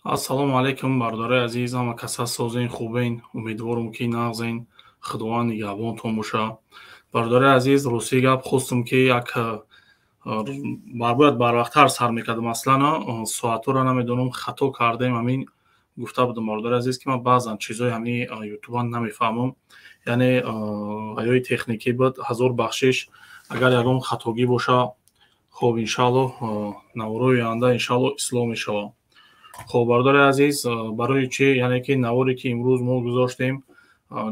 Ассалому алайкум, бародарои азиз, ҳама каса созен, хубен, умедворум ки нағзен, Худованд нигаҳбонтон боша. Бародарои азиз, рости гап хостум ки як бояд барвақттар сар мекардам, аслан соатҳоро намедонам, хато кардем. Ҳамин гуфта будам, бародари азиз, ки ман баъзан чизҳои ҳамин ютуба намефаҳмам, яъне аёи техникӣ буд. Ҳазор бахшиш, агар ягон хатогӣ боша. Хоб, иншааллоҳ, наворои оянда иншааллоҳ ислоҳ мешавад. Хоб, бародари азиз, барои чи, яъне ки наворе ки имрӯз мо гузоштем,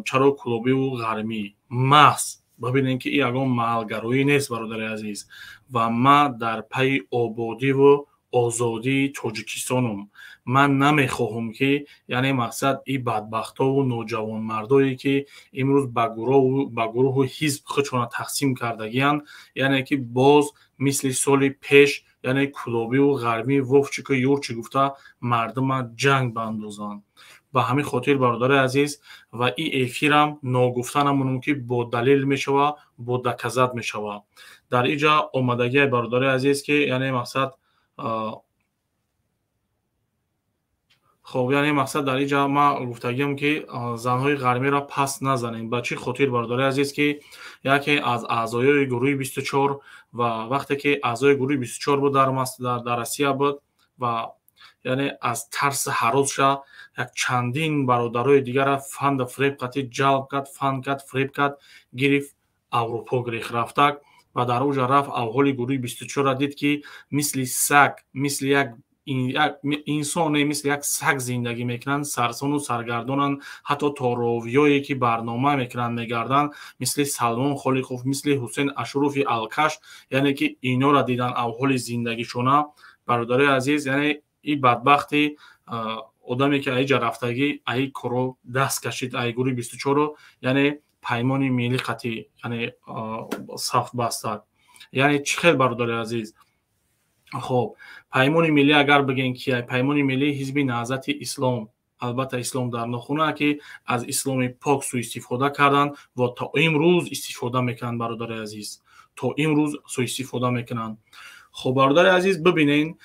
чаро кулобиву ғармӣ маҳз, бибинем ки ин ягон маҳалгароӣ нест, бародари азиз, ва ман дар пайи ободиву озодии Тоҷикистонум. Ман намехоҳам ки, яъне мақсад, и бадбахтову ноҷавонмардое ки имрӯз ба гурӯҳу ҳизб худшона тақсим кардагиянд, яъне ки боз мисли соли пеш, яъне кулобиву ғармӣ, Вовчику Юрчи гуфта мардума ҷанг баандозанд. Ба ҳамин хотир, бародари азиз, ва ин эфирам ногуфта намонам ки бо далел мешава, бо доказать мешава. Дар иҷа омадагия, бародари азиз, ки яъне мақсад, хоб, яъне мақсад, дар иҷа ман гуфтагиам ки занҳои ғармиро пас назанем. Ба чӣ хотир, бародари азиз, ки яке аз аъзоёи гурӯҳи 24, ва вақте ки аъзои гурӯҳи 24 буд, дар Россия буд, ва яъне аз тарси ҳаросша як чандин бародарои дигара фанду фиреб қатӣ ҷалб кард, фанд кард, фиреб кард, гирифт, Аврупо гирифт, рафтак ва дар оҷа рафт, авҳоли гурӯҳи 24-ра дид, ки мисли саг, мисли як инсоне, мисли як саг зиндагӣ мекунанд, сарсону саргардонанд, ҳатто то ровиёе ки барнома мекунанд, мегарданд, мисли Салмон Холиқов, мисли Ҳусен Ашурофи алкаш. Яъне ки инора дидан авҳоли зиндагишона, бародарои азиз, яъне и бадбахти одаме ки аиҷа рафтагӣ, аи коро даст кашид, аи гурӯҳи 24-ро, яъне Паймони миллӣ қатӣ, яъне саф бастак. Яъне чӣ хел, бародари азиз? Хоб, Паймони миллӣ агар бигем, ки Паймони миллӣ ҳизби Наҳзати Ислом, албатта ислом дар нохуна, ки аз исломи пок суистифода карданд ва то имрӯз истифода мекунанд, бародари азиз, то имрӯз суистифода мекунанд. Хоб, бародари азиз, бибинен,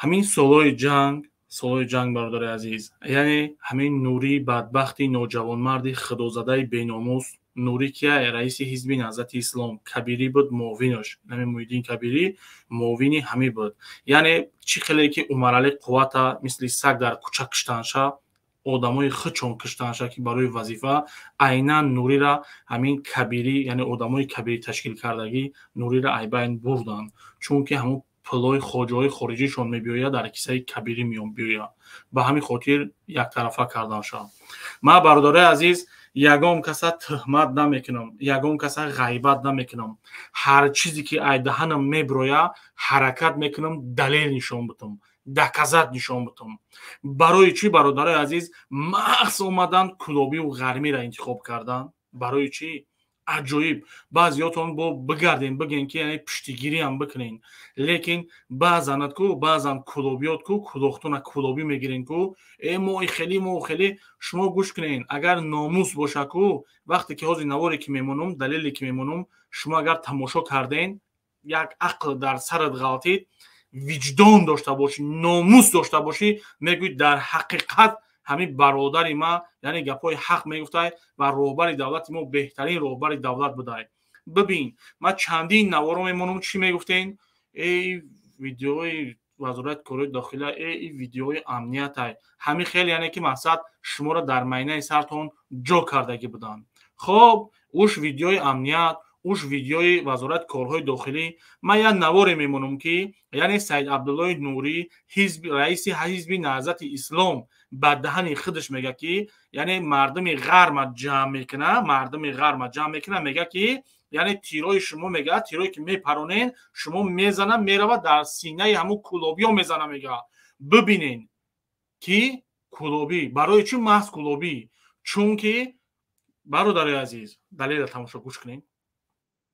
ҳамин солҳои ҷанг, солҳои ҷанг, бародари азиз, яъне ҳамин Нурии бадбахти ноҷавонмарди худозадаи беномус. Нурӣ кия? Раиси ҳизби Наҳзати Ислом. Кабирӣ буд муовинаш, ҳамин Муҳиддин Кабирӣ муовини ҳамин буд. Яъне чӣ хеле ки Умаралӣ Қуввата мисли саг дар кӯча киштанша, одамои худшон киштанша, ки барои вазифа, айнан Нурира ҳамин Кабирӣ, яъне одамои Кабирӣ ташкил кардагӣ, Нурира айбайн бурданд, чунки ҳамун пулҳои хоҷаҳои хориҷишон мебиёяд, дар кисаи Кабирӣ меояд. Ба ҳамин хотир яктарафа карданша. Ман, бародарои азиз, ягон каса тӯҳмат намекунам, ягон каса ғайбат намекунам. Ҳар чизе ки ай даҳанам мебироя, ҳаракат мекунам далел нишон бутам, доказать нишон бутам. Барои чӣ, бародарои азиз, маҳз омадан кулобиву ғармиро интихоб кардан? Барои чӣ? Аҷоиб, баъзиётон бо бигардем, бигем ки яъне пуштигириам бикунен, лекин баъзанат ку, баъзан кулобиёт ку, кулохтона кулобӣ мегирен ку, э мо хеле, мо хеле. Шумо гӯш кунен, агар номус боша ку, вақте ки ҳозир наворе ки мемонам, далеле ки мемонам, шумо агар тамошо карден, як ақл дар сарат ғалтид, виҷдон дошта бошӣ, номус дошта бошӣ, мегӯӣ, дар ҳақиқат ҳамин бародари ма, яъне гапҳои ҳақ мегуфтай ва роҳбари давлати мо беҳтарин роҳбари давлат будай. Бибин, ман чандин наворо мемонам, чӣ мегуфтен? Эй, видеои Вазорати корҳои дохила, э видеои амниятай. Ҳамин хел, яъне ки мақсад, шуморо дар майнаи сартон ҷо кардагӣ буданд. Хоб, уш видеои амният, уш видеои Вазорати корҳои дохилӣ. Ман як наворе мемонам, ки яъне Саид Абдуллои Нурӣ, раиси ҳизби Наҳзати Ислом, ба даҳани худаш мега, ки яъне мардуми ғарма ҷамъ мекуна, мардуми ғарма ҷамъ мекуна, мега ки яъне тирои шумо, мега, тирое ки мепаронен шумо, мезана, мерава, дар синаи ҳамун кулобиё мезана. Мега, бибинен ки кулобӣ барои чӣ маҳз кулобӣ? Чунки, бародари азиз, далела тамошо, гӯш кунед.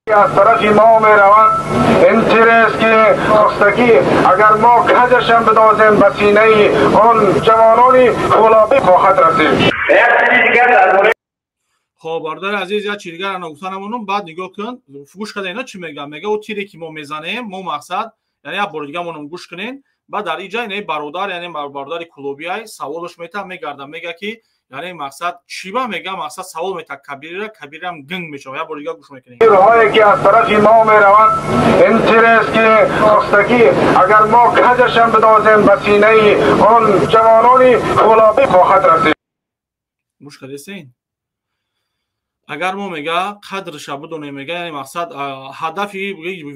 Аз тарафи мо меравад ин тирест, ки хостагӣ агар мо каҷашам бидозем, ба синаи он ҷавонони кулобӣ хоҳад расид. Хоб, бародари азиз, як чизи дигар нагуфта намонам. Баъд нигоҳ кун, гӯш карда, ина чӣ мегӯям. Мега, о тире ки мо мезанем, мо мақсад, яъне як бори дига монам, гӯш кунен. Баъд дар иҷа инаи бародар, яъне бародари кулобиай саволаш мета, мегарда, мега ки яъне мақсад чӣ ба мега, мақсад савол мета Кабирира, Кабирам гинг мешава. Як бор дига гӯш мекунем. Тирҳое ки аз тарафи мо меравад, ин тирест ки хостагӣ агар мо каҷашам бидозем, ба синаи он ҷавонони кулобӣ хоҳад расид. Гӯш кардесен? Агар мо мега қадрша бидонем, мега, яъне мақсад ҳадафи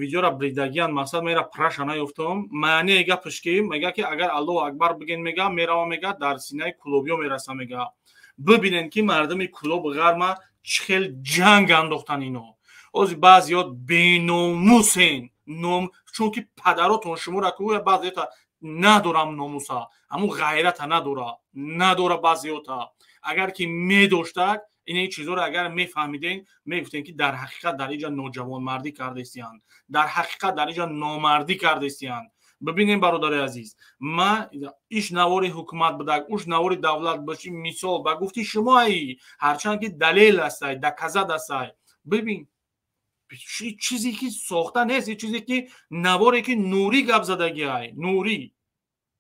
видеора бридагиян, мақсад мера праша наёфтам. Маънии гапаш ки мега ки агар Аллоҳу акбар биген, мега мерава, мега дар синаи кулобиё мераса. Мега бибинен ки мардуми Кулоб ғарма чӣ хел ҷанг андохтан ино. Ози баъзиёт беномусен, ном чунки падаротон шуморо ку баъзиёта надорам, номуса, ҳамун ғайрата надора баъзиёта. Агар ки медоштак ин чизоро, агар мефаҳмиден, мегуфтем ки дар ҳақиқат дар иҷа ноҷавонмардӣ кардестиянд, дар ҳақиқат дар иҷа номардӣ кардестиянд. Бибинем, бародари азиз, ма иш навори ҳукумат будак, уш навори давлат боши, мисол ба гуфти шумои, ҳарчанд ки далел астай, доказать астай. Бибин, чизе ки сохта нест, чизе ки наворе ки Нурӣ гап задагиай, Нурӣ,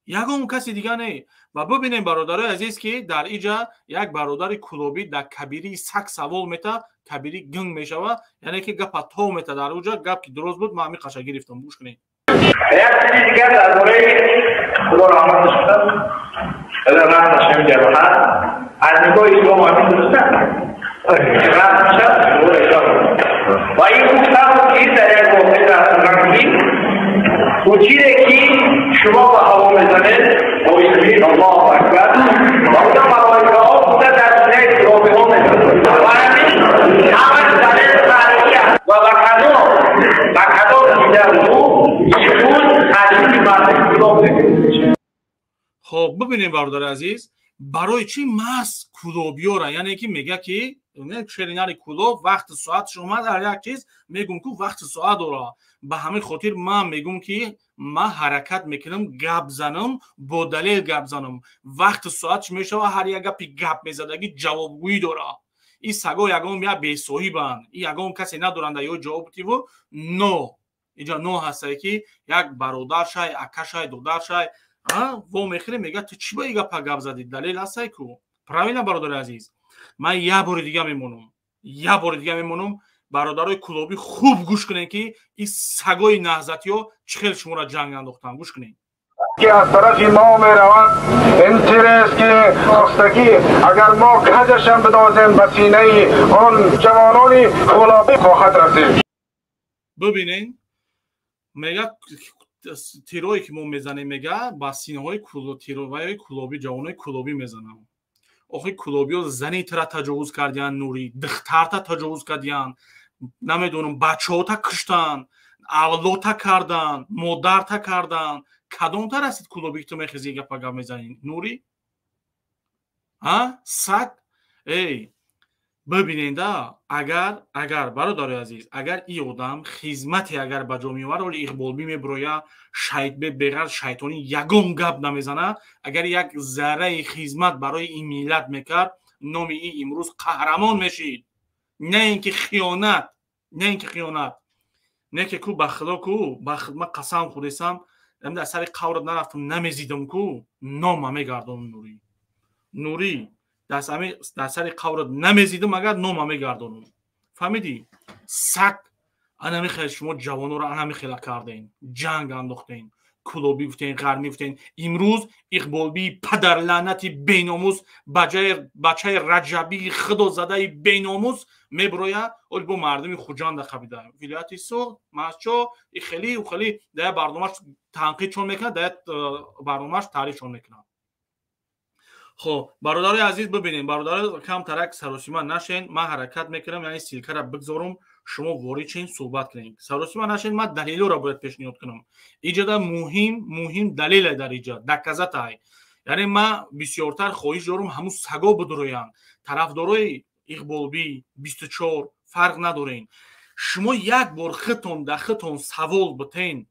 ягон каси дига не. Ва бибинем, бародарои азиз, ки дар иҷа як бародари кулобӣ дар Кабирии сак савол мета, Кабирӣ гинг мешава, яъне ки гапа то мета. Дар уҷа гап ки дуруст буд, ман ҳамин қаша гирифтам. Гӯш кунед. Як чизи дигар дар бораи, Худо раҳматаш кунад, раҳматаш ҳамин аз нигоҳи ислом ҳамин дуруст аст, раҳматша ва ин гуфтам ки дар як воқеа дар ки чизе ки шумо ба ҳаво мезанед бо исми Аллоҳу акбар, ва уда малоикаҳо буда дар синаи кулобиҳо мезананд, ва ҳамин ҳамаш далел таърихӣ аст. Ва ба кадом дида ӯ имрӯз таърихи мардуми Кулоб мекунад? Хоб, бибинем, бародари азиз, барои чӣ маҳз кулобиёра, яъне ки мега ки шеринари Кулоб вақти соатш омад. Ҳар як чиз мегум ку вақти соат дора. Ба ҳамин хотир ман мегум ки ман ҳаракат мекунам гап занам, бо далел гап занам. Вақти соатш мешава, ҳар як гапи гап мезадагӣ ҷавобгӯӣ дора. Ин саго ягон я бесоҳибанд, и ягон касе надоранда ё ҷавоб тиву но иҷа но ҳастае ки як бародаршай, акашай, додаршай во мехӯре, мега ту чӣ ба и гапа гап задӣ, далел ҳастай ку. Правильно, бародари азиз, ман як бори дига мемонам, як бори дига мемонам. Бародарои кулобӣ, хуб гӯш кунед ки ин сагои наҳзатиҳо чӣ хел шуморо ҷанг андохтанд. Гӯш кунед. Ки аз тарафи мо меравад, ин тирест ки хостагӣ агар мо каҷашам бидозем, ба синаи он ҷавонони кулобӣ хоҳад расид. Бибинед, мега тирое ки мо мезанем, мега ба синаҳои тироваи кулобӣ, ҷавонои кулобӣ мезанам. Охи кулобиё зани тира таҷовуз кардиянд, Нурӣ, духтарта таҷовуз кардиянд, намедонам, бачаҳота куштанд, авлота карданд, модарта карданд. Кадомта расид кулобӣ ки ту мехези гапа гап мезанӣ, Нурӣ, а сак? Эй, бибиненда, агар, бародари азиз, агар и одам хизмате агар ба ҷо меовард, оли Иқболбӣ мебироя, беғар шайтонӣ ягон гап намезана. Агар як зарраи хизмат барои ин миллат мекард, номи и имрӯз қаҳрамон мешид, на ин ки хиёнат, на ин ки хиёнат, не ки ку ба Худо ку ба ма қасам хӯрдесам, дар сари қаврат нарафтам, намезидам ку нома мегардонам. Нурӣ, Нурӣ, дар сари қаврат намезидам, агар нома мегардонам. Фаҳмидӣ, сак? Анами хел шумо ҷавононро анами хела кардем, ҷанг андохтем, кулобӣ гуфтем, ғармӣ гуфтем. Имрӯз Иқболбии падарлаънати беномус, бачаи Раҷабии худозадаи беномус мебироя, оли бо мардуми Хуҷанда хабида, вилояти Суғд, масчо и хели хели дар як барномаш танқидшон мекунад, дар як барномаш таърифшон мекунад. Хоб, бародарои азиз, бибинем, бародаро, камтарак саросима нашен. Ман ҳаракат мекунам, яъне ссылка ра бигзорум, шумо ворид шен, суҳбат кунем. Саросима нашен, ман далелҳоро бояд пешниҳод кунам. Иҷода муҳим далеле дар иҷа доказать ай. Яъне ман бисёртар хоҳиш дорум ҳамун саго бидуроянд, тарафдорои Иқболбӣ 24 фарқ надорен. Шумо як бор хитон дар хитон савол битен: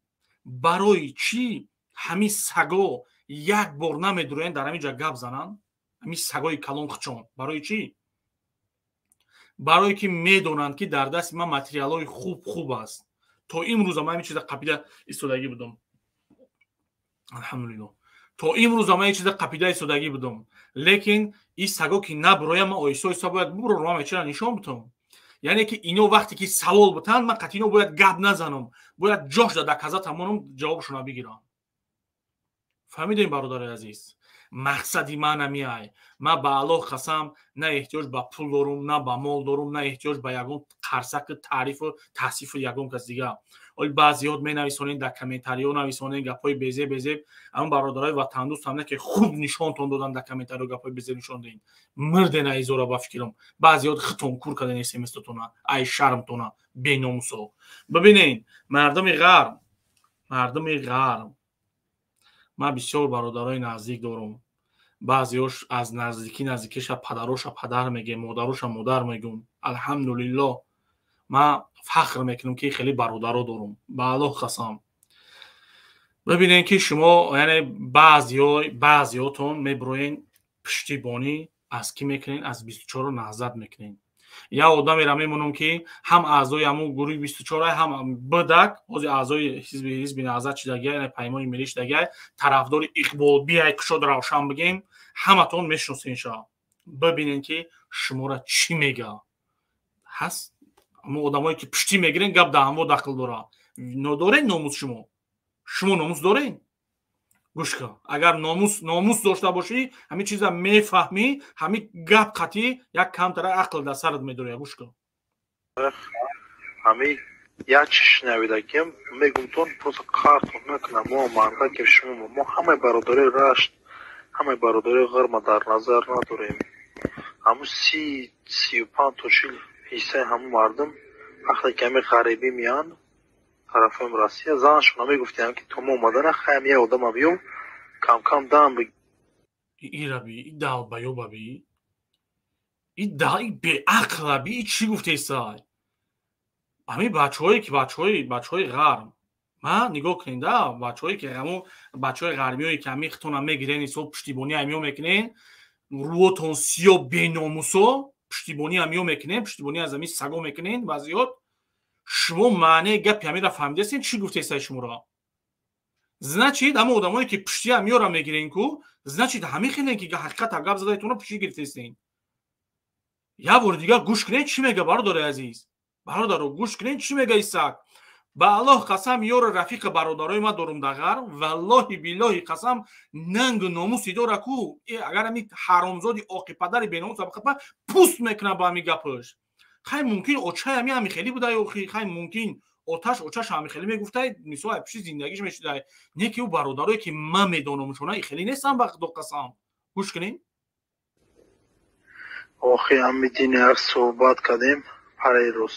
барои чӣ ҳамин саго як бор намедуроянд, дар ҳамин ҷа гап зананд? Ҳамин сагои калон хичон барои чӣ? Барое ки медонанд, ки дар дасти ман материалҳои хуб хуб аст. То имрӯза ман ҳамин чиза қапида истодагӣ будам. Алҳамдулиллоҳ, то имрӯз ман чиза қапидаи содагӣ будам, лекин ин саго ки набуроя, ман оҳиста оҳиста бояд бубурорам, ҳама чира нишон бутам. Яъне ки ино вақте ки савол бутанд, ман қатъи ино бояд гап назанам, бояд ҷош да доказать амонам, ҷавобшона бигирам. Фаҳмидем, бародари азиз? Мақсади ман амиай. Ман ба Аллоҳ қасам, на эҳтиёҷ ба пул дорум, на ба мол дорум, на эҳтиёҷ ба ягон қарсаки таърифу таҳсифу ягон кас дига. Оли баъзиёт менависонед, дар комментариҳо нависонед гапҳои безеб безеб. Ҳамн бародарои ватандӯст ҳам не ки хуб нишонтон додан, дар комментариҳо гапҳои безеб нишон диҳед. Мирде на изора ба фикрам. Баъзиёт хитон кур карден смстотона, ай шармтона, беномусо. Бибинед, мардуми ғарб, мардуми ғарб, ман бисёр бародарои наздик дорум. Баъзеҳош аз наздикӣ наздикиша падароша падар мегӯем, модароша модар мегӯм. Алҳамдулиллоҳ, ман фахр мекунам, ки хеле бародаро дорум, ба Аллоҳ қасам. Бибинед, ки шумо, яъне баъзеҳотон мебироен, пуштибонӣ аз кӣ мекунед? Аз 24 Наҳзат мекунед. Як одамеро мемонам, ки ҳам аъзои ҳамун гурӯҳи 24, ҳам бдак ҳозир аъзои ҳизби Наҳзат шидагия, яъне Паймони миллӣ шидагия, тарафдори Иқболбиай. Кушод равшан бигем, ҳаматон мешиносенша. Бибинед, ки шуморо чӣ мега. Ҳаст ҳамун одамое ки пуштӣ мегирен, гап дар ҳамво дахл дора. Нодорен номус шумо? Шумо номус дорен? Гӯш кун, агар номус дошта бошӣ, ҳамин чиза мефаҳмӣ. Ҳамин гап қатъӣ як камтара ақл дар сарат медоря. Гӯш кун. Ҳамин як чи шунавидагим, мегумтон, просто қартон накунам. Мо мардакем, шумо, мо ҳамаи бародарои Рашт, ҳамаи бародарои ғарма дар назар надорем. Ҳамун 30, 35 то 40 ҳиссаи ҳамун мардум вақте ки ҳами ғарибӣ меянд тарафҳои Россия, занашона мегуфтем, ки то мо омадана хаям як одама биёв, камкам дам. Ираби и далбаёбаби, и беақлаби, и чӣ гуфтесай? Ҳамин бачаҳое ки бачаҳои ғарб, ма нигоҳ кунед, да, бачаҳое ки ҳамун бачаҳои ғарбиёе ки ҳамин хитона мегирен, ҳисоб пуштибонӣ ҳамиё мекунен, рӯотон сиё, беномусо, пуштибонӣ ҳамиё мекунен, пуштибонӣ аз ҳамин саго мекунен баъзиёт. Шумо маънеи гапи ҳаминро фаҳмидастен? Чӣ гуфтесай шуморо? Значит, ҳамон одамое ки пушти ҳамиёро мегирен ку, значит, ҳамин хелен ки ҳақиқата гап задаетона пушти гирифтестен. Як бори дигар гӯш кунед, чӣ мега. Бародари азиз, бародаро, гӯш кунед, чӣ мега исак. Ба Аллоҳ қасам, ёру рафиқи бародарои ман дорум дар ғарб, валлоҳи биллоҳи қасам, нангу номуси дора ку. Агар ҳами ҳаромзоди оқипадари беномус пуст мекунад ба ҳами гапаш. Хай, мумкин очай ҳами ҳами хеле будай охи, хай, мумкин оташ очаш ҳами хеле мегуфтай, мисол, ай пушти зиндагиш мешудай. Не ки ӯ бародарое ки ман медонамшона, и хеле нестам, ба Худо қасам. Гӯш кунем. Охи, ҳами дини ҳар суҳбат кардем параи рӯз,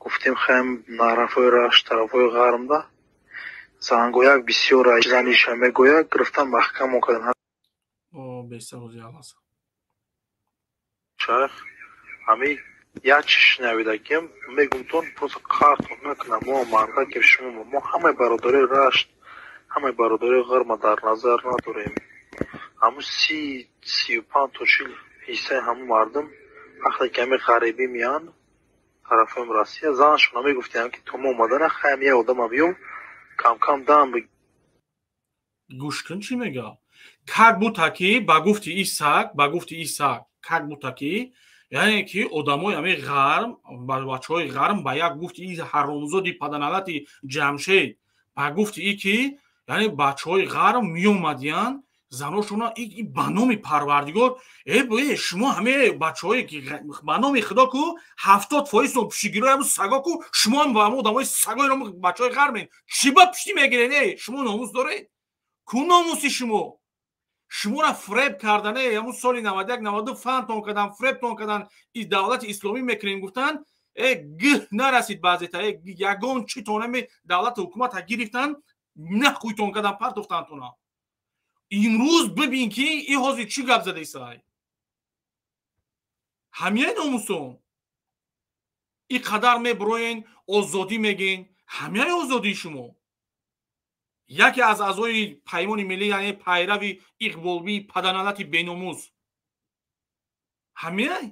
гуфтем, хаям тарафҳои Рашт, тарафҳои ғарбда зангӯяк бисёр заниша мегӯяк, гирифтан маҳкамо кардем. Шайх, ҳамин як чи шунавидагим, мегумтон, просто қартон накунам. Мо мардакем, шумо, мо ҳамаи бародарои Рашт, ҳамаи бародарои ғарма дар назар надорем. Ҳамун 30, 35 то 40 ҳиссаи ҳамун мардум вақте ки ҳами ғарибӣ меянд тарафҳои Россия, занашона мегуфтем, ки то мо омадана хаям як одама биёв, камкам дам. Гӯш кун, чӣ мега. Как будто ки ба гуфти исак, ба гуфти исак, как будто ки, яъне ки одамои ҳамин ғарб, бачаҳои ғарб ба як гуфти и ҳаромзоди паданалати Ҷамшед, ба гуфти и ки яъне бачаҳои ғарб меомадиянд, заношона ба номи Парвардигор. Э, шумо ҳаме бачаҳое ки ба номи Худо ку 70%-тон пуштигирои ҳамун саго ку, шумо ҳам ба ҳамун одамои сагои бачаҳои ғарбен, чӣ ба пуштӣ мегирен? Э, шумо номус доред ку? Номуси шумо? Шуморо фреб кардане ҳамун соли 91, 92 фантон кардан, фребтон кардан, и давлати исломӣ мекунем гуфтан. Э, гӯҳ нарасид баъзета, э, ягон читонами давлату ҳукумата гирифтан, нахуйтон кардан, партофтантона. Имрӯз бибин, ки и ҳозир чӣ гап задаисай. Ҳамияи номусон и қадар мебироен, озодӣ мегӯен, ҳамияи озодии шумо? Яке аз аъзои Паймони миллӣ, яъне пайрави Иқболбии паданалати беномус, ҳамияй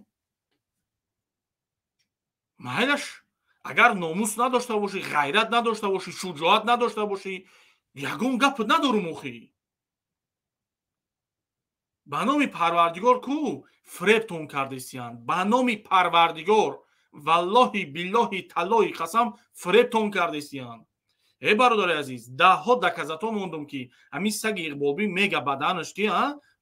майлаш. Агар номус надошта бошӣ, ғайрат надошта бошӣ, шуҷоат надошта бошӣ. Ягон гап надорум охи. Ба номи Парвардигор ку фиребтон кардесиянд. Ба номи Парвардигор, валлоҳи биллоҳи таллоҳи қасам, фиребтон кардесиянд. Э бародари азиз, даҳҳо доказато мондум, ки ҳамин саги Иқболбӣ мега ба даҳанаш ки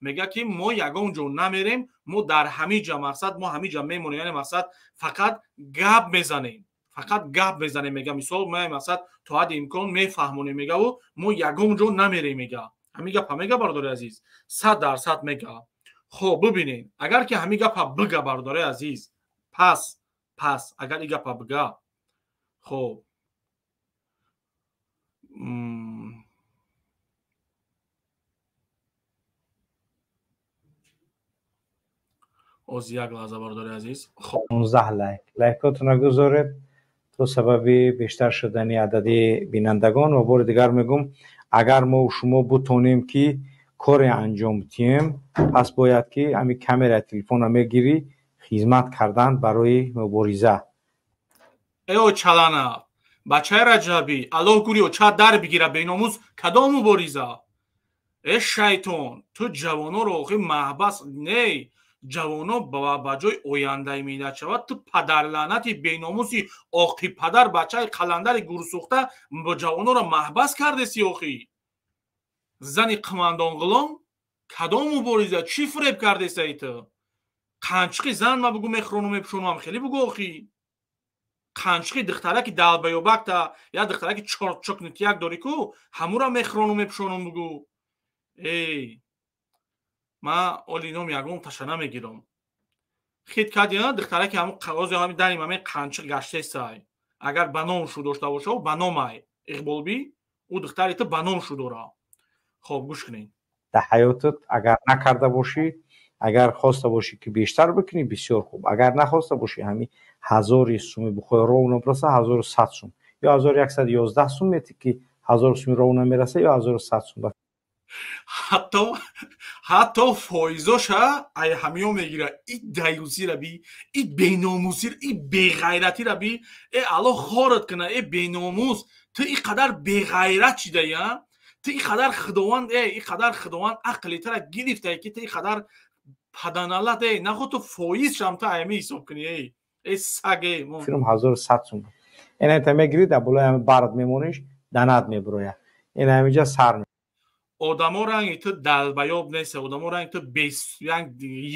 мега, ки мо ягон ҷо намерем, мо дар ҳамин ҷа, мақсад, мо ҳамин ҷа мемонем, яъне мақсад фақат гап мезанем, фақат гап мезанем, мега. Мисол, мо мақсад то ҳадди имкон мефаҳмонем, мегаву мо ягон ҷо намерем, мега. Ҳамин гапа мега, бародари азиз, 100% мега. Хоб, бибинед, агар ки ҳамин гапа бига, бародари азиз, пас агар и гапа бига, хоб, оз як лаҳза, бародари азиз. 15 лайк, лайкотона гузоред то сабаби бештар шудани адади бинандагон. Ва бори дигар мегӯм, агар мо шумо бутонем, ки коре анҷом диҳем, пас бояд ки ҳамин камераи телефонро мегирӣ, хизмат кардан барои мубориза. Эо чалана бачаи Раҷабӣ, Аллоҳ гури оча дар бигира, беномус. Кадом мубориза, э шайтон? Ту ҷавоноро охи маҳбас не, ҷавоно ба ҷои ояндаи миллат шавад, ту падарлаънати беномуси оқи падар, бачаи қаландари гурсӯхта, ҷавоноро маҳбас кардеси охи. Зани қимандонғулом, кадом мубориза? Чӣ фиреб кардесаи ту? Қанчиқи зан ма бугу мехӯрону мепӯшонам, хеле бугу охи. Қанчиқи духтараки далбаёбакта, я духтараки чорчокнитияк дорӣ ку, ҳамура мехӯрону мепӯшонам бугу. Эй, ма оли ном ягон таша намегирам. Хит кардӣ, духтараки ҳамун ози ҳами дари маме қанчиқ гаштесай. Агар ба ном шу дошта боша, ба номай Иқболбӣ, ӯ духтари ту ба ном шу дора. Хоб, гӯш кунед. Дар ҳаётат агар накарда бошӣ, агар хоста бошӣ, ки бештар бикунӣ, бисёр хуб. Агар нахоста бошӣ, ҳамин ҳазори суми бихоҳӣ, ровно бираса 1100 сум ё 1111 сум метӣ, ки 1000 суми ровно мераса, ё 1100 сум. Ҳатто фоизоша ай ҳамиё мегира. И даюсира би, и беномусир, и беғайратира би. Э, Аллоҳ хорат куна, э беномус, ту и қадар беғайрат шидаи, ту и қадар Худованд, э и қадар Худованд ақли тара гирифтае, ки ту и қадар паданалат, э нахо ту фоиз шам, ту аями ҳисоб кунӣ, эй э саг, э. Филм 1100 сум ина мегирӣ, дар болои ҳами бард мемониш, данад мебироя, ина ҳамиҷа сар. Одамо ранги ту далбаёб неста, одамо ранги ту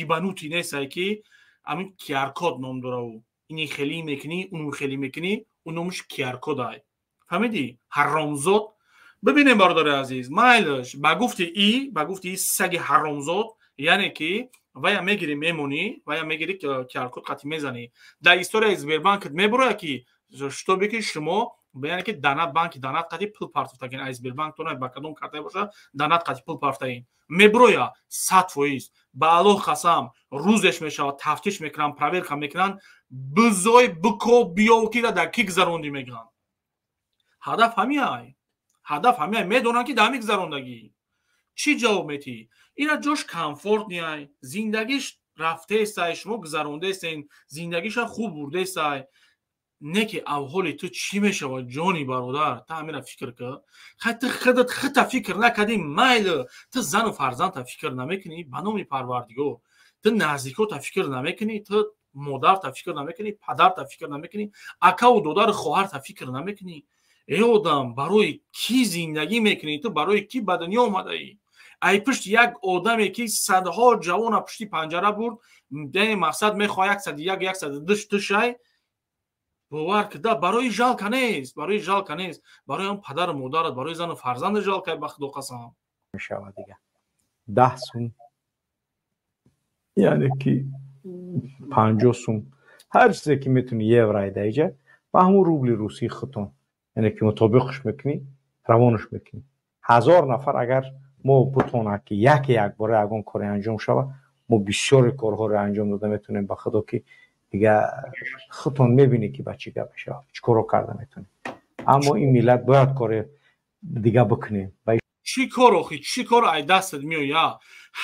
ебанутый нестай, ки ҳамин QR-код ном дора. Ӯ ини хелӣ мекунӣ, уну хелӣ мекунӣ, ӯ номаш QR-код ай, фаҳмидӣ, ҳаромзод? Бибинем, бародари азиз, майлаш, ба гуфти и саги ҳаромзод, яъне ки вая мегирӣ, мемонӣ, вая мегирӣ, QR-код қатӣ мезанӣ, дар историяи Сбербанкат мебурояд, ки шутобе ки шумо, яъне ки данат банки данат қати пул партофтагин, ай Сбербанк тона ба кадом картае боша, данат қати пул партаин, мебуроя 100%. Ба Аллоҳ қасам, рӯзеш мешавад, тафтиш мекунанд, проверка мекунанд, бизой бико биёв, кира дар ки гузарондӣ, мегӯянд. Ҳадаф ҳамиай, ҳадаф ҳамиай, медонанд, ки дар ҳами гузарондагӣ. Чӣ ҷавоб метӣ? Ина ҷош комфортный ай, зиндагиш рафтесай, шумо гузарондаестен, зиндагиша хуб бурдесай. Не ки авҳоли ту чӣ мешавад, ҷони бародар, ту ҳамира фикр кӣ. Хай, ту худат хита фикр накардӣ, майли, ту зану фарзандта фикр намекунӣ? Ба номи Парвардигор, ту наздикота фикр намекунӣ? Ту модарта фикр намекунӣ, падарта фикр намекунӣ, акаву додару хоҳарта фикр намекунӣ? Э одам, барои кӣ зиндагӣ мекунӣ? Ту барои кӣ ба дунё омадаӣ? Ай пушти як одаме, ки садҳо ҷавона пушти панҷара бурд, мақсад мехоҳа 101, 102 тушай. Бовар кида, барои жалко нест, барои жалко нест, барои ҳам падару модарат, барои зану фарзанда жалко, ба Худо қасам. Мешавад дига 10 сум, яъне ки 50 сум, ҳар чизе ки метавонӣ, евро даиҷа ба ҳамун рубли русии худтон, яъне ки мутобиқш мекунӣ, равонаш мекунӣ. 1000 нафар агар мо бутонад, ки яке якбора ягон коре анҷом шавад, мо бисёре корҳоро анҷом дода метавонем. Ба Худо, ки дига худтон мебинӣ, ки ба чӣ гап мешавад, чӣ корро карда метавонем. Аммо ин миллат бояд коре дига бикунем. Чӣ кор охи, чӣ кор ай дастат меоя?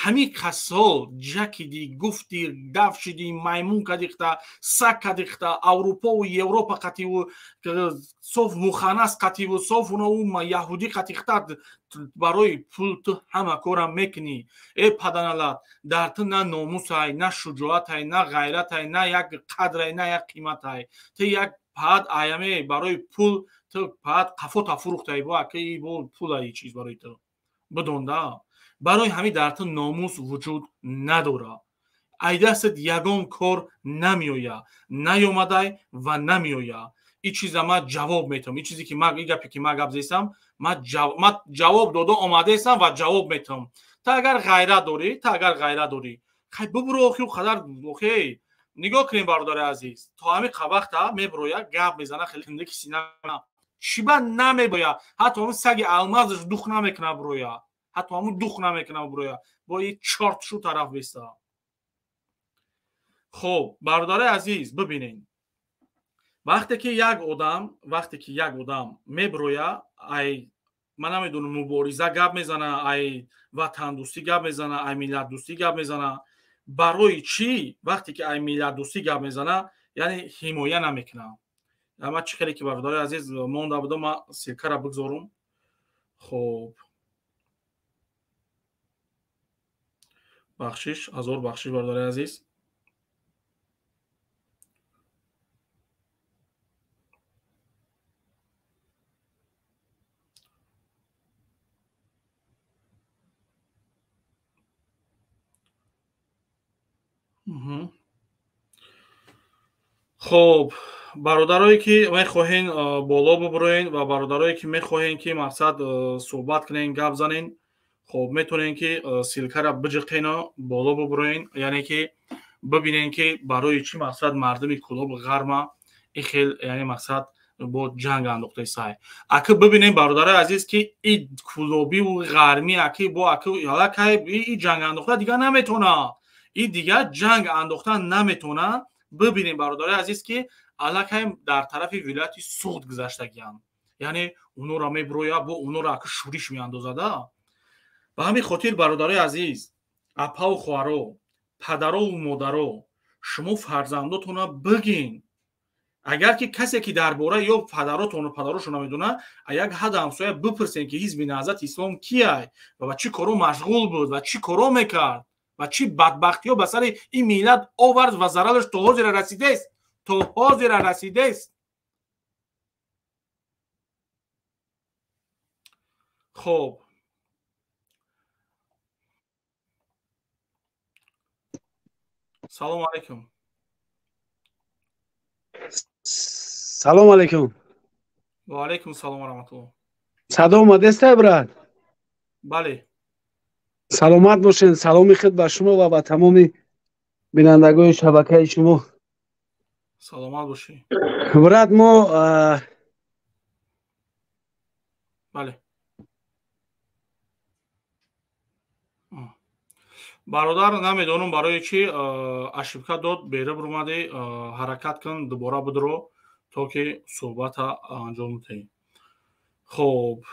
Ҳамин касол ҷакиди, гуфти, даф шиди, маймун кадихта, саг кадихта, Аврупову Европа қативу соф муханас қативу соф унову яҳудӣ қатихта, барои пул ту ҳама корам мекунӣ. Э паданалат, дар ту на номусай, на шуҷоатай, на ғайратай, на як қадрай, на як қиматай. Ту як паат аяме барои пул ту паат қафота фурӯхтай, бо аки бо пулай чиз барои ту бидонда. Барои ҳамин дар ту номус вуҷуд надора. Ай дастат ягон кор намеоя, наёмадай ва намеоя. Ин чиза ман ҷавоб метавам. Ин чизе ки ман, ин гапе ки ман гап зестам, ман ҷавоб дода омадаестам ва ҷавоб метавам. Та агар ғайрат дорӣ, та агар ғайрат дорӣ, хай бибуро охи қадар охи. Нигоҳ кунем бародари азиз, то ҳамин вақта меброя, гап мезана, хеле ки сина чиба намебоя, ҳатто ҳамин саги алмазаш дух намекуна броя, ҳатто ҳамун дух намекуна броя, бо и чорт шу тараф беста. Хоб бародари азиз, бибинед, вақте ки як одам, вақте ки як одам меброя, ай ман намедонам, мубориза гап мезана, ай ватандӯстӣ гап мезана, ай миллатдӯстӣ гап мезана, барои чӣ вақте ки ай миллатдӯстӣ гап мезана, яъне ҳимоя намекуна? Ама чӣ хеле ки бародари азиз монда будам, ман силкара бигзорум. Хоб бахшиш, ҳазор бахшиш бародари азиз. Хоб бародарое ки мехоҳен боло бубуроен ва бародарое ки мехоҳен ки мақсад суҳбат кунен, гап занен, хоб метавонен ки силкара биҷиқену боло бубуроен, яъне ки бибинен ки барои чӣ мақсад мардуми Кӯлоби Ғарма ин хел, яъне мақсад бо ҷанг андохтаи сай. Аки бибинем бародарои азиз ки и кӯлобиву ғармӣ аки бо аки аллакай и ҷанг андохта дигар наметавона, и дигар ҷанг андохта наметавона. Бибинем бародарои азиз ки аллакай дар тарафи вилояти Суғд гузаштагианд, яъне онора меброя, бо онора аки шӯриш меандозада. Ба ҳамин хотир бародарои азиз, апаву хоҳаро, падарову модаро, шумо фарзандотонро бигин. Агар ки касе ки дар бораи ё падаротону падарошон намедона, як ҳад ҳамсоя бипурсен ки ҳизби Наҳзати Ислом кияй ва ба чӣ коро машғул буд ва чӣ коро мекард ва чӣ бадбахтиҳо ба сари ин миллат овард ва зарараш то ҳозира расидааст, то ҳозира расидааст. Хоб салому алайкум. Салому алайкум. Ва алайкум салом ва раҳматуллоҳ. Садо омадеста, брат? Бале. Саломат бошен. Саломи худ ба шумо ва ба тамоми бинандагони шабакаи шумо. Саломат бошӣ. Брат, мо бале. Бародар, намедонам барои чӣ ошибка дод, бераб румадӣ, ҳаракат кун, дубора бидро то ки суҳбата анҷом диҳӣ. Хоб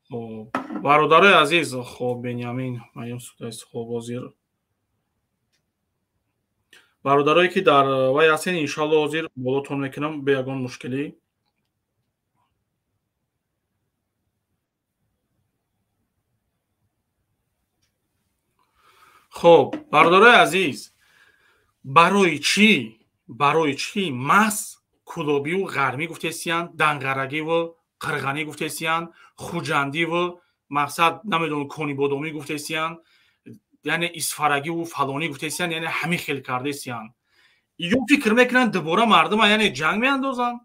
хоб бародарои азиз, хоб Бенямин маем судайс. Хоб ҳозир бародарое ки дар вай ҳастен, иншалло ҳозир болотон мекунам бе ягон мушкилӣ. Хоб бародарои азиз, барои чӣ, барои чӣ маҳз кӯлобиву ғармӣ гуфтесиянд, данғарагиву қирғанӣ гуфтесиянд, хуҷандиву мақсад намедонам конибодомӣ гуфтесиянд, яъне исфарагиву фалонӣ гуфтесиянд, яъне ҳамин хел кардесиянд. Ё фикр мекунанд дубора мардума яъне ҷанг меандозанд?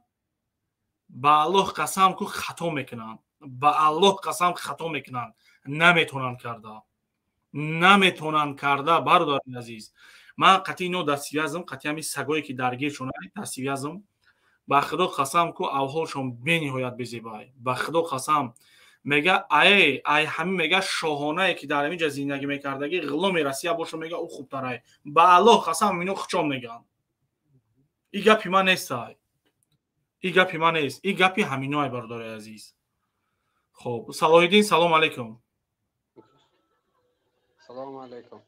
Ба Аллоҳ қасам ку хато мекунанд, ба Аллоҳ қасам хато мекунанд, наметавонанд карда, наметавонанд карда. Бародари азиз, ман қатъи ино дастивязм, қатъи ҳамин сагое ки даргир шонанд дастивязм. Ба худо қасам ку авҳолшон бениҳоят безебай. Ба худо қасам мега ай ай ҳамин мега шоҳонае ки дар ҳамин ҷа зиндагӣ мекардагӣ ғуломи Россия боша, мега ӯ хубтарай. Ба Аллоҳ қасам ино хучон меган. И гапи ман нестай, и гапи ман нест, и гапи ҳаминое бародари азиз. Хоб, Салоҳиддин, салом алейкум. Салому алейкум.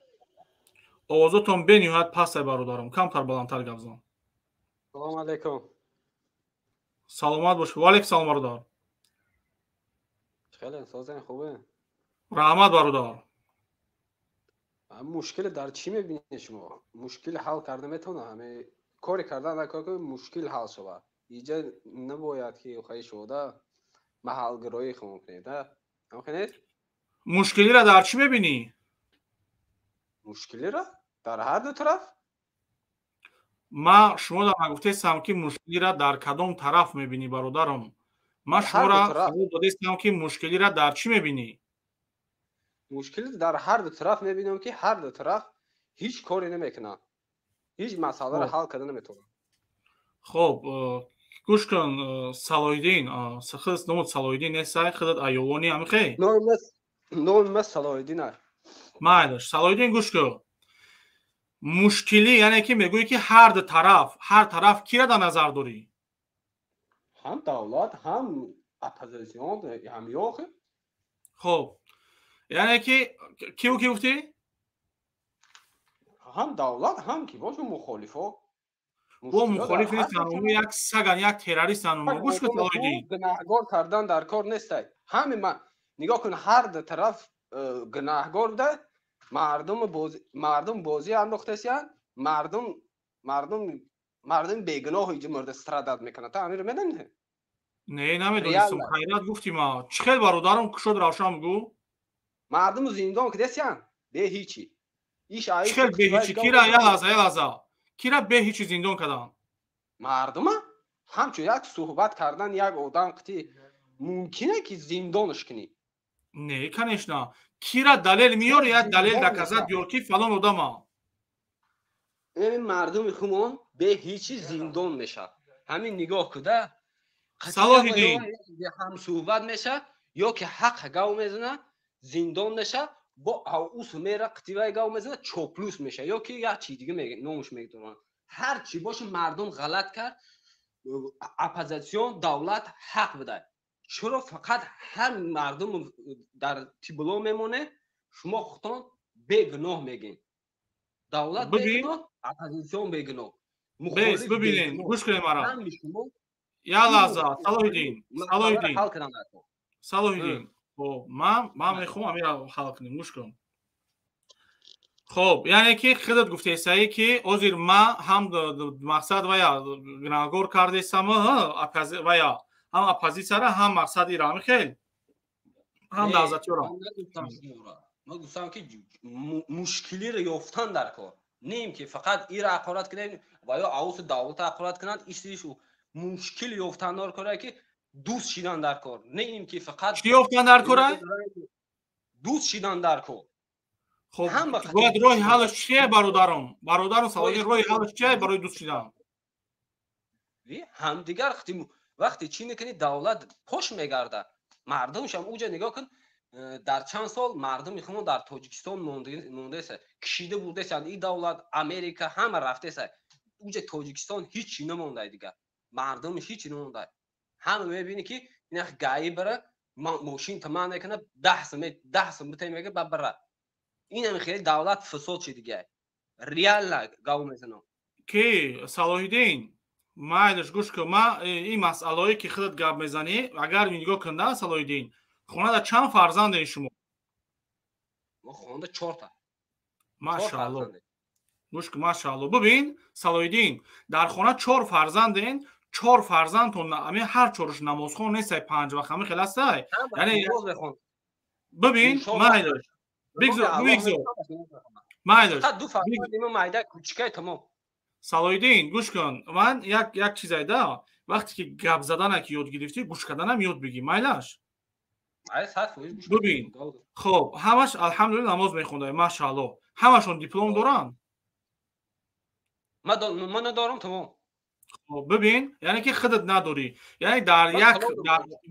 Овозотон бениҳоят пастай, бародарам, камтар баландтар гап зан. Салому алейкум. Саломат бош. Ваалейкум салом, бародар. Хеле созен, хубе? Раҳмат, бародар. Мушкил дар чӣ мебинед шумо? Мушкил ҳал карда метавона, ҳаме коре кардан накор, ки мушкил ҳал шавад. Иҷа набояд ки хаи шуда маҳалгароӣ хун кунед, ҳам? Мушкилиро дар чӣ мебинӣ? Мушкилиро дар ҳар ду тараф. Ма шумо дар нагуфтесам, ки мушкилиро дар кадом тараф мебинӣ, бародарам. Ма шуморо савол додестам, ки мушкилиро дар чӣ мебинӣ? Мушкил дар ҳар ду тараф мебинам, ки ҳар ду тараф ҳеҷ коре намекунанд, ҳеҷ масъаларо ҳал карда наметавонанд. Хоб, гӯш кун, Салоҳиддин, худат номот Салоҳиддин нестай, худат аёвони, ҳамихе? Номи ман Салоҳиддин аст. Майлаш, Салоҳиддин, гӯш кун. Мушкилӣ, яъне ки мегӯӣ, ки ҳар ду тараф, ҳар тараф кира дар назар дорӣ? Ҳам давлат, ҳам оппозитсион, ҳам ёхи. Хоб, яъне ки киву ки гуфтӣ? Ҳам давлат, ҳам ки бошу мухолифо. Бо мухолиф нестан, оно як саган, як террористан. Гӯш кун, Салоҳиддин. Гунаҳгор кардан дар кор нестай. Ҳами ма нигоҳ кун, ҳар ду тараф гунаҳгор буда, мардум бозӣ андохтасиянд, мардум бегуноҳ иҷо мурда страдать мекунад. Та амиро медонӣ? Не, намедонистам. Хайрат гуфтӣ ма. Чӣ хел, бародарам, кушод равшан бигӯ. Мардуму зиндон кидасиянд бе ҳичи. Чӣ хел бе ҳичи? Кира? Я лаҳза, я лаҳза, кира бе ҳичи зиндон карданд? Мардума ҳамчун як суҳбат кардан як одам қити мумкине ки зиндонаш кунӣ? Не, конечно. Кира далел меёри? Як далел доказать биёр, ки фалон одама. Мардуми хумон бе ҳичи зиндон мешавад. Ҳамин нигоҳ куда. Салоҳиддин. Ҳам суҳбат мешавад ё ки ҳақ гав мезана, зиндон мешавад, бо аус мера қитивай гав мезана, чоплус мешавад ё ки як чи дига номуш мегузоранд. Ҳар чӣ боша, мардум ғалат кард, оппозитсион, давлат ҳақ бидай. Чаро фақат ҳар мардум дар тибло мемонед, шумо худтон бегуноҳ мегӯед? Давлат бегуноҳ, оппозитсион бегуноҳ. Бес, бибинед, гӯш кунед мара. Я лаҳза, Салоҳиддин, Салоҳиддин, Салоҳиддин. Хоб, ман мехоҳам амира ҳал кунем, гӯш кун. Хоб, яъне ки худат гуфтесаӣ, ки ҳозир ма ҳам мақсад вая гунаҳгор кардесам, вая ҳам оппозитсияра, ҳам мақсад ира, ҳамихел, ҳам давлатиёра. Ман гуфтам, ки мушкилиро ёфтан дар кор нем, ки фақат ира ҳақорат кунем ва ё авусу давлата ҳақорат кунанд. Исишу мушкил ёфтан дар кора, ки дӯст шидан дар кор не, им ки фақат. Чӣ ёфтан дар кора? Дӯст шидан дар кор. Хоб, бояд роҳи ҳаллаш чие, бародарам, бародарам Салоҳиддин, роҳи ҳаллаш чие барои дӯст шидан? Ҳамдигар вақте чӣ мекунӣ, давлат пош мегардад, мардумшам уҷа нигоҳ кун, дар чанд сол мардуми хумо дар Тоҷикистон мондаеса, кишида бурдесанд и давлат, Америка, ҳама рафтеса. Уҷа Тоҷикистон ҳичи намондай дигар, мардумш ҳичи намондай. Ҳама мебинӣ, ки инах гаи бара мошин таман мекунад, 10 сум, 10 сум битаи мега, ба бара. Инам хеле давлат фасод ши дигар, реально гав мезанам. Ки, Салоҳиддин, майлаш, гӯш кун. Ма ин масъалаое ки худат гап мезанӣ, агар нигоҳ кунда, Салоҳиддин, хонада чанд фарзандем шумо? Мо хонада чорта. Машаалло, гӯш кун, машаалло. Бибин, Салоҳиддин, дар хона чор фарзанден, чор фарзандтон ами ҳар чоруш намозхон нестай панҷ вақт, ҳами хел ҳастай? Яъне бибин, майлаш, бигзор, бигзор, майлаш. Ду фарзанди майда кучикай, тамом. Салоҳиддин, гӯш кун, ман як чизайда, вақте ки гап задана ки ёд гирифтӣ, гӯш карданам ёд бигир, майлаш. Бибин, хоб, ҳамаш алҳамдулилла намоз мехонда, машаалло. Ҳамашон диплом доранд? Ман надорам, тамом. Хоб, бибин, яъне ки худат надорӣ, яъне дар як,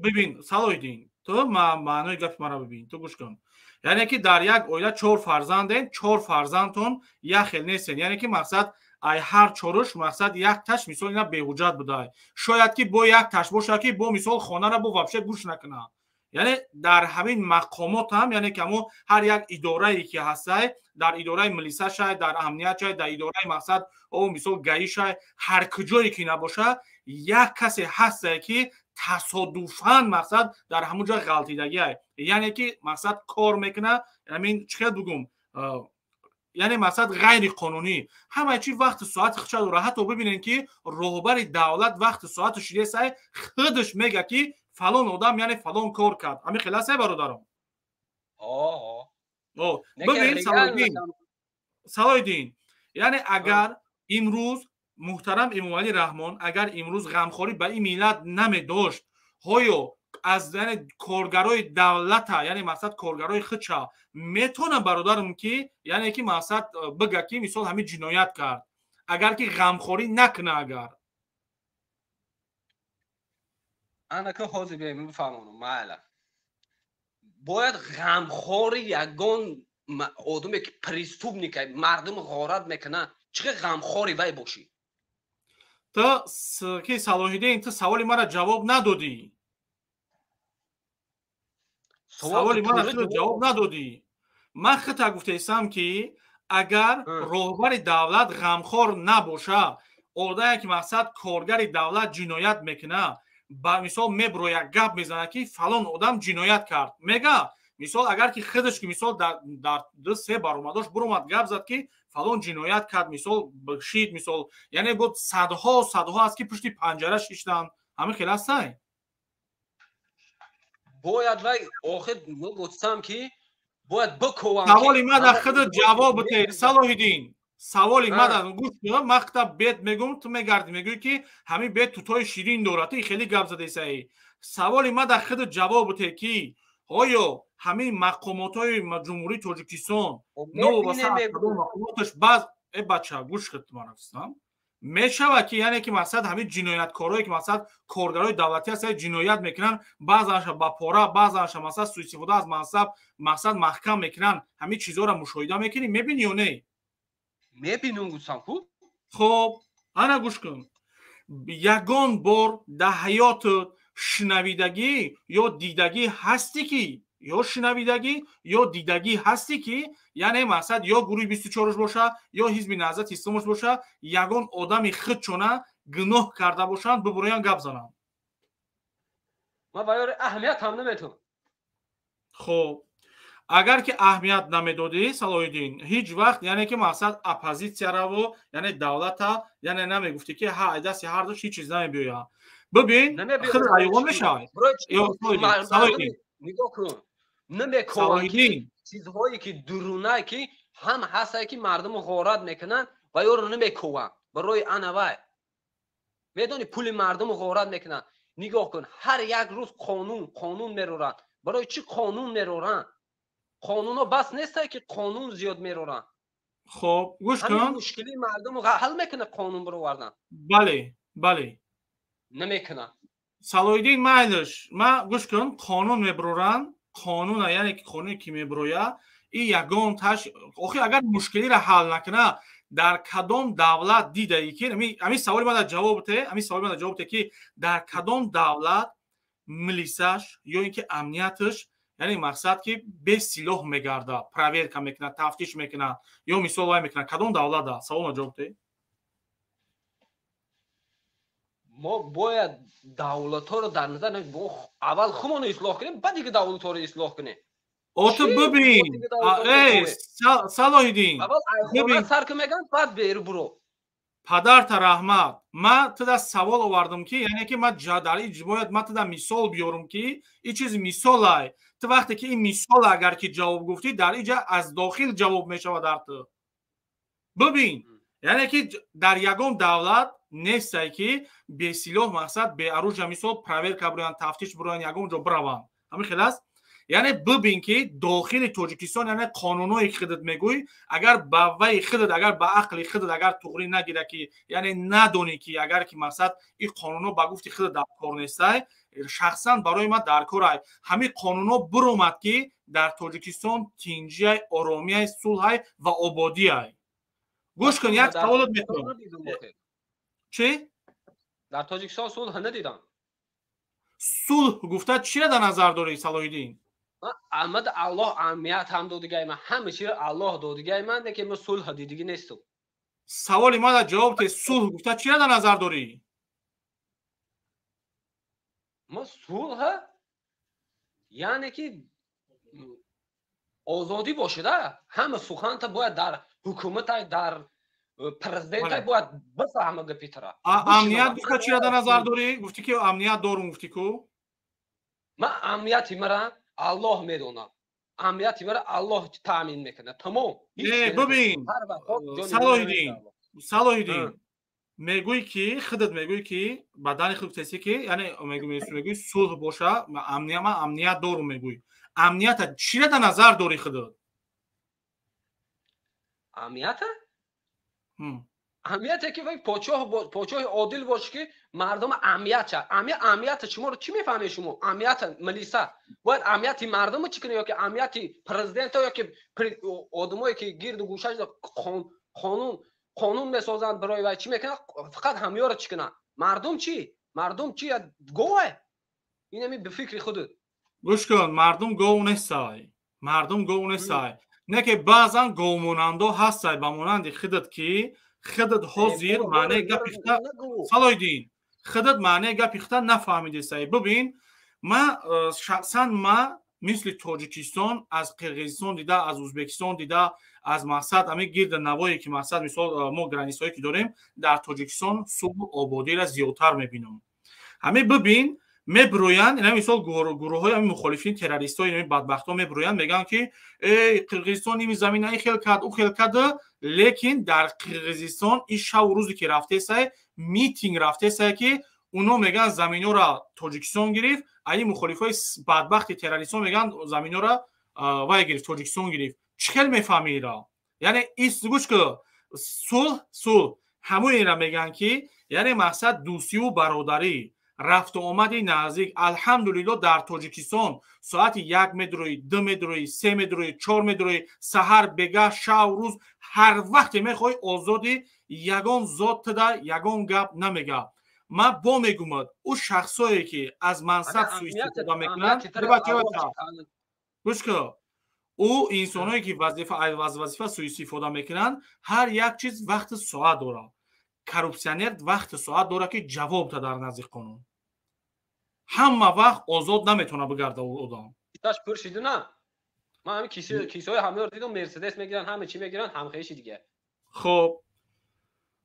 бибин, Салоҳиддин, ту маънои гапи маро бибин, ту гӯш кун. Яъне ки дар як оила чор фарзанден, чор фарзандтон як хел нестен. Яъне ки мақсад, ай ҳар чоруш мақсад як таш, мисол, ина беҳуҷҷат будай. Шояд ки бо як таш бошад, ки бо мисол хонара бо вообще гӯш накунад. Яъне дар ҳамин мақомот ҳам, яъне ки ҳамо ҳар як идорае ки ҳастай, дар идораи милисашай, дар амниятшай, дар идораи мақсад о мисол гаишай, ҳар куҷое ки набоша, як касе ҳастае ки тасодуфан мақсад дар ҳамон ҷо ғалтидагиай, яъне ки мақсад кор мекуна, ҳамин чӣ хел бугум, яъне мақсад ғайриқонунӣ. Ҳамаи чи вақту соати худша дора. Ҳатто бибинем ки роҳбари давлат вақту соату шидесай, худаш мега ки фалон одам, яъне фалон кор кард. Ҳамин хел ҳастай, бародаром? Бибин, Салоҳиддин, яъне агар имрӯз муҳтарам Эмомалӣ Раҳмон агар имрӯз ғамхорӣ ба ин миллат намедошт, ҳоё аз яъне коргарои давлата, яъне мақсад коргарои худша метавонам, бародарам, ки яъне ки мақсад бига ки мисол ҳамин ҷиноят кард, агар ки ғамхорӣ накуна, агар анака ҳозир бифаҳмонам, майла, бояд ғамхори ягон одаме ки преступника, мардум ғорат мекунад, чӣ қадр ғамхори вай бошӣ? Ту ки Салоҳиддин, ту саволи мара ҷавоб надодӣ. Саволи мара ту ҷавоб надодӣ. Ман хита гуфтаистам ки агар роҳбари давлат ғамхор набоша, одаме ки мақсад коргари давлат ҷиноят мекунад, ба мисол меброяд, гап мезанад ки фалон одам ҷиноят кард, мега мисол агар ки худаш ки мисол дар ду се баромадош буромад, гап зад ки фалон ҷиноят кард, мисол шид, мисол яъне буд садҳо садҳо аст ки пушти панҷара шиштанд. Ҳамин хел ҳастай? Бояд вай охир гуфтам ки бояд бикувам. Саволи мада худат ҷавоб бите, Салоҳиддин. Саволи мада гӯш кун, ман худта бет мегӯм, ту мегардӣ мегӯӣ ки ҳамин бет тутои ширин дорад, ту хеле гап задаисаӣ. Саволи мада худат ҷавоб бите ки оё ҳамин мақомотҳои Ҷумҳурии Тоҷикистон новобаста аз кадом мақомоташ баъз э бача гӯш кун, ман афсам мешавад ки яъне ки мақсад ҳамин ҷинояткорое ки мақсад коргарои давлатӣ ҳастанд, ҷиноят мекунанд, баъзанша ба пора, баъзанша мақсад суистифода аз мансаб мақсад маҳкам мекунанд, ҳамин чизҳоро мушоҳида мекунӣ, мебинӣ ё не? Мебинам, гуфтам ку. Хоб, ана гӯш кун, ягон бор дар ҳаётат шунавидагӣ ё дидагӣ ҳастӣ ки ё шунавидагӣ ё дидагӣ ҳастӣ ки яъне мақсад ё гурӯҳи 24-ш боша, ё ҳизби Наҳзати Исломаш боша, ягон одами худчона гуноҳ карда бошанд, бибуроянд, гап зананд? Ман ба ёри аҳамият ҳам наметавонам. Хоб, агар ки аҳамият намедодӣ, Салоҳиддин, ҳеҷ вақт яъне ки мақсад оппозитсияраву яъне давлата яъне намегуфтӣ ки ҳа дасти ҳар душ ҳеҷ чиз намебиёяд. Бибин, худ айвон мешавад. Салоҳиддин, нигоҳ кун, намекунанд ки чизҳое ки дурунае ки ҳам ҳастае ки мардумро ғорат мекунанд ва ёро намекуванд барои анавай. Медонӣ, пули мардумро ғорат мекунанд. Нигоҳ кун, ҳар як рӯз қонун қонун мероранд. Барои чӣ қонун мероранд? Қонунҳо бас нестае ки қонун зиёд мероранд. Хоб, гӯш кун, мушкили мардумро ҳал мекунад қонун баровардан? Бале, бале, намекунад. Салоҳиддин, майлаш, ма гӯш кун, қонун мебароранд, қонуна, яъне ки қонуне ки мебарояд, и ягон таш охир агар мушкилиро ҳал накунад, дар кадом давлат дидаӣ ки ҳамин саволи ман дар ҷавоб те, ҳамин саволи ман дар ҷавоб те ки дар кадом давлат милисаш ё ин ки амнияташ, яъне мақсад ки бесилоҳ мегардад, проверка мекунад, тафтиш мекунад ё мисол вай мекунад, кадом давлат? Савол ман ҷавоб те. Мо бояд давлатҳоро дар назар аввал худмонро ислоҳ кунем, баъд дига давлатҳоро ислоҳ кунем. О ту бибин, эй Салоҳиддин, аввал сар ки мегӯянд, баъд беру буро. Падарта раҳмат, ман туда савол овардам ки яъне ки ман дар ин бояд ман туда мисол биёрам ки ин чиз мисолай. Ту вақте ки ин мисол агар ки ҷавоб гуфтӣ, дар ин ҷа аз дохил ҷавоб мешавад дар ту. Бибин, яъне ки дар ягон давлат нестай ки бесилоҳ мақсад беоружия мисол проверка бироянд, тафтиш бироянд, ягон ҷо бираванд. Ҳамин хел аст? Яъне бибин ки дохили Тоҷикистон, яъне қонунҳое ки худат мегӯӣ, агар ба ваи худат, агар ба ақли худат агар туғрӣ нагира ки яъне надонӣ ки агар ки мақсад ин қонунҳо ба гуфти худат дар кор нестай, шахсан барои ман дар корай. Ҳамин қонунҳо биромад ки дар Тоҷикистон тинҷиай, оромиай, сулҳай ва ободиай. Гӯш кун, як саволот мекунам. Чӣ? Дар Тоҷикистон сулҳ надидам. Сулҳ гуфта чиро дар назар дорӣ, Салоҳиддин? Амад Аллоҳ амният ҳам додигай ман, ҳама чиро Аллоҳ додигай ман, лекин ман сулҳ дидигӣ нестам. Саволи мана ҷавоб те, сулҳ гуфта чиро дар назар дорӣ? Ма сулҳ яъне ки озодӣ бошада, ҳама суханта бояд дар ҳукуматай, дар президентай бояд бифаҳма гапи тара. Амният гуфта чиро дар назар дорӣ? Гуфтӣ ки амният дорум, гуфтӣ ку? Ман амнияти мара Аллоҳ медонад. Амнияти мара Аллоҳ таъмин мекунад. Тамом. Не, бибин. Салоҳиддин, Салоҳиддин, мегӯӣ ки худат мегӯӣ ки бадани худ гуфтаисӣ ки яъне мегӯӣ сулҳ боша, амният, ман амният дорум мегӯӣ. Амнията чиро дар назар дорӣ худат? Амнията? Амнияте ки вай подшоҳ, подшоҳи одил боше ки мардум амният шавад. Амнията шуморо чӣ мефаҳмед шумо? Амнията милиса бояд амнияти мардумро чӣ кунад, ё ки амнияти президента, ё ки одамое ки гирду гӯшаш қонун месозанд барои вай чӣ мекунад? Фақат ҳамёро чӣ кунад? Мардум чӣ? Мардум чӣ? Гове? Инами ба фикри худат. Гӯш кун, мардум гов нестай. Мардум гов нестай. Не ки баъзан говмонандо ҳастай ба монанди худат ки худат ҳозир маънеи гапи хута, Салоҳиддин, худат маънеи гапи хута нафаҳмидистай. Бибин, ма шахсан ма мисли Тоҷикистон аз Қирғизистон дида, аз Ӯзбекистон дида, аз мақсад ами гирда навое ки мақсад мисол мо границаҳое ки дорем, дар Тоҷикистон сулҳу ободиро зиёдтар мебинам. Ҳами бибин, мебурӯянд ина мисол гурӯҳҳои ами мухолифин, террористҳои ами бадбахтҳо мебурӯянд, мегӯянд ки эй, Қирғизистон ими замина ин хел кард, ӯ хел кард, лекин дар Қирғизистон ин шаву рӯзе ки рафтесай, митинг рафтесай ки уно мегӯянд заминҳоро Тоҷикистон гирифт, а ин мухолифҳои бадбахти террористҳо мегӯянд заминҳоро вай гирифт, Тоҷикистон гирифт. Чӣ хел мефаҳмӣ инро? Яъне гӯш ку, сулҳ, сулҳ ҳамоинро мегӯянд ки яъне мақсад дӯстиву бародарӣ, рафту омади наздик. Алҳамдулилло, дар Тоҷикистон соати 1 медроӣ, 2 медроӣ, 3 медроӣ, 4 медроӣ, саҳар, бегаҳ, шав, рӯз, ҳар вақте мехоҳӣ озодӣ, ягон зот туда ягон гап намега. Ман бо мегумад, ӯ шахсое ки аз мансаб суистифода мекунанд, гӯш ку, ӯ инсоное ки аз вазифа суистифода мекунанд, ҳар як чиз вақти соат дорад. Коррупсионер вақти соат дорад ки ҷавоб да дар назди қонун. Ҳама вақт озод наметавона бигарда ӯ одам. Кисаш пур шиду на? Ман ҳамин кисои ҳамаро дидам, Мерседес мегиранд, ҳама чӣ мегиранд, ҳамхеши дига. Хоб,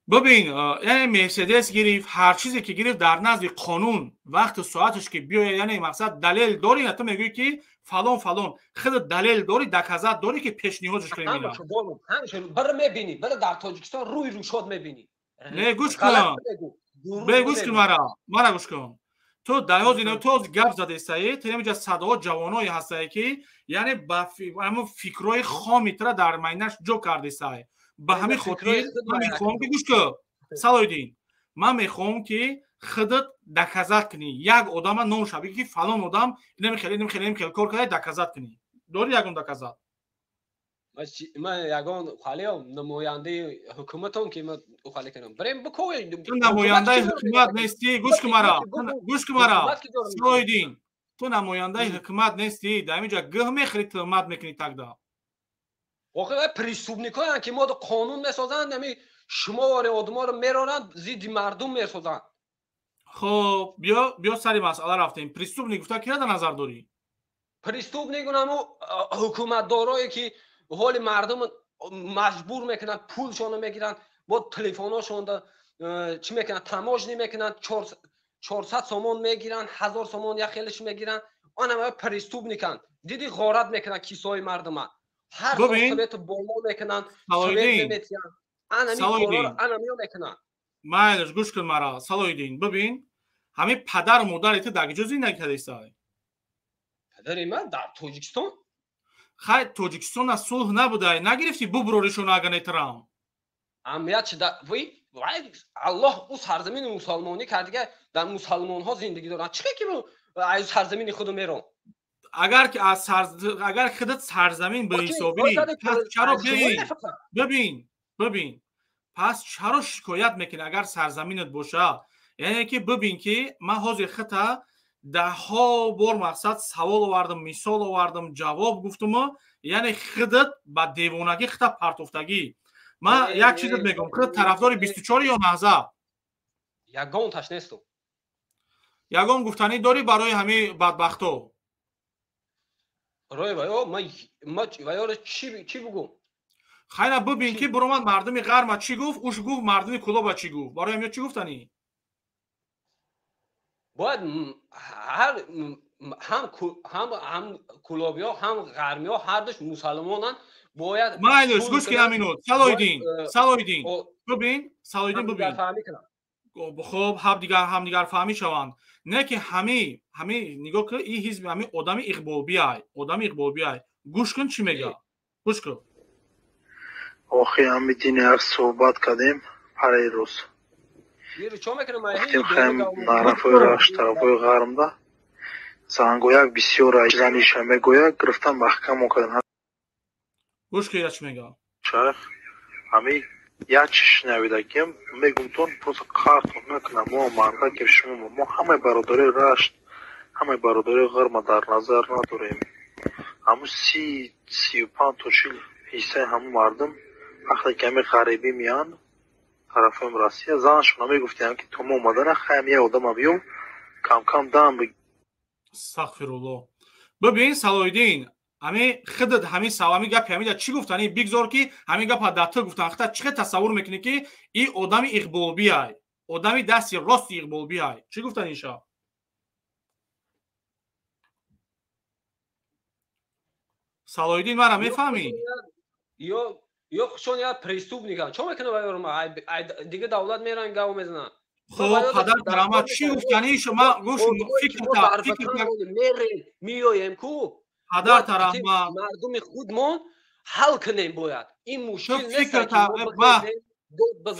бибин, яъне Мерседес гирифт, ҳар чизе ки гирифт, дар назди қонун вақти соаташ ки биёяд, яъне мақсад далел дорӣ, на ту мегӯӣ ки фалон фалон, худат далел дорӣ, доказать дорӣ ки пешниҳодаш кунӣ мина. Бира мебинӣ, бира дар Тоҷикистон рӯи рӯшод мебинӣ. Не, гӯш кун, бе гӯш кун, мара, мара гӯш кун. Ту даёзи ту гап задестаи, ту инҷа садҳо ҷавоное ҳастае ки яъне ба ҳамон фикрҳои хоми тура дар майнаш ҷо кардесай. Ба ҳамин хотир ман мехоҳам ки гӯш кун, Салоҳиддин, ман мехоҳам ки худат доказать кунӣ, як одама номша бигӣ ки фалон одам инами хеле, инами хеле, инами хеле кор карда, доказать кунӣ. Дорӣ ягон доказать? Ман ягон халиам намояндаи ҳукуматам ки ман хали кунам? Барем бикӯем. Ту намояндаи ҳукумат нестӣ. Гӯш кун мара, гӯш кун мара, Салоҳиддин, ту намояндаи ҳукумат нестӣ. Дар инҷа гӯҳ мехӯрӣ, туҳмат мекунӣ тогда. Охир вай преступникоянд ки мо қонун месозанд, ами шумори одаморо мероранд, зидди мардум месозанд. Хоб, биё, биё, сари масъала рафтем. Преступник гуфта кира дар назар дорӣ? Преступник унамо ҳукуматдорое ки ҳоли мардум маҷбур мекунанд, пулшонро мегиранд, бо телефоношонда чӣ мекунанд, таможня мекунанд, 400 сомон мегиранд, 1000 сомон як хелеш мегиранд. Анама преступниканд. Диди, ғорат мекунанд кисои мардума, ҳар сол совету боло мекунанд, совет наметиҳанд. Анами корро анамиё мекунанд. Майлаш, гӯш кун мара, Салоҳиддин. Бибин, ҳамин падару модари ту дар куҷо зиндагӣ кардестай? Падари ман дар Тоҷикистон. Хай, Тоҷикистон аз сулҳ набудай, нагирифтӣ буброришон аганетрам? Амният шуда вай, вай Аллоҳ ӯ сарзамини мусалмонӣ кардига, дар мусалмонҳо зиндагӣ доранд. Чӣ ки аз сарзамини худу мерон? Агар ки аз агар худат сарзамин ба ҳисобӣ, пас чаро, бибин, бибин, бибин, пас чаро шикоят мекунӣ, агар сарзаминат боша? Яъне ки бибин ки ман ҳозир хута Даҳҳо бор мақсад савол овардам, мисол овардам, ҷавоб гуфтум, яъне худат ба девонагӣ хита партофтагӣ. Ман як чизат мегӯям, худат тарафдори 24 ё Наҳзат? Ягонташ несту. Ягон гуфтанӣ дорӣ барои ҳамин бадбахто? Барои ваё ма ваёро чӣ бугум? Хайна бибин ки буромад мардуми ғарма чӣ гуфт, уш гуфт мардуми Кулоба чӣ гуфт. Барои ҳамин чӣ гуфтанӣ? Бояд ҳар ҳам ҳам кулобиҳо ҳам ғармиҳо ҳардуш мусалмонанд, бояд майлиш гӯш ки аминут Салоиддин, Салоиддин бибин, Салоиддин бибин. Хуб, ҳамдигар фаҳмӣ шаванд. Не ки ҳами нигоҳ кун, ин ҳизби ҳами одами иқболбиай, одами иқболбиай. Гӯш кун чӣ мега. Гӯш кун. Охи ҳами дини як суҳбат кардем параи рӯз. Гуфтем хаем тарафҳои рашт, тарафҳои ғармда зангояк бисёр заниша мегӯяд, гирифтан маҳкам кардем. Гӯш ки чӣ мега. Шайх, ҳами як чиз шунавидагим, мегумтон просто қартон накунам, мо мардакем шумо, мо ҳамаи бародарои рашт, ҳамаи бародарои ғарма дар назар надорем. Ҳамун 30, 35 то 40 ҳиссаи ҳамун мардум вақте ки ҳами ғарибӣ меянд тарафҳои Россия, занашона мегуфтем ки то мо омадана хаем як одама биёв кам-кам дам. Астағфируллоҳ. Бибин Салоиддин, ҳами худат ҳами савами гапи ҳамида чӣ гуфтани? Бигзор ки ҳамин гапа дар ту гуфтан. Худат чӣ хел тасаввур мекунӣ ки ин одами иқболбиай, одами дасти рости иқболбиай? Чӣ гуфтани иша? Салоиддин мара мефаҳмӣ? Ё хушон я преступникан. Чо мекунад вайро? Дига давлат меран гав мезананд. Хуб, падар карамат чӣ гуфтани шумо? Гӯш фикр мерем, миёем ку. Падар тараҳмат мардуми худмон ҳал кунем бояд. Ин мушкил нест.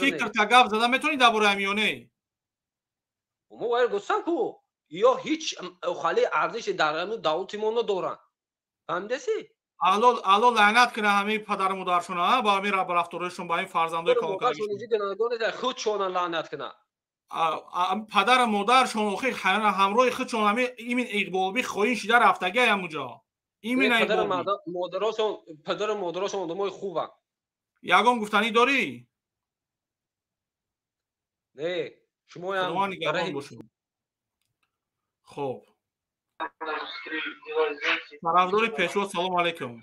Фикрта гап зада метавонӣ дар бораи ҳамин ё не? Мо вайро гуфтам ку, ё ҳеҷ хали арзиши дар ҳамин давлати мо надоранд. Фаҳмидасӣ? Алло лаънат кунад ҳамин падару модаршона, ба ҳамин рафторашон, ба ҳамин фарзандои калонкардагишон. Худшона лаънат кунад. Падару модаршон охи ҳамроҳи худшон ҳамин имин иқболбӣ хоин шида рафтагиай ҳамунҷо. Имин падару модарошон одамои хубанд. Ягон гуфтанӣ дорӣ? Не, шумоям нигаҳбон бошед. Хуб. Тарафдори Пешво, салом алейкум.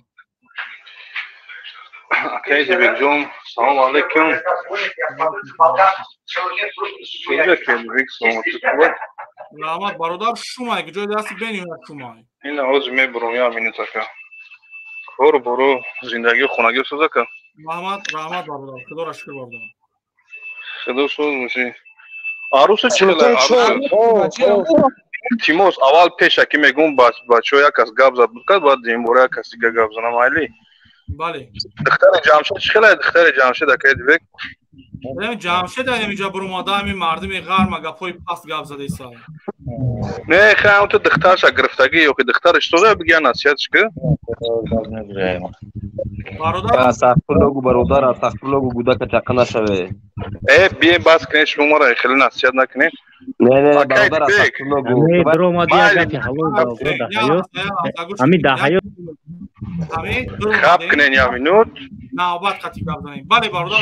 Акай Ҷабирҷон, салом алейкум. Раҳмат бародар, шумай ҷои дасти бениҳоят шумай. Ина ҳозир мебурам як минут ака. Кору бору зиндагии хонагӣ соз ака. Раҳмат, раҳмат бародар, худоро шукр бародар. Худо соз бошӣ. Аруса чӣ хела? Тимос аввал пеша ки мегӯм бачаҳо як кас гап зад буд, баъд димбора як кас дига гап занам, айли? Бале. Духтари Ҷамшед чӣ хела? Духтари Ҷамшед акай Дибек? Ҷамшед ҳаминҷа буромада ҳамин мардуми ғарма гапҳои паст гап задеса. Не, хай ту духтарша гирифтагӣ ё ки духтараш соза бигя насиҳатш ки? Бародар, астағфируллоҳ бародар, астағфируллоҳ гудака чақа нашаве. Э, бием бас кунед, шумо маро хеле насиҳат накунед. Не, не, бародар, астағфируллоҳ. Не, биромади як гапи ҳалол бародар дар ҳаёт. Ҳамин дар ҳаёт хаб кунед як минут. Навбат қатӣ гап занем. Бале бародар.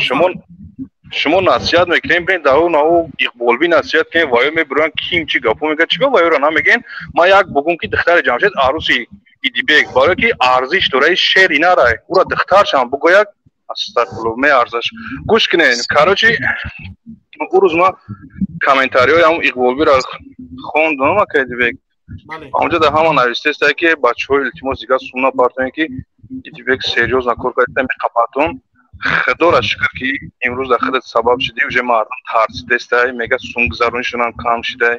Шумо насиҳат мекунем, бин дар нав иқболбӣ насиҳат кунем, ваё мебуранд ким чӣ гапо мегӯяд, чӣ гап ваёро намегӯем. Ман як бугум ки духтари Ҷамшед аруси Идибек, барое ки арзиш дора, шери нарай, ура духтаршам бугӯяд, астағфируллоҳ, меарзаш. Гӯш кунед, короче, ӯ рӯз ман комментариҳои ҳамун иқболбиро хондам, ака Идибек. Онҷо дар ҳама навиштааст ки бачаҳо илтимос дигар сум напартоед ки Идибек серьёзно кор карда меқапатон. Худоро шукр ки имрӯз дар худат сабаб шудӣ, уже мардум тарсидестай, мега сумгузаронишонам кам шудай,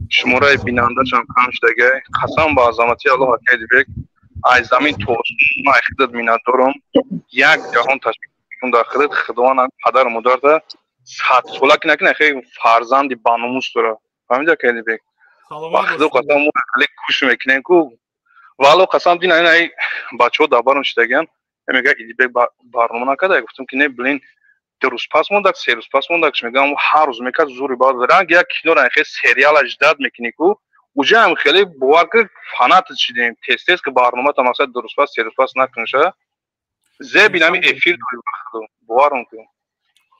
шумораи бинандашам кам шудагай. Қасам ба азамати Аллоҳ, акай Дибек, аз замин то ман худат миннатдорам, як ҷаҳон ташкил мекунам дар худат. Худованд падару модарта садсола ки накунад, хеле фарзанди баномус дора. Фаҳмидӣ, акай Дибек? Ба худо қасам, мо хеле гӯш мекунем ку. Валло қасам, дина ина бачаҳо дар барон шудагианд, мегӯяд Идибек барнома накарда. Гуфтам ки не, блин, ду рӯз пас мондак, се рӯз пас мондак. Мегӯям ҳар рӯз мекард, зури баъд ранг як киноро хел сериала ждать мекунӣ ку, Уҷаам хеле бовар ки фанат шидем. Тез-тез ки барномата мақсад дурустпас, серустпас накунша. Зеб инами эфир дорӣ ба боварам кун.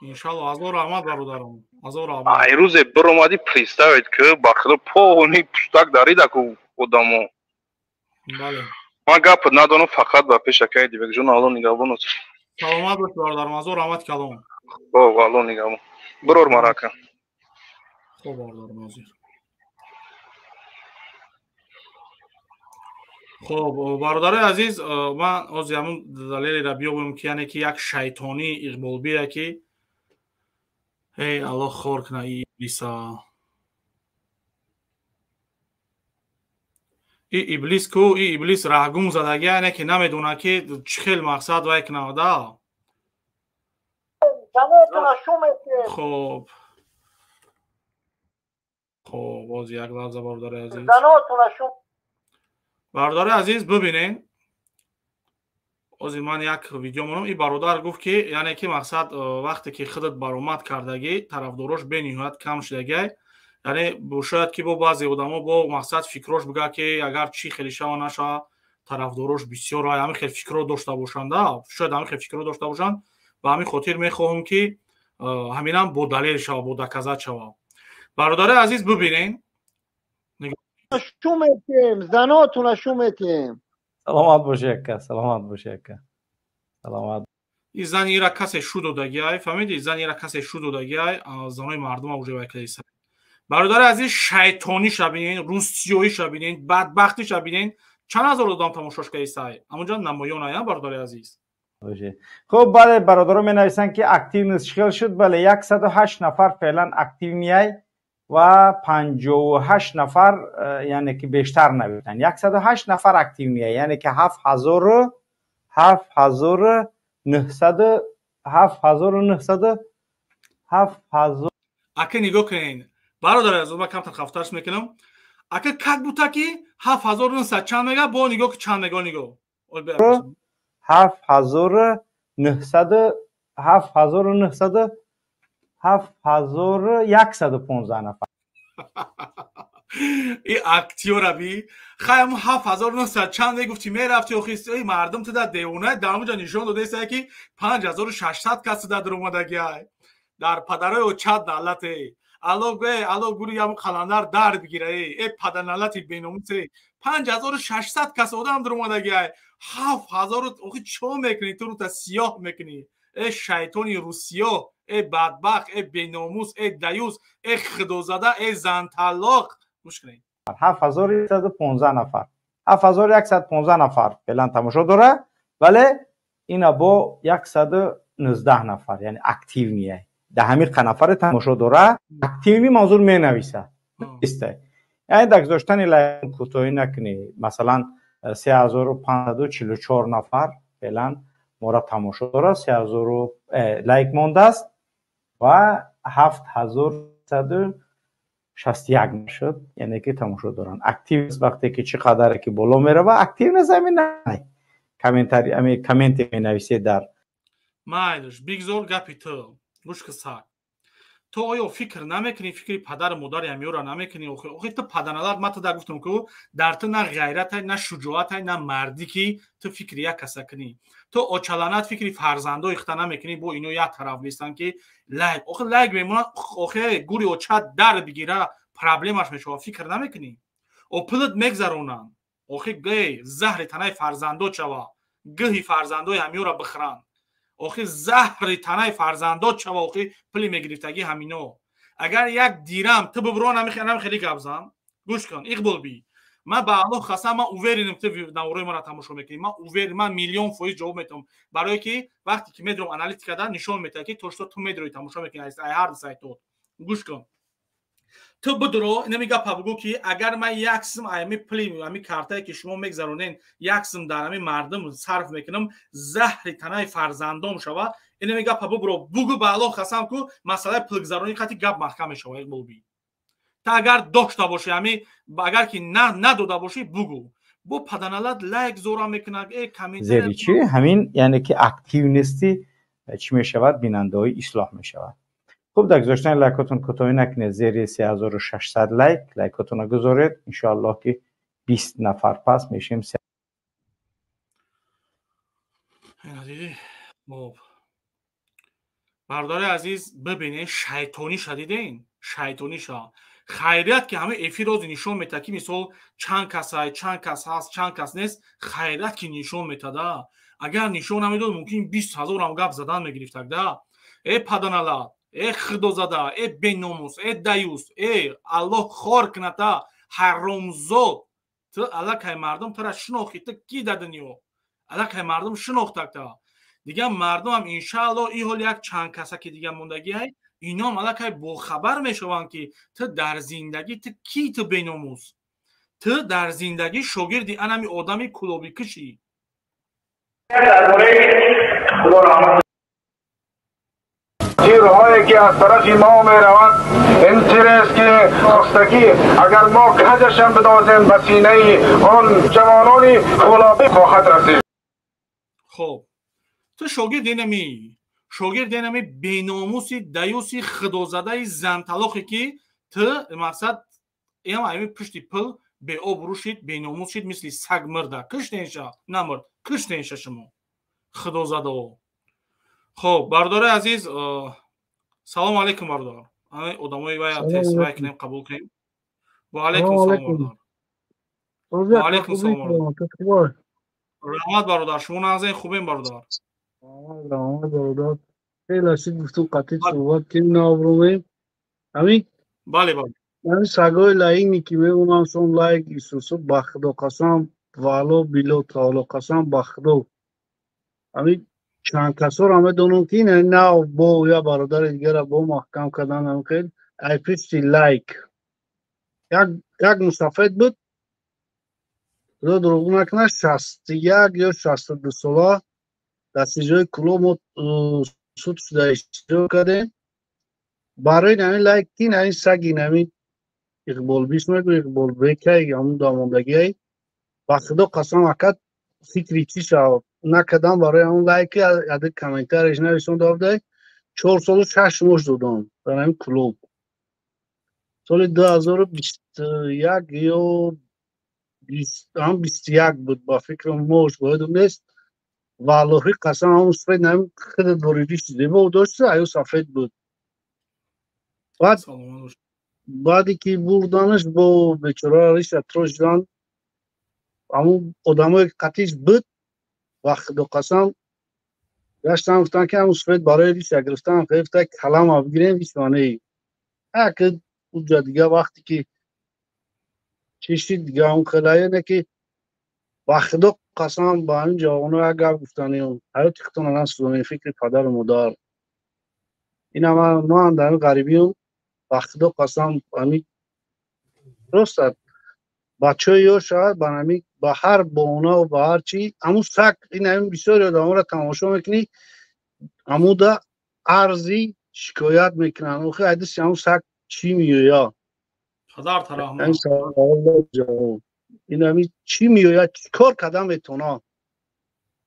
Иншалло, ҳазор раҳмат бародарам. Ҳазор раҳмат. Ай рӯзе биромадӣ представить ки ба худо полный пустак дарида ку одамо. Бале. Ман гап надонам фақат ба пеш акай Дибекҷон Алло нигаҳбон аст. Саломат бош бародарам, ҳазор раҳмат калом. Хоб, Алло нигаҳбон. Бирор марака. Хоб бародарам ҳозир. Хоб, бародарои азиз, ман ҳозир ҳамун далелеро биёбам ки яъне ки як шайтонии иқболбие ки эй Аллоҳ хор куна и иблиса. И иблис ку, и иблис раҳгум задагӣ, яъне ки намедонад ки чӣ хел мақсад вай кунада. Хоб. Хоб, боз як лаҳза бародари азиз. Бародари азиз, бибинед. Ҳозир ман як видео монам. И бародар гуфт ки яъне ки мақсад вақте ки худат баромад кардагӣ, тарафдорош бениҳоят кам шудагиай. Яъне шояд ки бо баъзе одамо бо мақсад фикрош бигӯяд ки агар чӣ хеле шава нашава, тарафдорош бисёр ай, ҳамин хел фикрро дошта бошанд, шояд ҳамин хел фикрро дошта бошанд. Ба ҳамин хотир мехоҳам ки ҳаминам бо далел шава, бо доказат шава. Бародари азиз, бибинед. Шу метем, занотуна шу метем. Саломат боши ака, саломат боши ака. Саломат. И зани ира касе шу додагиай, фаҳмидӣ? Зани ира касе шу додагиай, занои мардума уже вай кадиса. Бародари азиз, шайтониша бинед, русиёиша бинед, бадбахтиша бинед. Чанд ҳазор одам тамошош кадисай? Ҳамонҷо намоён ая, бародари азиз. Хуб, бале, бародаро менависанд ки активность хел шуд. Бале, 108 нафар феълан активнияй ва 58 нафар, яъне ки бештар навиштанд. 108 нафар активния, яъне ки 7900 7900 7000. Ака нигоҳ кунед, бародари азиз, ман камтар хафтарш мекунам. Ака как бута ки 7900 чанд мега, бо нигоҳ ки чанд мега, нигоҳ. 7900 7900 7115 нафар. И актёра би хай ҳамун 7900 чанд мегуфтӣ мерафти охи эй мардум ту дар девона дар ҳамунҷо нишон додаиста ки 5600 кас ту дар дуромадагиай. Дар падарои очат налате. Алло ге, алло гури ҳамун қаландар дар бигира эй, э падарналати беномус эй. 5600 кас одам дуромадагиай. 7000 охи чо мекунӣ ту рута сиёҳ мекунӣ. Э шайтони русиё, э бадбахт, э беномус, э даюс, э худозада, э занталоқ. Гӯш кунед. 7115 нафар. 7115 нафар феълан тамошо дора, вале ина бо 119 нафар, яъне активния. Дар ҳамин қа нафаре тамошо дора, активни манзур менависа. Истай. Яъне дар гузоштани лайк кӯтоҳӣ накунӣ. Масалан 3544 нафар феълан мора тамошо дора, 3000 лайк мондааст ва 7161 шуд, яъне ки тамошо доранд. Активност вақте ки чӣ қадаре ки боло мерава, активност ҳамин комментари, ҳамин комменте менависед дар майлаш, бигзор гапи ту, гӯш ки саг. Ту оё фикр намекунӣ, фикри падару модари ҳамёра намекунӣ? Охи, охи ту падарналат, ман ту да гуфтам ку дар ту на ғайратай, на шуҷоатай, на мардӣ ки ту фикри як каса кунӣ. Ту очаланат фикри фарзандои худта намекунӣ, бо ино як тараф нестанд ки лайк, охи лайк мемонад, охи гури очат дар бигира, проблемаш мешавад, фикр намекунӣ. О пулат мегзаронанд. Охи гей, заҳри танаи фарзандо шава, гӯҳи фарзандои ҳамёра бихӯранд. Охи заҳри танаи фарзандот шава, охи пули мегирифтагӣ ҳамино. Агар як дирам ту бибро намехели гап зан, гӯш кун, Иқбол би. Ман ба Аллоҳ қасам, ман уверенам ту наворои маро тамошо мекунӣ. Ман уверен, ман миллион фоиз ҷавоб метавам. Барое ки вақте ки медром аналитикада нишон метаҳад ки то что ту медрои тамошо мекунӣ аз ҳар сайтот. Гӯш кун. Ту бидро, инами гапа бугӯ ки агар ман як сум ами пули ами картае ки шумо мегзаронен, як сум дар ами мардум сарф мекунам, заҳри танаи фарзандом шава, инами гапа бубро, бугӯ ба Аллоҳ қасам ку масъалаи пулгзаронӣ қати гап маҳкам мешава, Иқбол би. Та агар дошта бошӣ, ами агар ки надода бошӣ, бугӯ. Бо паданалат лайк зора мекунад, э комментар зери чӣ? Ҳамин яъне ки активности чӣ мешавад, бинандаҳои ислоҳ мешавад. Хуб, дар гузоштани лайкотон кӯтоҳӣ накунед. Зери 3600 лайк лайкотонро гузоред. Иншоаллоҳ, ки 20 нафар пас мешем. Хуб, бародари азиз, бибинед, шайтониша диден, шайтониша. Хайрият, ки ҳама эфир рози нишон метад, ки мисол чанд касай, чанд кас ҳаст, чанд кас нест. Хайрият, ки нишон метада. Агар нишон намедод, мумкин 20 000-ам гап задан мегирифтагда. Э, паданалат, э, худозада, э, беномус, э, даюс, э, Аллоҳ хор куната, ҳаромзод. Ту аллакай мардум тура шинохти, ту ки да дунё аллакай мардум шинохтакта. Дигар мардумам, иншаалло, и ҳол як чанд каса, ки дигар мондагиай, ином аллакай бохабар мешаванд, ки ту дар зиндагӣ ту ки, ту беномус, ту дар зиндагӣ шогирди анами одами кулобикушӣ. Дар бораи Худо раҳмат. Тирҳое, ки аз тарафи мо меравад, ин тирест, ки хостагӣ агар мо каҷашам бидозем, ба синаи он ҷавонони кӯлобӣ хоҳад расид. Хоб, ту шогирди инами, шогирди инами беномуси, даюси, худозадаи занталохе, ки ту мақсад ям ами пушти пул беобрӯ шид, беномус шид, мисли саг мирда. Киштенша, намурд, киштенша шумо, худозадао. Хоб, бародари азиз, салому алейкум, бародар. Одамои вай вай кунем, қабул кунем. Ва алейкум салом, бародар. Ва алейкум салом, бародар. Раҳмат, бародар. Шумо нағзен, хубем, бародар? Раҳмат, бародар. Хеле шид, гуфтум, қатъи суҳбат кунем, наобрӯмем. Ҳамин Бале. Ҳамин сагои лаине, ки мемонам сон лайк исусу, ба Худо қасам, вало било таоло қасам, ба Худо, ҳамин чанд касоро медонам, ки нав бо я бародари дигара бо маҳкам кардан, ҳамхел ай пишти лайк. Як мусафед буд, Худо дурӯғ накунад, 61 ё 62 сола, дар СИЗОи Кӯлоб мо суд шуда иштирок кардем барои нами лайк, ки нами саги нами Иқболбис мегӯ, Иқболбекай, ҳамун дамондагиай. Ба Худо қасам, акат фикри чӣ шавад накардам, барои ҳамун лайки яде комментарияш нависонда будай, 4 солу 6 моҳ додам дар ҳамин Кӯлоб, соли 2021 ё ҳам 21 буд, ба фикрам, моҳш боядум нест. Валлоҳи қасам, ҳамун сафед нами хеле доридиш зебо дошт, аю сафед буд. Баъд баъде ки бурданаш, бо бечора риша трошидан, ҳамун одамое ки қатиш буд, ба Худо қасам, гаштан, гуфтан, ки ҳамун сафед барои риша гирифтан гирифта, калама бигирем, ҳеҷ маънеи як уҷа. Дига вақте ки чишид, дига он хелае не, ки ба Худо қасам, ба ҳамин ҷавоно як гап гуфтанем: ҳаёти худтона насӯзонем, фикри падару модар. Ина ман дар ҳамин ғарибиюм, ба Худо қасам, ҳамин рост, бачаҳои ёш шавад, ба ҳамин ба ҳар баҳонаву ба ҳар чи ҳамун саг. Ин ҳамин бисёри одаморо тамошо мекунӣ, ҳамуда арзи шикоят мекунанд. Охи, айдиси ҳамун саг чӣ меояд? Ин ҳамин чӣ меояд, чӣ кор кардан метавонад?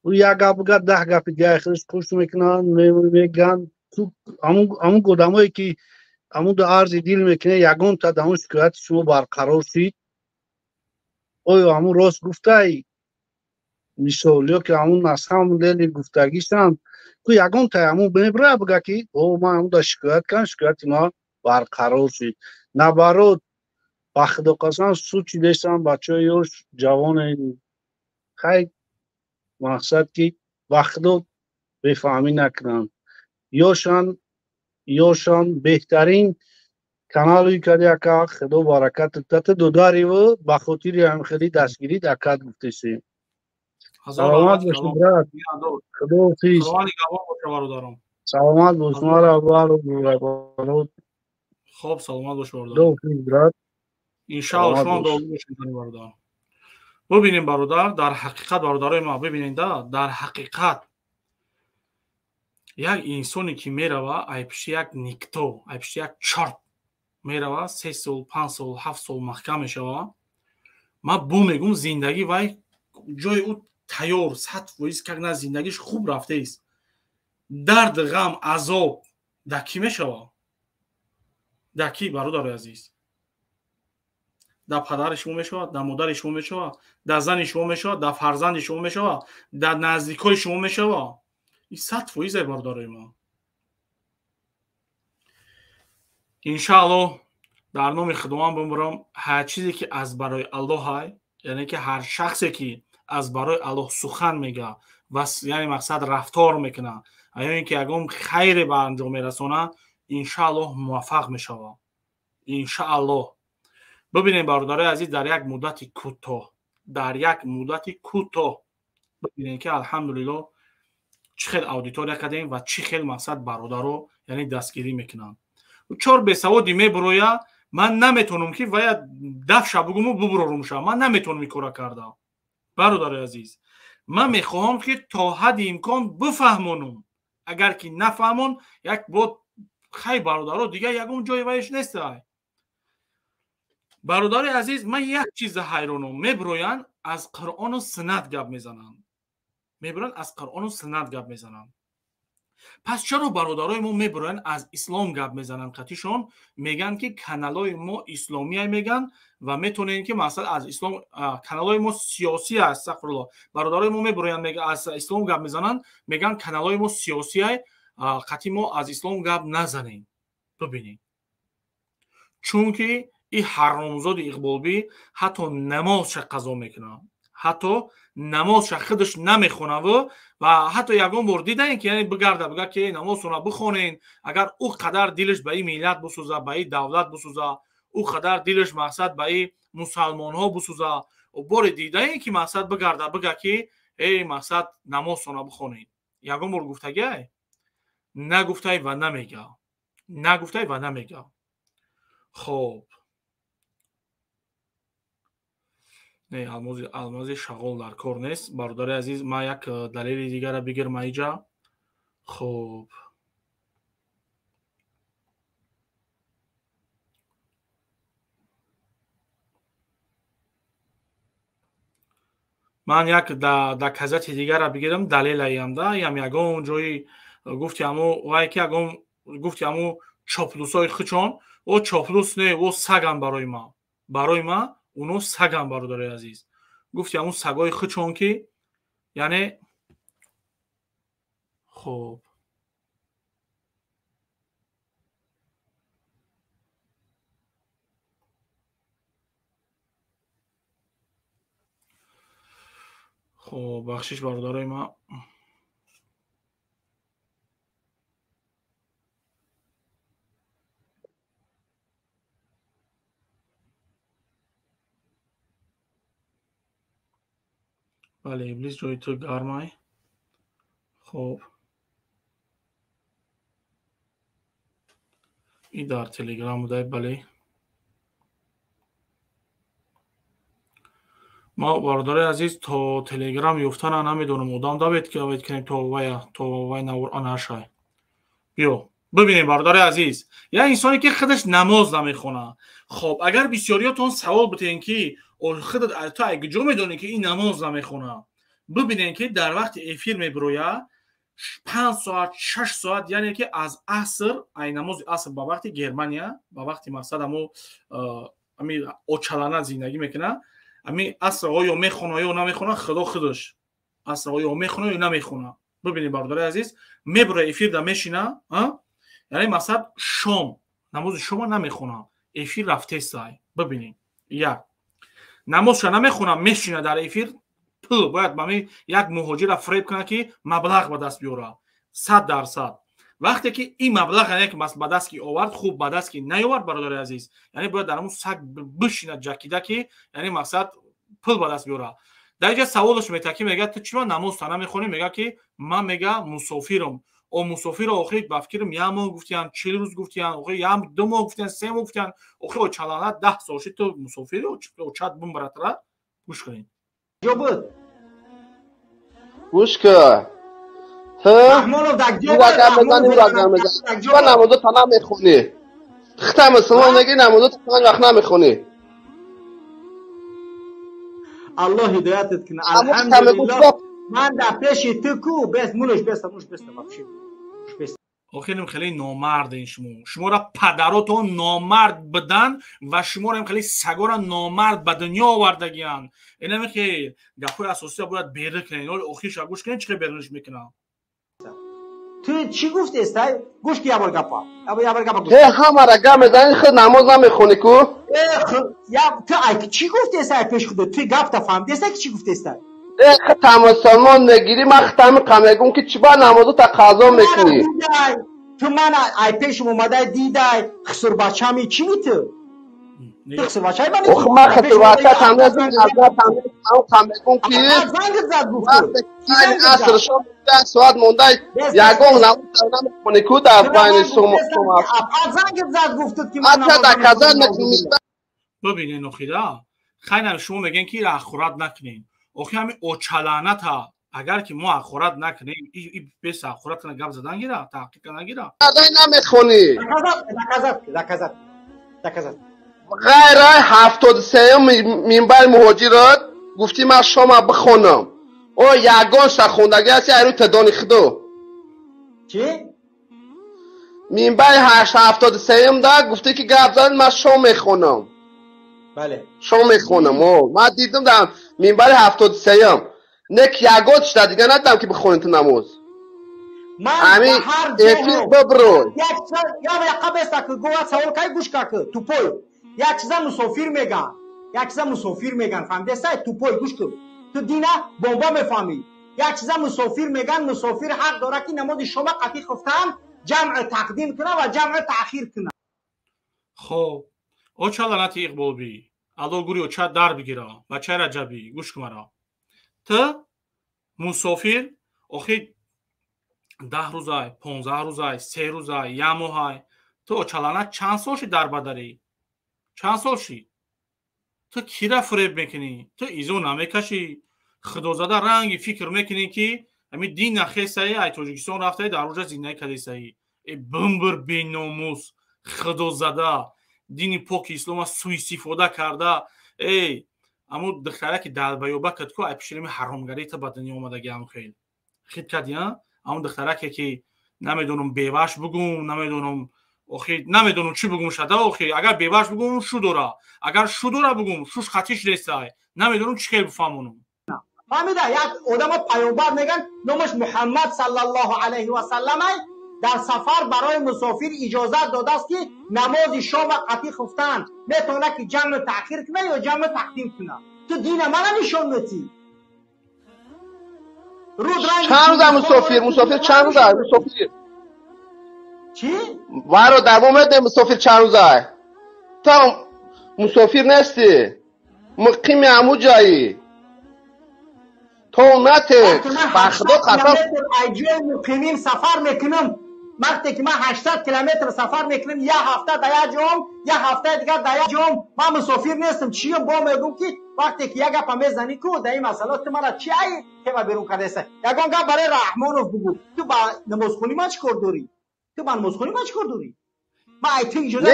Ӯ як гап бугад, 10 гапи дигари худаш хуш мекунанд, мегӯянд. Ҳамун одамое, ки ҳамун арзи дил мекунад, ягонта дар ҳамун шикояти шумо барқарор шид? Оё ҳамун рост гуфтай, мисол, ё ки ҳамун аз ҳамун лели гуфтагишам ку ягонта ҳамун мебра буга, ки о, ман ҳамун шикоят кардам, шикояти ман барқарор шид? Наоборот, ба Худо қасам, суд шидестам. Бачаҳои ёш, ҷавоне, хай, мақсад, ки ба Худо бефаҳмӣ накунанд. Ёшан, ёшан, беҳтарин каналуи кади, ака, Худо баракат тата додариву ба хотири ҳамхели дастгирӣ акат гуфтесем. Саломат бошед, брат, Худоҳофиз. Саломат бош, мара. Хоб, саломат бош, бародар. Худоҳофиз, брат. Иншаалло, шумо дуо бошед, бародар. Бубинем, бародар, дар ҳақиқат, бародарои ма, бибинед да, дар ҳақиқат як инсоне, ки мерава, айпиши як никто, айпиши як чорт мерава, 3 сол, 5 сол, 7 сол маҳкам мешава. Ман бо мегум, зиндагӣ вай ҷои ӯ тайёр, 100% как на зиндагиш хуб рафтаист. Дард, ғам, азоб дар кӣ мешава? Да ки, бародари азиз? Да падари шумо мешавад, да модари шумо мешавад, да зани шумо мешавад, да фарзанди шумо мешавад, да наздикои шумо мешавад. Ин 100% бародарои мо. Иншааллоҳ дар номи Худованд бимурам, ҳар чизе ки аз барои Аллоҳ ҳай, яъне ки ҳар шахсе ки аз барои Аллоҳ сухан мега ва яъне мақсад рафтор мекунад, ё ин ки ягон хайре ба анҷом мерасонад, иншааллоҳ муваффақ мешавад. Иншааллоҳ. Бибинем бародарои азиз, дар як муддати кӯтоҳ, дар як муддати кӯтоҳ бибинем ки алҳамдулиллоҳ чӣ хел аудитория кардем ва чӣ хел мақсад бародаро яъне дастгирӣ мекунанд. Чор бесаводи мебуроя, ман наметонам ки вая дафша бугуму бубурорумша, ман наметонам ин кора карда. Бародарои азиз, ман мехоҳам ки то ҳадди имкон бифаҳмонам. Агар ки нафаҳмон, як бод хай бародаро дигар ягон ҷои вайш нестай. Бародари азиз, ман як чиза ҳайронам. Мебуроянд аз Қуръону суннат гап мезананд. Мебуроянд аз Қуръону суннат гап мезананд. Пас чаро бародарои мо мебуроянд аз ислом гап мезананд? Қатишон мегӯянд ки каналҳои мо исломия мегӯянд ва метонем ки масалан аз ислом каналҳои мо сиёсӣ аст. Астағфируллоҳ. Бародарои мо мебуроянд аз ислом гап мезананд, мегӯянд каналҳои мо сиёсӣ, қати мо аз ислом гап назанем. Бибинед, чунки ин ҳаромзоди Иқболбӣ ҳатто намозша қазо мекунад, ҳатто намозша худаш намехонаву ва ҳатто ягон бор дидаем ки яъне бигарда бига ки намозтонро бихонен. Агар ӯ қадар дилаш ба ин миллат бисӯза, ба ин давлат бисӯза, ӯ қадар дилаш мақсад ба ин мусалмонҳо бисӯза, боре дидаем ки мақсад бигарда бига ки эй мақсад намозтонро бихонен. Ягон бор гуфтагиай? Нагуфтай ва намега. Нагуфтай ва намега. Хоб, не, алмози шағол дар кор нест. Бародари азиз, ман як далели дигара бигирам аиҷа. Хоб, ман як доказати дигара бигирам, далелаям да ям ягон ҷои гуфти ҳамо вай ки ягон гуфти ҳамо чоплусои хучон, о чоплус не, о саган барои ман, барои ман уно саган, бародари азиз. Гуфти ҳамун сагои хучон ки яъне хоб хоб, бахшиш бародарои ман. Бале, иблис ҷои ту гармай. Хоб, и дар телеграм будай. Бале, ма бародари азиз то телеграм ёфтана намедонам. Одам давед ки давед кунем то вая, то вай навор анашай. Биё бибинем бародари азиз, як инсоне ки худаш намоз намехонад. Хоб, агар бисёриётон савол битен ки худат ту ай куҷо медонӣ ки ин намоз намехонад, бибинем ки дар вақти эфир мебирояд 5 соат 6 соат, яъне ки аз аср, ай намози аср ба вақти Германия, ба вақти мақсад ҳамо ами очалана зиндагӣ мекунад, ами аср оё мехона ё намехона, худо худаш аср оё мехона ё намехона. Бибинем бародари азиз, мебирояд эфир да мешина, яъне мақсад шом, намози шома намехона, эфир рафтестай. Бибинем, як намозша намехона, мешина дар эфир, пул бояд ба як муҳоҷира фреб кунад ки маблағ ба даст биёрад 100%. Вақте ки ин маблағ яъне ки ба даст ки овард, хуб ба даст ки наёвард, бародари азиз, яъне бояд дар ҳамун саг бишинад ҷакида ки яъне мақсад пул ба даст биёрад. Дар инҷа саволаш метаки мегӯяд ту чима намозта намехонӣ? Мегӯяд ки ман мега мусофирам. О мусофиро охир ба фикрим як моҳ гуфтиян, 40 рӯз гуфтиян, охир як ду моҳ гуфтиян, 3 моҳ гуфтиян, охир очалана 10 сол шид ту мусофири, очат бумбаратра. Гӯш кунед. Ҷо буд? Гӯш кун. Ту Раҳмонов дар ҷо буд? Раҳмонов дар ҷо буд? Намозо та намехонӣ. Хита мусулмон мегӣ, намозо та панҷ вақт намехонӣ. Аллоҳ ҳидоятат кунад. Алҳамдулиллоҳ. Ман дар пеши ту ку, бес мулш беста, муш беста вообще. Муш беста. Охирим хеле номарден шумо. Шуморо падаротон номард будан ва шуморо хеле сагора номард ба дунё овардагиянд. Инаме хел гапҳои асосиро бояд берун кунед. Ҳол охирша гӯш кунед, чӣ хел берунаш мекунам. Ту чӣ гуфтестай? Гӯш ки ябор гапа. Ябор гапа гӯш. Э ҳамара гап мезанӣ, худ намоз намехонӣ ку? Э я ту ай чӣ гуфтестай пеш худо? Ту гапта фаҳмидестай ки чӣ гуфтестай? Э хата мусулмон мегирӣ, ман хата мекам мегум ки чӣ ба намозу та қазо мекунӣ? Ту мана ай пешум омадай дидай, хусурбачами чӣ ту? Ту хусурбачаи мани? Ох ман хусурбача там нестам, там мегум ки занг зад гуфт. Аср шом 10 соат мондай ягон намоз намехонӣ ку дар байни сум. Занг зад гуфт ки ман намоз каза мекунӣ. Бибинед охира, хайнам шумо мегӯен ки ахурат накунед. Охи ҳами очаланата агар ки мо ахурат накунем, и бес ахурат гап задан гира, таҳқиқ нагира. Намехонӣ. Доказать, доказать. Ғайра 73 минбари муҳоҷирот гуфтӣ ман шома бихонам. О ягон ша хондагӣ ҳасти айрӯ тедони худо. Чӣ? Минбари 73 да гуфтӣ ки гап зад ман шом мехонам. Бале. Шом мехонам. О ман дидам дар минбари 73 не ки ягон шуда дига надидам ки бихонӣ ту намоз. Ман ҳар эфир биброй. Як яқа беста ки гова савол кай гӯш ка ки тупой. Як чиза мусофир меган. Як чиза мусофир меган. Фаҳмидестай? Тупой гӯш кун. Ту дина бомба мефаҳмӣ. Як чиза мусофир меган, мусофир ҳақ дорад ки намози шома қатъи хуфтан ҷамъ тақдим кунад ва ҷамъ таъхир кунад. Хоб, оча лаънати Иқболбӣ, Алло гури оча дар бигира, бачаи Раҷабӣ, гӯш кун маро. Ту мусофир, охи 10 рӯзай, 15 рӯзай, 3 рӯзай, як моҳай. Ту оча лаънат чанд сол ши дар бадарӣ? Чанд сол ши? Ту кира фиреб мекунӣ? Ту изо намекашӣ? Худозада ранги фикр мекунӣ ки ҳамин дин нахесаи, ай Тоҷикистон рафтаи, дар рӯжа зиндагӣ кардесаи. Э бимбир беномус, худозада, дини поки ислома суистифода карда. Эй, аму духтара ки далбаёба кад ку, ай пиширими ҳаромгарӣ та ба дунё омадаги ам хел. Хит кардӣ, а? Аму духтараке ки намедонам беваш бугум, намедонам охи, намедонам чӣ бугум шада охи. Агар беваш бугум шу дора, агар шу дора бугум, шуш хатиш ресай. Намедонам чӣ хел бифаҳмонам. Фаҳмида, як одама паёмбар меган, номаш Муҳаммад саллаллоҳу алайҳи васаллам дар сафар барои мусофир иҷозат додааст ки намози шома қатъи хуфтан метавонад ки ҷамъ таъхир кунад ё ҷамъ тақдим кунад. Ту дина мана нишон медиҳӣ. Чанд рӯза мусофир? Мусофир чанд рӯза? Мусофир чӣ? Варо дар мо медонем мусофир чанд рӯза? Ту мусофир нестӣ, муқими ҳамун ҷоӣ. То нате ба худо қасам. Ай ҷои муқимим сафар мекунам. Вақте ки ман 800 километр сафар мекунам, як ҳафта дар як ҷом, як ҳафтаи дигар дар як ҷом, ман мусофир нестам. Чиё бо мегӯм ки вақте ки як гапа мезанӣ ку дар ин масъала ту мана чи ай кема берун кардаеста? Ягон гап барои Раҳмонов бугӯ. Ту ба намозхонӣ ман чӣ кор дорӣ? Ту ба намозхонӣ ман чӣ кор дорӣ? Ман ай ту иҷозат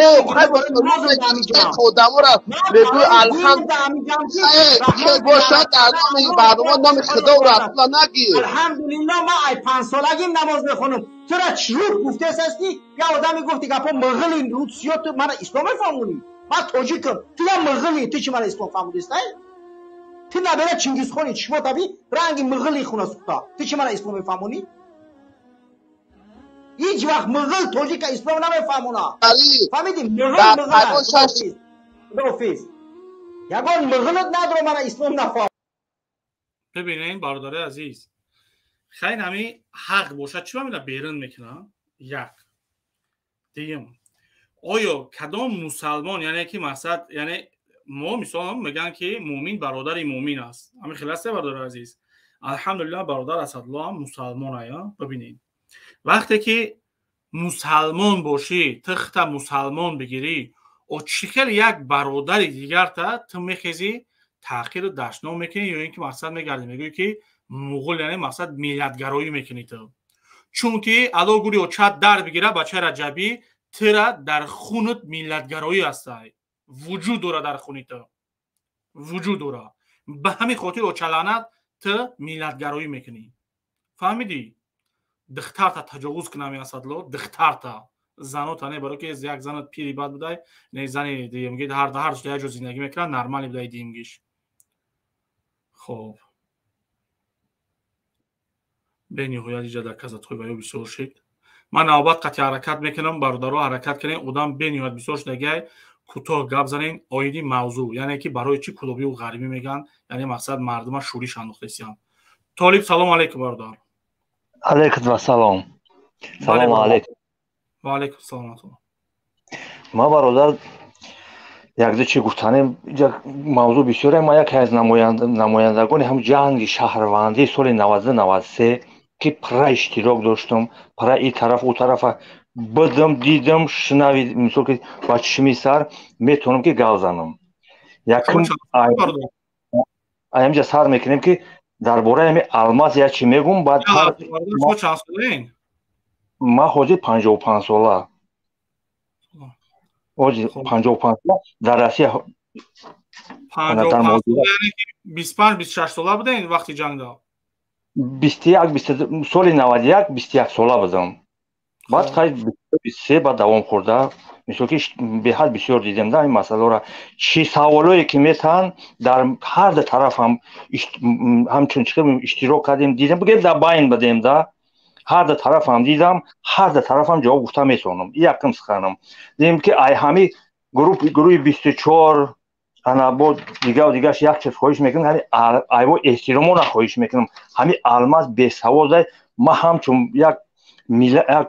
одамора мегӯй алҳамдулиллоҳ бошад дар номи барнома номи худо расула нагир. Алҳамдулиллоҳ ман ай панҷсолагим намоз мехонам. Тура чӣ гуфтес ҳастӣ? Як одаме гуфти гапо муғили русиё, ту мана ислом мефаҳмонӣ? Ман тоҷикам, ту я муғили, ту чӣ мана ислом фаҳмудистай? Ту набера Чингизхони, чишмо таби ранги муғили хуна сухта. Ту чӣ мана ислом мефаҳмонӣ? Ҳеҷ вақт муғил тоҷика ислом намефаҳмона. Фаҳмидӣ? Муғил муғил. Худоҳофиз. Ягон муғилат надора мана ислом нафаҳм. Бибинед бародари азиз, хайр ҳами ҳақ бошад чӣ мамина берун мекунам? Як. Дуюм, оё кадом мусалмон, яъне ки мақсад, яъне мо мисол мегӯянд ки мӯмин бародари мӯмин аст. Ҳамин хел аст бародари азиз? Алҳамдулиллоҳ бародар Асадуллоҳ ҳам мусалмон ая. Бибинед, вақте ки мусалмон бошӣ, ту хита мусалмон бигирӣ, о чӣ хел як бародари дигарта ту мехезӣ таъхиру дашном мекунӣ ё ин ки мақсад мегардӣ мегӯӣ ки муғул, яъне мақсад миллатгароӣ мекунӣ ту. Чунки Алло гури оча дар бигира бачаи Раҷабӣ, тира дар хунат миллатгароӣ ҳастай, вуҷуд дора дар хуни ту, вуҷуд дора. Ба ҳамин хотир оча лаънат ту миллатгароӣ мекунӣ. Фаҳмидӣ? Духтарта таҷовуз кунам Асадло, духтарта, занота не, барои ки як занат пири бад будай, не зани димги ҳар як ҷо зиндагӣ мекунад, нормали будай димгиш. Хоб, бениҳоят иҷа дар казатҳои ва ё бисёр шид. Ман навбат қатъи ҳаракат мекунам, бародаро, ҳаракат кунем, одам бениҳоят бисёр шудагиай. Кӯтоҳ гап занем оиди мавзӯъ, яъне ки барои чӣ кулобию ғарибӣ мегӯянд, яъне мақсад мардума шӯриш андохтесиянд. Толиб, салому алайкум, бародар. Алайкум вассалом, салому алайкум. Ва алайкум салом. Ман, бародар, якду чи гуфтанем, мавзӯъ бисёре. Ман яке аз намояндагони ҳам ҷанги шаҳрвандии соли 92-93 ки пурра иштирок доштам, пурра и тараф ӯ тарафа бидам, дидам, шунавид, мисол ки ба чишми сар метавонам ки гап занам. Якум аямҷа сар мекунем ки дар бораи ҳами алмаз як чи мегум, баъд ман ҳозир 55 сола, ҳозир 55 сола дар Россия. 25-26 сола будем вақти ҷангда? 21, соли 91 21 сола будам. Баъд хай 23 баъд давом хӯрда, мисол ки беҳад бисёр дидем да ин масъаларо. Чӣ саволое ки метаҳанд, дар ҳар ду тараф ҳам ҳамчун чӣ иштирок кардем, дидем, бигем дар байн будем да, ҳар ду тарафам дидам, ҳар ду тарафам ҷавоб гуфта метавонам. Якум суханам дидем ки ай ҳами гурӯҳи 24 ана бо дигаву дигараш як чиз хоҳиш мекунам, ҳами айво эҳтиромона хоҳиш мекунам. Ҳами алмаз бесаводай. Ман ҳамчун як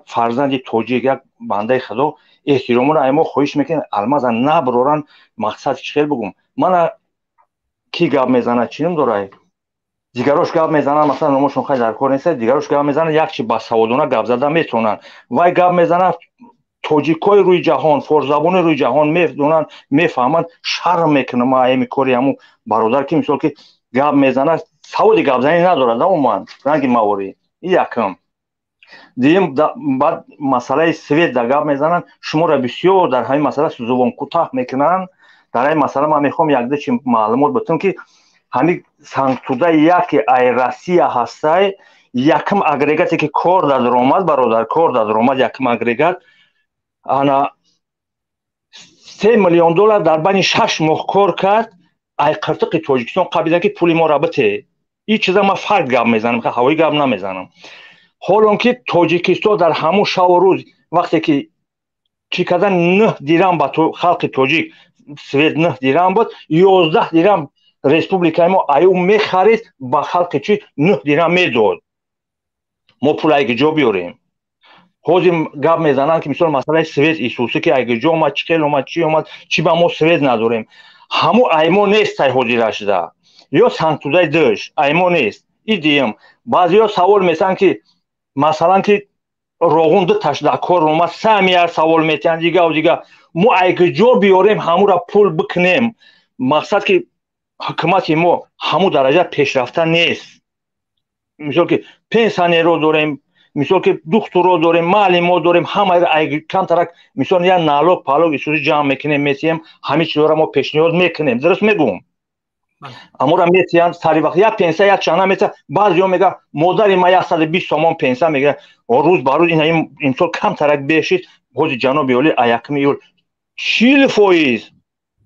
фарзанди тоҷик, як бандаи худо эҳтиромона ай мо хоҳиш мекунем, алмаза наброран. Мақсад чӣ хел бигум, мана ки гап мезанад, чиним дорай, дигарош гап мезананд, масалан номошон хай дар кор нест, дигарош гап мезананд, як чи басаводона гап зада метавонанд. Вай гап мезанад, тоҷикҳои рӯи ҷаҳон, форсзабони рӯи ҷаҳон медонанд, мефаҳманд. Шарм мекунам ман ами кори ҳамун бародар ки мисол ки гап мезанад, саводи гапзанӣ надорад умуман, ранги маворӣ. И якум. Дуюм, баъд масъалаи свет да гап мезананд, шуморо бисёр дар ҳамин масъала зубон кӯтаҳ мекунанд. Дар ҳамин масъала ман мехоҳам якду чи маълумот битум ки ҳамин Сангтудаи яке ай Россия ҳастай, якум агрегате ки кор дар омад, бародар, кор дар омад, якум агрегат ана 3 миллион доллар дар байни 6 моҳ кор кард. Ай қиртиқи Тоҷикистон қабида ки пули моро бите. Ин чиза ман факт гап мезанам, ҳавоӣ гап намезанам. Ҳолон ки Тоҷикистон дар ҳамун шаву рӯз вақте ки чӣ кардан, 9 дирам ба халқи тоҷик свет 9 дирам буд, 11 дирам республикаи мо аю мехарид, ба халқи чӣ 9 дирам медод. Мо пул айги ҷо биёрем? Ҳозир гап мезананд ки мисол масъалаи свет исусӣ ки айги ҷо омад, чӣ хел омад, чӣ омад, чӣ ба мо свет надорем. Ҳаму аймо нест ай ҳозирашда ё Сангтудаи дӯш аймо нест. И диюм, баъзеҳо савол месананд ки масалан ки Роғун ду таш дар кор омад, самияр савол метиҳанд, дигаву дига. Мо айги ҷо биёрем ҳамура пул бикунем? Мақсад ки ҳукумати мо ҳамун дараҷа пешрафта нест. Мисол ки пенсионерро дорем, мисол ки духтурро дорем, маълимо дорем, ҳамаро камтарак мисол як налог палог исуси ҷамъ мекунем, метиҳем, ҳамин чизҳоро мо пешниҳод мекунем. Дуруст мегӯм? Амора метиҳанд сари вақт як пенсия, як чанд наметиҳанд. Баъзеҳо мегӯянд, модари ма 120 сомон пенсия мегирад рӯз ба рӯз, ин имсол камтарак бешид. Ҳозир ҷаноби олӣ а 1 июл 40%,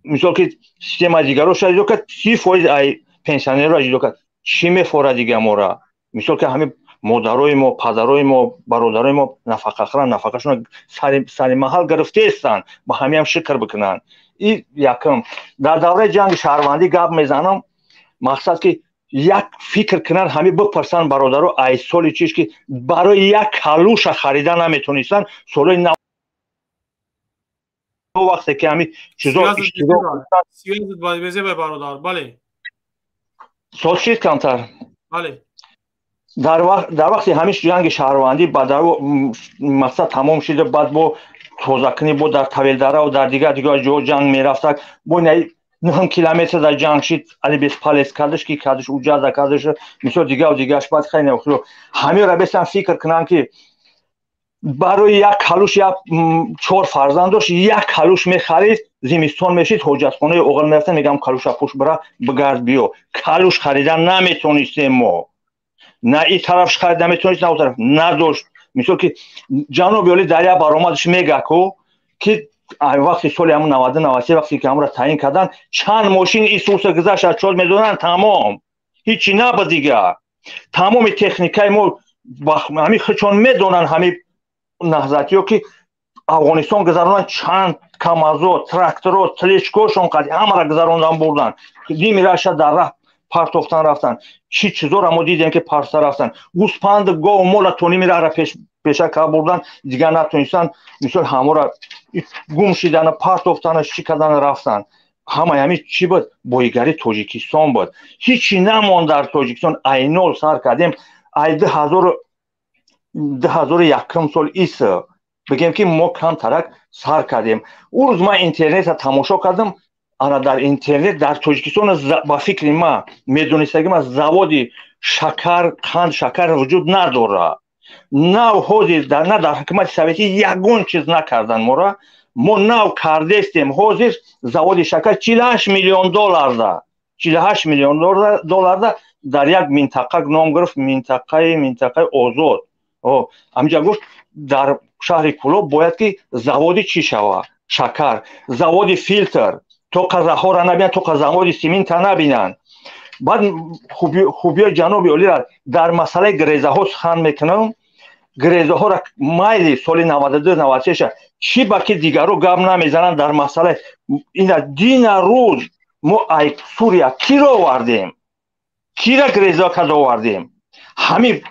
мисол ки системаи дигаро ҷудо кард, 30% ай пенсионерро ҷудо кард. Чӣ мефорад дига мора? Мисол ки ҳамин модарои мо, падарои мо, бародарои мо нафақахӯранд, нафақашонро сари маҳал гирифтаестанд, ба ҳамиам шукр бикунанд. И якум. Дар давраи ҷанги шаҳрвандӣ гап мезанам, мақсад ки як фикр кунанд, ҳамин бипурсанд бародаро, ай соли чиш ки барои як калуша харида наметонистанд, солҳои вақте ки ҳамин чизо бародар, бале. Соз шид камтар. Бале. Дар вақти ҳамин ҷанги шаҳрвандӣ ба мақсад тамом шида, баъд бо тозакунӣ бо дар Тавелдараву дар дигар дигар ҷо ҷанг мерафтак, бо 9 километр дар ҷанг шид, али беспалес кардаш, ки кардаш, уҷада кардаш, мисол дигаву дигараш. Баъд хеле ҳамеро бесан фикр кунанд ки барои як калуш, як чор фарзанд дошт, як калуш мехарид, зимистон мешид, ҳоҷатхонаи оғил мерафта, мегам калуша пӯш, бира бигард, биё. Калуш харидан наметонистем мо, на и тарафш харида метавонист, на у тараф надошт. Мисол ки ҷаноби олӣ дар як баромадаш мега ку ки вақти соли ҳамун 90-93 вақте ки ҳамура таъин кардан, чанд мошин Исуса гузашт, отчёт медоданд, тамом, ҳичи набуд дигар. Тамоми техникаи мо ҳамин худшон медонанд, ҳамин наҳзатиё ки Афғонистон гузаронанд, чанд камазо, тракторо, тележкошон қади ҳамаро гузарондан бурдан, ними раша дар раҳ партофтан рафтан. Чӣ чизоро мо дидем ки парса рафтан, гӯспанду гову мола то ними раҳра пеша кар бурдан, дигар натонистан, мисол ҳамора гум шидану партофтану чӣ кардан рафтан. Ҳамаи ҳамин чӣ буд? Боигари Тоҷикистон буд. Ҳичи намонд дар Тоҷикистон. Айнол сар кардем, ай 2001 сол ис бигем ки мо камтарак сар кардем. Ӯ рӯз ман интернетро тамошо кардам. Ана дар интернет дар Тоҷикистон, ба фикри ма, медонистаги ма, заводи шакар, қанд, шакар вуҷуд надорад. Нав ҳозир на дар ҳукумати советӣ ягон чиз накардан мора, мо нав кардестем. Ҳозир заводи шакар 48 миллион долларда, 48 миллион долларда дар як минтақа ном гирифт, минтақаи озод. Ҳаминҷа гуфт, дар шаҳри Кӯлоб бояд ки заводи чӣ шава? Шакар, заводи филтр, то қазаҳоро набинанд, то заводи симинта набинанд. Баъд хубиёи ҷаноби олиро дар масъалаи грезаҳо сухан мекунам. Грезаҳоро майли соли 92 96 чӣ ба ки дигаро гап намезананд дар масъалаи ина. Дина рӯз мо ай Сурия киро овардем, кира греза када овардем? Ҳамин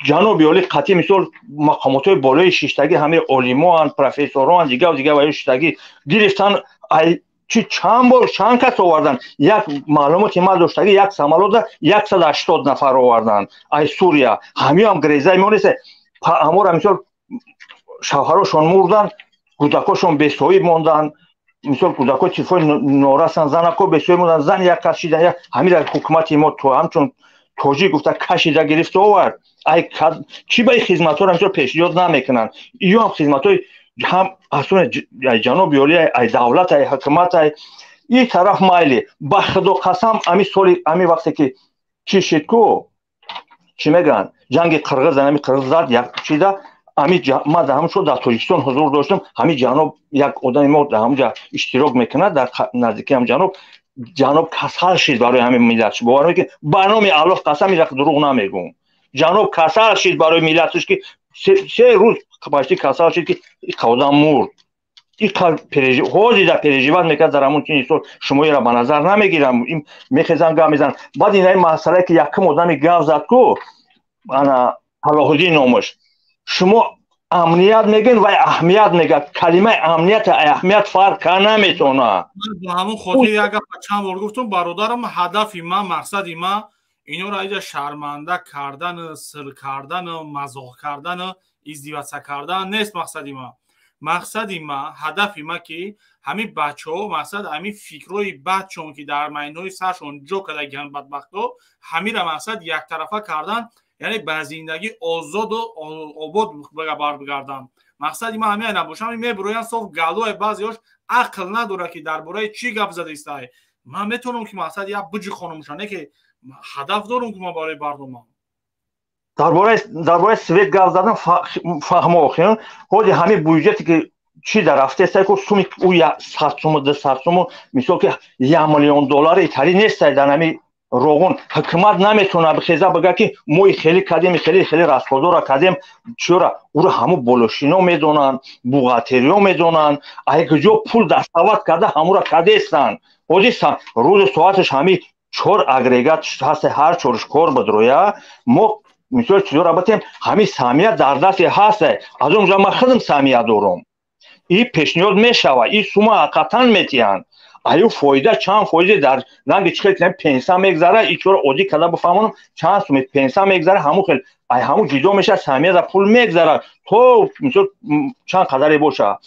ҷаноби олӣ қатъи мисол мақомотҳои болои шиштагӣ, ҳамаи олимоанд, профессороанд, дигар дигар ваё шиштагӣ гирифтан, ай чи чанд бор чанд кас овардан. Як маълумоти ман доштагӣ, як самолота 180 нафар овардан ай Сурия. Ҳамиам грезаи мо нест. Ҳамора мисол шавҳарошон мурдан, кӯдакошон бесоҳиб монданд, мисол кӯдако тифои норасан, занако бесоҳиб монданд, зан як кас шидан. Ҳамира ҳукумати мо то ҳамчун тоҷик гуфта кашида гирифта овард. Ай чӣ ба ин хизматҳоро мисол пешниҳод намекунанд? Иё ҳам хизматҳои ҳам асони ҷаноби олӣ, ай давлат, ай ҳукумат, ай ин тараф майли. Ба худо қасам, ами соли ами вақте ки чӣ шид ку, чӣ мегӯянд, ҷанги қирғиз, ами қирғиз зад як чида, ами ман дар ҳамон шо дар Тоҷикистон ҳузур доштам. Ҳамин ҷаноб як одами мо дар ҳамонҷа иштирок мекунад, дар наздикии ҳам ҷаноб. Ҷаноб касал шид барои ҳамин миллат. Бовар мекунед, ба номи Аллоҳ қасам, ин дурӯғ намегӯм, ҷаноб касал шид барои миллаташ, ки 3 рӯз почти касал шид, ки иқа одам мурд. Ҳозир да переживать мекард дар ҳамон чини сол. Шумо ира ба назар намегирам, мехезан гап мезанам. Баъд ин масъалае ки якум одами гап зад ку, ана Салоҳуддин номаш, шумо амният мегӯед, вай аҳамият мегӯяд. Калимаи амният аҳамият фарқ кар наметавонад. Ба ҳамон хотир як гапа чанд бор гуфтум, бародарам, ҳадафи ман, мақсади ман инёро иҷа шарманда кардану сир кардану мазоқ кардану издеваться кардан нест. Мақсади ман, мақсади ман, ҳадафи ман ки ҳамин бачаҳо, мақсад, ҳамин фикрҳои бадшон ки дар майнҳои саршон ҷо кардагиҳанд бадбахтҳо, ҳамира мақсад яктарафа кардан, яъне ба зиндагӣ озоду обод барбигарданд. Мақсади ман ҳамин набошам. Мебироянд соф галое, баъзеҳош ақл надорад ки дар бораи чӣ гап зада истай. Ман метавонам ки мақсад як буҷи хонумша не ки ҳадаф дорам ки ман барои барномаам. Дар бораи свет гап задан фаҳмо. Охир ҳози ҳамин бюҷете ки чӣ дар рафтеста ку, суми ӯ 100 суму, 200 суму, мисол ки 1 миллион доллари итари нестай. Дар ҳамин роғун ҳукумат наметавонад бихеза бигӯяд ки мо и хеле кардем, хеле хеле расходора кардем. Чора ӯро ҳамун болошино медонанд, бухгалтериё медонанд, ай куҷо пул дастоват карда ҳамура кардестанд. Ҳозир рӯзи соаташ ҳамин чор агрегат ҳаст, ҳар чорш кор бидроя. Мо мисол чизоро батем, ҳамин саҳмия дар дасти ҳаст. Аз он ҷо ман худам саҳмия дорум, и пешниҳод мешавад, и сума ҳақиқатан метиҳанд. Аю фоида чанд фоизе дар ранги чӣ хел пенса мегзара, и чора оддӣ карда бифаҳмонам, чанд суми пенса мегзара, ҳамун хел ай ҳамун ҷидо мешавад, саҳмия дар пул мегзара то мисол чанд қадаре боша.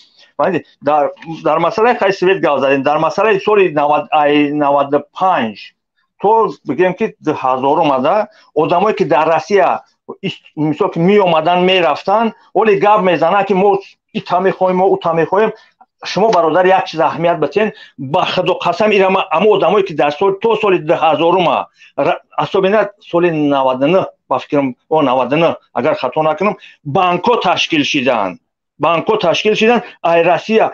Дар масъалаи хай свет гап задем. Дар масъалаи соли 95 то бигӯем ки 2000 омада, одамое ки дар Россия мисол ки меомаданд, мерафтанд, оле гап мезананд ки мо ита мехоҳем, мо ута мехоҳем. Шумо, бародар, як чиз аҳамият батен. Ба худо қасам, ирама амо одамое ки дар сол то соли 2000-ума, особенно соли 99, ба фикрам, о, 99, агар хато накунам, банкҳо ташкил шиданд, банкҳо ташкил шиданд. Ай Россия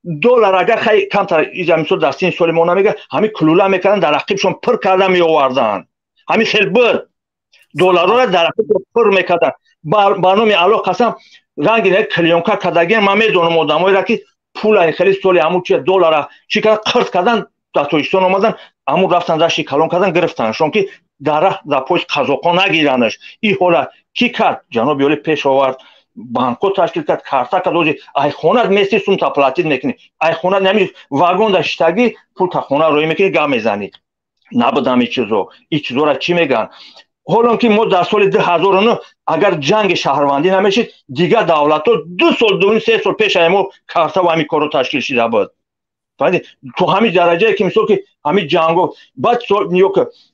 доллар, агар хай камтар иҷа, мисол, дар сини соли мо намега, ҳамин кулула мекарданд, дар ақибшон пур карда меоварданд. Ҳамин хел буд, долларора дар ақибшон пур мекарданд. Ба номи Аллоҳ қасам, ранги клеёнка кардагиан. Ман медонам одамоеро, ки пула хеле соли ҳамун чи доллара чӣ кардан, қирт кардан, дар Тоҷикистон омадан, ҳамун рафтан, дашти калон кардан, гирифтаншон, ки дар раҳ, дар поезд қазоқҳо нагиранаш. Ин ҳола кӣ кард? Ҷаноби олӣ пеш овард, банкҳо ташкил кард, карта кард. Ози айхонат мести, сумта платить мекунӣ, айхонат нами вагон да шиштагӣ, пул та хона роӣ мекунӣ, гап мезанӣ. Набуд ҳамин чизо. Ин чизоро чӣ мегӯянд? Ҳолон ки мо дар соли 2009, агар ҷанги шаҳрвандӣ намешид, дигар давлатҳо 2 сол, 2-3 сол пешаи мо карта ва ҳамин корро ташкил шида буд. То ҳамин дараҷае ки, мисол, ки ҳамин ҷанго баъд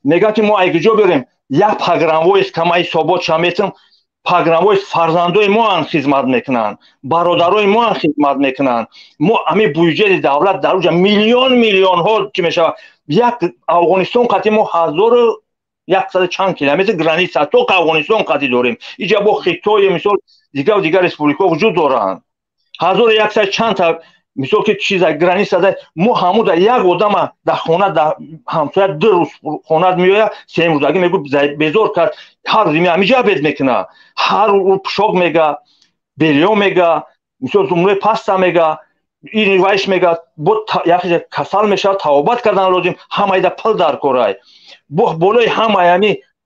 мегӯянд, ки мо айгиҷо берем. Як погранвойск ҳамаи собот шаметам, погранвойск фарзандои моан хизмат мекунанд, бародарои моан хизмат мекунанд. Мо ҳамин бюҷети давлат дар уҷа миллион миллионҳо чӣ мешавад. Як Афғонистон қати мо 1100 чанд километр граница то Афғонистон қати дорем. Иҷа бо Хитои, мисол, дигар дигар республикаҳо вуҷуд доранд. 1100 чандта, мисол, ки чиза граница да мо ҳамуда як одама дар хона, дар ҳамсоя 2 рӯз хонат меояд, сеюмрӯзагӣ мегӯ, безор кард. Ҳар рӯз ҳамиҷа бед мекуна, ҳар ӯ пушок мега, бельё мега, мисол, зумраи паста мега, ин вайш мега, бо яхе касал мешавад, тавобат кардан лозим. Ҳамаида пул дар корай. Бо болои ҳамаи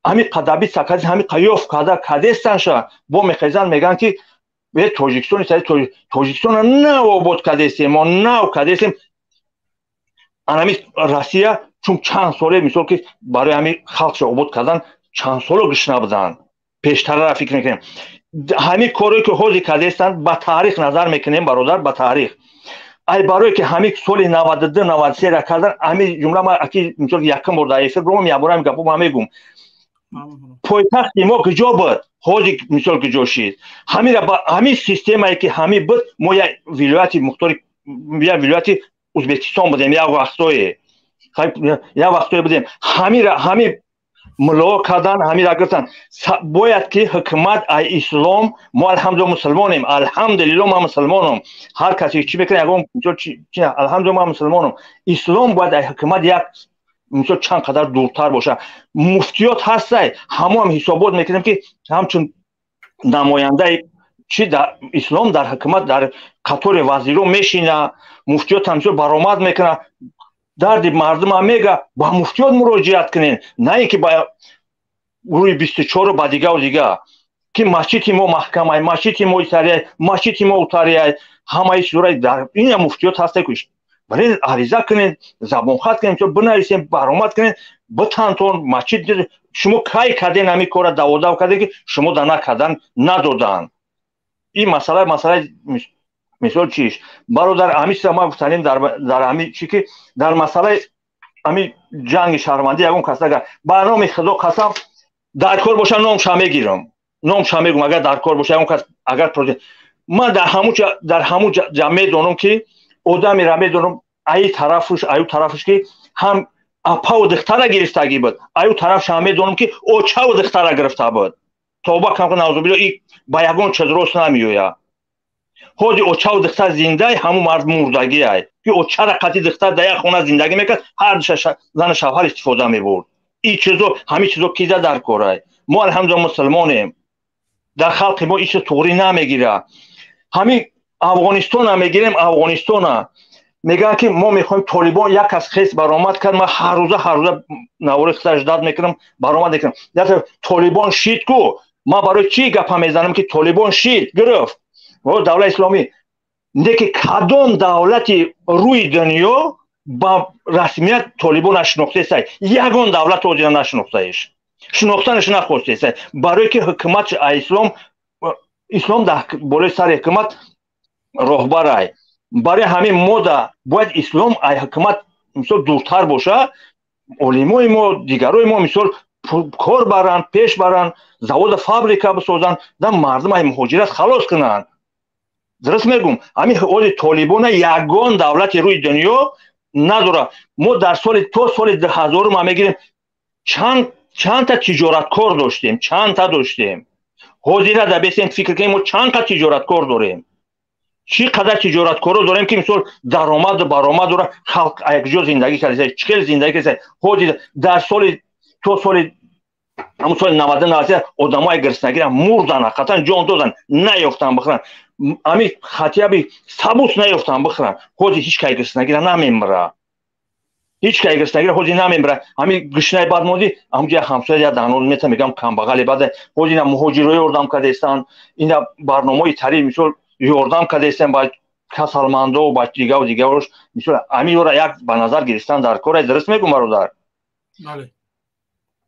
ҳами қадаби сакади ҳами қаёф када кадестанша бо мехезан, мегӯянд, ки е Тоҷикистони Тоҷикистона нав обод кардестем, мо нав кардестем. Анами Россия чун чанд соле, мисол, ки барои ҳами халқша обод кардан чанд соло гишна буданд, пештарара фикр мекунем. Ҳамин корое ки ҳозир кардестанд, ба таърих назар мекунем, бародар, ба таърих. Ай барое ки ҳамин соли 92, 93-ра кардан, ҳамин ҷумла ма аки, мисол, якум бор дар эфир бромам, якбора ҳамин гапо ма мегум. Пойтахти мо куҷо буд, ҳозир, мисол, куҷо шид? Ҳамира ҳамин системае ки ҳамин буд, мо як вилояти мухтори, як вилояти Ӯзбекистон будем, як вақтое будем. Ҳамира ҳамин мулоҳо кардан, ҳамира гирифтан. Бояд ки ҳукумат ай ислом. Мо, алҳамдулилла, мусулмонем, алҳамдулилло, ман мусулмонам. Ҳар касе чӣ мекунад, ягон, алҳамдулилла, ман мусулмонам. Ислом бояд ай ҳукумат як, мисол, чанд қадар дуртар бошад. Муфтиёт ҳастай, ҳамоам ҳисобот мекунем, ки ҳамчун намояндаи чи дар ислом дар ҳукумат, дар қатори вазиро мешина. Муфтиёт ҳамчун баромад мекунад, дарди мардумам мега, ба муфтиёт муроҷиат кунен, на ин ки ба рӯи 24-у ба дигаву дига, ки масҷиди мо маҳкамай, масҷиди мо итарияй, масҷиди мо утарияй. Ҳамаи чизора дар ина муфтиёт ҳастай, баре ариза кунед, забонхат кунед, бинависем, баромад кунед, битантон масҷид. Шумо кай карден ҳамин кора, даводав кардем, ки шумо да накардан надоданд. Ин масъала, масъалаи, мисол, чиш, бародар, ҳамин чиза ма гуфтанем дар ҳамин чи ки дар масъалаи ҳамин ҷанги шаҳрвандӣ ягон кас агар, ба номи Худо қасам, дар кор боша, номша мегирам, номша мегӯм. Агар дар кор боша, ягон кас агар, ман дар ҳамун ҷа медонам, ки одамеро медонам, аи тарафуш, аю тарафуш, ки ҳам апаву духтара гирифтагӣ буд, аю тарафша ҳам медонам, ки очаву духтара гирифта буд. Тавба кам, наузубилло, и ба ягон чиз рост намеояд. Ҳозир очаву духтар зиндай, ҳамун мард мурдагиай, ки очара қати духтар дар як хона зиндагӣ мекард, ҳар зану шавҳар истифода мебурд. Ин чизо, ҳамин чизо киза дар корай? Мо, алҳамдулилла, мусулмонем. Дар халқи мо ин чиз туғрӣ намегирад. Ҳамин Афғонистона мегирем. Афғонистона мегӯянд, ки мо мехоҳем Толибон. Як кас хес баромад кард, ман ҳаррӯза, ҳаррӯза навори худаш дад мекунам, баромад мекунам. Толибон шид ку. Ман барои чӣ гапа мезанам, ки Толибон шид, гирифт давлати исломӣ? Не ки кадом давлати рӯи дунё ба расмият Толибон нашинохтесай? Ягон давлат ҳозира нашинохтаеш, шинохтанаш нахостесай, барое ки ҳукумат ислом, ислом дар болои сари ҳукумат роҳбарай. Барои ҳамин мода бояд ислом ай ҳукумат, мисол, дуртар боша. Олимои мо, дигарои мо, мисол, кор баранд, пеш баранд, завода, фабрика бисозанд, да мардум ай муҳоҷират халос кунанд. Дуруст мегум, ҳамин ҳоли толибона ягон давлати рӯи дунё надорад. Мо дар соли то соли 2000 ма мегирем, чандта тиҷораткор доштем, чандта доштем. Ҳозира да бесем фикр кунем, мо чанд қа тиҷораткор дорем, чӣ қадар тиҷораткоро дорем, ки мисол даромаду баромад дора, халқ якҷо зиндагӣ карда, чӣ хел зиндагӣ карда. Ҳозир дар соли то соли ҳамун соли 90 одамои гирснагира мурдан, ҳақиқатан ҷон додан, наёфтан бихӯранд, ҳамин хатияби сабус наёфтан бихӯранд. Ҳозир ҳеҷ кай гирснагира намемира, ҳеҷ кай гирснагира ҳозир намемира. Ҳамин гишнаи бад мондӣ, ҳамҷа ҳамсоя я данон мета, мегам камбағали бада. Ҳозир ина муҳоҷиро ёрдам кардаистанд, ина барномаи тари мисол ёрдам кардаистанд ба касалмандо, ба дигаву дигарош. Мисол ҳамин ёра як ба назар гирифтан дар кор. Дуруст мегум, бародар?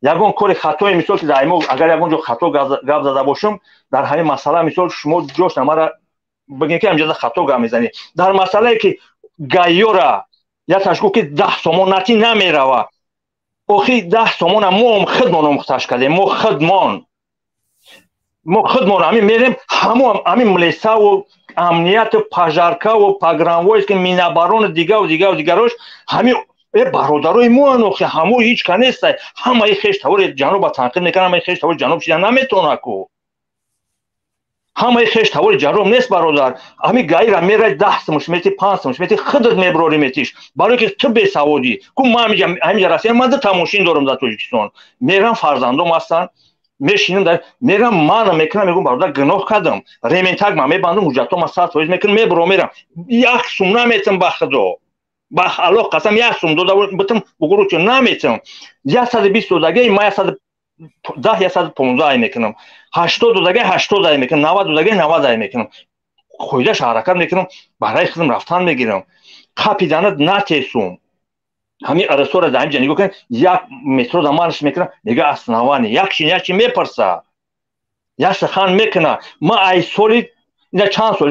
Ягон кори хатое мисол ки дар мо агар ягон ҷо хато гап зада бошам дар ҳамин масъала, мисол шумо ҷош намара бигем, ки ҳамҷода хато гап мезанед. Дар масъалае ки гайёра якаш гуфт, ки 10 сомон натӣ намерава. Охи 10 сомона мо худмон омӯхташ кардем, мо худмон ҳамин мерем, ҳамо ҳамин млесаву амнияту пожаркаву погранвойск, минабарону дигаву дигаву дигарош, ҳамин бародарои моан. Охи ҳамо ҳеҷ ка нестай, ҳамаи хеш тавори ҷануба танқид мекунад, ҳамаи хеш тавори ҷануб чида наметавона ку, ҳамаи хеш тавори ҷануб нест, бародар. Ҳами гаира мерай, 10 сумш мети, 5 сумш мети, худат меброри метиш, барое ки ту бесаводӣ ку. Ман ҳамиҷа Россия, ман дута мошин дорам дар Тоҷикистон, мерам, фарзандом ҳастанд, мешинам, мерам, мана мекунам, мегӯм: бародар, гуноҳ кардам, ремень-так ман мебандам, ҳуҷҷатҳо 100% мекунам, мебро мерам, як сум наметам. Ба худо, ба Аллоҳ қасам, як сум дода битам, бугуру наметам. 120 додагаи ма 110, 115 ай мекунам, 80 додагаи 80 ай мекунам, 90 додагаи 90 ай мекунам, қоидаша ҳаракат мекунам, барои худам рафтан мегирам. Қапиданат натесум. Ҳамин арасора дар ҳамиҷа нигоҳ кунед, як метро да марш мекунам, мега основание, як чи як чи мепарса, як сухан мекуна. Ма ай соли ина чанд сол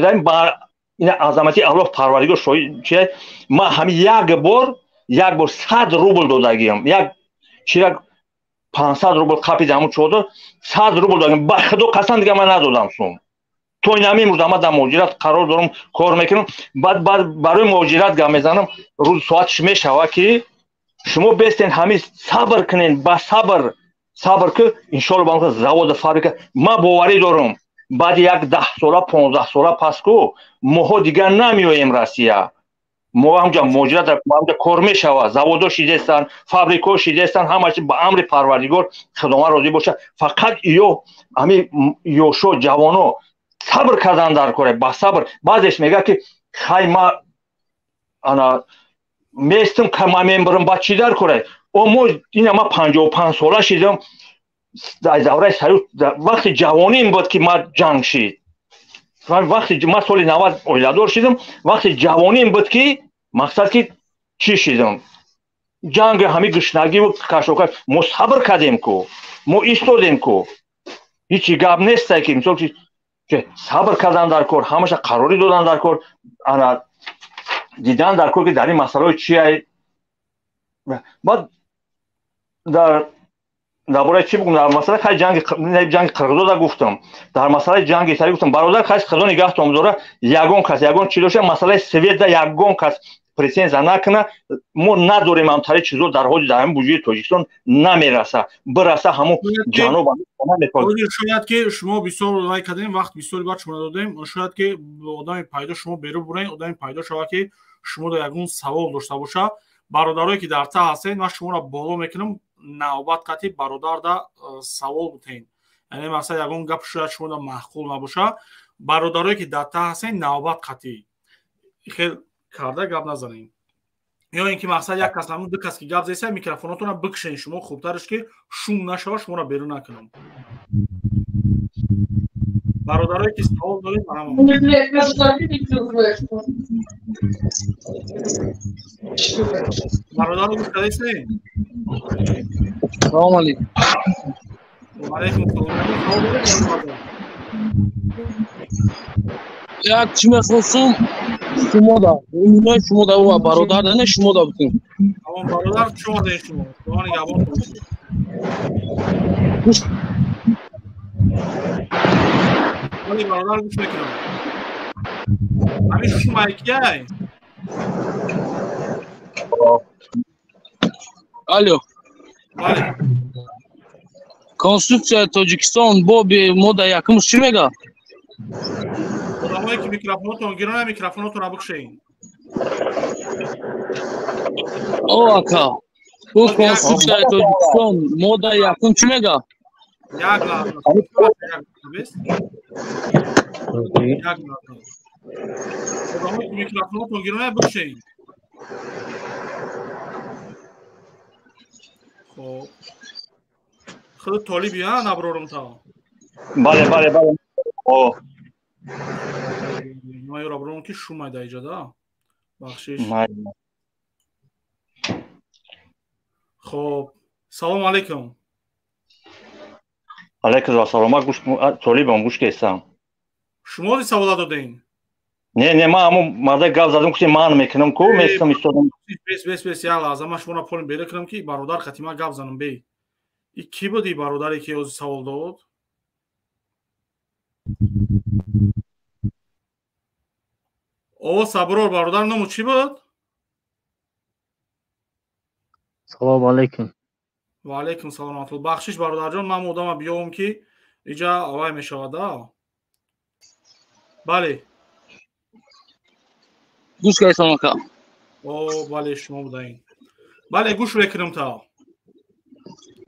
ина азамати Аллоҳ Парвардигор шоҳид чи, ма ҳами як бор 100 рубл додагиям, як чирак 500 рубл қапида, ҳамун чодор 100 рубл додагиям. Ба худо қасам, дига ман надодам сум то ин ҳамин рӯз. Ама дар муҳоҷират қарор дорам, кор мекунам. Баъд барои муҳоҷират гап мезанам, рӯз соатш мешава, ки шумо бестен, ҳамин сабр кунен, ба сабр сабр ки иншоалло ба заводу фабрика. Ман боварӣ дорам, баъди як 10 сола, 15 сола пас ку моҳо дигар намеоем Россия. Мо ҳамҷа муҳоҷират, ҳамҷа кор мешавад, заводо шидестанд, фабрикаҳо шидестанд, ҳама чи ба амри Парвардигор, Худованд розӣ бошад. Фақат ё ҳамин ёшо, ҷавоно сабр кардан дар коре, ба сабр. Баъзеш мегӯяд, ки хай, ма ана местам, ма мебарам, ба чӣ дар коре? О мо ина ма 55 сола шидам, дар давраи Союз вақти ҷавоним буд, ки ма ҷанг шид. Вақти ма соли 90 оиладор шидам, вақти ҷавоним буд, ки мақсад ки чӣ шидам, ҷанги ҳами гушнагиву кашокаш. Мо сабр кардем ку, мо истодем ку, ҳичи гап нестай, ки мисол сабр кардан дар кор, ҳамаша қарорӣ додан дар кор, ана дидан дар кор, ки дар ин масъалаҳои чия. Баъд дар бораи чӣ бигӯм? Дар масъалаи хай ҷанги қирғизода гуфтам, дар масъалаи ҷанги италӣ гуфтам. Бародар, хай, Худо нигаҳтон дора. Ягон кас ягон чӣ дошта, масъалаи светда ягон кас претензия накуна, мо надорем ҳамтари чизо. Дар ҳоли дар ҳамин буҷаи Тоҷикистон намераса, бираса ҳамун ҷаноб. Шояд ки шумо бисёр лай кардем, вақт бисёри баъд шумо додем. Шояд ки одаме пайдо, шумо беру бурен, одаме пайдо шавад, ки шумо да ягон савол дошта боша. Бародарое ки дар та ҳастед, ман шуморо боло мекунам, навбат қатӣ бародарда савол бутен. Яъне масалан ягон гап шояд шумо да маъқул набоша. Бародарое ки дар та ҳастед, навбат қатӣ хел карда гап назанем, ё ин ки мақсад як кас, ҳамун ду кас ки гап зеса, микрофонотонро бикшен. Шумо хубтараш ки шум нашава, шуморо берун накунам. Бародарое ки савол доред, марҳамат. Бародаро, гӯш кардастед? Салому алейкум. Алейкум салом. Савол доред? Як чӣ мехостум шумо да, инои шумо да, бародар не, шумо да бутем. Тамом, бародар, чӣ омадаед шумо? Шумо нигаҳбон. Бале, бародар, гӯш мекунам. Ҳамин шумай кияй? Алло. Бале. Конститутсияи Тоҷикистон боби моддаи якумш чӣ мега? Одамое ки микрофонотон гирона, микрофонотонро бикушед. О, ака. Ӯ Конститутсияи Тоҷикистон моддаи якум чӣ мега? Як лаҳза. Як лаҳза. Одамое ки микрофонотон гирона, бикушед. Хоб. Худ толиби, а, наброрум та. Бале, бале, бале. О. Ма ёра брорум ки шумай да иҷа, да? Бахшиш. Хоб. Салом алейкум. Алейкум ассалом. Ма гӯш толибам, гӯш кесам. Шумо зи савола додем? Не, не, ма ҳамун марда гап задам, гуфтем ман мекунам ку, местам истодам. Бес, бес, бес, як лаҳза, ман шуморо полим бере кунам ки бародар хатима гап занам, бей. И кӣ буди бародаре ки ози савол дод? О, Саброр бародар, ному чӣ буд? Салому алейкум. Ва алейкум салом раҳматуллоҳ. Бахшиш бародарҷон, ман одама биёвам ки иҷа авай мешавад, да? Бале. Гӯш кардам ака. О, бале, шумо будаин. Бале, гӯш мекунам та.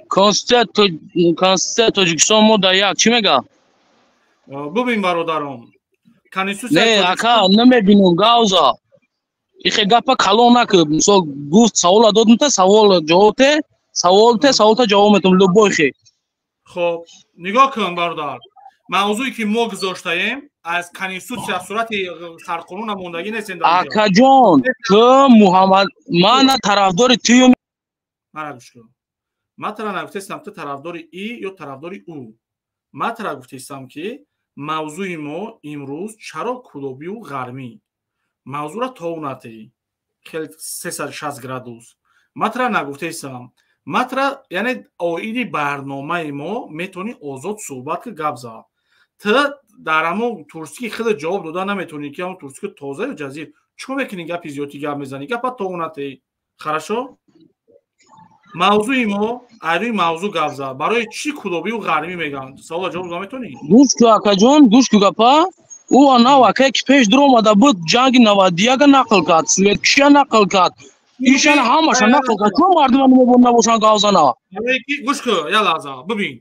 Конститутсияи Тоҷикистон моддаи як чӣ мега? Бубин бародаром. Не, ака, намебинам, гавза. Ихе гапа калон накун. Мисол гуфт савола додам та савол ҷавоб те, савол те, савол та ҷавоб метам любой хе. Хоб, нигоҳ кун бародар. Мавзӯе ки мо гузоштаем аз конститутсия сурати сарқонуна мондагӣ нестем дар инҷо. Акаҷон, ту Муҳаммад, ман на тарафдори туюм. Мара гӯш кун. Ман тара нагуфтаистам ту тарафдори и ё тарафдори ӯ. Ман тара гуфтаистам ки мавзӯи мо имрӯз чаро кулобию ғармӣ. Мавзӯра тов натеӣ. Хеле 360 градус. Ман тара нагуфтаистам. Ман тара, яъне оиди барномаи мо метавонӣ озод суҳбат ки гап зад. Ту дар ҳамон турсики хеле ҷавоб дода наметавонӣ ки ҳамон турсики тоза ё ҷазир. Чӣ мекунӣ гапи зиёдӣ гап мезанӣ? Гапа тов натеӣ. Хорошо? Мавзӯи мо айрӯи мавзӯ гап зад. Барои чӣ кулобию ғармӣ мегӯянд? Савола ҷавоб дода метавонӣ? Гӯш кун акаҷон, гӯш кун гапа. Ӯ анав акае ки пеш дуромада буд, ҷанги 91 нақл кард, светкишия нақл кард. Ишана ҳамаша нақл кард. Чун мардума намебон набошанд гавзана? Барое ки гӯш кун, як лаҳза, бибин.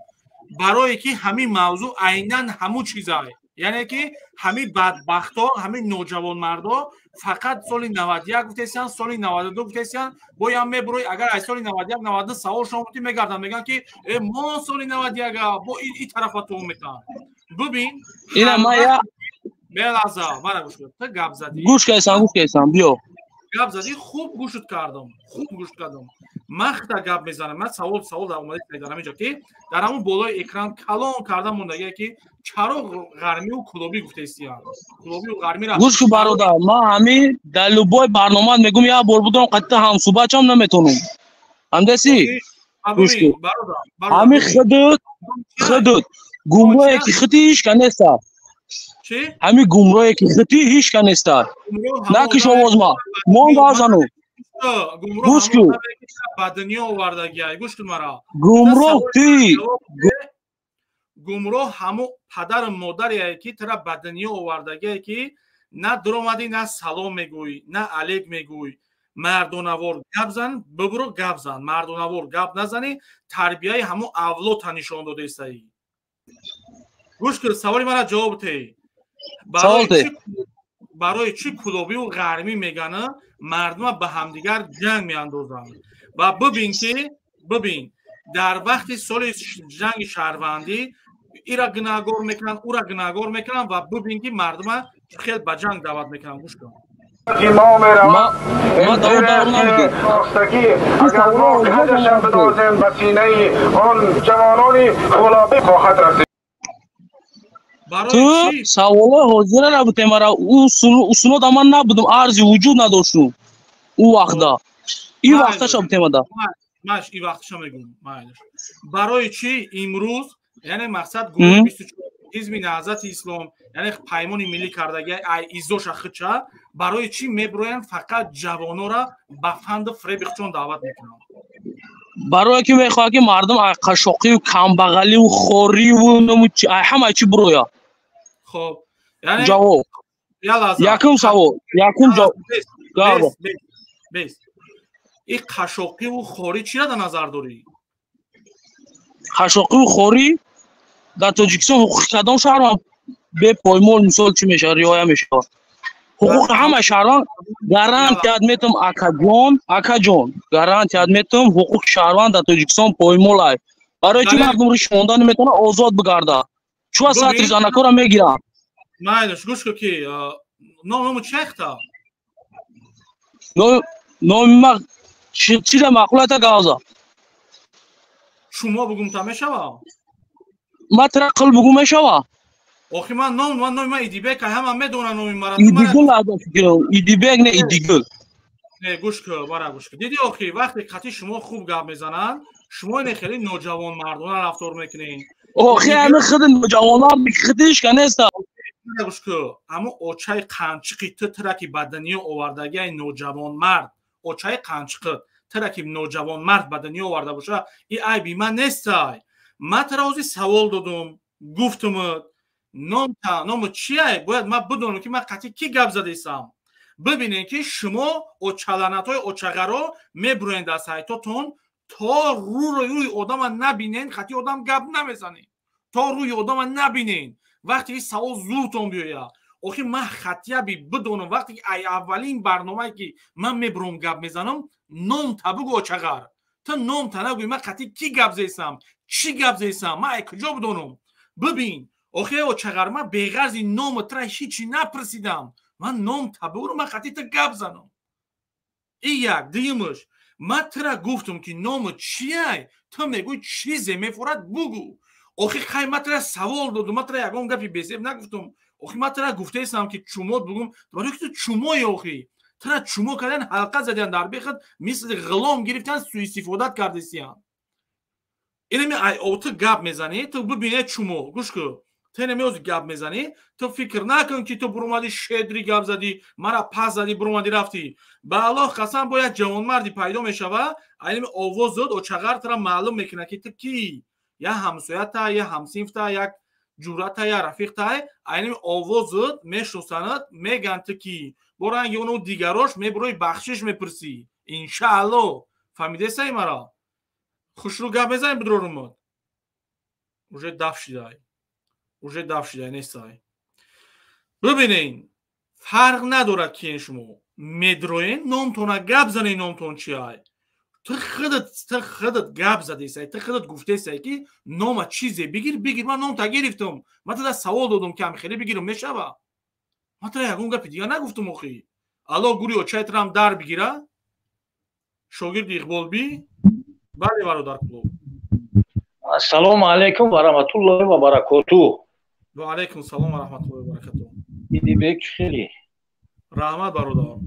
Барое ки ҳамин мавзӯ айнан ҳамун чизае. Яъне ки ҳамин бадбахто, ҳамин ноҷавонмардо фақат соли 91 гуфтесиянд, соли 92 гуфтесиянд, боям мебурои агар аз соли 91 92 савол шумо бутӣ мегарданд, мегӯянд ки мо соли 91 бо ин тарафа туҳм метаҳанд. Бибин, ина ма я Бе лаҳза, мара гӯш кун. Ту гап задӣ. Гӯш кардам, гӯш кардам, биё. Гап задӣ, хуб гӯшт кардам, хуб гӯшт кардам. Ман хита гап мезанам, ман савол савол дар омада дар ҳамин ҷо ки дар ҳамон болои экран калон карда мондагие ки чаро ғармию кулобӣ гуфтаистиянд. Кулобию ғармиро Гӯш кун бародар, ман ҳамин дар любой барномаат мегӯм, як бор будам қатъи ҳамсӯҳбатчам наметонам. Ҳамдаси? Гӯш кун. Ҳамин худут, худут гумроҳе ки худӣ ҳеч ка неста. Чӣ? Ҳамин гумроҳе ки худӣ ҳеч ка неста. Накиш овозма. Мон гавзану. Гӯш кун. Ба дунё овардагиай. Гӯш кун мара. Гумроҳ тӣ. Гумроҳ ҳамон падару модаре ки тура ба дунё овардагие ки на дуромадӣ, на салом мегӯй, на алек мегӯй. Мардонавор гап зан, бибуро гап зан. Мардонавор гап назанӣ, тарбияи ҳамон авлодта нишон додаистаӣ. Гӯш кун, саволи мара ҷавоб теҳ. Барои чӣ кулобию ғармӣ мегӯянд, мардума ба ҳамдигар ҷанг меандозанд. Ва бибин ки, бибин, дар вақти соли ҷанги шаҳрвандӣ ира гунаҳгор мекунанд, ура гунаҳгор мекунанд ва бибин ки мардума хел ба ҷанг даъват мекунанд. Гӯш кун. мо меравад хостагӣ агар мо каҷашам бидозем ба синаи он ҷавонони кулобӣ хоҳад расид. Ту саволҳои ҳозира набудем, мара усунода ман набудам, арзи вуҷуд надоштум ӯ вақта. И вақташа бутемада. Маш и вақташа мегӯм. Барои чӣ имрӯз, яъне мақсад гурӯҳи 24 Ҳизби Наҳзати Ислом, яъне Паймони Миллӣ кардаги ай изоша хича, барои чӣ меброянд, фақат ҷавонора ба фанду фреби худшон даъват мекунанд? Барое ки мехоҳад, ки мардум ай қашоқию камбағаливу хориву ай ҳамаи чӣ бироя. Хоб, яъне ҷавоб якум савол, якум ҷавоб. Бес, и қашоқиву хорӣ чира дар назар дорӣ? Қашоқиву хорӣ дар Тоҷикистон ҳуқуқи кадом шаҳрванд бепоймол, мисол, чӣ мешавад, риоя мешавад? Ҳуқуқи ҳама шаҳрванд гарантият метам, акаҷон, акаҷон, гарантият метам, ҳуқуқи шаҳрванд дар Тоҷикистон поймол ай. Барои чӣ мардум риш монда наметавонад озод бигарда? Чӯ сатри занакора мегиранд? Майлаш, гӯш кун, ки ному чехта? Номи ма чида маъқулата гавза? Шумо бугумта мешава? Ма тира қил бугум мешава? Охи, ман ном, ман номи ман Идибек, ҳама медонанд номи мара. Идигул ада фикрам, Идибек не, Идигул. Не, гӯш кун, бара, гӯш кун. Диди, охи, вақте қати шумо хуб гап мезананд, шумо ине хеле ноҷавонмардона рафтор мекунед. Охи, ҳами худи ноҷавонам худишка неста. Гӯш кун, ҳамо очаи қанчиқи ту тира ки ба дунё овардагиай ноҷавонмард, очаи қанчиқи тира ки ноҷавонмард ба дунё оварда боша, и айби ман нестай. Ман тира ҳозир савол додум, гуфтумут номта, ному чиай, бояд ман бидонам, ки ман қатъи кӣ гап задаистам. Бибинед, ки шумо очаланатҳои очағаро мебуроед дар сайтотон, то рӯро рӯи одама набинен, қатъи одам гап намезанед, то рӯи одама набинен. Вақте ки савол зуртон биёяд, охи, ман хатияби бидонам, вақте ки ай аввалин барномае ки ман мебуром гап мезанам, ном та бугӯ, очағар. Ту ном та нагӯй, ман қатъи кӣ гап зесам, чӣ гап зесам, ман ай куҷо бидонам? Бибин, охи, очағар, ман беғарзи ному тра ҳичи напурсидам. Ман ном та бугӯ, ман қатъи ту гап занам. И як дуюмаш, ман тура гуфтам, ки ному чиай, ту мегӯй чизе мефорад бугӯ. Охи, хай, ман тура савол додум, ман тура ягон гапи бесеб нагуфтум. Охи, ман тура гуфтаистам, ки чумот бугум, барои ки ту чумои. Охи, тура чумо кардан, ҳалқа задиан дар бехат, мисли ғулом гирифтан, суистифодат кардисиян. Инами ай ту гап мезанӣ, ту бибине, чумо, гӯш кун, ту инами ҳозир гап мезанӣ, ту фикр накун, ки ту буромадӣ, шедри гап задӣ, мара пас задӣ, буромадӣ, рафтӣ. Ба Аллоҳ қасам, бояд ҷавонмарди пайдо мешава, айнами овоз дод, очағар тура маълум мекунад, ки ту кӣ, я ҳамсоята, я ҳамсинфта, як ҷурата, я рафиқта. Айнами овозат мешносанад, меган ту кӣ. Бо ранги ону дигарош мебурои, бахшиш мепурсӣ, иншаалло. Фаҳмидесаи мара? Хушрӯ гап мезанем, бидрорумад. Уже даф шидай, уже даф шидай, нестай. Бибинен, фарқ надорад, киен шумо медроен, номтона гап занед, номтон чиай. Ту худат гап задесай, ту худат гуфтесай, ки нома чизе бигир, бигир. Ман номта гирифтам, ман туда савол додум, ки ами хеле бигирам мешава. Ман тура ягон гапи дигар нагуфтам. Охи, алло, гури очайтарам дар бигира, шогирди Иқболбӣ. Бале, бародар клуб. Ассалому алайкум ва раҳматуллоҳи ва баракоту. Ва алайкум салом ва раҳматуллоҳи ва баракату. Идибек, хеле раҳмат, бародар.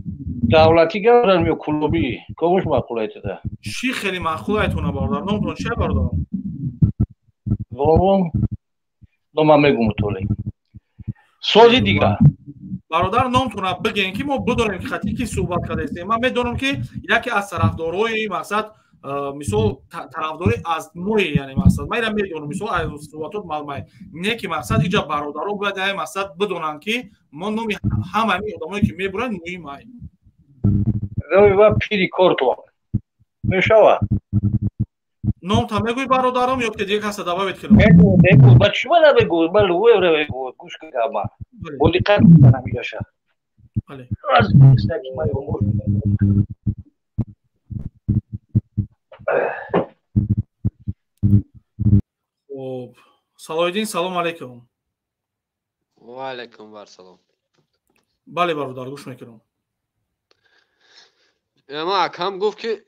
Давлатӣ гап занем ё клубӣ, комуш маъқул айтада? Чӣ хеле маъқул айтона, бародар? Номтон чия, бародар? Бобо, нома мегум, толе сози дигар. Бародар, номтона бигӯен, ки мо бидонем, ки хати ки суҳбат кардаистем. Ман медонам, ки яке аз тарафдорои, мақсад, мисол, тарафдори аз мои, яъне, мақсад, ман ира медонам, мисол, аз суҳбатот маълумай не, ки, мақсад, иҷа бародаро бояд яъне, мақсад, бидонанд, ки мо номи ҳамаи одамое ки мебуранд, муҳим ай. Ва пири кортон мешава. Номта мегӯй, бародарам, ё ки дигар каса добавить кунам? Мегӯ, ба чума набегӯ, ба луэра бегӯ. Гӯш кама, бо диққат намигаша. Бале. Аз Хоб, Салоҳиддин, салому алайкум. Ва алайкум вассалом. Бале, бародар, гӯш мекунам. Ма акам гуфт, ки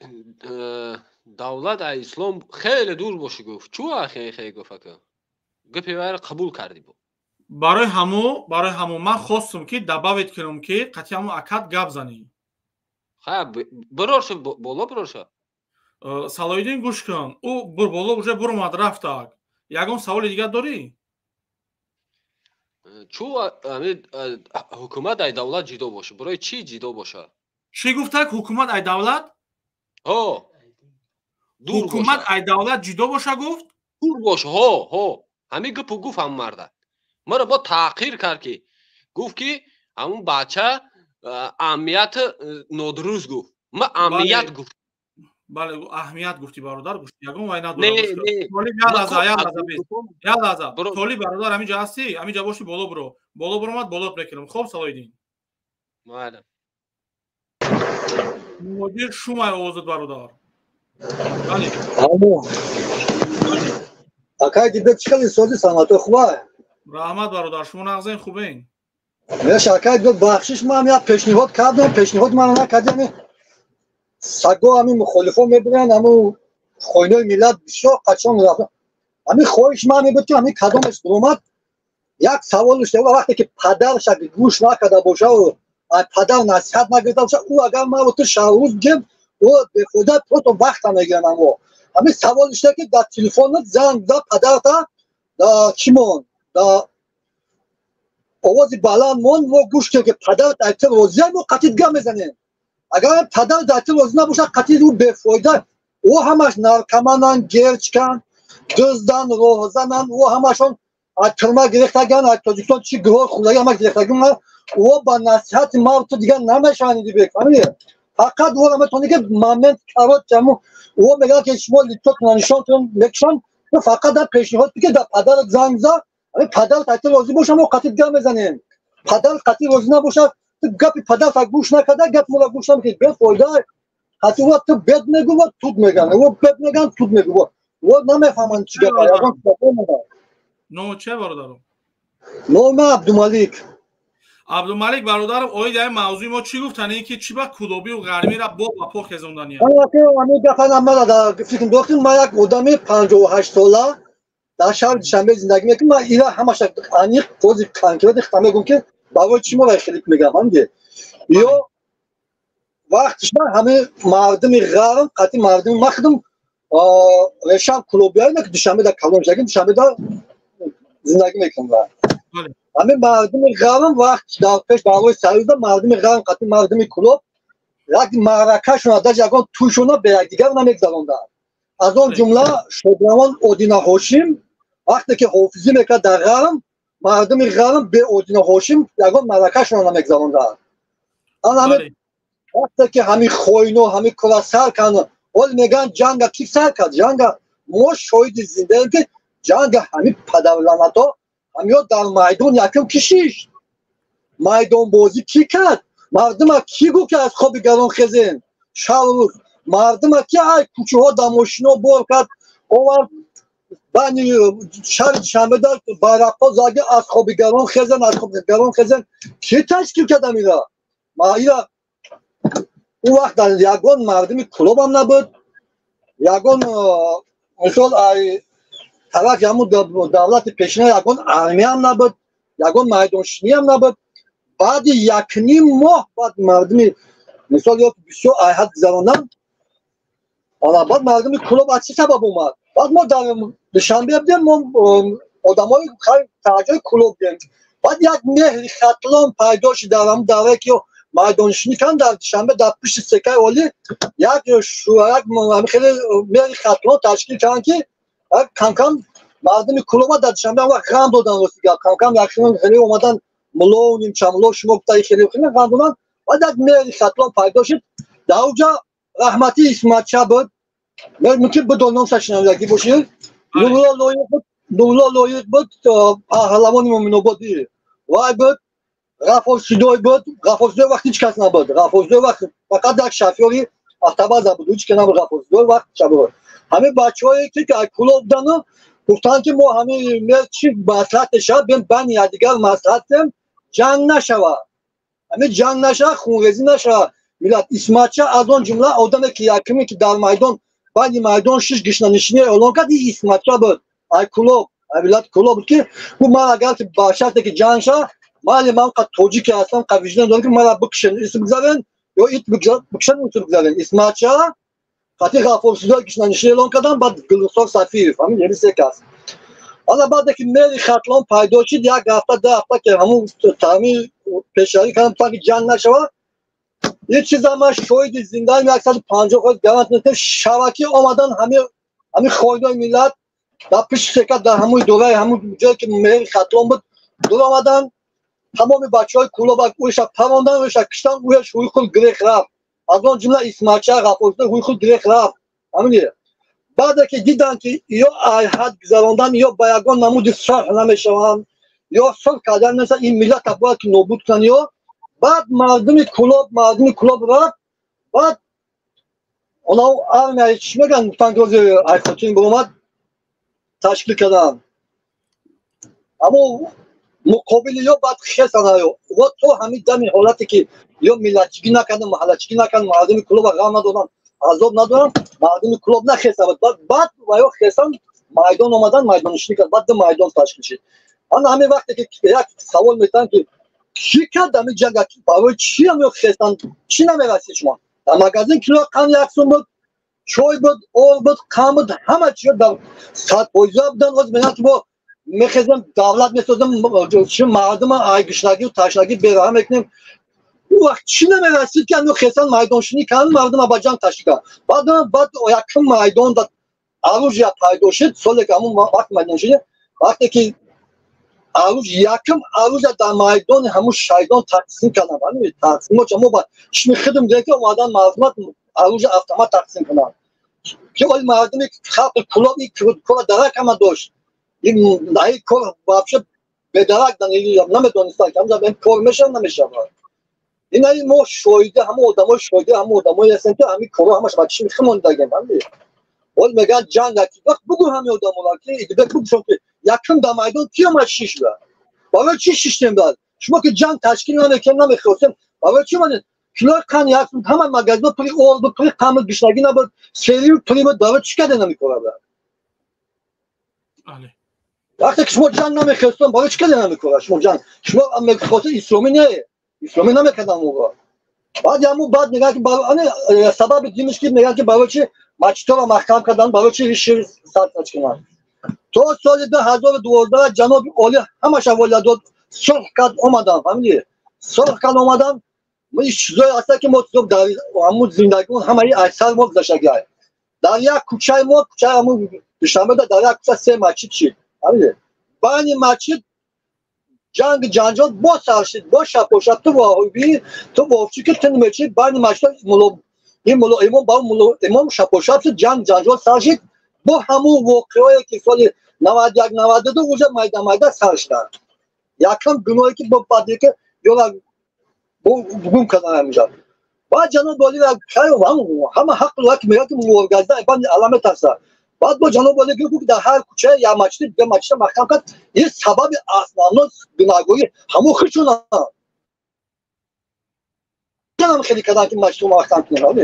давлат аз ислом хеле дур бошӣ, гуфт. Чӯ хе гуфт, ака, гапи вайро қабул кардӣ бо? Барои ҳамо ман хостум, ки добавить кунам, ки қатъи ҳамо акат гап занӣ. Ха, бирор шу боло, бирор шу. Салоҳиддин, гӯш кун, ӯ бур боло, уже буромад, рафтак. Ягон саволи дигар дорӣ? Чу ҳукумат ай давлат ҷидо боша? Барои чӣ ҷидо боша? Чӣ гуфтак? Ҳукумат ай давлат? Ҳо. Ҳукумат ай давлат ҷидо боша гуфт? Дур боша, ҳо, ҳо. Ҳамин гапу гуфт ҳам марда. Маро бо таъқир кард ки гуфт ки ҳамун бача аҳамият нодуруст гуфт. Ма аҳамият гуфт. Бале, аҳамият гуфтӣ бародар, гуфт ягон вай надорам. Толиб як лаҳза, як лаҳза бес. Як лаҳза. Толиб бародар ҳаминҷа ҳастӣ? Ҳаминҷа бошӣ боло биро. Боло биромад болот мекунам. Хоб Салоҳиддин. Майли. Муҳоҷир шумай овозат бародар. Бале. Алло. Акай дибек чӣ хеле сози саломатӣ хуба? Раҳмат бародар, шумо нағзен хубен? Меш акай дибек бахшиш ман як пешниҳод кардам, пешниҳод ман накардам. Саго ҳамин мухолифо мебуранд, ҳамун хоинои миллат бисёр қачон рафт. Ҳамин хоҳиш ман мебуд ки ҳамин кадомеш буромад, як саволш вақте ки падарша гӯш накарда боша падар насиҳат нагирифта боша, ӯ агар маро ту шаҳрӯз бигем, ӯ бефоида просто вақта мегиранд. Амо ҳамин саволиш ки дар телефонат занг зад падарта чӣ мон дар овози баланд мон, мо гӯш кунем ки падарат аз ту розия, мо қатъи гап мезанем. Агар падар дар ту розӣ набошад, қатъи ӯ бефоида. Ӯ ҳамаш наркомананд, герчканд, дузданд, роҳзананд, ӯ ҳамашон аз тюрма гирифтаган, аз Тоҷикистон чӣ гуҳои хӯрдагӣ ҳамаш гирифтаган. Ӯ ба насиҳати мар ту дигар намешаванд, дибек, фаҳмидӣ? Фақат ӯро метавонӣ ки момент короче ҳамун ӯ мегӯяд ки шумо лицотона нишон мекушанд, ту фақат дар пешниҳод ки дар падарат занг зад, падарат аз ту розӣ боша, мо қатъи гап мезанем. Падарат қатъи розӣ набошад, ту гапи падарат гӯш накарда, гапи моро гӯш намекунӣ, бефоида. Қатъи ӯ ту бед мегӯ, ва тут мегӯянд, ӯ бед мегӯянд, тут мегӯ, ӯ намефаҳманд чӣ гап. Ягон Номо че бародаром? Номи Абдумалик. Абдумалик бародарам, оид дар мавзӯи мо чӣ гуфтанд? Ин ки чӣ ба кулобию ғармира бо ба по хезондания? Ҳамин гапа мара дар фикр дохтим. Ман як одами 58 сола дар шаҳри Душанбе зиндагӣ мекунам. Ман ира ҳамаша аниқ қози конкретно хита мегӯм ки барои чӣ моро хелик мегӯям, фаҳмидӣ? Ё вақтиш ман ҳамин мардуми ғарм қатъи мардуми ман худам решам кулобиҳое ки Душанбе дар калон шудагим, Душанбе дар зиндагӣ мекунам. Ҳамин мардуми ғарм вақт дар пеш давраи Союзда мардуми ғарм қатъи мардуми кулоб як маъракашона даже ягон тӯйшона бе якдигар намегузаронданд. Аз он ҷумла шодравон Одина Ҳошим вақте ки ҳофизӣ мекард дар ғарм, мардуми ғарм бе Одина Ҳошим ягон маъракашона намегузаронданд. Ан ҳамин вақте ки ҳамин хоино ҳамин кора сар карданд, ҳол мегӯянд ҷанга ки сар кард? Ҷанга мо шоҳиди зиндаем ки ҷанга ҳамин падарланаto ҳамиё дар майдон якум ки шишт, майдонбозӣ кӣ кард? Мардума кӣ гуфт ки аз хоби гарон хезем шаврӯз? Мардума ки ай кӯчаҳо дар мошино бор кард овард байни шаҳри Душанбе дар байрақҳо заги аз хоби гарон хезен, аз хоби гарон хезен. Кӣ ташкил кард ҳамира? Ира ӯ вақт дар ягон мардуми кулобам набуд, ягон мисол ай тарафи ҳамун давлати пешина ягон армиям набуд, ягон майдоншиниям набуд. Баъди якним моҳ баъд мардуми мисол ё бисёр айҳат гузаронданд, ана баъд мардуми кулоб аз чӣ сабаб омад? Баъд мо дар Душанбе будем, мо одамои таҷои кулоб будем. Баъд як меҳри хатлон пайдо шуд дар ҳамун даврае ки майдоншинӣ карданд дар Душанбе дар пушти секаи олӣ як хеле меҳри хатлон ташкил карданд ки камкам мардуми кулоба дар Душанбе вақт ғам доданд. Рости гап камкам якшон хеле омаданд муло нимчамуло шумо гуфта хеле хеле ғам доданд. Баъд як меҳри хатлон пайдо шуд дар онҷа раҳматӣ Исматша буд, мумкин бидон номша шинавидагӣ бошед, Нурулло Лоиқ буд, Нурулло Лоиқ буд, паҳлавони Муминободӣ вай буд, Ғаффор Сидой буд. Ғаффор Сидой вақт ҳеҷ кас набуд. Ғаффор Сидой вақт фақат як шофёри автобаза буд, ҳеҷ ки набуд. Ғаффор Сидой вақт шаб ҳамин бачаҳое ки кулоб будану гуфтанд ки мо ҳамин чи маслиҳат мешавад, бем байни якдигар маслиҳат кунем, ҷанг нашавад, ҳамин ҷанг нашавад, хунрезӣ нашавад. Миллат Исматша аз он ҷумла одаме ки якуме ки дар майдон байни майдон шиш гишнанишинӣ эълон кард, ин Исматша буд, ай кулоб, ай миллат кулоб буд ки гуфт ман агар ки ба шарте ки ҷанг шавад, майли ман қад тоҷике ҳастам, қад виҷдон дорам ки мара бикушен, исм бигзарен ё ит бикушен, исм бигзарен. Исматша қатъи Ғаффор Сидой гишнанишинӣ эълон карданд, баъд Гулрухсор Сафиев, ҳамин яъне се кас. Ана баъде ки мери Хатлон пайдо шид, як ҳафта, 2 ҳафта ки ҳамун таъмир пешравӣ кардам, то ки ҷанг нашава. Ин чиза ман шоҳиди зиндаам, 150% гарант метиҳам. Шавакӣ омадан ҳамин хоинои миллат дар пишти сека, дар ҳамун дураи ҳамун ҷое ки мери Хатлон буд, дур омадан. Тамоми бачаҳои Кӯлоба ӯша парондан, ӯша киштан, ӯяш ҳуй худ гирех рафт. Аз он ҷумла Исмача Ғафурзода ҳуй худ гирех рафт. Ҳамин баъде ки диданд ки ё ҳад гузарондан, ё ба ягон намуди сулҳ намешаванд, ё сулҳ кардан намешаванд, ин миллата бояд ки нобуд кунанд. Ё баъд мардуми Кӯлоб рафт. Баъд оно армияи чӣ мегӯянд, гуфтанд ки ҳозир Айхотин баромад ташкил карданд. Аммо муқобили ё баъд хесана ё то ҳамин дами ҳолате ки ё миллатчигӣ накарданд, маҳаллачигӣ накарданд, мардуми Кӯлоба ғам надоданд, азоб надоранд, мардуми Кӯлоб нахесавад. Баъд ва ё хесан майдон омадан, майдоннишинӣ кард, баъд майдон ташкил шид. Ана ҳамин вақте ки як савол метаҳанд ки чӣ кард ҳамин ҷанг, барои чӣ ҳам ё хесан, чӣ намерасид шумо? Дар магазин кило қанд 1 сум буд, чой буд, ор буд, қанд буд, ҳама чиз дар 100% буданд. Ҳозир мегӯянд ки мо мехезем, давлат месозем, чи мардума айгушнагию ташнагӣ бераҳа мекунем. Ӯ вақт чӣ намерасид ки ҳамин хесан майдоншинӣ кардан, мардума ба ҷанг ташкил кард. Баъд якум майдон да оружия пайдо шуд, соле ки ҳамун вақт майдоншинӣ, вақте ки якум оружия дар майдони ҳамун шайдон тақсим карданд. Ҳамин тақсимот мо ба чишми худам дидем ки омадан мардумат оружия автомат тақсим кунанд. Ки оли мардуми халқи Кӯлоб ин кора дарак ҳама дошт. Ин кор вообще бедарак намедонистанд ки ҳамин кор мешавад, намешавад. Ин мо шоҳиди ҳамон одамои, шоҳиди ҳамон одамое ҳастем ки ҳамин корҳо ҳамаш ба чишми худамон дидагем. Ҳамин ҳол мегӯянд ҷанг, вақт бугӯ ҳамин одаморо ки идибек бугӯшон ки якум дар майдон ки омад шишта, барои чӣ шиштем? Баъд шумо ки ҷанг ташкил намекунем, намехостем, барои чӣ омадед? Килои қанд 1 сум, ҳама магазино пули ор буд, пули қанд буд, гушнагӣ набуд, серию пули буд, барои чӣ кардем ҳамин корро? Вақте ки шумо ҷанг намехостем, барои чӣ кардем ҳамин корро? Шумо ҷанг, шумо мехостед исломӣ не, исломӣ намекардам ӯро. Баъд ҳамун баъд мегӯянд ки сабаби димиш ки мегӯянд ки барои чӣ масҷидҳоро маҳкам карданд, барои чӣ шир сарсач кунанд. То соли 2012 ҷаноби олӣ ҳамаша воля дод, сулҳ кард, омаданд. Фаҳмидӣ? Сулҳ кард, омаданд. Ин чизое ҳаста ки мо дар ҳамун зиндагимон ҳамаи аксар мо гузаштагиай. Дар як кӯчаи мо, кӯчаи ҳамун Душанбеда, дар як кӯча 3 масҷид шид. Фаҳмидӣ? Байни масҷид ҷанг ҷанҷол боз сар шид, боз шапошап ту воҳибӣ, ту вовчӣ ки ту мечи байни масҷид мулло, ин мулло имом ба мулло имом шапошап шуд, ҷанг ҷанҷол сар шид. Бо ҳамун воқеое ки соли 91 92 уже майда майда сар шуданд. Якум гуноҳе ки бо баъде ки ёра гум кардан ҳаминҷа. Баъд ҷаноби олӣ ҳама ҳақ ки мегӯяд ки муоргазда баъд алла метарсад. Баъд бо ҷаноби олӣ гуфт ки дар ҳар кӯча як масҷид, ду масҷид маҳкам кард. Ин сабаби основно гунаҳгорӣ ҳамун худшонанд. Хеле кардан ки масҷидро маҳкам кунанд.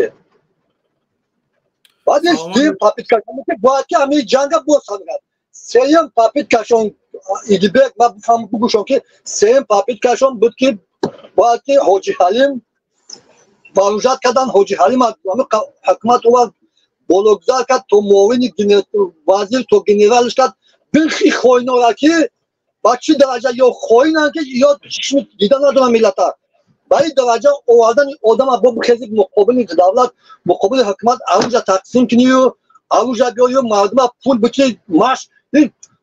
Баъд дуюм попытка ки бояд ки ҳамин ҷанга боз ҳамин. Сеюм попыткашон Идибек ма бифаҳм бугӯшон ки сеюм попыткашон буд ки бояд ки Ҳоҷи Ҳалим вооружать кардан. Ҳоҷи Ҳалим ҳукумат овард, бологузар кард, то муовини вазир, то генералш кард. Бирхи хоинора ки ба чӣ дараҷа ё хоинанд ки ё чишми дида надоранд миллата. Ба ин дараҷа овардани одама бо бихезид муқобили давлат, муқобили ҳукумат оружия тақсим кунию оружия биёю мардума пул битӣ маш.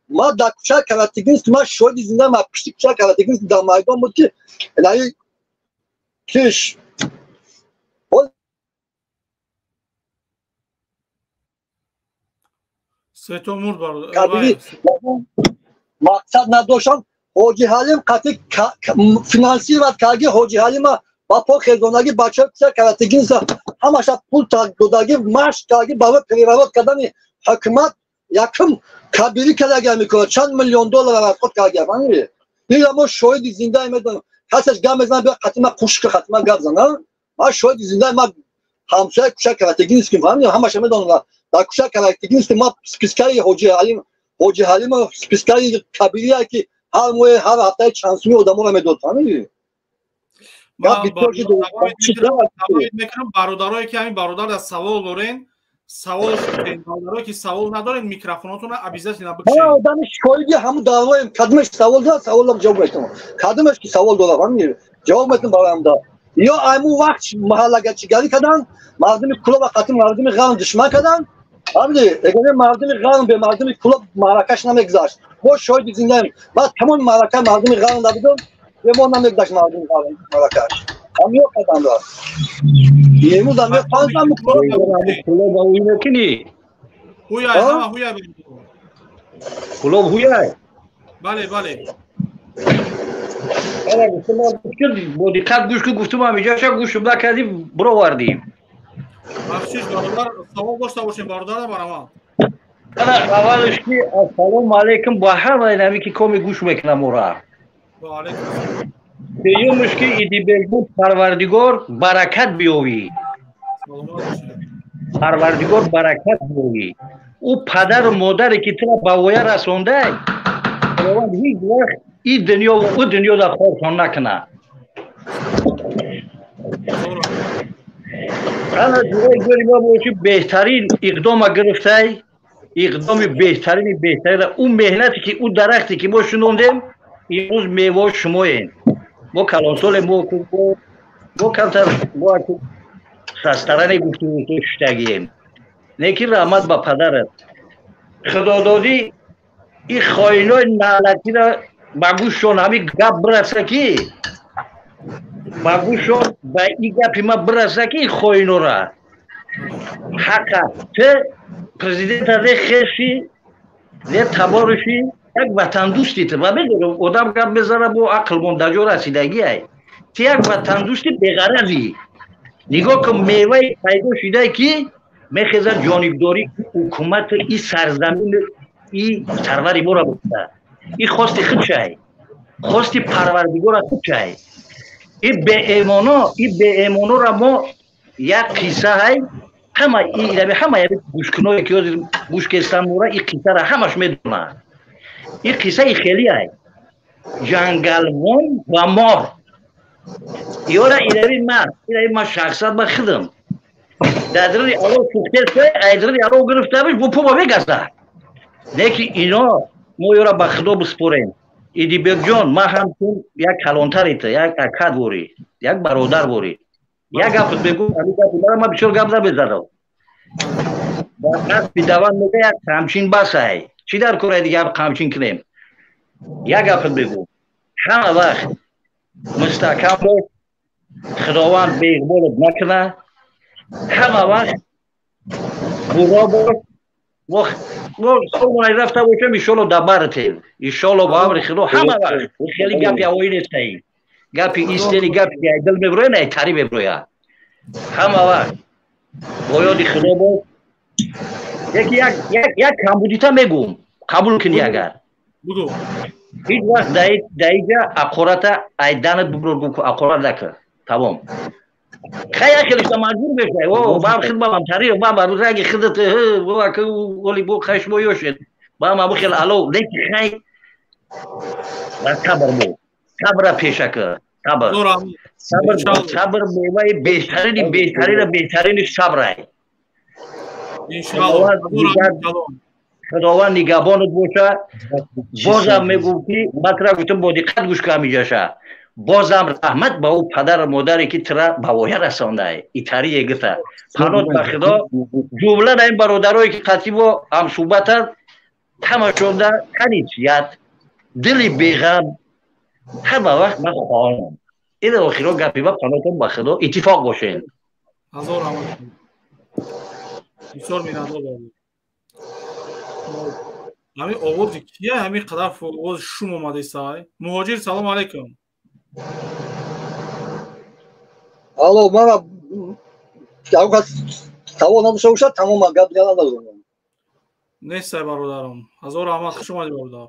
Ма дар кӯчаи Каратегинск, ма шоҳиди зинда, ма пишти кӯчаи Каратегинск дар майдон буд ки киш мақсад надоштам. Ҳоҷи Ҳалим қатъи финансировать карди Ҳоҷи Ҳалима ба по хезонаги бачаҳои кӯчаи Каратегинск ҳамаша пул додаги машқ карди барои переворот кардани ҳукумат. Якум кабирӣ кардаги мекунад, чанд миллион доллар расход кардаги. Фаҳмидӣ? Ин мо шоҳиди зиндаи медонем. Касеш гап мезанад, биё қатъи ма қушка қатъи ма гап зана. Ман шоҳиди зиндаи, ма ҳамсояи кӯчаи Каратегинским, фаҳмидӣ? Ҳамаша медонам. Дар кӯчаи Каратегинск ма спискаи Ҳоҷи Ҳалим, спискаи кабирие ки ҳар моҳе, ҳар ҳафтаи чанд суми одаморо медод. Фаҳмидӣ? Мекунам бародарое ки ҳамин бародар дар савол дорен, Савол бародаро ки савол надоред, микрофонотонро обязательно бикшед. Ман одами шоҳиди ҳамун даъвоем. Кадомаш савол дорад, саволам ҷавоб метавонам. Кадомаш ки савол дорад, ҳамин ҷавоб метавонам бароям да. Ё аймун вақт маҳаллагачигарӣ карданд, мардуми Кулоб қати мардуми Ғарм душман карданд. Ҳамди, эгоне мардуми Ғарм бе мардуми Кулоб маъракаш намегузашт. Мо шоҳиди зиндаем. Баъд тамоми маърака мардуми Ғарм набудем, бе мо намегузашт мардуми Ғарм маъракаш. Ҳамиё карданд. Имрӯз ҳам панҷам Кулоб ҳуй мекунӣ? Ҳуяй, ҳама ҳуяй. Кулоб ҳуяй? Бале, бале. Ана гуфтам, бо диққат гӯш кун, гуфтам ҳамиҷаша гӯш накардӣ, бировардем. Бахшиш бародар, савол дошта бошем бародарам барамад. Ана аввалаш ки ассалому алайкум ба ҳамаи нами ки коми гӯш мекунам ора. Ва алайкум ассалом. Сеюмаш ки Идибегу Парвардигор баракат биёвӣ. Парвардигор баракат биёвӣ. Ӯ падару модаре ки тура ба воя расондай, Худованд ҳеҷ вақт ин дунё ва ӯ дунёда хортон накунад. Ана ҷӯраи ҷони мо боши, беҳтарин иқдома гирифтай, иқдоми беҳтарини беҳтарина. Ӯ меҳнате ки ӯ дарахте ки мо шинондем, имрӯз мевао шумоем. Мо калонсоле, мо камтар мо састаране гуфту шуштагием. Лекин раҳмат ба падарат. Худододӣ ин хоинои наълатиро ба гӯшшон ҳамин гап бираса ки ба гӯшшон ба ин гапи ман бираса ки ин хоинора ҳақа ту президента не хеши не табориши, як ватандӯсти ту. Ва медонам одам гап мезана бо ақлмон дар ҷо расидагиай. Ту як ватандӯсти беғаразӣ. Нигоҳ кун, меваи пайдо шудае ки мехезад ҷонибдорӣ ҳукумати и сарзамин и сарвари моро буда. И хости худшай, хости Парвардигора худшай. И беэмоно, и беэмонора мо як қиссаҳай, ҳама ҳама гӯшкуное ки ҳозир гӯш кестан мора, и қиссара ҳамаш медонад. И қиссаи хелиай ҷангалвон ва мор. Ёра илави ман, илави ман шахсан ба худам дар даруни алов сӯхтеса, ай даруни алов гирифтамиш бо поба мегазад. Лекин ино мо ёра ба Худо биспорем. Идибекҷон, ман ҳамчун як калонтари ту, як акад ворӣ, як бародар ворӣ, як гапат мегӯм, ҳамин гапи мара ман бисёр гап намезанам. Дар қасби даван мега як қамчин басай. Чӣ дар кораи дигар қамчин кунем? Як гапат мегӯм, ҳама вақт мустаҳкам бош, Худованд беиқболат накунад, ҳама вақт буро бош. Мо солмона рафта бошем, иншолло дар баратем, иншолло ба амри Худо. Ҳама вақт хеле гапи ҳавоӣ нестаи, гапи истени, гапи ки дил меброя, на тари меброя. Ҳама вақт бо ёди Худо бош. Яки як камбудита мегӯм, қабул кунӣ агар. Бугӯ. Ҳеҷ вақт даиҷа ақората айданат буброр, гӯ ақорат накун, тамом. Хай ахелишта маҷбур мешавӣ. О, бам хид бам тари, бам раги хидат, оли бо хай шумо ёшед. Бам абу хел ало, лекин хай ба сабр бо. Сабра пеша кар. Сабр. Сабр, сабр меваи беҳтарини беҳтарина беҳтарини сабрай. Иншаллоҳ. Худованд нигаҳбонат боша. Бозам мегӯм ки матра гуфтам, бо диққат гӯш кун ҳамиҷаша. Бозам раҳмат ба ӯ падару модаре ки тура ба воя расондай, итарие гуфта. Панот ба Худо, ҷумла дар ин бародарое ки қатибо ҳамсӯҳбатанд, ҳамашонда тани сиҳат, дили беғам, ҳама вақт ман хоҳонам. Ин охиро гапи ма, панотон ба Худо, иттифоқ бошед. Ҳазор раҳмат. Бисёр миннатдор. Ҳамин овози кия ҳамин қадар овози шум омадесай? Муҳоҷир, салому алайкум. Алло, мана савол надошта бошад, тамом, гап надорам. Нестай бародарам. Ҳазор раҳмат, хуш омадӣ бародар.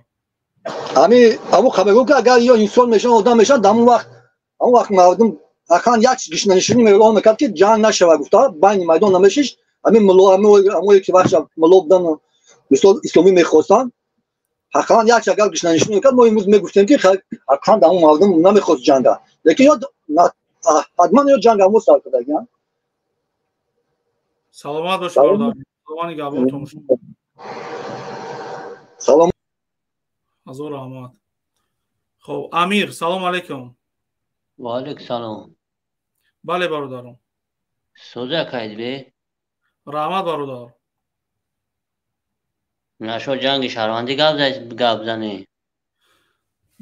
Ҳами ҳамун мегӯм ки агар ё инсон мешаванд, одам мешаванд, дар ҳамун вақт, ҳамун вақт мардум ақаллан як гишнанишинӣ эълон мекард ки ҷанг нашавад, гуфта байни майдон намешишт. Ҳамин мулло, ҳамое ки вақт мулло будан, мисол исломӣ мехостанд, ақаллан як агар гишнанишинӣ мекард, мо имрӯз мегуфтем ки ақаллан дар ҳамун мардум намехост ҷанга. Лекин ё ҳатман ё ҷанг ҳамо сар кардагиан. Саломат бош бародар. Худованд нигаҳбонтон бошад. Салом. Ҳазор раҳмат. Хоб, Амир, салом алейкум. Ва алейкум салом. Бале, бародарам. Соза кайдбе? Раҳмат, бародар. Нашо ҷанги шаҳрвандӣ гап занӣ.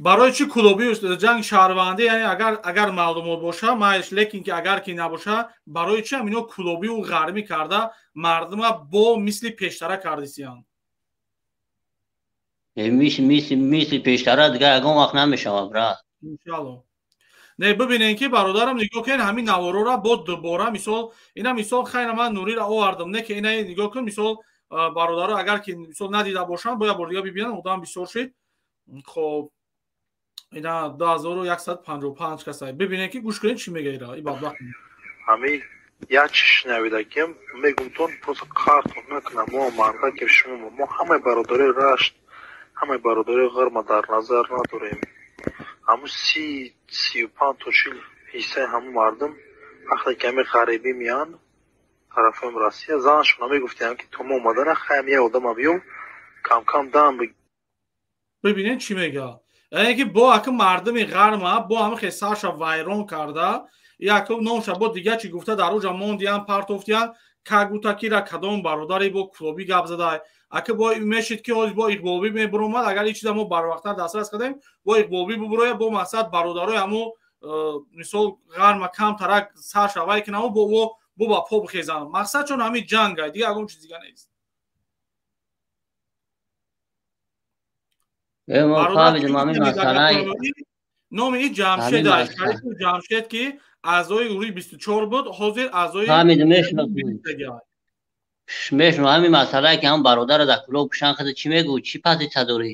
Барои чӣ кулобӣ ҷанги шаҳрвандӣ, яъне агар маълумот боша, майш, лекин ки агар ки набоша, барои чӣ ҳам ино кулобиву ғармӣ карда мардума бо мисли пештара кардисиянд? Мисли пештара дига ягон вақт намешавад, брат. Иншалло. Не, бибинем ки бародарам, нигоҳ кунед ҳамин наворора бо дубора, мисол ина, мисол хайна ман Нурира овардам, не ки ина нигоҳ кун, мисол бародаро агар ки мисол надида бошанд, бояд бор дига бибинанд, одам бисёр шид. Хоб, ина 2155 каса. Бибинем ки гӯш кунед чӣ мега ира, и бадбахт. Ҳамин як чиз шунавидагим, мегумтон просто қартон накунам, мо мардакем шумо, мо ҳамаи бародарои Рашт, ҳамаи бародарои Ғарма дар назар надорем. Ҳамун 30, 35 то 40 ҳиссаи ҳамун мардум вақте ки ҳамин ғарибӣ меянд тарафҳои Россия, занашона мегуфтиям ки то мо омадана хаям як одама биёв кам-кам дам. Бибинед чӣ мега, яъне ки бо ака мардуми ғарма бо ҳама хел сарша вайрон карда, яко номша бо дига чӣ гуфта дар оҷа мондиян, партофтиян, как будто кира кадом бародаре бо клубӣ гап зада. Ака бо мешид ки ҳозир бо иқболбӣ мебуромад, агар ин чиза мо барвақттар дастрас кардем, бо иқболбӣ бубуроя, бо мақсад бародарои ҳамо мисол ғарма камтарак сарша вай кинамо, бо бо ба по бихезанд. Мақсад чун ҳамин ҷанга, дига ягон чиз дига нест. Номи ин Ҷамшед, Шарифу Ҷамшед, ки аъзои гурӯҳи 24 буд, ҳозир аъзои мешно. Ҳамин масъалае ки ҳам бародарро дар кулоб кушан, хада чӣ мегӯ, чӣ позитсия дорӣ?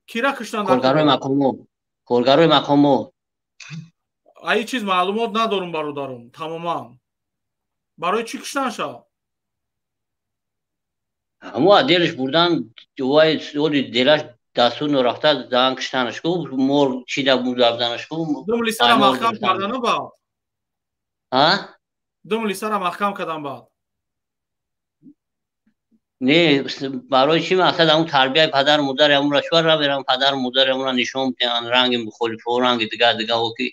Кира куштан? Коргарои мақомот, коргарои мақомот. Ай чиз маълумот надорум, бародарум, тамоман. Барои чӣ куштан шав? Ҳамо делаш бурдан, вай оли делаш дастур норафта зан куштанаш ку, мор чида бурданаш ку. Дум лисара маҳкам кардану баъд? А? Дум лисара маҳкам кардан баъд? Не, барои чӣ мақсад ҳамун тарбияи падару модари ҳамунра чӯра равам, падару модари ҳамунра нишон бидиҳанд, ранги мухолифо, ранги дигар дигао, ки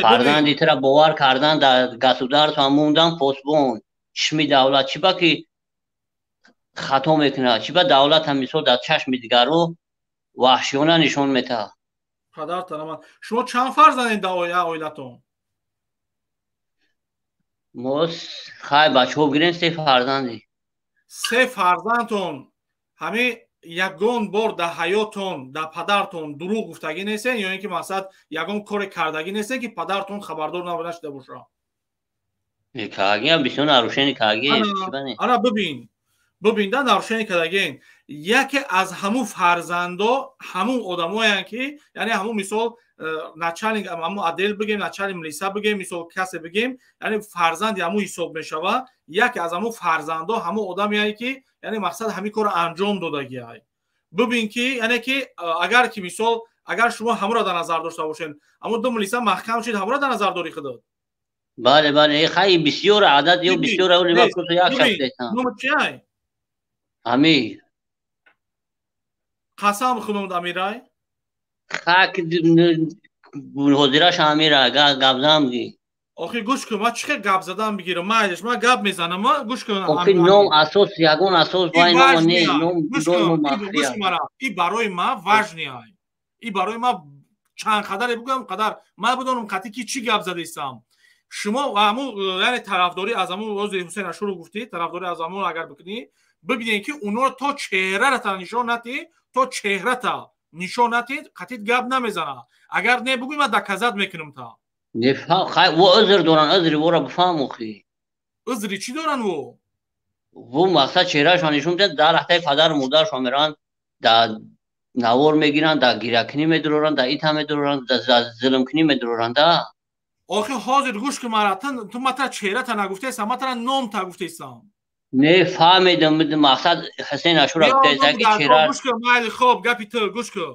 фарзанди тира бовар кардан дар государство мондан посбон чишми давлат, чӣ ба ки хато мекунад, чӣ ба давлат ҳам мисол дар чашми дигаро ваҳшиёна нишон метаҳад. Падартараман, шумо чанд фарзандед дар оилатон? Мо хай бачаҳо бигирем, се фарзанди. Се фарзандтон ҳамин ягон бор дар ҳаётон дар падартон дурӯғ гуфтагӣ нестен, ё ин ки мақсад ягон коре кардагӣ нестен, ки падартон хабардор нашуда бошад? Кагиам бисёр нарушение каги. Ана бибин, бибин, да нарушение кардагиен. Яке аз ҳамун фарзандо ҳамун одамоянд, ки яъне ҳамун мисол начальник ҳамун отдел бигем, начальник милиса бигем, мисол касе бигем, яъне фарзанди ҳамун ҳисоб мешавад. Яке аз ҳамун фарзандо ҳамун одамее ки яъне мақсад ҳамин корро анҷом додагиай. Бибин ки яъне ки агар ки мисол агар шумо ҳамуро дар назар дошта бошед, ҳамун ду милиса маҳкам шид, ҳамуро дар назар дорӣ худат? Бале, бале, хай бисёр адад ё бисёр як шахс. Номи чиай? Амир. Қасам худум, Амирай? Хак ҳозираш Амира, гап зан бигир. Охи гӯш кун, ман чӣ хел гап задан бигирам? Майлиш, ман гап мезанам, гӯш кун. Охи ном асос, ягон асос вай ном не, ном гӯш кун мара. И барои ман важный ай. И барои ман чанд қадаре бигӯям, қадар ман бидонам қатъи ки чӣ гап задаистам. Шумо ҳамун яъне тарафдорӣ аз ҳамун ози Ҳусейн Ашуров гуфтӣ, тарафдорӣ аз ҳамун агар бикунӣ, бибинед ки онҳоро то чеҳрата нишон надиҳӣ, то чеҳрата нишон надиҳӣ, қатъи гап намезанад. Агар не бигӯй, ман доказать мекунам та. Не, хай во узр доранд, узри вора бифаҳм охи. Узри чӣ доранд во? Во мақсад чеҳрашон нишон медиҳанд, дар ҳахтаи падару модарашон мераванд, дар навор мегиранд, дар гирякунӣ медуроранд, дар ита медуроранд, дар зулмкунӣ медуроранд, да. Охи ҳозир гӯш кун мара, ту матра чеҳрата нагуфтаистам, матра номта гуфтаистам. Не, фаҳмидам, мақсад Ҳусейн Ашуров гуфтаиста ки чеҳра. Гӯш кун, майли, хоб, гапи ту, гӯш кун.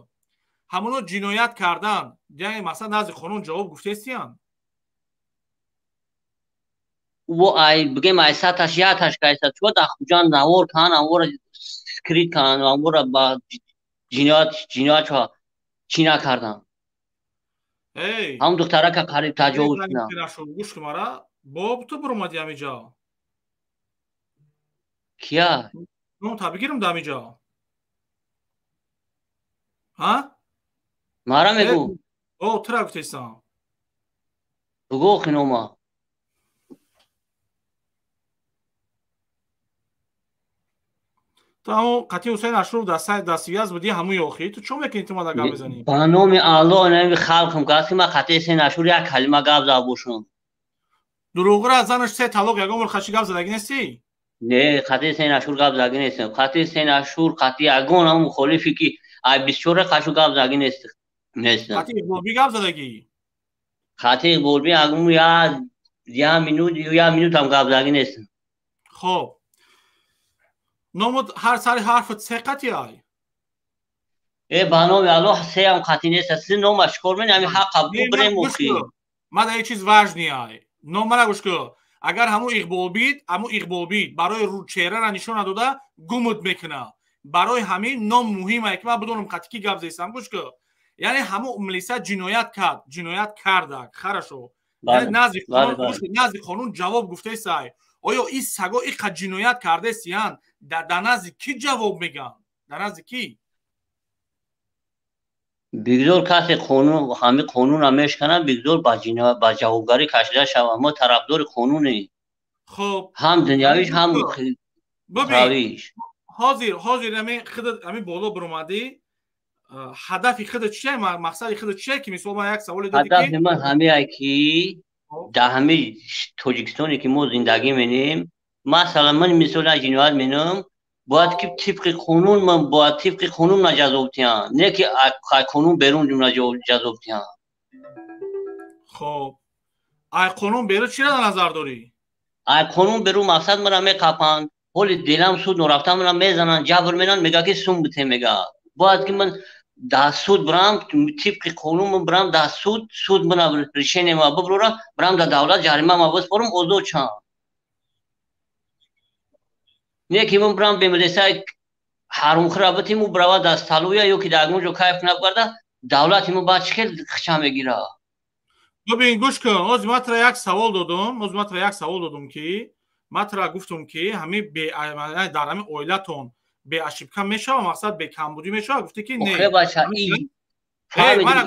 Ҳамоно ҷиноят кардан, яъне мақсад назди қонун ҷавоб гуфтаистиянд? Ӯ ай бигем ай саташ яташ кайса чӯ да Хуҷанд навор кан, амора скрит кан, амора ба ҷиноят ҷиноят чӯ чӣ накардан. Эй, ҳам духтарака қариб таҷовуз кунанд. Гӯш кун мара, боб ту буромадӣ ҳамиҷа. Кия? Ну, та бигирам да ҳамиҷа. Ҳа? Мара мегӯ. О, тура гуфтесам. Бугӯ хинома. Ту ҳамун қатъи Ҳусайн Ашуров дар связ будӣ ҳамуи охирӣ. Ту чо мекунӣ ту мада гап мезанӣ? Ба номи Аллоҳ нами халқам гап ки ман қатъи Ҳусайн Ашур як калима гап зада бошам. Дурӯғра занаш се талоқ ягон бор хаши гап задагӣ нестӣ? Не, қатъи Ҳусайн Ашур гап задагӣ нестам. Қатъи Ҳусайн Ашур қатъи ягон ҳамун мухолифе ки ай 24 қашу гап задагӣ нестам. Қатъи Иқболбӣ гап задагӣ? Қатъи Иқболбӣ ягон я минут я минутам гап задагӣ нестам. Хоб. Номуд ҳар сари ҳарфат се қатъи ай? Э, ба номи Аллоҳ сеам қатъи нест. Си нома чикор менӣ? Ҳамин ҳаққа бубрем охи. Мада ин чиз важный ай. Номара гӯш кун. Агар ҳамун Иқболбид, ҳамун Иқболбид барои чеҳрара нишон надода гумуд мекунад. Барои ҳамин ном муҳим ай ки ман бидонам қатъи ки гап зестам. Гӯш кун. Яъне ҳамун милиса ҷиноят кард, ҷиноят карда. Хорошо. Яъне назди қонун ҷавоб гуфтесай. Оё ин саго иқа ҷиноят кардесиянд? Дар назди кӣ ҷавоб мегӯянд? Дар назди кӣ? Бигзор касе қонун ҳамин қонунро мешканад, бигзор ба ҷавобгарӣ кашида шавад. Мо тарафдори қонунем. Хоб. Ҳам дунявиш, ҳам равиш. Ҳозир, ҳозир ҳамин худат ҳамин боло биромадӣ, ҳадафи худат чие? Мақсади худат чие ки мисол ман як саволе додӣ ки ҳадафи ман ҳамин ки дар ҳамин Тоҷикистоне ки мо зиндагӣ менем, масалан ман мисол ҷиноят менам, бояд ки тибқи қонун ман бояд тибқи қонун ман ҷазо бидиҳам, не ки ай қонун берун ҷумла ҷазо бидиҳам. Хоб, ай қонун берун чиро дар назар дорӣ? Ай қонун берун мақсад мара меқапанд, ҳоли дилам суд норафта мара мезананд, ҷабр менанд, мега ки сум бите мега. Бояд ки ман дар суд бирам, тибқи қонун ман бирам дар суд, суд мана решение ма бибурора, бирам дар давлат ҷарима ма бисупорам, озод шавам. Не ки ман бирам бемилисаи ҳарумхӯра битим, ӯ бирава дар столовая ё ки дар ягон ҷо кайф набарда, давлати мо баъд чӣ хел хича мегирад? Бибин, гӯш кун, ҳозир ман тура як савол додум, ҳозир ман тура як савол додум ки ман тура гуфтум ки ҳамин дар ҳамин оилатон беошибка мешавад, мақсад бекамбудӣ мешавад, гуфтӣ ки не. Охе бача,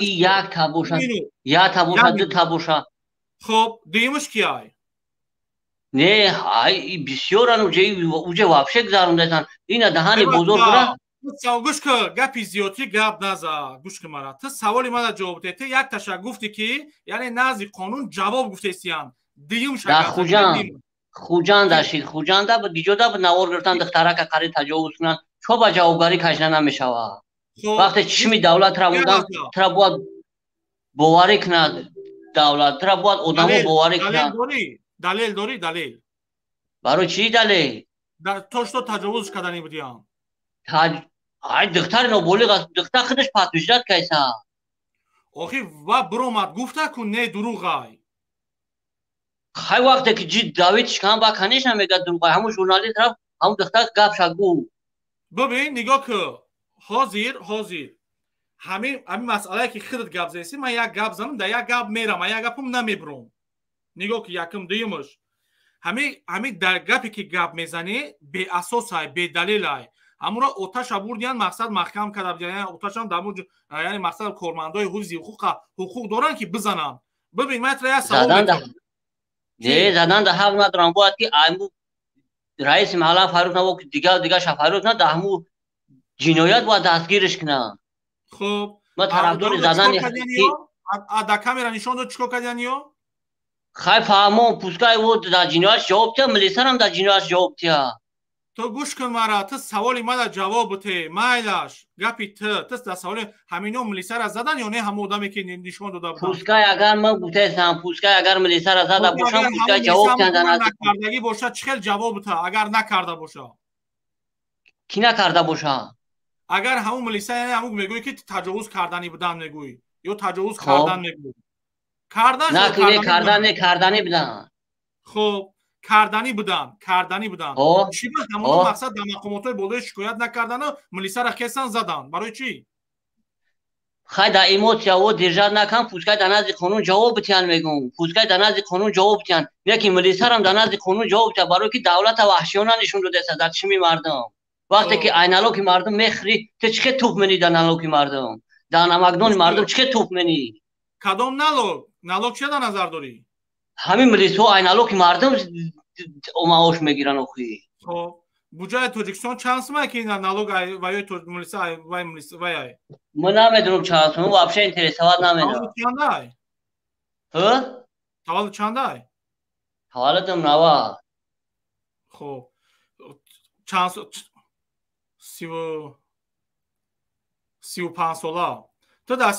и як та бошад, як та бошад, ду та бошад. Хоб, дуюмаш ки ай? Не, ай бисёран уҷа вообще гузарондасан. Ина даҳани бозор бура. Гӯш кун, гапи зиёдтӣ гап наза, гӯш кун мара. Ту саволи мана ҷавоб де. Ту як таша гуфтӣ ки яъне назди қонун ҷавоб гуфтесиянд. Дуюмша дар Хуҷанд, Хуҷанд ашид, Хуҷанда гиҷода навор гирифтан духтарака қариб таҷовуз кунанд, чо ба ҷавобгарӣ кашида намешавад? Вақте чишми давлат ра мондан, тура бояд боварӣ кунад давлат, тура бояд одамо боварӣ кунад. Далел дорӣ, далел? Барои чӣ далел? То что таҷовуз кардани будиям? Ай духтари ноболиғ аст, духтар худаш подтверждать кайса. Охи ва биромад гуфта ку не дурӯғай. Хай вақте ки ҷид давидш кан ба конечно мегӯяд дурӯғай, ҳамун журналист рафт, ҳамун духтар гапша гуфт. Бибин, нигоҳ кун. Ҳозир, ҳозир. Ҳамин масъалае ки худат гап задӣ, ман як гап занам, дар як гап мерам, ман як гапам намебурам. Нигоҳ ки якум, дуюмаш. Ҳамин дар гапе ки гап мезанӣ беасосай, бедалелай. Ҳамуро оташа бурдиян, мақсад маҳкам карда будиян, яъне оташам дар яъне мақсад кормандои ҳифзи ҳуқуқ доранд ки бизананд. Бибин, ман тура як савол медиҳам. Не, задан да ҳақ надорам, бояд ки айму раиси маҳалла фаррух наво ки дигар дигарша фаррух на, дар ҳаму ҷиноят бояд дастгириш кунанд. Хуб, ман тарафдори задани дар камера нишон дод чикор кардиян ё? Хай фаҳмон, пускай ӯ дар ҷиноятш ҷавоб диҳад, милисарам дар ҷиноятш ҷавоб диҳад. Ту гӯш кун мара, ту саволи мана ҷавоб бите, майлаш, гапи ту, ту дар саволи ҳамино милисара задан ё не ҳамон одаме ки нишон дода буданд? Пускай агар ман гуфтаестам, пускай агар милисара зада бошам, пускай ҷавоб диҳанд дар назди накардагӣ бошад, чӣ хел ҷавоб бита, агар накарда бошад? Кӣ накарда бошад? Агар ҳамун милиса, яъне ҳамун мегӯӣ ки таҷовуз кардани будан мегӯӣ ё таҷовуз кардан мегӯӣ? Кардан не, кардан не, кардани будан. Хуб, Карданӣ буданд, карданӣ буданд. Чӣ ба ҳамон мақсад дар мақомотҳои болои шикоят накардану милисаро хесан заданд? Барои чӣ? Хай да эмоцияво держать накан, пускай дар назди қонун ҷавоб битиҳанд, мегӯм. Пускай дар назди қонун ҷавоб битиҳанд. Не ки милисарам дар назди қонун ҷавоб битиҳад, барое ки давлата ваҳшиёна нишон додааст дар чишми мардум. Вақте ки ай налоги мардум мехӯрӣ, ту чӣ хел туф менӣ дар налоги мардум? Дар намакдони мардум чӣ хел туф менӣ? Кадом налог? Налог чия дар назар дорӣ? Ҳамин милисҳо ай налоги мардум маош мегиранд охи. Хоб, буҷаи Тоҷикистон чанд сумае ки налог ваёи милиса вай милиса вай? Ман намедонам чанд сум, вообще интересовать намедонам. Таваллуд чандай? Ҳа? Таваллуд чандай? Таваллудам 90. Хоб, чанд 35 сола. Ту дар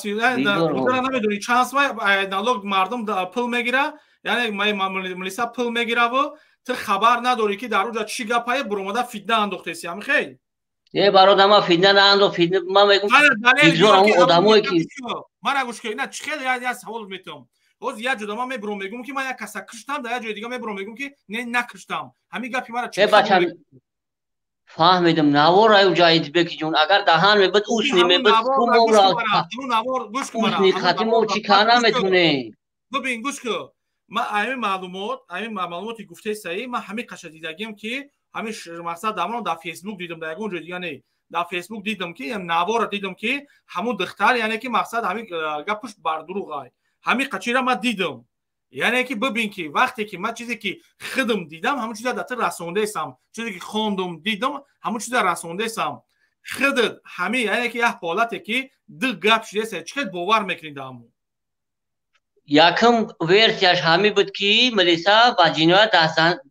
намедонӣ чанд сумай налог мардум пул мегира, яъне милиса пул мегираву ту хабар надорӣ ки дар уҷа чӣ гапае буромада фитна андохтеси, ҳами хел? Э, бародар, ман фитна наандох, фитна ман мегӯм бигзор ҳамон одамое ки мара гӯш кун, ина чӣ хел як савол метавам. Ҳозир як ҷода ман мебурам мегӯм ки ман як каса куштам, дар як ҷои дига мебурам мегӯм ки не, накуштам. Ҳамин гапи мара чӣ? Э, бача, фаҳмидам, навор аю ҷаидбеки ҷон, агар даҳан мебуд, усни мебуд, усни хати мо чӣ кар наметонем. Бибин, гӯш кун, ман ҳамин маълумот, ҳамин маълумоти гуфтаи саҳӣ, ман ҳамин қаша дидагиам ки ҳамин мақсад дамон дар Фейсбук дидам, дар ягон ҷои дига не, дар Фейсбук дидам ки наворро дидам ки ҳамун духтар, яъне ки мақсад ҳамин гапуш бар дурӯғ ай. Ҳамин қачира ман дидам. Яъне ки бибин ки вақте ки ман чизе ки худам дидам, ҳамун чиза дар ту расондаесам, чизе ки хондум, дидам, ҳамун чиза расондаесам. Худат ҳамин, яъне ки як ҳолате ки ду гап шудаеса, чӣ хел бовар мекунӣ дар ҳамун? Якум версияш ҳамин буд ки милиса ба ҷиноят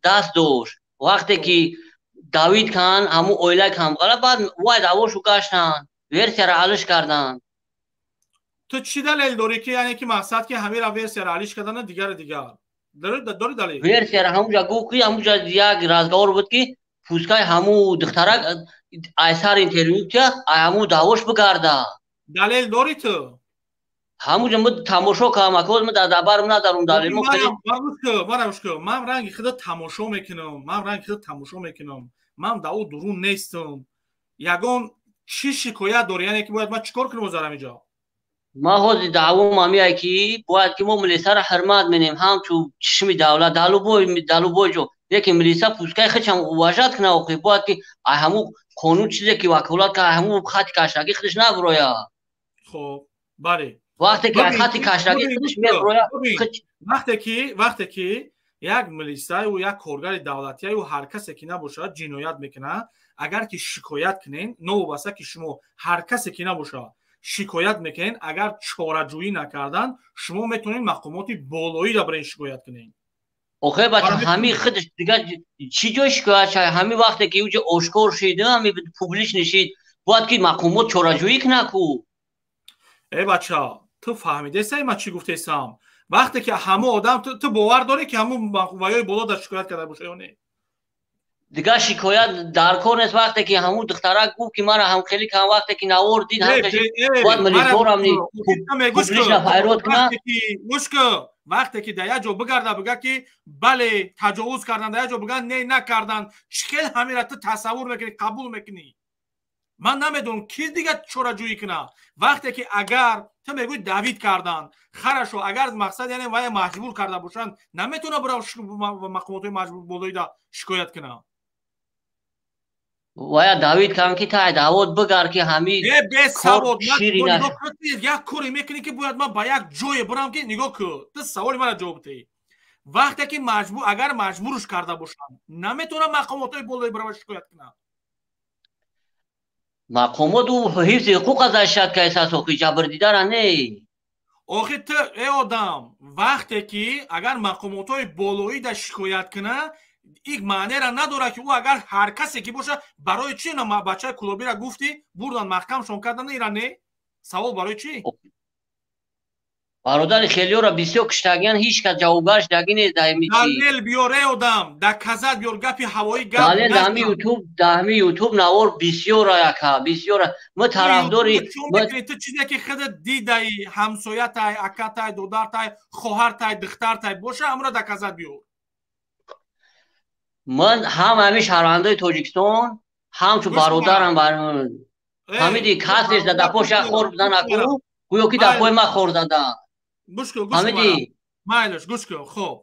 даст дошт. Вақте ки давид кан, ҳамун оилаи камбағала, баъд вай даъвошу гаштанд, версияро алиш карданд. Ту чӣ далел дорӣ ки яъне ки мақсад ки ҳамира версияро алиш кардану дигари дигар? Дорӣ далел? Версияро ҳамунҷа гуфт ки ҳамунҷа як разговор буд ки пускай ҳамун духтарак ай сар интервю кия, ай ҳамун даъвош бигарда. Далел дорӣ ту? Ҳамунҷа мо тамошо кардам, акоз мо дар дабарам надарум далел. Мо хеле мара гӯш кун, ман ранги худа тамошо мекунам, ман ранги худа тамошо мекунам, ман дар ӯ дурун нестам. Ягон чӣ шикоят дорӣ, яъне ки бояд ман чӣ кор кунам озар ҳаминҷо? Ман ҳозир даъвом ҳамияе ки бояд ки мо милисаро ҳурмат менем ҳамчун чишми давлат дар любой ҷо. Лекин милиса пускай худшам уважать кунад охи, бояд ки ай ҳамун қонун чизе ки ваколат кард, ҳамун хати каштагӣ худаш набурояд. Хоб, бале. Вақте ки ай хати каштагӣ худаш мебурояд, вақте ки як милисаю як коргари давлатияю ҳар касе ки набошад ҷиноят мекунад, агар ки шикоят кунен, новобаста ки шумо ҳар касе ки набошад шикоят мекунед, агар чораҷӯӣ накардан, шумо метавонед мақомоти болоиро барин шикоят кунед. Охе бача, ҳамин худаш дигар чӣ ҷой шикоят шавад? Ҳамин вақте ки уҷа ошкор шид, ҳамин публичный шид, бояд ки мақомот чораҷӯӣ кунад ку. Э бача, ту фаҳмидесай ман чӣ гуфтесам? Вақте ки ҳамон одам, ту бовар дорӣ ки ҳамун ваёи боло дар шикоят карда боша ё не? Дигар шикоят дар кор нест. Вақте ки ҳамун духтарак гуфт ки мара ҳамхелӣ кардам, вақте ки навор дид, бояд милисорам публично файрод кунад. Гӯш кун, вақте ки дар як ҷо бигарда бига ки бале таҷовуз кардан, дар як ҷо бига не накардан, чӣ хел ҳамира ту тасаввур мекунӣ, қабул мекунӣ? Ман намедонам ки дигар чораҷӯӣ кунад. Вақте ки агар ту мегӯӣ давид кардан, хорошо, агар мақсад яъне вая маҷбур карда бошанд, наметавонад бирав мақомотҳои маҷбур болоида шикоят кунад. Вая давид кардам ки тай даъвот бигар ки ҳамин бесавод як коре мекунӣ ки бояд ман ба як ҷое бирам ки нигоҳ кун, ту саволи мара ҷавоб диҳӣ. Вақте ки маҷбур, агар маҷбурш карда бошанд, наметавонад мақомотҳои болои бирава шикоят кунад. Мақомот ӯ ҳифзи ҳуқуқ аз шад кайсас охи, ҷабрдидара не. Охи ту э одам, вақте ки агар мақомотҳои болоида шикоят кунад, ик маънеро надорад ки ӯ агар ҳар касе ки бошад, барои чӣ на бачаи кулобира гуфтӣ бурдан маҳкамшон кардан, ира не? Савол барои чӣ? Бародари хелиёро бисёр куштагиян, ҳеҷ кас ҷавобгар шудагӣ нест дар ҳамин чиз. Далел биёр эй одам, доказать биёр, гапи ҳавоӣ гап. Далел дар ҳамин ютуб, дар ҳамин ютуб навор бисёра яка, бисёра. Мо тарафдори ту чизе ки худат дидаӣ, ҳамсоятай, акатай, додартай, хоҳартай, духтартай боша, ҳамро доказать биёр. Ман ҳам ҳамин шаҳрвандои Тоҷикистон, ҳамчун бародарам фаҳмидӣ, касеш дар пош як хор бизанаку, гӯё ки дар пои ман хор зада. Гӯш кун, гӯш кун, майлаш, гӯш кун. Хоб,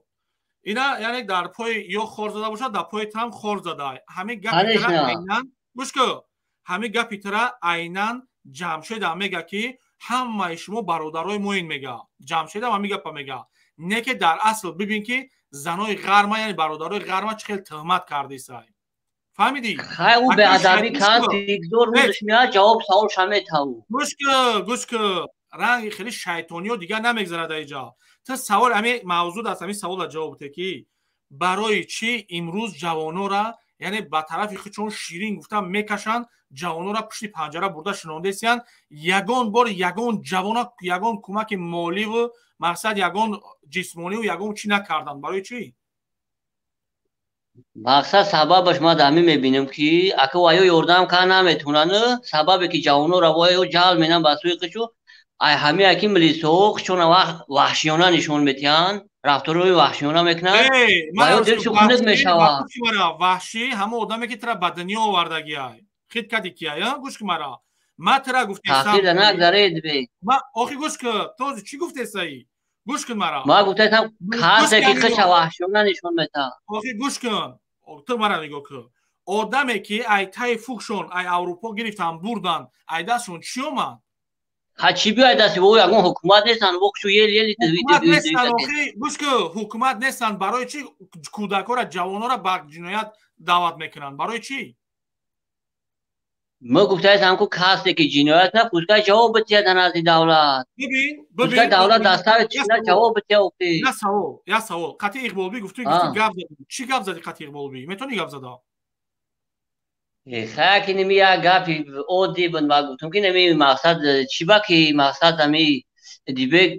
ина яъне дар пои ё хор зада бошад, дар пои там хор зада. Ҳамин гапи тара айнан, гӯш кун, ҳамин гапи тара айнан Ҷамшедам мега, ки ҳамаи шумо бародарои моин мега. Ҷамшедам ҳамин гапа мега. Не ки дар асл бибин, ки занои ғарма, яъне бародарои ғарма чӣ хел тӯҳмат кардисай. Фаҳмидӣ? Хай, ӯ беадабӣ кард, бигзор рӯзаш меяд, ҷавоб саволша метаву. Гӯш кун, гӯш кун, ранги хеле шайтониё дигар намегзарад иҷа. Ту савол, ҳамин мавзӯъ аст, ҳамин савола ҷавоб бите, ки барои чӣ имрӯз ҷавонора, яъне ба тарафи худшон ширин гуфта мекашанд, ҷавонора пушти панҷара бурда шинондесиянд, ягон бор ягон ҷавона ягон кӯмаки моливу мақсад ягон ҷисмониву ягон чӣ накарданд? Барои чӣ? Мақсад, сабабаш ман дар ҳамин мебинам, ки ака ваё ёрдам кар наметавонанд. Сабабе ки ҷавонора ваё ҷалб менанд ба сӯи худшо, ай ҳамин ки милисҳо худшона ваҳшиёна нишон метиҳанд, рафторҳои ваҳшиёна мекунанд, ваё дилшо хунук мешавад. Ваҳшӣ ҳамон одаме, ки тра ба дунё овардагиай, хит кади кияй. Гӯш ки мара, ма тра гуфтесам. Таъсир нагзаред бе. Охи, гӯш ки, то чӣ гуфтесаи? Гӯш кун мара. Ма гуфтесам, касе ки худша ваҳшиёна нишон метаҳад. Охи, гӯш кун, ту мара нигоҳ кун. Одаме ки ай таи фукшон, ай Аврупо гирифтан бурдан, ай дастшон чӣ омад? Ха, чӣ биёяд дасти во? Ягон ҳукумат нестанд, воқшу ел ели. Ҳукумат нестанд. Охи, гӯш ку, ҳукумат нестанд, барои чӣ кӯдакҳоро, ҷавонҳоро ба ҷиноят даъват мекунанд? Барои чӣ? Мо гуфтаистам, ку касе ки ҷиноят на, пускай ҷавоб битиҳад назди давлат. Бибин. Пускай давлат дастави чина ҷавоб битиҳад. Охи, я савол, я савол. Қати Иқболбӣ гуфтӣ, гап задӣ. Чӣ гап задӣ қати Иқболбӣ? Метавонӣ гап зада? Хая, ки неми як гапи оддӣ буд. Ма гуфтам, ки неми мақсад чӣ ба ки мақсад ами Дибек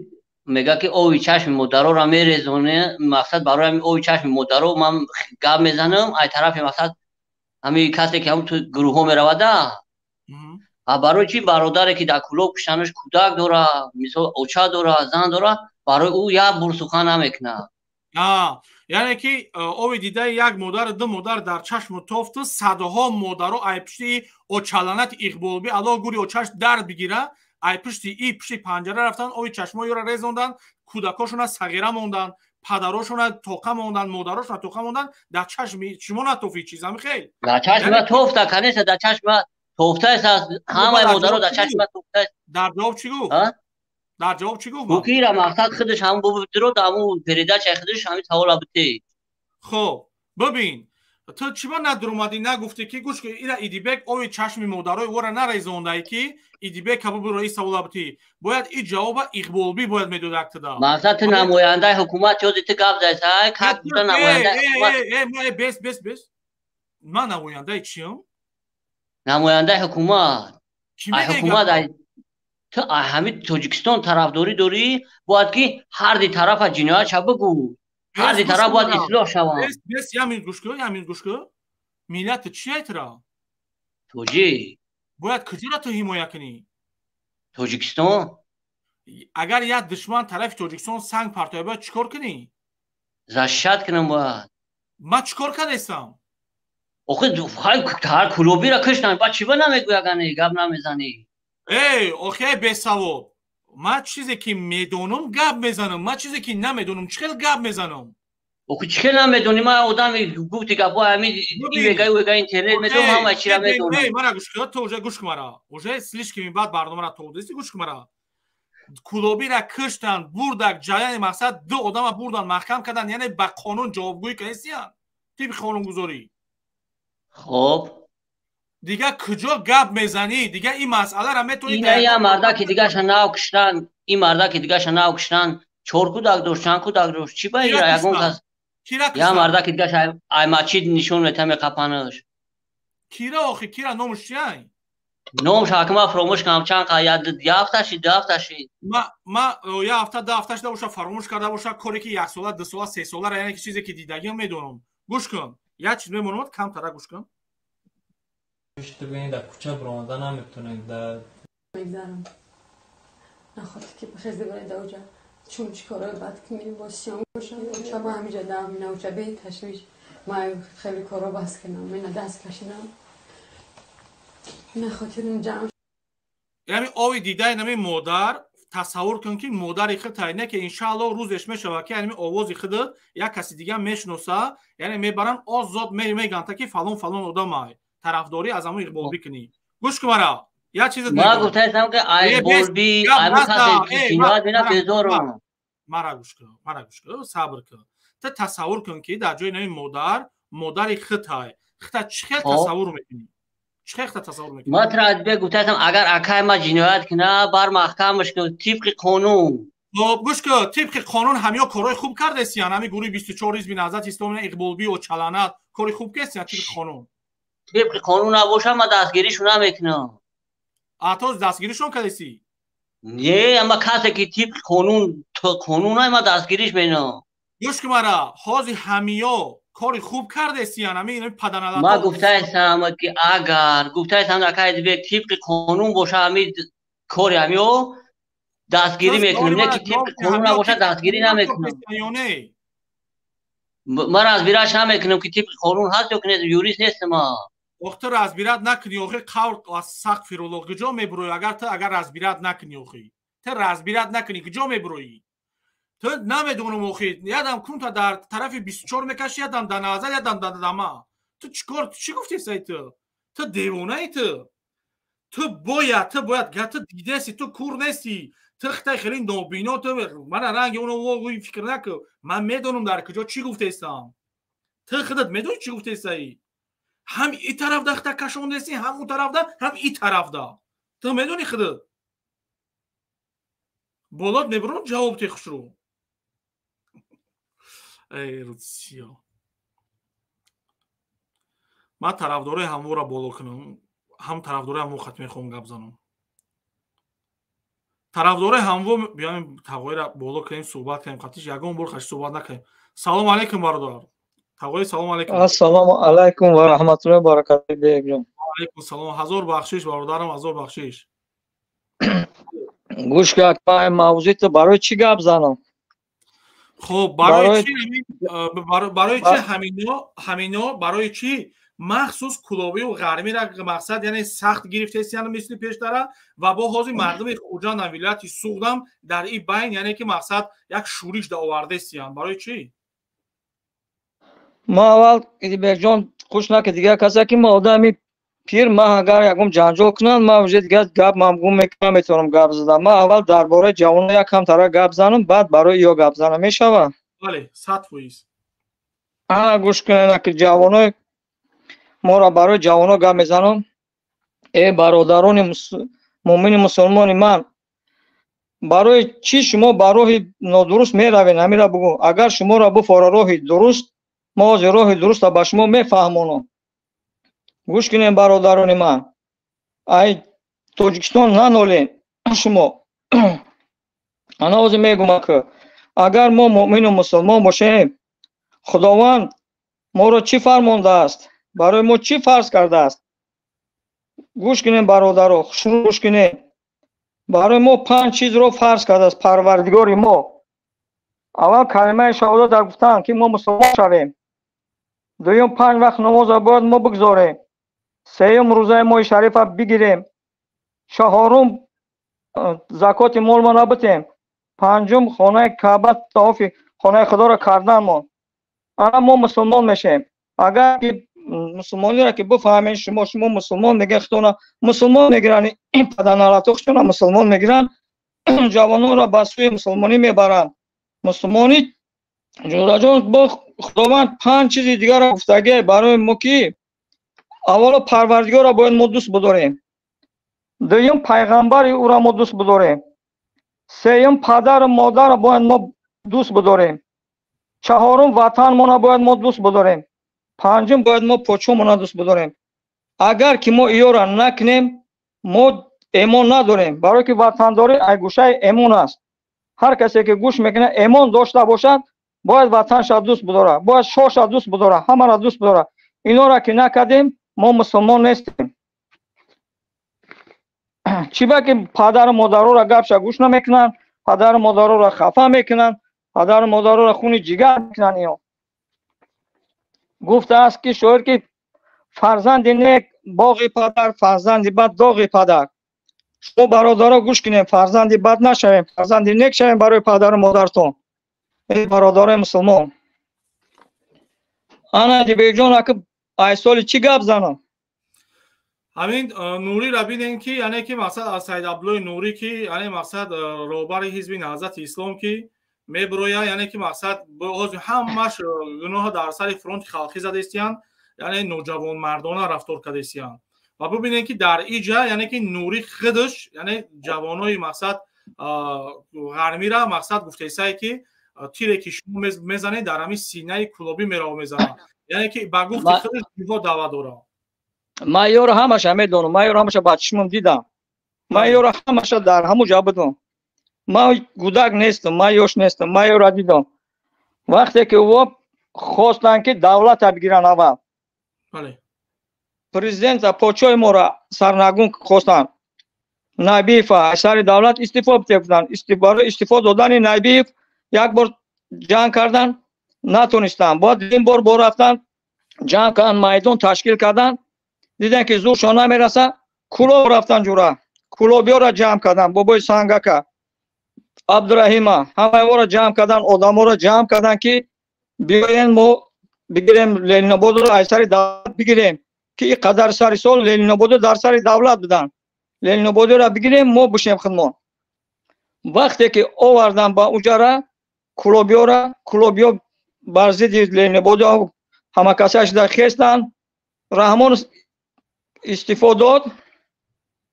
мега, ки ови чашми модароро мерезоне. Мақсад, барои ами ови чашми модаро ман гап мезанам. Ай тарафи мақсад ами касе ки ҳам ту гурӯҳҳо меравада, а барои чӣ бародаре ки дар Кӯлоб куштанаш, кӯдак дора, мисол, оча дора, зан дора, барои ӯ як бур сухан намекунад? Яъне ки ови дидаи як модар, ду модар дар чашму тофту, садҳо модаро ай пушти очаланати Иқболбӣ, Аллоҳ гури очаш дар бигира, ай пушти и пушти панҷара рафтан, ови чашмои ёро резонданд, кӯдакошона сағира монданд, падарошона тоқа монданд, модарошона тоқа монданд. Дар чашми шумо натофи чизами хел? Дар чашма тофта, конечно, дар чашма тофтааст, ҳамаи модаро дар чашма тофтааст. Дар ҷавоб чӣ гуфт? Дар ҷавоб чӣ гуфт? Гуфт, мақсад худаш ҳам бубидро, ҳамун передачаи худаш ҳамин савола бите. Хоб, бибин, ту чиба надурумадӣ, нагуфтӣ, ки гӯш ки, ира Идибек ови чашми модарои ора нарезондай, ки Идибек кабубиро и савола битӣ? Бояд и ҷавоба Иқболбӣ бояд медод актида. Мақсад, ту намояндаи ҳукумат ёди, ту гап зайсай, как гуфта намояндаи ҳукумат. Бес, бес, бес, ман намояндаи чиям? Намояндаи ҳукумат. Ҳукумат, ту ҳамин Тоҷикистон тарафдорӣ дорӣ, бояд ки ҳарди тарафа ҷиноятша бигӯ, ҳарди тараф бояд ислоҳ шаванд. Бес, ямин гӯш кун, ямин гӯш кун. Миллати чия тира? Тоҷик. Бояд куҷоро ту ҳимоя кунӣ? Тоҷикистон. Агар як душман тарафи Тоҷикистон санг партоя, бояд чӣ кор кунӣ? Защищать кунам бояд. Ман чӣ кор кардастам? Охи, ҳар кулобира киштан, баъд чӣ ба намегӯягани, гап намезанӣ? Эй, охи, бесавод, ман чизе ки медонам, гап мезанам. Ман чизе ки намедонам, чӣ хел гап мезанам? Охи, чӣ хел намедонӣ? Ман одами гуфти гапҳо ҳами ивега уега интернет медонам, ҳама чира медонам. Мара гӯш кун, ту уже гӯш кун мара, уже слишком баъд барномара товдеси. Гӯш кун мара, кулобира киштанд, бурдак ҷаяни мақсад ду одама бурдан, маҳкам кардан, яъне ба қонун ҷавобгӯӣ кардесиян, тибқи қонунгузорӣ. Хоб. Дигар куҷо гап мезанӣ? Дигар ин масъаларо метавонӣ. Ина я мардаки дигаша нав киштан, ин мардаки дигаша нав киштан, чор кӯдак дошт, чанд кӯдак дошт, чӣ ба ира ягон кас? Я мардаки дигаша ай мачид нишон мета, меқапанаш. Кира охи, кира? Номаш чиай? Номаш ҳакма фаромӯш кардам, чанд қа, я ҳафта шид, 2 ҳафта шид. Ма я ҳафта, 2 ҳафта шида боша, фаромӯш карда боша. Коре ки яксола, 2 сола, 3 солара, яъне ки чизе ки дидагиам медонам. Гӯш кун, як чиз мемонад, камтара гӯш кун. Дар кӯча баромада наметавонед. Мегзарам, нахоҳед ки бихези барои даоҷа, чун чӣ корҳои бад ки мери, боз сиём бошам. Оча ма ҳамиҷа дам науча, бе ташвиш. Ман хеле корро бас кунам, ина даст кашидам. Ина хотирим ҷамъ. Яъне ови дидаи нами модар, тасаввур кун, ки модари худ не, ки иншаалло рӯзеш мешавад, ки ами овози худат як каси дига мешиноса, яъне мебаранд, озод мегӯянд, ки фалон фалон одамай тарафдорӣ аз ҳамон Иқболбӣ кунӣ. Гӯш кун мара, як чизат. Ман гуфтаистам, ки Иқболбӣ ами касе ки ҷиноят бина, безорам. Мара гӯш кун, мара гӯш кун, сабр кун. Ту тасаввур кун, ки дар ҷои нами модар, модари худай хута чӣ хел тасаввур мекунӣ? Чӣ хел тасаввур мекунӣ? Ман тра гуфтаистам, агар акай ма ҷиноят куна, бар маҳкамаш кун тибқи қонун. Хоб, гӯш кун, тибқи қонун ҳамиё корҳои хуб кардесиян? Ҳами гурӯҳи 24, ҳизби Наҳзати Исломӣ, Иқболбӣ Очаланат кори хуб кардесиян тибқи қонун? Тибқи қонун набошам, ман дастгиришон намекунам. А то дастгиришон кардесӣ? Не, ама касе ки тибқи қонун ма дастгириш менам. Гӯш кун мара, ҳозир ҳамиё кори хуб кардесиян, ҳами паданалато? Ман гуфтаистам, ки агар, гуфтаистам, акай Идибек, тибқи қонун боша ҳами кори ҳамиё, дастгирӣ мекунем, не ки тибқи қонун набоша, дастгирӣ намекунам. Ман разбирать намекунам, ки тибқи қонун ҳаст ё ки нест, юрист нестам. Ох, ту разбирать накунӣ, охи қавр астағфирулло, куҷо мебуроӣ? Агар ту агар разбирать накунӣ, охи ту разбирать накунӣ, куҷо мебуроӣ ту? Намедонам, охи ядам кунта дар тарафи 24 мекаши, ядам дар назар, ядам дар дама. Ту чӣ кор, чӣ гуфти, сай? Ту девонаи? Ту бояд ту дидаси, ту кур нестӣ, ту хитай хеле нобино, ту мана ранги оно фикр накун. Ман медонам, дар куҷо чӣ гуфтестам. Ту худат медонӣ, чӣ гуфтестаӣ. Ҳам и тарафда хита кашондеси, ҳам у тарафда, ҳам и тарафда. Ту медонӣ худат. Болот мебурам, ҷавоб те, хушрӯ. Эй русиё, ман тарафдорои ҳамвора боло кунам, ҳам тарафдорои ҳамво хат мехоҳам гап занам. Тарафдорои ҳамво биёем, тағоира боло кунем, суҳбат кунем. Қатиш ягон бор хаш суҳбат накунем. Салому алайкум, бародар тағои, салому алайкум. Ассалому алайкум ва раҳматуллоҳи ва баракатуҳ, бегҷон. Алайкум салом. Ҳазор бахшиш, бародарам, ҳазор бахшиш. Гӯш кар, мавзӯи ту барои чӣ гап занам? Хуб, барои чӣ, барои чӣ ҳамино, барои чӣ махсус кулобию ғармира мақсад, яъне сахт гирифтесиян мисли пештара, ва бо ҳозир мардуми Хуҷандам, вилояти Суғдам дар и байн, яъне ки мақсад як шӯриш даовардесиян, барои чӣ? Ма аввал, Идибекҷон, хуш наки дигар касе, ки ма одами пир, ма агар ягон ҷанҷол кунанд, ма уже дигар гап мамгум мекунам, метавонам гап задам. Ма аввал дар бораи ҷавоно якам тара гап занам, баъд барои ё гап занам, мешавад? Бале, 100%. Ана, гӯш кунед, ки ҷавонои моро, барои ҷавоно гап мезанам. Э бародарони муъмини мусулмони ман, барои чӣ шумо ба роҳи нодуруст меравед? Ҳамира бугӯ. Агар шуморо буфора роҳи дуруст, мо ҳозир роҳи дурустро ба шумо мефаҳмонам. Гӯш кунем, бародарони ман, ай Тоҷикистон нанолем шумо. Ана ҳозир мегӯям, ки агар мо муъмину мусулмон бошем, Худованд моро чӣ фармондааст, барои мо чӣ фарз кардааст? Гӯш кунем, бародаро, хушрӯ гӯш кунем. Барои мо панҷ чизро фарз кардааст Парвардигори мо. Аввал калимаи шаҳодат гуфтанд, ки мо мусулмон шавем. Дуюм, панҷ вақт намозро бояд мо бигзорем. Сеюм, рӯзаи моҳи шарифа бигирем. Чаҳорум, закоти молмона битем. Панҷум, хонаи Каъба, тавофи хонаи Худоро карданмон. Ана мо мусулмон мешавем. Агар ки мусулмониро ки бифаҳмед, шумо мусулмон мегӯед, худона мусулмон мегиранд, ин паданалато худшона мусулмон мегиранд, ҷавононро ба сӯи мусулмонӣ мебаранд. Мусулмонӣ ҷураҷон, бо Худованд панҷ чизи дигарро гуфтагӣ барои мо, ки аввало Парвардигорро бояд мо дӯст бидорем, дуюм, пайғамбари ӯро мо дӯст бидорем, сеюм, падару модарро бояд мо дӯст бидорем, чаҳорум, ватанмонро бояд мо дӯст бидорем, панҷум, бояд мо подшоҳмонро дӯст бидорем. Агар ки мо иёра накунем, мо эмон надорем, барое ки ватандорӣ ай гӯшаи эмон аст. Ҳар касе ки гӯш мекунад, эмон дошта бошад, бояд ватанша дӯст бидорад, бояд шоҳша дӯст бидорад, ҳамаро дӯст бидорад. Инора ки накардем, мо мусулмон нестем. Чӣ ба ки падару модароро гапша гӯш намекунанд, падару модароро хафа мекунанд, падару модароро хуни ҷигар мекунанд ино. Гуфтааст ки шоир ки фарзанди нек боғи падар, фарзанди бад доғи падар. Шумо бародаро гӯш кунем, фарзанди бад нашавем, фарзанди нек шавем барои падару модартон. Эй бародарои мусулмон. Ана Дибекҷон, ака ай соли чӣ гап занам? Ҳамин Нуриро бинем ки яъне ки мақсад аз Саид Абдуллои Нурӣ ки яъне мақсад роҳбари ҳизби Наҳзати Ислом ки мебирояд, яъне ки мақсад ҳозир ҳамаш гуноҳ дар сари фронти халқӣ задаистиянд, яъне ноҷавонмардона рафтор кардаистиянд. Ва бибинем ки дар иҷа яъне ки Нурӣ худаш яъне ҷавонои мақсад ғармира мақсад гуфтаисае ки тире ки шумо мезанед дар ҳамин синаи кулобӣ меро мезанад, яъне ки ба гуфти худаш ҷиҳо даъва дорад. Ман ёро ҳамаша медонам, ман ёро ҳамаша ба чишмам дидам, ман ёро ҳамаша дар ҳамун ҷо будам. Ман гудак нестам, ман ёш нестам, ман ёро дидам. Вақте ки ӯ хостанд ки давлата бигиранд аввал, президента почои моро сарнагун хостанд. Набиева аз сари давлат истифо битефтанд. Барои истифо додани Набиев як бор ҷанг карданд, натонистанд. Бояд ин бор бо рафтанд, ҷанг карданд, майдон ташкил карданд. Диданд ки зуршон намерасад, Кулоб рафтанд ҷура. Кулобиёро ҷамъ карданд, бобои Сангака, Абдураҳима, ҳамаи онро ҷамъ карданд, одаморо ҷамъ карданд ки биёен мо бигирем Ленинободро аз сари давлат бигирем, ки ин қадар сари сол Ленинободо дар сари давлат буданд. Ленинободиро бигирем, мо бишем худмон. Вақте ки овардан ба уҷара Кулобиёра, Кулобиё бар зидди Ленинободо ҳамакаса шуда хестанд. Раҳмон истифо дод,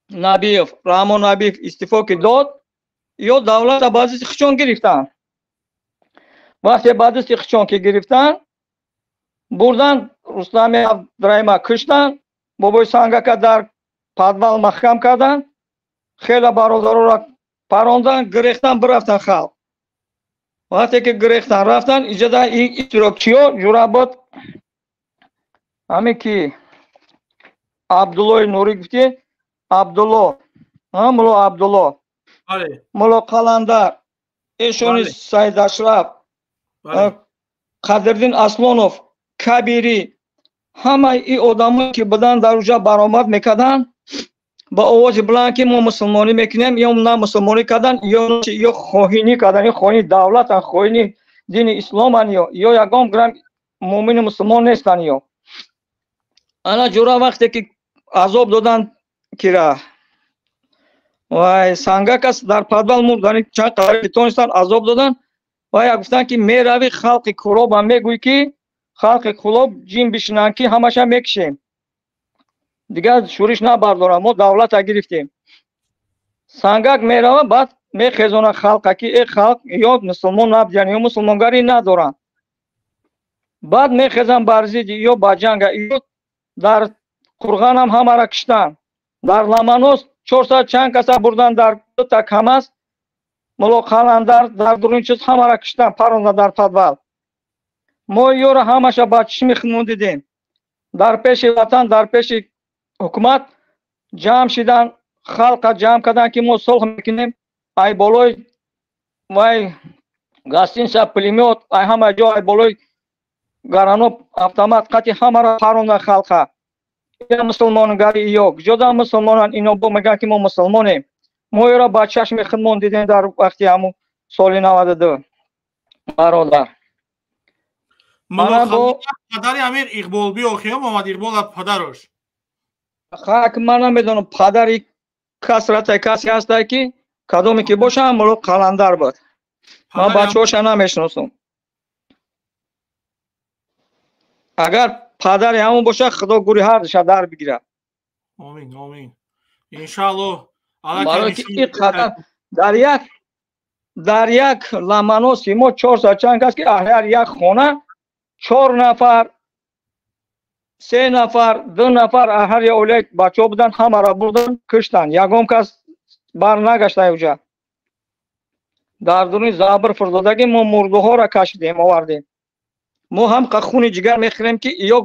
Набиев, Раҳмон Набиев истифо ки дод, ё давлата ба дасти хичон гирифтанд. Вақте ба дасти хичон ки гирифтанд, бурданд Рустами Абдураҳима куштанд, бобои Сангака дар подвал маҳкам карданд, хеле бародароро паронданд, гирехтанд, бирафтанд халқ. Вақте ки гирехтанд рафтанд, иҷода ин иштирокчиҳо ҷурабод ҳамин ки Абдуллои Нурӣ гуфтӣ, Абдулло, мулло Абдулло, мулло Қаландар, эшони Саид Ашраф, Қадриддин Аслонов, Кабирӣ, ҳамаи ин одамое ки буданд дар уҷа баромад мекарданд ба овози баланд ки мо мусулмонӣ мекунем, ё на мусулмонӣ карданд, ё хоҳинӣ карданд, ё хоҳини давлатанд, хоҳини дини исломанд, ё ягон грамм муъмини мусулмон нестанд. Ё ана ҷура вақте ки азоб доданд кира вай Сангакас дар подвал мурд, чанд қадаре ки тонистанд азоб доданд. Ва як гуфтанд ки мерави халқи Кулоба мегӯй ки халқи Кулоб ҷин бишинанд ки ҳамаша мекушем, дигар шӯриш набардорам, мо давлата гирифтем. Сангак мерава, баъд мехезонад халқа ки э халқ ё мусулмон набудиянд, ё мусулмонгарӣ надоранд. Баъд мехезанд бар зидди ё ба ҷанга, ё дар Қурғанам ҳамаро киштанд. Дар Ламанос 400 чанд каса бурданд, дар дута КамАЗ, мулло Қаландар дар дурун чиз ҳамаро киштанд, паронданд дар подвал. Мо ёро ҳамаша ба чишми худмон дидем. Дар пеши ватан, дар пеши ҳукумат ҷамъ шиданд, халқа ҷамъ карданд ки мо сулҳ мекунем. Ай болои вай гостиница пулемёт, ай ҳама ҷо ай болои гарано автомат қати ҳамаро паронданд халқа. Ина мусулмонгари ё куҷода мусулмонанд? Ино бо мегӯянд ки мо мусулмонем. Мо ёро ба чашми худмон дидем дар вақти ҳамун соли 92 бародар. Падари Амир Иқболби охиё Муҳаммад Иқбол падарош. Хак ман намедонам падари касрата касе ҳастае ки кадоме ки бошам мулло Қаландар буд. Ман бачаҳоша намешиносам. Агар падари ҳамон бошад, Худо гури ҳардуша дар бигирад. Омин, омин. Иншааллоҳ. Барои ки ин қадар дар як ламаноси мо 400 чанд кас ки ҳар як хона 4 нафар, 3 нафар, 2 нафар ҳар як оилаи бачаҳо буданд, ҳамаро бурданд, куштанд. Ягон кас бар нагашта уҷа. Дар дуруни забр фурдодагӣ мо мурдуҳоро кашидем, овардем. Мо ҳам хуни ҷигар мехӯрем ки ё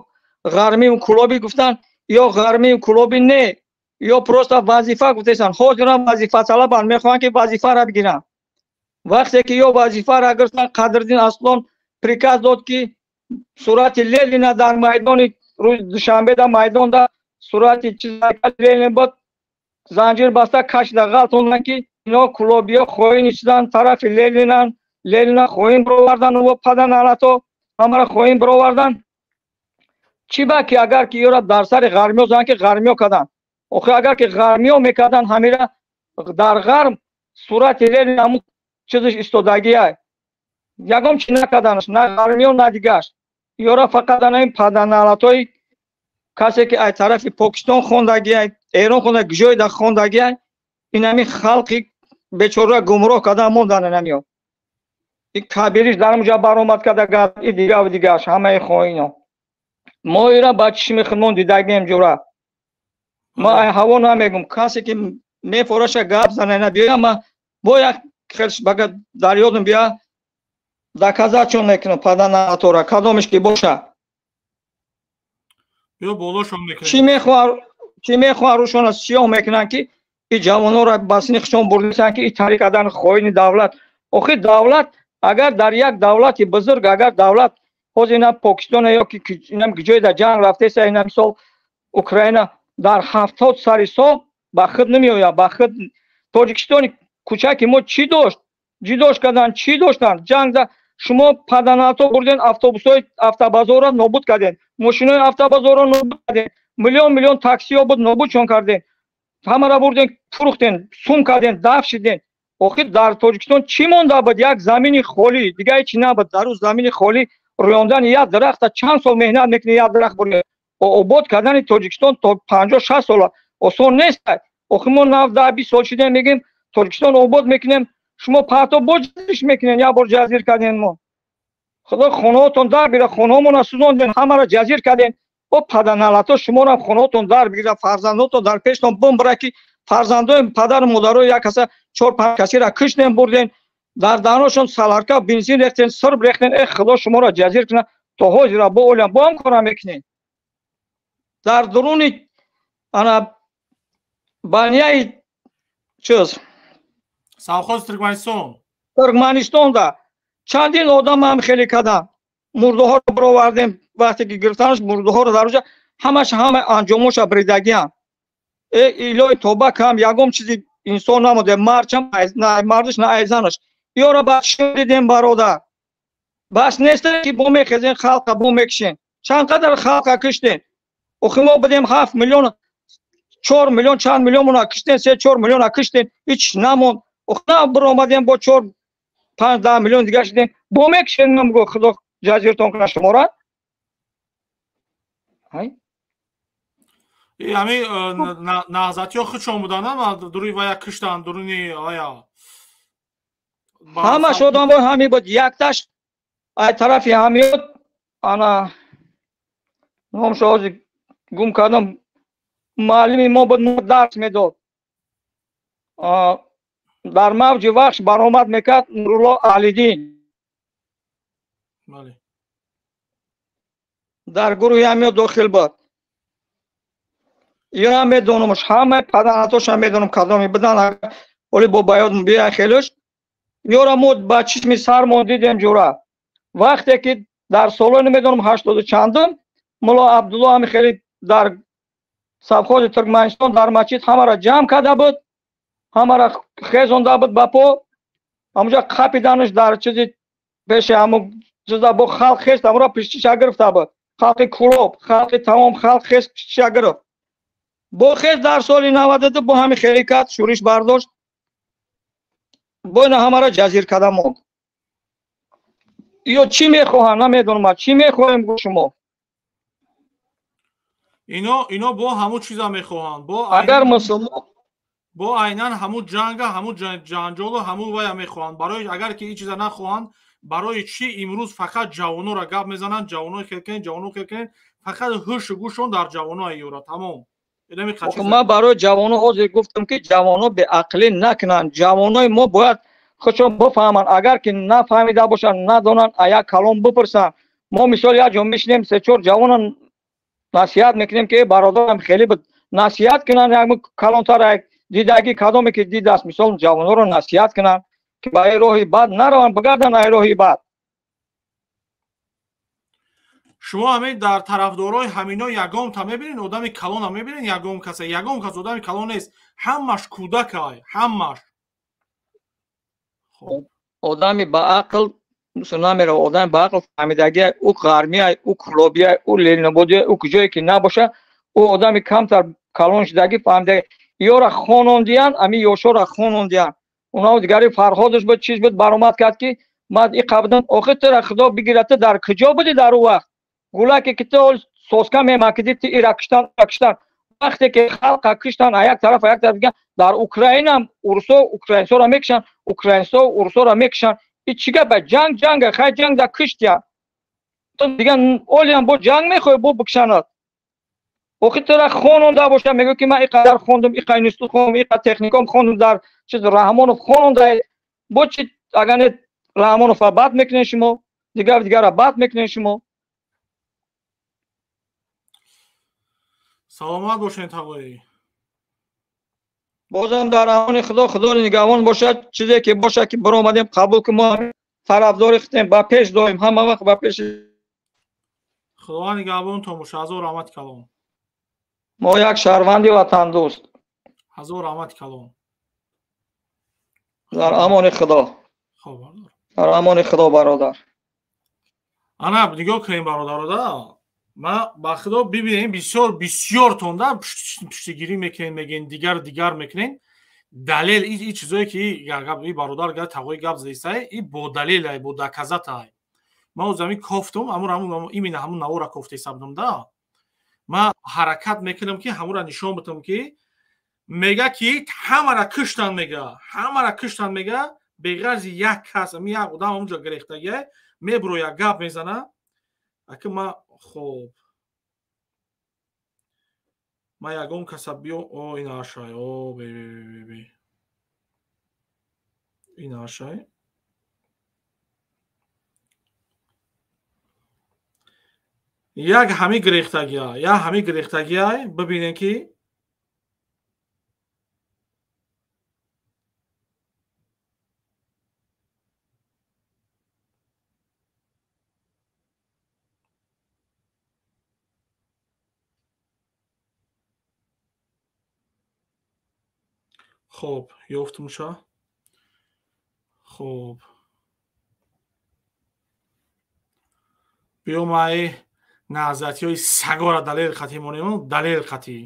ғармию кулобӣ гуфтанд, ё ғармию кулобӣ не, ё просто вазифа гуфтесанд. Ҳозирам вазифаталабанд, мехоҳанд ки вазифаро бигиранд. Вақте ки ё вазифаро гирифтанд, Қадриддин Аслон приказ дод ки Сурати Ленина дар майдони рӯзи Душанбе дар майдонда сурати чиза Ленин буд, занҷир баста кашида ғалтондан ки ино кулобиё хоин шудан тарафи Ленинан, Ленина хоин бировардан ва паданалато ҳамаро хоин бировардан. Чӣ ба ки агар ки ёра дар сари ғармиё зан ки ғармиё карданд. Охи агар ки ғармиё мекарданд, ҳамира дар ғарм сурати Ленин ҳамун чизаш истодагия. Ягон чи накарданаш, на ғармиё, на дигаш. Ёра фақат ана ин паданалатои касе ки аз тарафи Покистон хондагия, Эрон хонда, ҷой да хондагия, ин ҳамин халқи бечора гумроҳ кардан мондан инамиё. Ин кабириш дар онҷа баромад карда гап, и дигаву дигаш, ҳамаи хоино. Мо ира ба чишми худмон дидагием ҷура. Ма ай ҳаво намегум, касе ки мефораша гап зана ина биёя, ма бо як хелш бага дар ёдам бия, доказать чон мекунам паданалатора, кадомиш ки боша. Биё болошон мекунем. Чӣ мехоҳанд рӯшона сиёҳ мекунанд ки и ҷавононро ба сини худшон бурдисанд ки и тариқ кардан хоини давлат. Охир давлат агар дар як давлати бузург, агар давлат ҳозир ина Покистон ё ки инам ҷое дар ҷанг рафтеса, ина мисол Украина дар 70 сари сол ба худ намеояд, ба худ Тоҷикистони кӯчаки мо чӣ дошт? Ҷидош кардан, чӣ доштанд? Ҷангда шумо паданалато бурден, автобусҳои автобазорро нобуд карден, мошинои автобазорро нобуд карден, миллион миллион таксиҳо буд нобудшон карден, ҳамаро бурден, фурӯхтен, сум карден, даф шиден. Охир дар Тоҷикистон чӣ монда буд? Як замини холӣ, дигар ҳеҷ набуд. Дар ӯ замини холӣ рӯёндани як дарахта чанд сол меҳнат мекунӣ, як дарахт бурӣ. Обод кардани Тоҷикистон то 50-60 сола осон нест. Охир мо 9-10 сол шидем, мегӯем Тоҷикистон обод мекунем, шумо парто бо ҷазирш мекунем, як бор ҷазир кардем мо. Худо хонаҳотон дар бира, хонаҳомонро сӯзондем, ҳамаро ҷазир кардем. О паданалато шуморо хонаҳотон дар бигира, фарзандотон дар пештон бимбира ки фарзандои падару модарои як каса 4-5 касиро киштем бурдем, дар даҳонашон саларка бензин рехтем, сирб рехтем. Э худо шуморо ҷазир кунад, то ҳозира бо олям бо ҳам кора мекунем. Дар дуруни ана банияи чиз Совхоз Туркманистон, Туркманистонда чандин одам ҳам хеле карданд. Мурдаҳоро бировардем, вақте ки гирифтанаш мурдаҳоро дар оҷа ҳамаш ҳама анҷомоша бридагианд. Э илоҳи тоба кам, ягон чизи инсон намонде, мардчам на мардаш на айзанаш. Ёра ба чӣ дидем бародар? Бас нест ки бо мехезен халқа бо мекушен. Чанд қадар халқа киштен? Охи мо будем 7 миллион, 4 миллион, чанд миллионмона киштен, 3-4 миллиона киштен, ҳеч намонд. Охи на биромадем бо 4-5-10 миллион дигар шидем. Бо мекушен, намгӯ худо ҷазиртон кунад шуморо. Ҳай? Ами наҳзатиҳо худшон буданд, дуруи вая киштанд, дуруни вая. Ҳамаш одамҳои ҳами буд, якташ ай тарафи ҳамиёт, ана номшо ҳозир гум кардам, муаллими мо буд, мо дарс медод. Дар мавҷи вахш баромад мекард Нурулло Аҳлиддин. Дар гурӯҳи ҳамиёт дохил буд. Ёам медонамш, ҳамаи падаратошам медонам кадоме будан, оли бо ба ёд биёя хелош. Ёра мо ба чишми сармон дидем ҷура. Вақте ки дар солҳои намедонам 80 чандум Мулло Абдулло ҳами хеле дар совхози Туркманистон дар масҷид ҳамаро ҷамъ карда буд, ҳамаро хезонда буд ба по, ҳамонҷа қапиданаш дар чизи пеши ҳамун чиза бо халқ хест, ҳамонро пиштиша гирифта буд. Халқи Кулоб, халқи тамом халқ хест пиштиша гирифт. Бо хез дар соли 92 бо ҳами хеле кард, шӯриш бардошт, бо ина ҳамаро ҷазир карда монд. Ё чӣ мехоҳанд намедонам, чӣ мехоҳем гӯ шумо? Ино бо ҳамун чиза мехоҳанд, бо агар мусулмон бо айнан ҳамун ҷанга, ҳамун ҷанҷолу ҳамун вая мехоҳанд. Барои агар ки ин чиза нахоҳанд, барои чӣ имрӯз фақат ҷавононро гап мезананд, ҷавоно хел кунед, ҷавоно хел кунед, фақат ҳушу гӯшон дар ҷавоно ёра, тамом. Ман барои ҷавоно ҳозир гуфтам ки ҷавоно беақлӣ накунанд. Ҷавонои мо бояд худшон бифаҳманд. Агар ки нафаҳмида бошанд, надонанд, як калом бипурсанд. Мо мисол як ҷо мешинем, 3-4 ҷавона насиҳат мекунем ки бародарам хеле буд, насиҳат кунанд, як калонтар як дидагӣ кадоме ки дидааст, мисол ҷавонҳоро насиҳат кунанд ки ба ин роҳи бад нараванд, бигарданд ай роҳи бад. Шумо ҳамин дар тарафдорои ҳамино ягонта мебинед, одами калона мебинед, ягон каса, ягон кас одами калон нест, ҳамаш кӯдакай, ҳамаш. Одами ба ақл намера, одами ба ақл фаҳмидагиай, ӯ ғармиай, ӯ кулобиай, ӯ ленинободиай, ӯ куҷое ки набоша, ӯ одами камтар калон шудагӣ фаҳмидаги. Ёра хонондиян, ами ёшора хонондиян. Унао дигари Фарҳодаш буд, чиз буд, баромад кард ки ман и қабдан, охир тура Худо бигирад, ту дар куҷо будӣ дар ӯ вақт? Гулаке ки ту соска мемакидӣ, ту ира киштан, ира киштан. Вақте ки халқа киштан, а як тараф, а як тараф дигар, дар Украинаам урусо украинсоро мекушанд, украинсо урусоро мекушанд. И чӣ гапа? Ҷанг ҷанга, хай ҷанг да киштия. Ту дигар олиам бо ҷанг мехоҳӣ бо бикушанад. Охир тура хононда боша, мегӯ ки ман иқадар хондум, иқа институт хондум, иқа техникум хондум, дар чиз Раҳмонов хононда. Бо чи агар не Раҳмоновро бад мекунед шумо, дигар дигарро бад мекунед шумо. Саломат бошед тағоӣ. Бозам дар амони Худо, Худо нигаҳбон бошад. Чизе ки бошад ки баромадем қабул кун, мо тарафдори худем, ба пеш доим, ҳама вақт ба пеш. Худо нигаҳбонтон бошад. Ҳазор раҳмати калон. Мо як шаҳрванди ватандӯст. Ҳазор раҳмати калон. Дар амони Худо. Хоб бародар. Дар амони Худо бародар. Ана нигоҳ кунем бародарода. Ма ба Худо бибинем, бисёр бисёртонда пуштигирӣ мекунем, мегӯем дигар дигар мекунем. Далел и чизое ки и бародар тағои гап задисай, и бо далелай, бо доказатай. Ман оз ҳамин кофтум, ҳамун именно ҳамун навора кофта ҳисабдум да. Ман ҳаракат мекунам ки ҳамура нишон бидам ки мега ки ҳамара киштан мега, ҳамара киштан мега, беғарзи як кас, ами як одам ҳамунҷо гирехтагиай, мебуроя гап мезана. Аки ма хоб ма ягон каса биё, о ин ашай, о бе бе бе бе ин ашай. Як ҳами гирехтагия, як ҳами гирехтагия, бибинем ки хоб ёфтумша. Хоб биё май наҳзатиҳои сагора далел қатӣ монем, далел қатӣ.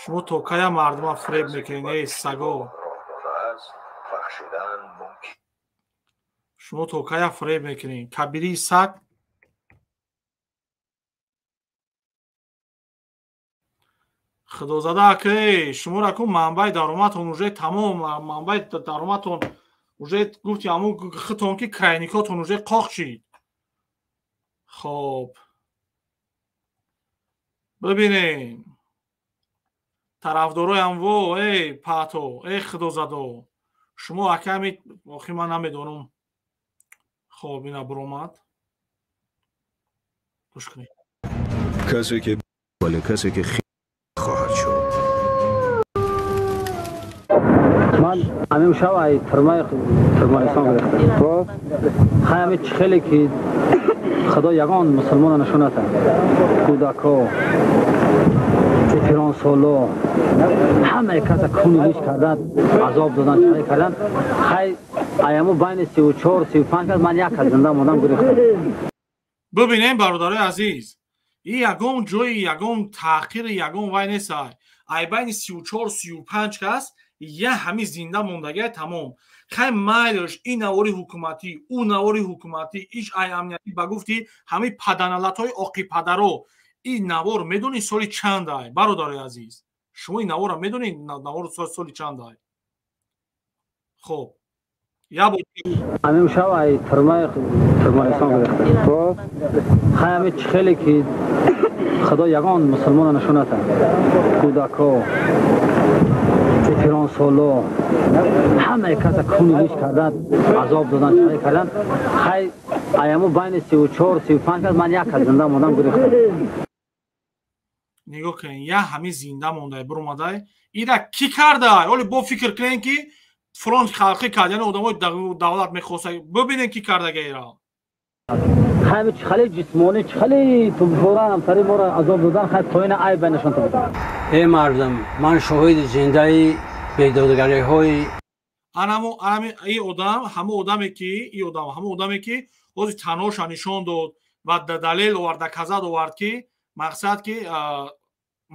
Шумо то кая мардума фиреб мекунед, эй саго? Шумо то кая фиреб мекунед? Кабирии саг Худозада акей, шуморо ку манбаи даромадтон уже тамом, манбаи даромадтон уже гуфти ҳамун худтон ки крайникотон уже қоқ шид. Хоб бибинем тарафдороям во, эй пато, эй худозадо, шумо аками охи ман намедонам. Хоб ина буромад, гӯш кунед. Касе ки вале касе ки хоҳад шуд. Ман ҳамин шаб ай турмаи Туркманистон гирифтам. Хоб хай ҳамин чӣ хеле ки Худо ягон мусулмонро нишон натад. Кӯдако, пиронсоло, ҳамаи каса куни лиш кардан, азоб додан, чӣ кардан. Хай аяму байни 34, 35 кас ман як кас зинда мондам гирифтам. Бибинем бародарои азиз, и ягон ҷои ягон таъхири ягон вай нестай. Ай байни 34, 35 кас я ҳами зинда мондагиай тамом. Хай майлаш ин навори ҳукуматӣ, ӯ навори ҳукуматӣ, иш ай амниятӣ ба гуфти ҳами паданалатҳои оқипадаро. Ин навор медонӣ соли чандай, бародарои азиз? Шумо ин наворро медонед, навор соли чандай? Хоб я бор ҳамин шаб ай турмаи Туркманистон гирифтам. Хоб хай ҳамин чӣ хеле ки Худо ягон мусулмонро нишон натад. Кӯдако, пиронсоло, ҳамаи каса куни лиш кардан, азоб додан, чӣ кардан. Хай аяму байни 34, 35 кас ман як кас зинда мондам гирифтам. Нигоҳ кунед, я ҳами зинда мондай, буромадай. Ира кӣ кардай? Оли бо фикр кунед ки фронт халқӣ кард, яъне одамои давлат мехоста. Бибинед кӣ кардага ира. Хай хеле ҷисмонӣ, хеле тубфора ҳамсари моро азоб додан, хай то ина айб нишон додан. Эй мардум, ман шоҳиди зиндаи бедодгариҳои анамо анами и одам, ҳамо одаме ки и одам, ҳамо одаме ки ҳозир таноша нишон дод ва далел овард, доказат овард ки мақсад ки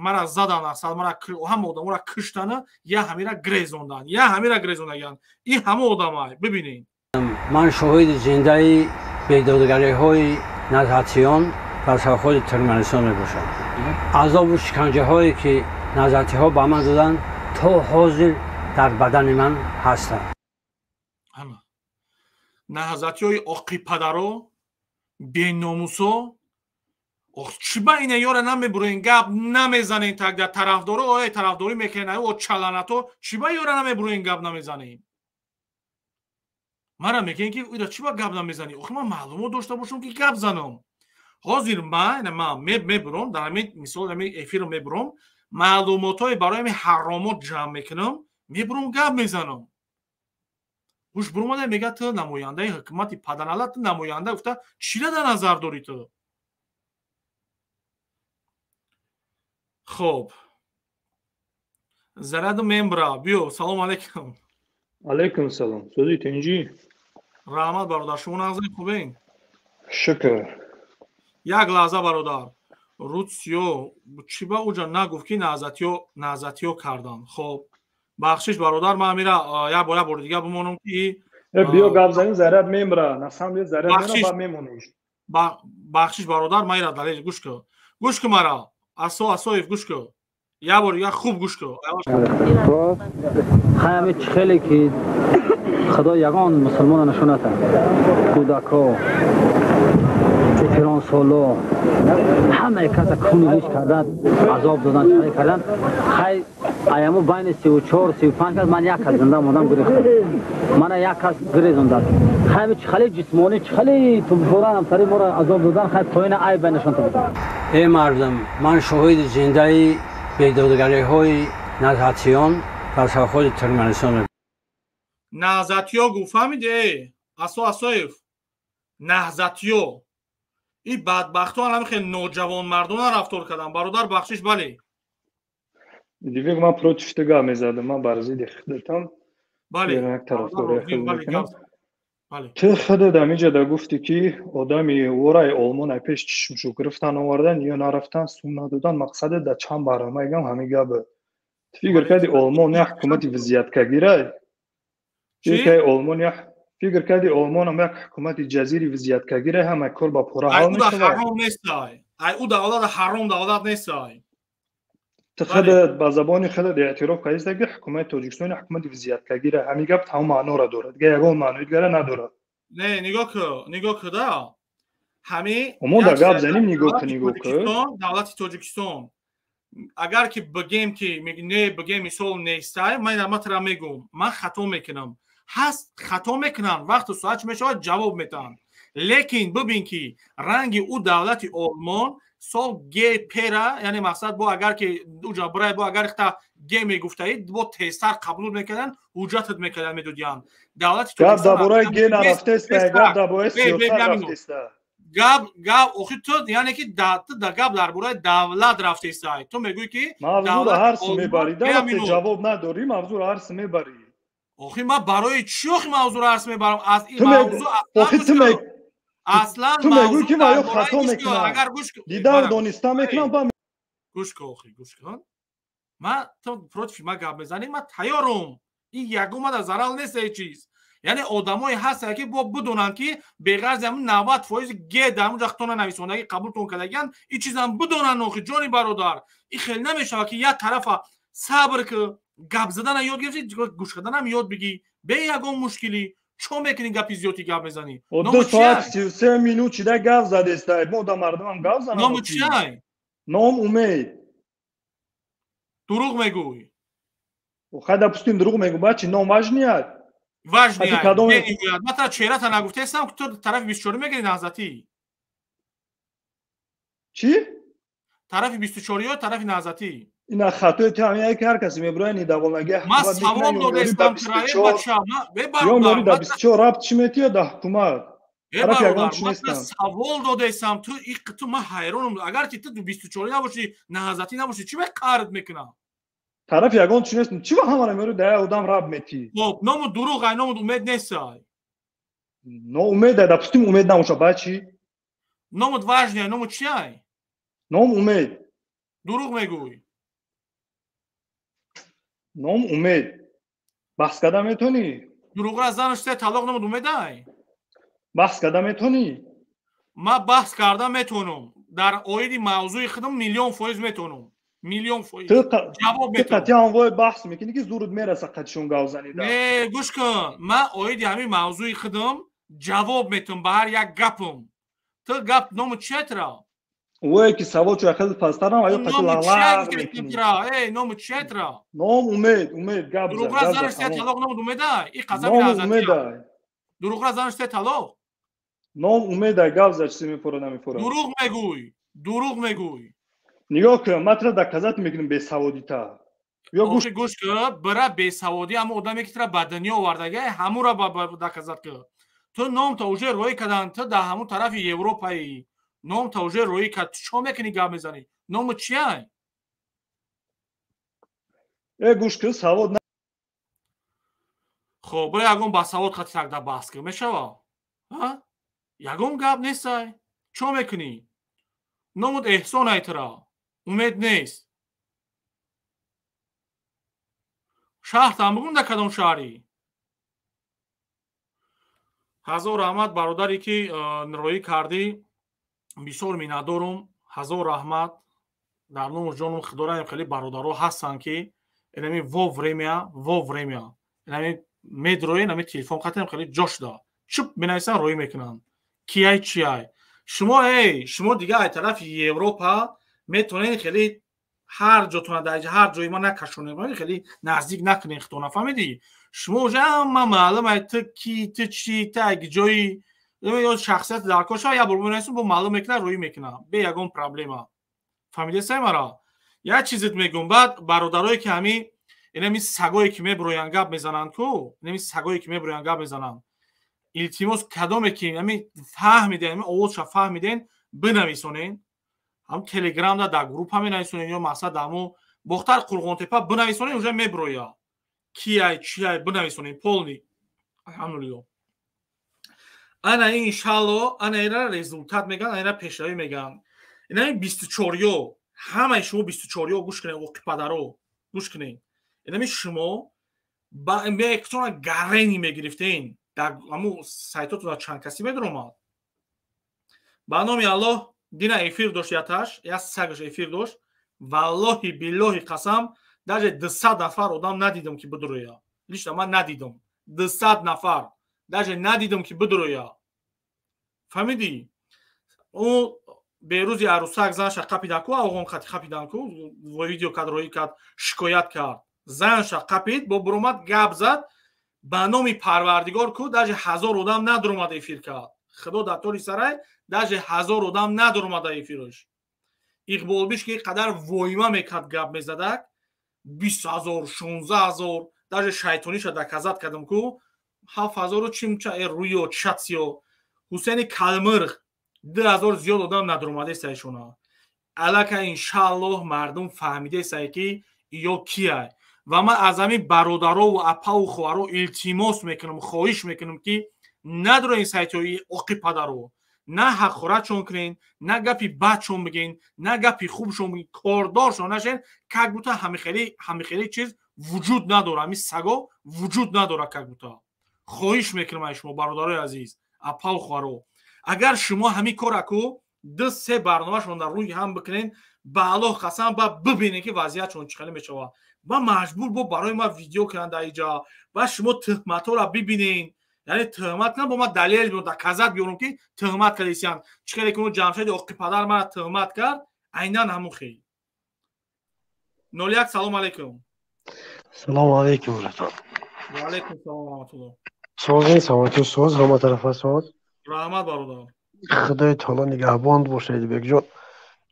мара задан, мақсад мара ҳама одаморо киштана, я ҳамира грезондан, я ҳамира грезондаган. И ҳамо одамай, бибинед. Ман шоҳиди зиндаи бедодгариҳои назҳатиён дар совхози Туркманистон мебошам. Азобу шиканҷаҳое ки назҳатиҳо ба ман доданд, то ҳозир дар бадани ман ҳастанд. Наҳзатиҳои оқипадаро, беномусо, чӣ ба ина ёра намебурен, гап намезанен, тогда тарафдоро оя тарафдорӣ мекунен, о чаланато, чӣ ба ёра намебурен, гап намезанен? Мара мегӯен ки ира чӣ ба гап намезанӣ? Охи ман маълумот дошта бошам ки гап занам. Ҳозир ман мебурам, дар ҳамин мисол ҳамин эфирро мебурам, маълумотҳои барои ҳамин ҳаромот ҷамъ мекунам, мебурам, гап мезанам. Гӯш буромада мегӯяд ту намояндаи ҳукумати паданалат, ту намоянда гуфта чира дар назар дорӣ ту? Хоб, зараду мембра, биё, салом алейкум. Алейкум салом. Сӯзи тинҷӣ? Раҳмат бародар, шумо нағзӣ, хубен? Шукр. Як лаҳза бародар. Русиё чӣ ба уҷа нагуфт ки наҳзатиё кардан? Хоб, бахшиш бародар, ман амира як бор, як бори дига бимонам ки биё гап занем, заряд мемра. На самом деле заряд мемра, ба мемониш. Бахшиш бародар, ман ира далел гӯш кун. Гӯш кун мара. Асо Асоев гӯш кун. Як бор дига хуб гӯш кун. Хай ҳами хеле ки худо ягон мусулмонро нишон натад. Кӯдако, пиронсоло, ҳамаи каса куни лиш кардан, азоб додан, чӣ кардан. Хай аямо байни 34, 35 кас ман як кас зинда мондам, гурехтам. Мана як кас гирезондад. Хай ҳами хеле ҷисмонӣ, хеле тубфора ҳамсари моро азоб додан, хай то ина айб нишон додан. Эй мардум, ман шоҳиди зиндаи бедодгариҳои наҳзатиён дар совхози Туркманистон. Наҳзатиё гуфт, фаҳмиди? Асо Асоев, наҳзатиё. И бадбахтон ҳами хеле ноҷавонмардона рафтор карданд. Бародар, бахшиш, бале. Дивек, ман против ту гап мезадам, ман бар зидди худатам. Бале. Як тарафдори худ мекунам. Ту худат ҳаминҷа да гуфтӣ ки одами ораи Олмон ай пеш чишмшу гирифтан овардан ё нарафтан, сум надодан, мақсаде да чанд барнома гам ҳамин гап. Ту фикр кардӣ Олмон як ҳукумати вазияткагирай? Олмон як фикр кардӣ Олмонам як ҳукумати ҷазири вазияткагирай, ҳама кор ба пора ҳал мешавад? Ҳаром нестай. Ай ӯ давлат ҳаром давлат нестай. Ту худат ба забони худат эътироф кардӣ ки ҳукумати Тоҷикистон ҳукумати вазияткагира. Ҳамин гап тамом маъноро дорад, дигар ягон маънои дигара надорад. Не, нигоҳ кун, нигоҳ кун да. Ҳамин мо да гап занем, нигоҳ кун, нигоҳ кун. Давлати Тоҷикистон агар ки бигем ки не бигем мисол нестай, ман ина матра мегӯм, ман хато мекунам. Ҳаст хато мекунанд, вақту соат чӣ мешавад ҷавоб метаҳанд. Лекин бибин ки ранги ӯ давлати Олмон сол ГП-ра, яъне мақсад бо агар ки уҷа бирай, бо агар хта Г мегуфтаид, бо тезтар қабул мекарданд, ҳуҷҷатат мекарданд, медодиянд. Давлати Гап дар бораи Г нарафтеста, гап дар бораи сиёсат рафтеста. Гап гап охи ту, яъне ки ту да гап дар бораи давлат рафтестай. Ту мегӯӣ ки мавзӯъро ҳар су мебарӣ, ҷавоб надорӣ, мавзӯъро ҳар су мебарӣ. Охи ман барои чӣ охи мавзӯъро ҳар су мебарам? Аз ин мавзӯъ аслан ту мегӯӣ ки ва ё хато мекунам, дидам дониста мекунам. Гӯш кун, охи гӯш кун. Ман ту против ман гап мезанӣ, ман тайёрум. Ин ягон мада зарал нест ҳеҷ чиз. Яъне одамое ҳастанд ки бо бидонанд ки беғарзи ҳамин 90% Г дар ҳамон ҷо хатона нависондаги қабултон кардагианд, ин чизам бидонанд. Охи ҷони бародар, ин хеле намешавад ки як тарафа сабр ки гап задана ёд гирифтӣ, гӯш карданам ёд бигӣ бе ягон мушкилӣ. Чо мекунӣ гапи зиёдӣ гап мезанӣ? 2 соат 33 минут чида гап задестай. Мо да мардумам гап занам. Ному чиай? Ном Умед. Дурӯғ мегӯй. Хай допустим дурӯғ мегӯ, бачи ном важният. Важният. Ман тара чеҳрата нагуфтаистам ки ту тарафи 24 мегирӣ наҳзатӣ. Чӣ? Тарафи 24 ё тарафи наҳзатӣ? Ина хатои ту ҳамин ки ҳар касе мебурад недовольнагӣ Ман савол додастам тира, бача, ё мери да 24 рабт чӣ метиё да ҳукумат? Бародар, савол додаистам, ту ту ман ҳайронам, агар ки ту 24 набошӣ, наҳзатӣ набошӣ, чӣ ба қард мекунам? Тарафи ягон чӣ нестам, чӣ ба ҳамара меёрӣ, да одам раб метӣ? Хоб, ному дурӯғ ай, ному умед нестай. Но умед ай, допустим, умед набоша, баъд чӣ? Номут важный, ному чи ай? Ном умед. Дурӯғ мегӯй. Ном умед. Баҳс карда метонӣ? Дурӯғра занаш се талоқ, номут умед ай? Баҳс карда метонӣ? Ман баҳс карда метонам. Дар оиди мавзӯи худам миллион фоиз метонам. Миллион фоиз. Ҷавоб метонам. Қатъиян вой баҳс мекунӣ, ки зурут мераса қатишон гав занида. Не, гӯш кун. Ман оиди ҳамин мавзӯи худам ҷавоб метонам ба ҳар як гапам. Ту гап ному чиятра? Вое ки савол чу хеле пастарам, аю қати лалақ мекунӣ. Эй, ному чиятра? Ном умед, умед гап зад. Дурӯғра занаш се талоқ, номут умеда? И қасами азатия. Дурӯғра занаш се талоқ? Ном умеда, гап зад, чизе мефора намефора. Дурӯғ мегӯй, дурӯғ мегӯй. Нигоҳ кун, ман тура доказать мекунам бесаводита. Ё гӯш гӯш кун, бира бесаводӣ ҳамон одаме ки тура ба дунё овардага, ҳамура доказать кун. Ту номта уже роӣ кардан, ту дар ҳамун тарафи Европаи. Номта уже роӣ кард, ту чо мекунӣ гап мезанӣ? Ному чиай? Э, гӯш кун, савод. Хоб, бира ягон басавод хати такда баҳс кун, мешава? А? Ягон гап нестай. Чо мекунӣ? Номут эҳсон ай тура. Умед нест. Шаҳртам бигӯм, дар кадом шаҳрӣ? Ҳазор раҳмат, бародаре ки роӣ кардӣ, бисёр миннатдорум. Ҳазор раҳмат, дар ному ҷонум худораем, хеле бародаро ҳастанд ки инами во время, во время инами медрои, инами телефон қатем, хеле ҷо шуда чуп менависанд, роӣ мекунанд. Кияй, чияй шумо? Эй, шумо дига ай тарафи Европа метавонед хеле ҳар ҷотона, дар ҳар ҷои ма накашонед, хеле наздик накунед худона, фаҳмидӣ? Шумо уже ҳама маълум ай, ту ки, ту чи, ту ай ҷои ё шахсият дар кор шава, як бор менависам, бо маълум мекунад, роӣ мекунад бе ягон проблема. Фаҳмидесай мара? Як чизет мегӯм, баъд бародарое ки ҳами инами сагое ки меброянд гап мезананд ку, инами сагое ки меброянд гап мезананд, илтимос, кадоме ки ами фаҳмиден, ами овозша фаҳмиден, бинависонен ҳам телеграмда, дар группа менависонен ё мақсад ҳамо Бохтар Қурғонтепа бинависонен, уже меброя кияй, чияй, бинависонен полный. Алҳамдулилло, ана иншалло, ана ира результат меган, ана ира пешравӣ меган. Инами 24-ё, ҳамаи шумо 24-ё гӯш кунед, оқипадаро гӯш кунед. Инами шумо баектона гарени мегирифтен, дар ҳамун сайтотона чанд касӣ медаромад. Ба номи Аллоҳ, дина эфир дошт, яташ як сагаш эфир дошт, валлоҳи биллоҳи қасам, даже 200 нафар одам надидам ки бидуроя. Лично ман надидам 200 нафар, даже надидам ки бидуроя, фаҳмидӣ? Ӯ берӯзи арӯсак занша қапидан ку, оғон қати қапидан ку, видео кард, роӣ кард, шикоят кард, занша қапид, бо буромад гап зад. Ба номи Парвардигор ку, даже 1000 одам надуромад эфир кард. Худо дар тори сарай, даже 1000 одам надуромада эфираш. Иқболбиш ки қадар воима мекард, гап мезадак, 20 000, 16 000, даже шайтониша доказать кардам ку, 7000-у чимча э рӯё чатсиё. Ҳусейни Калмирғ 2000 зиёд одам надуромадесайшона. Аллакай иншааллоҳ мардум фаҳмидесай ки ё кияй. Ва ман аз ҳамин бародарову апаву хоҳаро илтимос мекунам, хоҳиш мекунам ки надроин сайтҳои оқи падаро, на ҳақоратшон кунен, на гапи бадшон биген, на гапи хубшон биген, кордоршон нашен. Как будто ҳамихели чиз вуҷуд надора, ҳамин саго вуҷуд надора как будто. Хоҳиш мекунам аз шумо, бародарои азиз, апаву хоҳаро, агар шумо ҳамин кора ку ду се барномашон дар рӯи ҳам бикунен, ба Аллоҳ қасам, ба бибинед ки вазъиятшон чӣ хеле мешавад. Ма маҷбур бо барои ма видео кунанд дар иҷа, ба шумо тӯҳматҳоро бибинен, яъне тӯҳмат кунам, бо ма далел биёрам, доказать биёрам ки тӯҳмат кардисиян. Чӣ хеле ки Ҷамшеди оқипадар мара тӯҳмат кард, айнан ҳамун хел. 01, салом алейкум. Салому алейкум, братан. Ва алейкум салом раҳматуллоҳ. Созин, саломатӣ, соз, ҳама тарафа соз. Раҳмат, бародар. Худои таоло нигаҳбон бошед, бекҷон.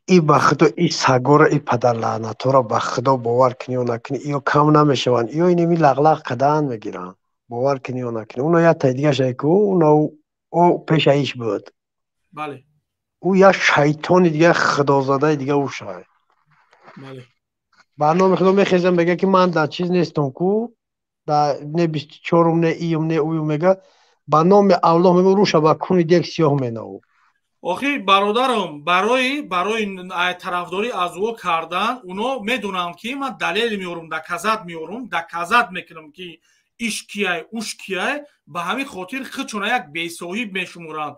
И ба худо, и сагора, и падарлаънатҳоро ба худо, бовар кунӣ ё накунӣ, ё кам намешаванд, ё инеми лағлағ кардан мегиранд, бовар кунӣ ё накунӣ. Уно як таи дигаша ку, уно Ӯ пешаиш буд. Бале. Ӯ як шайтони дига, худозадаи дига ӯ шай. Бале. Ба номи худо мехезам, мега ки ман дар чиз нестам ку, дар не 24-ум, не июм, не уюм, мега ба номи Аллоҳ мегӯ рӯша ба куни дег сиёҳ менаву. Охи бародарам, барои тарафдорӣ аз ӯ кардан, уно медонанд ки ман далел меорум, доказат меорум, доказат мекунам ки иш кияй, уш кияй, ба ҳамин хотир худшона як бесоҳиб мешуморанд.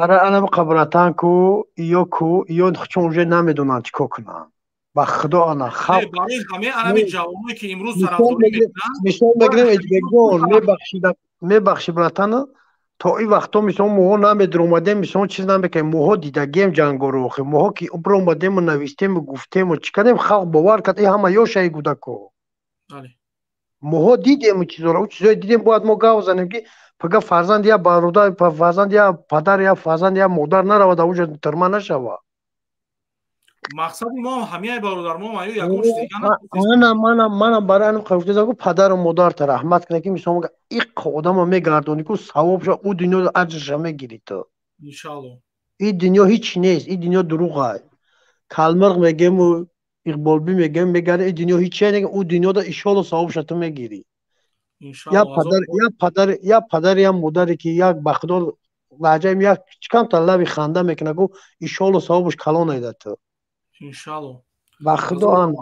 Барои анам қабратан ку, ё ку, ё худшон уже намедонанд чӣ кор кунанд. Ба худо ана халқ барои ҳамаи анами ҷавоное ки имрӯз тарафдорӣ мекунанд. Мисол мегирем, Эдибекҷон, мебахши братана, то ин вақто мисол моҳо намедиромадем, мисол чиз намекардем, моҳо дидагием ҷангоро, охи моҳо ки биромадему навистему гуфтему чӣ кардем, халқ бовар кард, ин ҳама ёшаи гудако. Моҳо дидем чизоро, ӯ чизое дидем, бояд мо гав занем ки пага фарзанд я бародар, фарзанд я падар, я фарзанд я модар наравад, ауҷо тирма нашава. Мақсади мо ҳамияи бародар, мо аю ягон чиз дига на. Манам барои анам гуфтезам ку падару модарта раҳмат кунад ки мисол мега иқ одама мегардонӣ ку савобша ӯ дунё аҷрша мегирӣ ту. Иншаалло. Ин дунё ҳеч нест, ин дунё дурӯғай. Калмирғ мегему Иқболбӣ мегем, мегард ин дунё ҳеч не, ӯ дунёда иншоалло савобша ту мегирӣ. Я падар, я падар, я падар, я модаре ки як ба худо лаҳҷаем як чикамта лаби ханда мекунад ку иншоалло савобаш калон айда ту. Иншалло. Ба худо ана.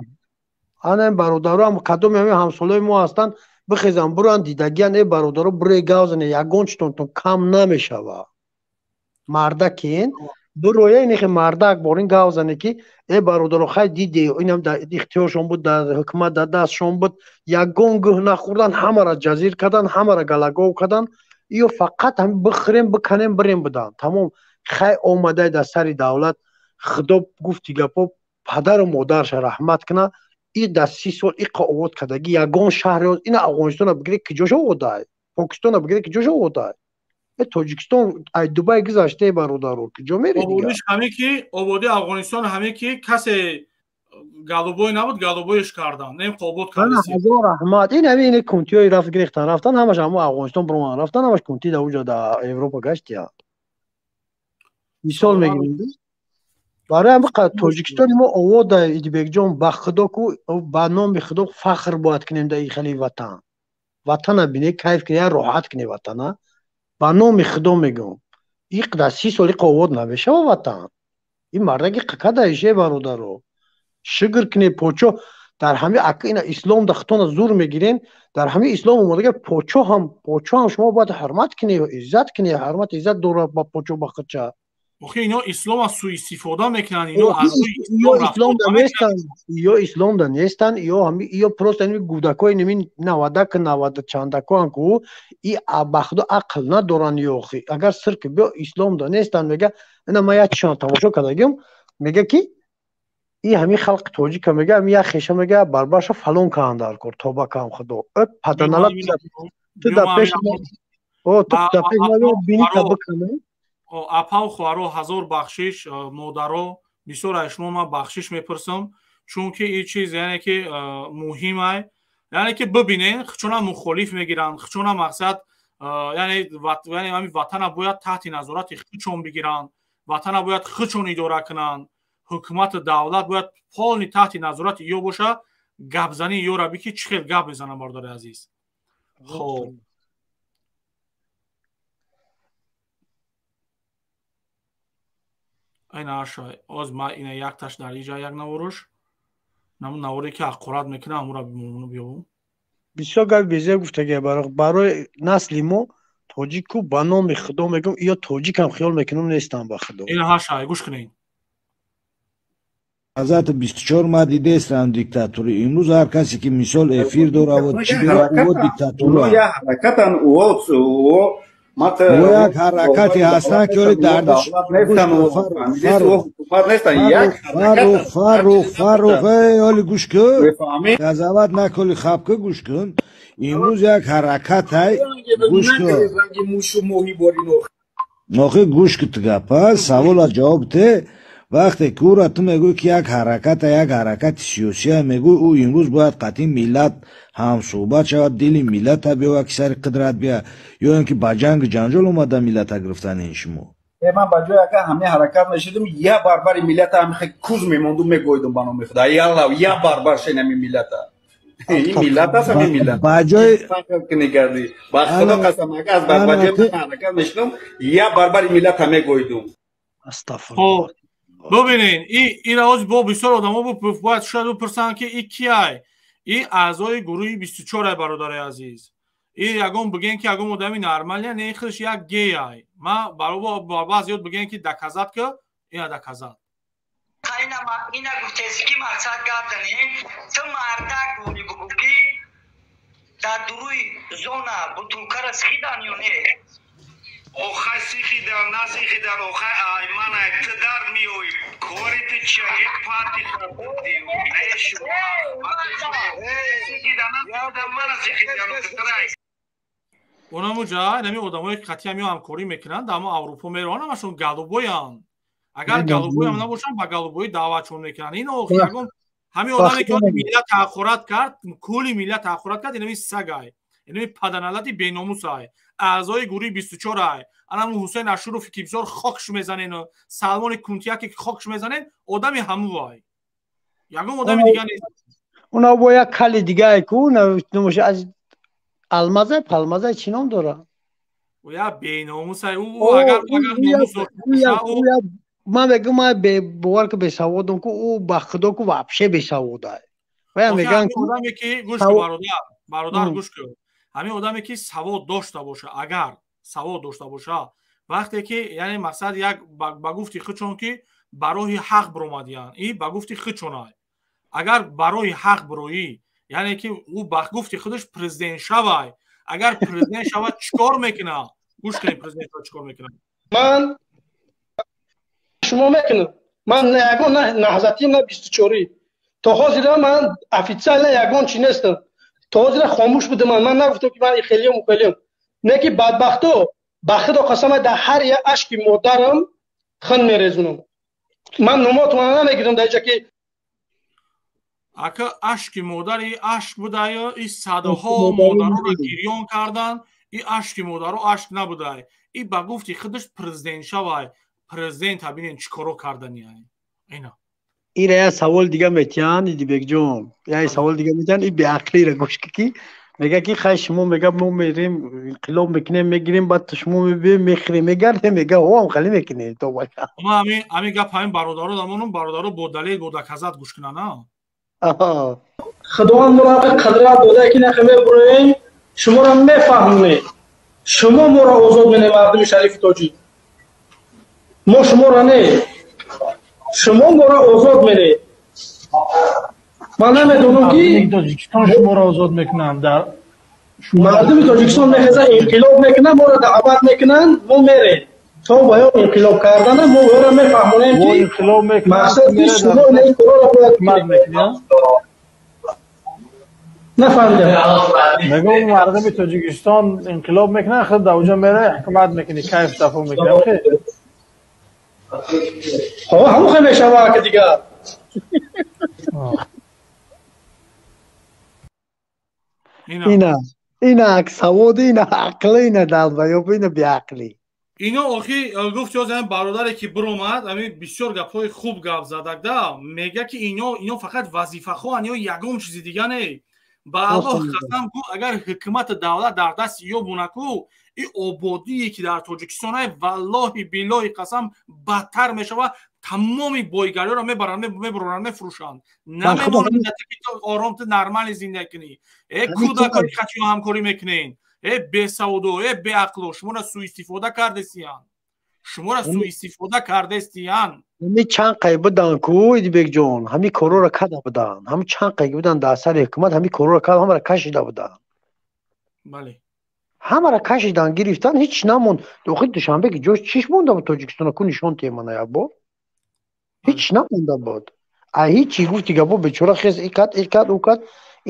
Ана ин бародаро кадоми ҳамин ҳамсолаи мо ҳастанд, бихезанд, буранд дидагиян, э бародаро буре гав зане, ягон читонтон кам намешава. Мардакин буроя инихе мардак борин гав зане ки э бародаро хай диде, инам дар ихтиёршон буд, дар ҳукумат дар дастшон буд, ягон гӯҳ нахӯрдан, ҳамаро ҷазир кардан, ҳамаро галагов кардан, ё фақат ҳамин бихӯрем, биканем, бирем будан. Тамом хай омадай дар сари давлат, худо гуфти гапо падару модарша раҳмат куна, и дар 30 сол иқа овод кардаги ягон шаҳре ина Афғонистона бигире киҷош оводай, Покистона бигире киҷош оводай, э Тоҷикистон ай Дубай гузаште бародаро, киҷо мере дига. Ободиш ҳаме ки ободи Афғонистон ҳаме ки касе галубой набуд, галубоиш кардан, нем қобод кардеси. Ҳазор раҳмат. Ин ҳами ин кунтиёи рафт гирифтан рафтан, ҳамаш ҳамо Афғонистон броман рафтан, ҳамаш кунти да уҷа да Европа гаштия. Мисол мегирем. Барои ҳамин Тоҷикистони мо овода Идибекҷон, ба худо ку ба номи худо фахр бояд кунем дар ин хели ватан. Ватана бине, кайф куне, я роҳат куне ватана. Ба номи худо мегӯм. Иқ дар 30 сол иқ овод намешава ватан. Ин мардаки қакадаише бародаро. Шукр куне почо дар ҳами ака ина ислом да худтона зур мегирен, дар ҳами ислом омадага почо ҳам шумо бояд ҳурмат куне, иззат куне, ҳурмат иззат дора ба почо ба худча. Охи ино ислома суистифода мекунанд, ино аз ислом да нестанд, ё ислом да нестанд, ё ҳами ё просто ҳами гудакои ними навадаку навада чандакоан ку и ба худо ақл надоранд ё охи агар сир ки биё ислом да нестанд, мега ина ман як чишона тамошо кардагим, мега ки и ҳами халқи тоҷика мега ҳами як хеша мега барбаша фалон каанд дар кор тоба каам худо э паданала ту дар пеш о ту дар пеш бини та бикана. Апав хоҳаро ҳазор бахшиш, модаро бисёр аз шумо ман бахшиш мепурсам, чунки ин чиз яъне ки муҳим ай, яъне ки бибинен хучона мухолиф мегиранд, хучона мақсад яъне ҳамин ватана бояд таҳти назорати хучон бигиранд, ватана бояд хучон идора кунанд, ҳукумату давлат бояд полни таҳти назорати ё боша. Гапзании ёра би ки чӣ хел гап мезанам бародари азиз. Хоб ина аша оз ма ина якташ дар иҷа як наворуш намун наворе ки ҳақорат мекунам амура бимону биёбум. Бисёр гапи безеб гуфтагия барои насли мо тоҷику ба номи худо мегӯм, ё тоҷикам хиёл мекунам нестам ба худо. Ина ҳаша гӯш кунед. Ҳазрати 24 ма дидестам диктатури. Имрӯз ҳар касе ки мисол эфир доравад, чӣ дорад, ӯ диктатура. Ҳаракатан ӯ як ҳаракате ҳастанд ки оли дардаш Фаррух Фаррух оли гӯш кун, қазоват наколи хаб кун, гӯш кун. Имрӯз як ҳаракатай гӯш кун. Охи гӯш кун ту гапа, савола ҷавоб те. Вақте ки ӯра ту мегӯӣ, ки як ҳараката, як ҳаракати сиёсия мегӯӣ, ӯ имрӯз бояд қатъи миллат ҳамсӯҳбат шавад, дили миллата биёвад, ки сари қудрат бия, ё ин ки ба ҷангу ҷанҷол омада миллата гирифтани шумо. Ман ба ҷои ака ҳамин ҳаракат мешудам, я барбари миллата ҳамин хел куз мемондум, мегӯйдум ба номи худо, ялла я барбар шен ҳамин миллата. Ин миллат аст, ҳамин миллат. Ба ҷои кардӣ, ба худо қасам, ака аз ба ҷои ман ҳаракат мешудам, я барбари миллата мегӯйдум. Астағфируллоҳ. Бубинед, ин оз бо бисёр одамо бояд шояд бипурсанд, ки и киай? И аъзои гурӯҳи 24 ай, бародари азиз. И ягон бигӯем, ки ягон одами нормалия не, худаш як гей-ай. Ма баъзеёт бигӯем, ки доказать ки ина доказать. Ина гуфтеси, ки мақсад гап занем, ту мардак буди, бугӯ, ки дар дуруи зона бутулкара сихидан ё не? Охай, сихидан, насихидан, охай, ай мана ту дард меои, кори ту чия? Як парти нешу сихидан, насихидан, мана сихидан. Онамуҷа инами одамое, ки қатъиам ё ҳамкорӣ мекунанд, дар мо Аврупо мераванд, ҳамашон голубоянд. Агар голубоям набошанд, ба голубоӣ даъватшон мекунанд. Ин охи ягон ҳамин одаме, ки миллат таъхурат кард, кулли миллат таъхурат кард, инами сагай, инами паданалати беномусай, аъзои гурӯҳи 24 ай. Анаму Ҳусайн Ашурофи, ки бисёр хокш мезанен, Салмони Кунтияке, ки хокш мезанен, одами ҳамувай, ягон одами дига нест. Уна бо як кали дигае ку номаш аз алмазай палмазай чӣ ном дора? Я беномусай ӯ. Агар номус дошта. Ман мегӯм, ман бовар ки бесаводам ку, ӯ ба худо ку вообще бесаводай. Вая мегӯянд. Одаме ки, гӯш кун, бародар, бародар, гӯш кун, ҳамин одаме, ки савод дошта боша, агар савод дошта боша, вақте ки, яъне мақсад, як ба гуфти худшон, ки ба роҳи ҳақ биромадиянд, и ба гуфти худшонай, агар ба роҳи ҳақ бироӣ, яъне ки ӯ ба гуфти худаш президент шавай, агар президент шавад, чӣ кор мекунад? Гӯш кунед, президент шавад, чӣ кор мекунад? Ман шумо мекунам, ман ягон наҳзатим, на 24-ӣ. То ҳозира ман официально ягон чи нестам, то ҳозира хомӯш будам. Ман нагуфтам, ки ман хелиям, хелиям не, ки бадбахто, ба худо қасам, дар ҳар як ашки модарам хун мерезунам. Ман номотона намегирам дар ҷа ки. Ака, ашки модари ашк будаю, и садҳо модароро гирён кардан, и ашки модаро ашк набудай. И ба гуфти худаш президент шавай, президента бинен, чӣ коро кардани ина. Ира як савол дига метиҳанд, Идибекҷон, як савол дига метиҳанд, и беақлира гӯш, ки мега, ки хай, шумо мега, мо мерем, инқилоб мекунем, мегирем, баъд шумо мебием, мехӯрем, мегардем, мега, ҳоам хали мекунем то. Ма ҳамин гап ҳамин бародаро дамонум, бародаро бо далел, бо доказать гӯш кунанд. Худованд моро қадрат додае, ки нахе мебуроем, шуморо мефаҳмонем, шумо моро озод менем. Мардуми шарифи тоҷик, мо шуморо не, шумо моро озод менед. Ман намедонам, ки Тоҷикистон шуморо озод мекунанд дар Мардуми Тоҷикистон мехеза, инқилоб мекунанд, моро даъват мекунанд, мо мерем. То ба ё инқилоб кардана мо ёро мефаҳмонем, ки мақсад ки шумо ин корро бояд. Нафаҳмидам. Мегӯм, мардуми Тоҷикистон инқилоб мекунанд, худ дар оҷо мере, ҳукумат мекунӣ, кайф сафо мекунӣ. Ҳо, ҳамон хел мешава, ки дигар. Ина саводи, ина ақли, ина далбаёб, ина беақлӣ. Ино охи гуфт, ёз ҳамин бародаре, ки биромад, ҳамин бисёр гапҳои хуб гап задагда, мега, ки ино фақат вазифахоҳанд ё ягон чизи дига не. Ба Аллоҳ қасам ку, агар ҳукумати давлат дар дасти ё бунаку, и ободие, ки дар Тоҷикистон ай, валлоҳи биллоҳи қасам, бадтар мешавад. Тамоми бойгариёро мебаранд, мебуроранд, мефурӯшанд, намемонанд, ки ором ту нормали зиндагӣ кунӣ. Э кӯдакои қачиё ҳамкорӣ мекунен, э бесаводо, э беақло, шуморо суистифода кардестиян, шуморо суистифода кардестиян. Ҳами чанд қай будан ку, Идибекҷон, ҳами корора карда буданд, ҳами чанд қай буданд дар сари ҳукумат, ҳами корора карда, ҳамаро кашида буданд. Бале. Ҳамаро кашидан, гирифтан, ҳеч намонд. Охир Душанбе ки ҷош чиш монда буд Тоҷикистона ку, нишон темана якбор. Ҳеч намонда буд. А ҳичи гуфти гапо, бечора хез и кард, и кард, ӯ кард.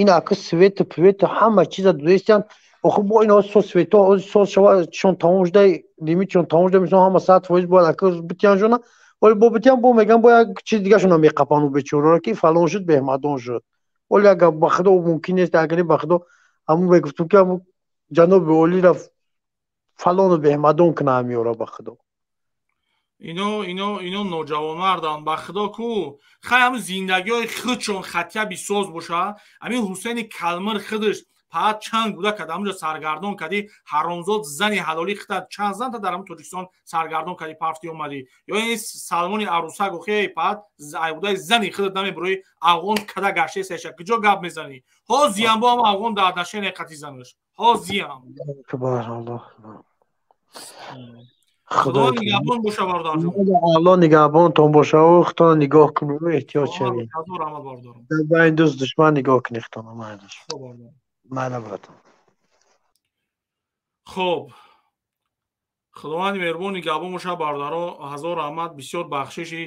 Ин ака свету пвету ҳама чиза дудестиянд. Охир бо ин со свето сол шава, чон тамом шуда, лимитшон тамом шуда, мисол ҳама 100% бояд ака битиян жона. Оли бо битиям бо меган бо як чиз дигашона меқапану бечораро ки фалон шуд, беҳмадон шуд. Оли агар ба худо мумкин нест, агар ба худо ҳамун мегуфтум ки ҳамун ҷаноби олиро фалону беҳмадон куна ҳамиёра ба худо. Ино ноҷавонмарданд ба худо ку. Хай ҳамун зиндагиҳои худшон хатия бисоз боша. Ҳамин Ҳусейни Калмир худаш паат чанд гуда кад ҳамунҷо саргардон кардӣ, ҳаромзод, зани ҳалолӣ хита чанд занта дар ҳамун Тоҷикистон саргардон кардӣ, пафти омадӣ. Ё ин Салмони арӯсак охе паат айбудаи зани худат намебурои, афғон када гаштесаша, куҷо гап мезанӣ? Ҳозиям бо ҳам афғон дар отношение қати занаш. Ҳозиям. Худо нигаҳбон боша, бародарҷон. Аллоҳ нигаҳбонтон боша, худтона нигоҳ кунед, эҳтиёт шавед. Ҳазор раҳмат, бародарам. Дар байни дӯст душман нигоҳ кунед худтона, майдаш. Майла, братан. Хоб, худованди меҳрубон нигаҳбон боша, бародаро. Ҳазор раҳмат, бисёр бахшиши,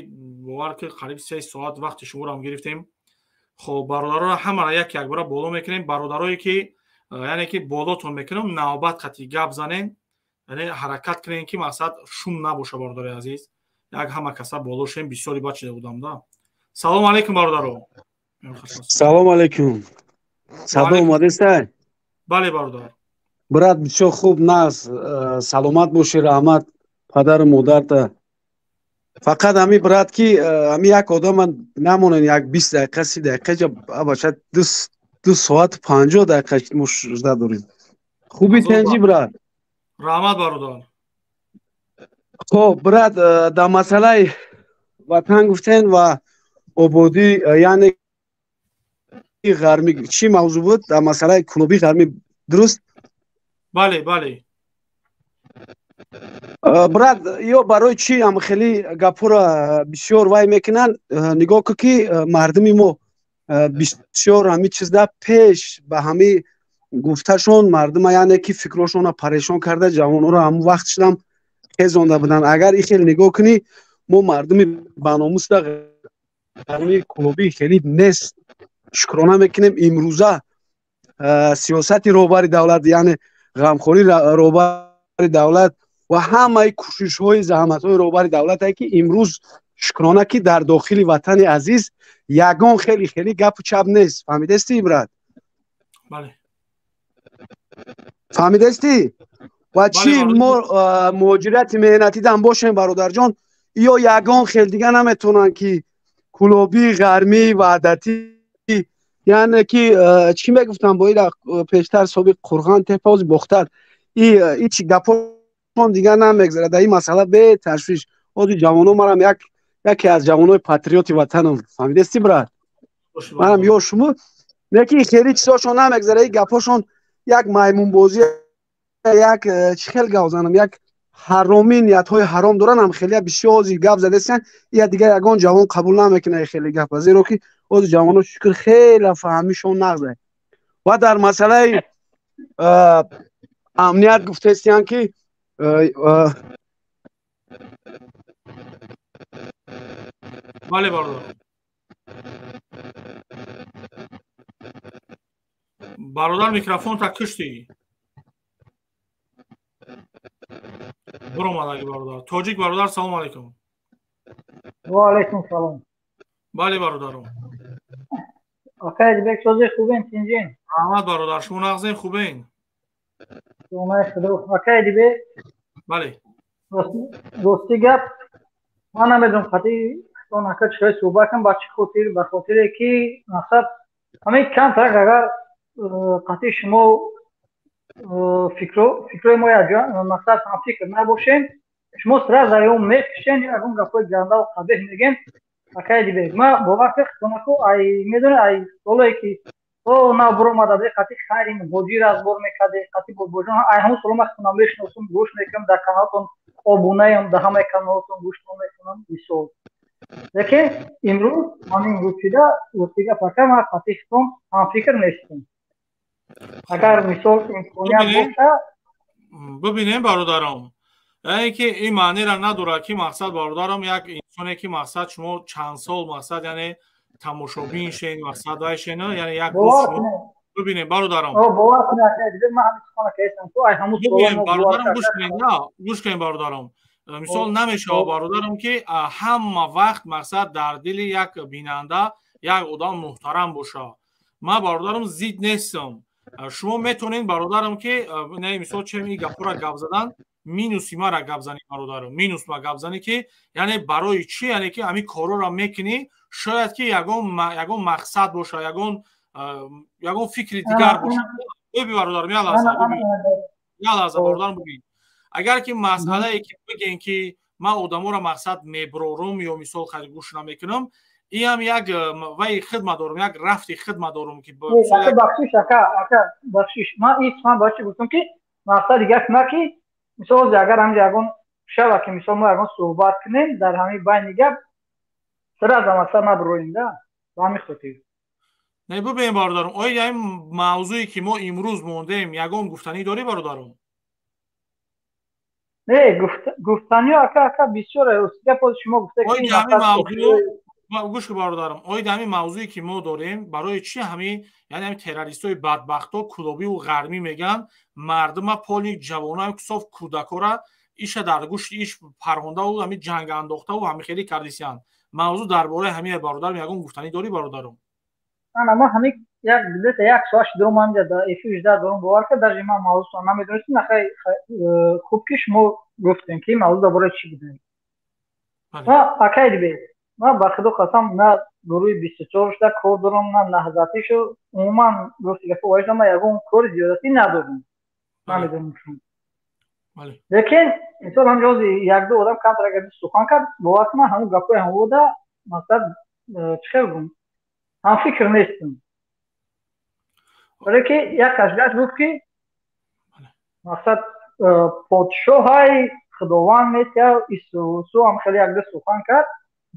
бовар ки қариб 3 соат вақти шуморо гирифтем. Хоб, бародароро ҳамаро як якбора боло мекунем. Бародарое ки, яъне ки болотон мекунем, навбат қати гап занем, яъне ҳаракат кунем ки мақсад шум набоша. Бародари азиз, як ҳама каса боло шем, бисёри бад шида будам да. Салому алейкум, бародаро. Салому алейкум. Садо омадестай? Бале, бародар. Брат, бисёр хуб, нас саломат бошӣ, раҳмат падару модарта. Фақат ҳами, брат, ки ҳами як одама намонен, як 20 дақиқа, 30 дақиқа ҷа бача 2 соату 50 дақиқа мо жда дорем. Хуби, тенҷи, брат? Раҳмат, бародар. Хоб, брат, дар масъалаи ватан гуфтен ва ободӣ, яъне ғармӣ, чӣ мавзӯъ буд? Дар масъалаи клуби ғармӣ, дуруст? Бале. Брат, ё барои чӣ ам хеле гапҳоро бисёр вай мекунанд? Нигоҳ кун, ки мардуми мо бисёр ҳами чизда пеш ба ҳами гуфташон мардума, яъне ки фикрошонро парешон карда, ҷавонҳоро ҳамун вақт шудам хезонда буданд. Агар и хел нигоҳ кунӣ, мо мардуми баномусда ғарми клубӣ хеле нест. Шукрона мекунем, имрӯза сиёсати роҳбари давлат, яъне ғамхории роҳбари давлат ва ҳамаи кӯшишҳои заҳматҳои роҳбари давлате, ки имрӯз, шукрона, ки дар дохили ватани азиз ягон хеле хеле гапу чап нест. Фаҳмидастӣ, брат? Бале. Фаҳмидастӣ? Ва чӣ мо муҳоҷирати меҳнатидан бошем, бародарҷон, ё ягон хел дига наметавонанд, ки кулобӣ ғармӣ ваҳдатӣ, яъне ки чӣ мегуфтам бо ила пештар, собиқ Қурған тепа, Бохтар, и чи гапҳошон дига намегзарад дар ин масъала. Беташвиш, ози ҷавоно, манам яке аз ҷавонои патриоти ватанам, фаҳмидастӣ, брат? Манам ё шумо неки хеле чизошон намегзара. И гапҳошон як маймунбозӣ, як чӣ хел гап занам, як ҳаромӣ, ниятҳои ҳаром доранд. Ҳам хеле бисёр ҳозир гап задастиян, я дигар ягон ҷавон қабул намекунад хеле гапа, зеро ки ҳозир ҷавоно, шукр, хеле фаҳмишон нағзе. Ва дар масъалаи амният гуфтестиян, ки Бале, бародар. Бародар, микрофонта куштӣ. Биромадаги, бародар. Тоҷик бародар, салому алайкум. Ва алайкум салом. Бале, бародарум. Акай Бек, сози, хубен, тинҷин? Раҳмат, бародар, шумо нағзен, хубен? Худо, акай Дибек. Бале. Рости гап, ман намедонам қати он ака чӣ суҳбат кунам, ба чӣ хотир, ба хотире ки мақсад ҳамин камтарак агар қати шумо фикрҳои мо мақсад ҳамфикр набошем, шумо сразу ё мекушен, ё ягон гапҳои гандаву қабеҳ мегем. Акай Дибек, ма бовар кунед, ай медонед, ай солое ки о нав биромада бе, қати хайри муҳоҷир разбор мекарде, қати бобоҷон, ай ҳамун соло ман худам мешиносум, гӯш мекунам, дар каналатон обунаям, дар ҳамаи каналотон гӯш мекунам мисол. Лекин имрӯз ҳамин рӯз шида, рости гап, ака, ман қати худам ҳамфикр нестам. Агар мисол имконият боша. Бибинем, бародарам, яъне ки ин маънеро надорад, ки мақсад, бародарам, як инсоне ки мақсад шумо чанд сол мақсад, яъне тамошобин шен, мақсад вай шен, яъне як бибинем, бародарам, бародарам, гӯш кунед, на, гӯш кунед, бародарам. Мисол намешава, бародарам, ки ҳама вақт мақсад дар дили як бинанда як одам муҳтарам боша. Ман, бародарам, зид нестам. Шумо метавонед, бародарам, ки мисол чем ин гапҳоро гап задан, минуси мара гап занӣ, бародарам, минус ма гап занӣ, ки яъне барои чӣ, яъне ки ҳамин корҳоро мекунӣ, шояд ки ягон мақсад боша, ягон фикри дигар боша. Бибин, бародарам, як лаҳза, як лаҳза, бародарам, бибин, агар ки масъалае ки бигем, ки ман одаморо мақсад меброрум ё мисол хайр гӯш намекунам, иам як вай хидма дорум, як рафти хидма дорум, ки бахшиш, ака, ака, бахшиш, ман ин сухан бояд чи гуфтам, ки мақсади гап на ки мисол агар ҳамҷа ягон шава, ки мисол мо ягон суҳбат кунем, дар ҳамин байни гап сразу мақсад набуроем да, ба ҳамин хотир. Не, бибин, бародарам, оё ин мавзӯе ки мо имрӯз мондем, ягон гуфтанӣ дорӣ, бародарам? Не, гуфтаниҳо, ака, ака, бисёр гап шумо гуфта. Гӯш ки, бародарам, оид ҳамин мавзӯе ки мо дорем, барои чӣ ҳамин, яъне ҳамин террористои бадбахто, кулобиву ғармӣ мегӯянд, мардума, поли ҷавоноам, соф кӯдакора иша дар гӯшти иш паррондаву ҳамин ҷанг андохтаву ҳамин хеле кардисиянд. Мавзӯъ дар бораи ҳамин, бародарам, ягон гуфтанӣ дорӣ, бародарам? Ана, ман ҳамин як где-то як соат шудорум, ман дар эфир жда дорум, бовар кард, даже ман мавзӯъ намедонистам. Нахай, хуб ки шумо гуфтем, ки мавзӯъ дар бораи чӣ будем. Акай дибе, ман ба худо қасам, на гурӯҳи 24 шуда кор дорам, на наҳзатишу, умуман гуфти гапо ваҷда, ман ягон кори зиёдатӣ надорам, намедонам шумо. Лекин мисол ҳамҷо якду одам камтар агар сухан кард, бовар кун, ман ҳамун гапҳои ҳамода мақсад чӣ хел гум, ҳамфикр нестам. Барое ки як кашгаш гуфт, ки мақсад подшоҳай худованд метия исусу ҳам хеле якду сухан кард.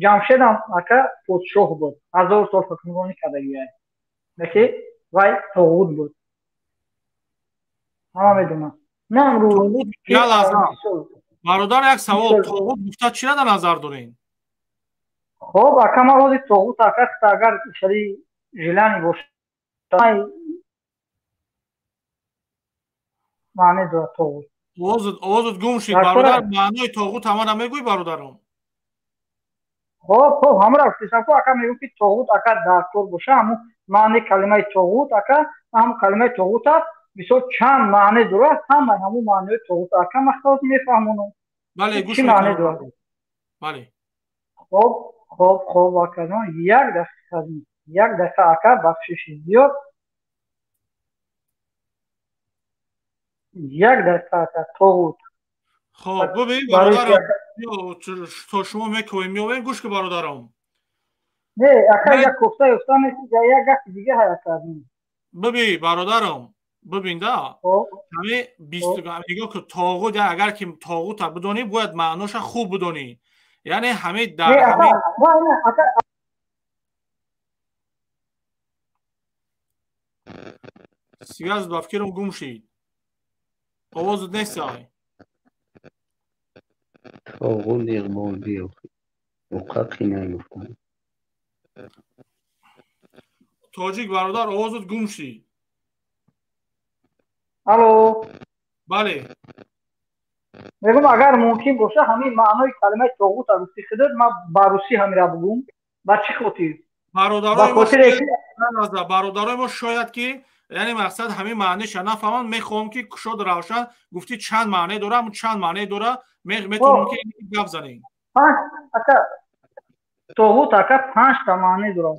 Ҷамшедам, ака, подшоҳ буд, 1000 сол ҳукмронӣ кардагиай, леки вай тоғут буд, ҳама медонанд. Бародар, як савол: тоғут гуфта чира дар назар дорем? Хоб, ака, ман ҳозир тоғут, ака, агар хеле желани бошад, маъне дорад тоғут. Овозат гум шид, бародар. Маънои тоғут ҳамара мегӯй, бародарам? Хоб, хоб, ҳамара гуфтесам ку, ака, мегӯм, ки тоғут, ака, дар кор боша, ҳамун маънеи калимаи тоғут, ака, ҳамун калимаи тоғут аст, мисол чанд маъне дорад, ҳамаи ҳамун маънои тоғут, ака, ман худат мефаҳмонам. Бале, гӯш. Чӣ маъне дорад? Бале. Хоб, хоб, хоб, ака, як дақиқа, як дақиқа, ака, бахшиши зиёд, як дақиқа, ака, тоғут. Хоб, бибин, бародарам, то шумо мекӯем, меовем, гӯш ки, бародарам. Не, ака, як кофта ёфта як гапи дига ҳай, ака. Биби, бародарам, бибин да, ҳами нигоҳ ки, тоғут, агар ки тоғута бидонӣ, бояд маъноша хуб бидонӣ, яъне ҳами дар ҳами связь ба фикрам гум шид, овозат нест ай. Тоғут иқбол биёқи нагуфтам. Тоҷик бародар, овозат гум шид. Алло. Бале. Мегӯм, агар мумкин боша, ҳамин маънои калимаи тоғута гуфти худат, ман ба русӣ ҳамира бугум. Ба чӣ хотир? Бародарои мо шояд ки, яъне мақсад, ҳамин маъниша нафаҳманд. Мехоҳам, ки кушод, равшан гуфтӣ, чанд маъне дора, ҳамун чанд маъне дора, метавонем ки гап занем. Ака, тоғут, ака, панҷта маъне дорад.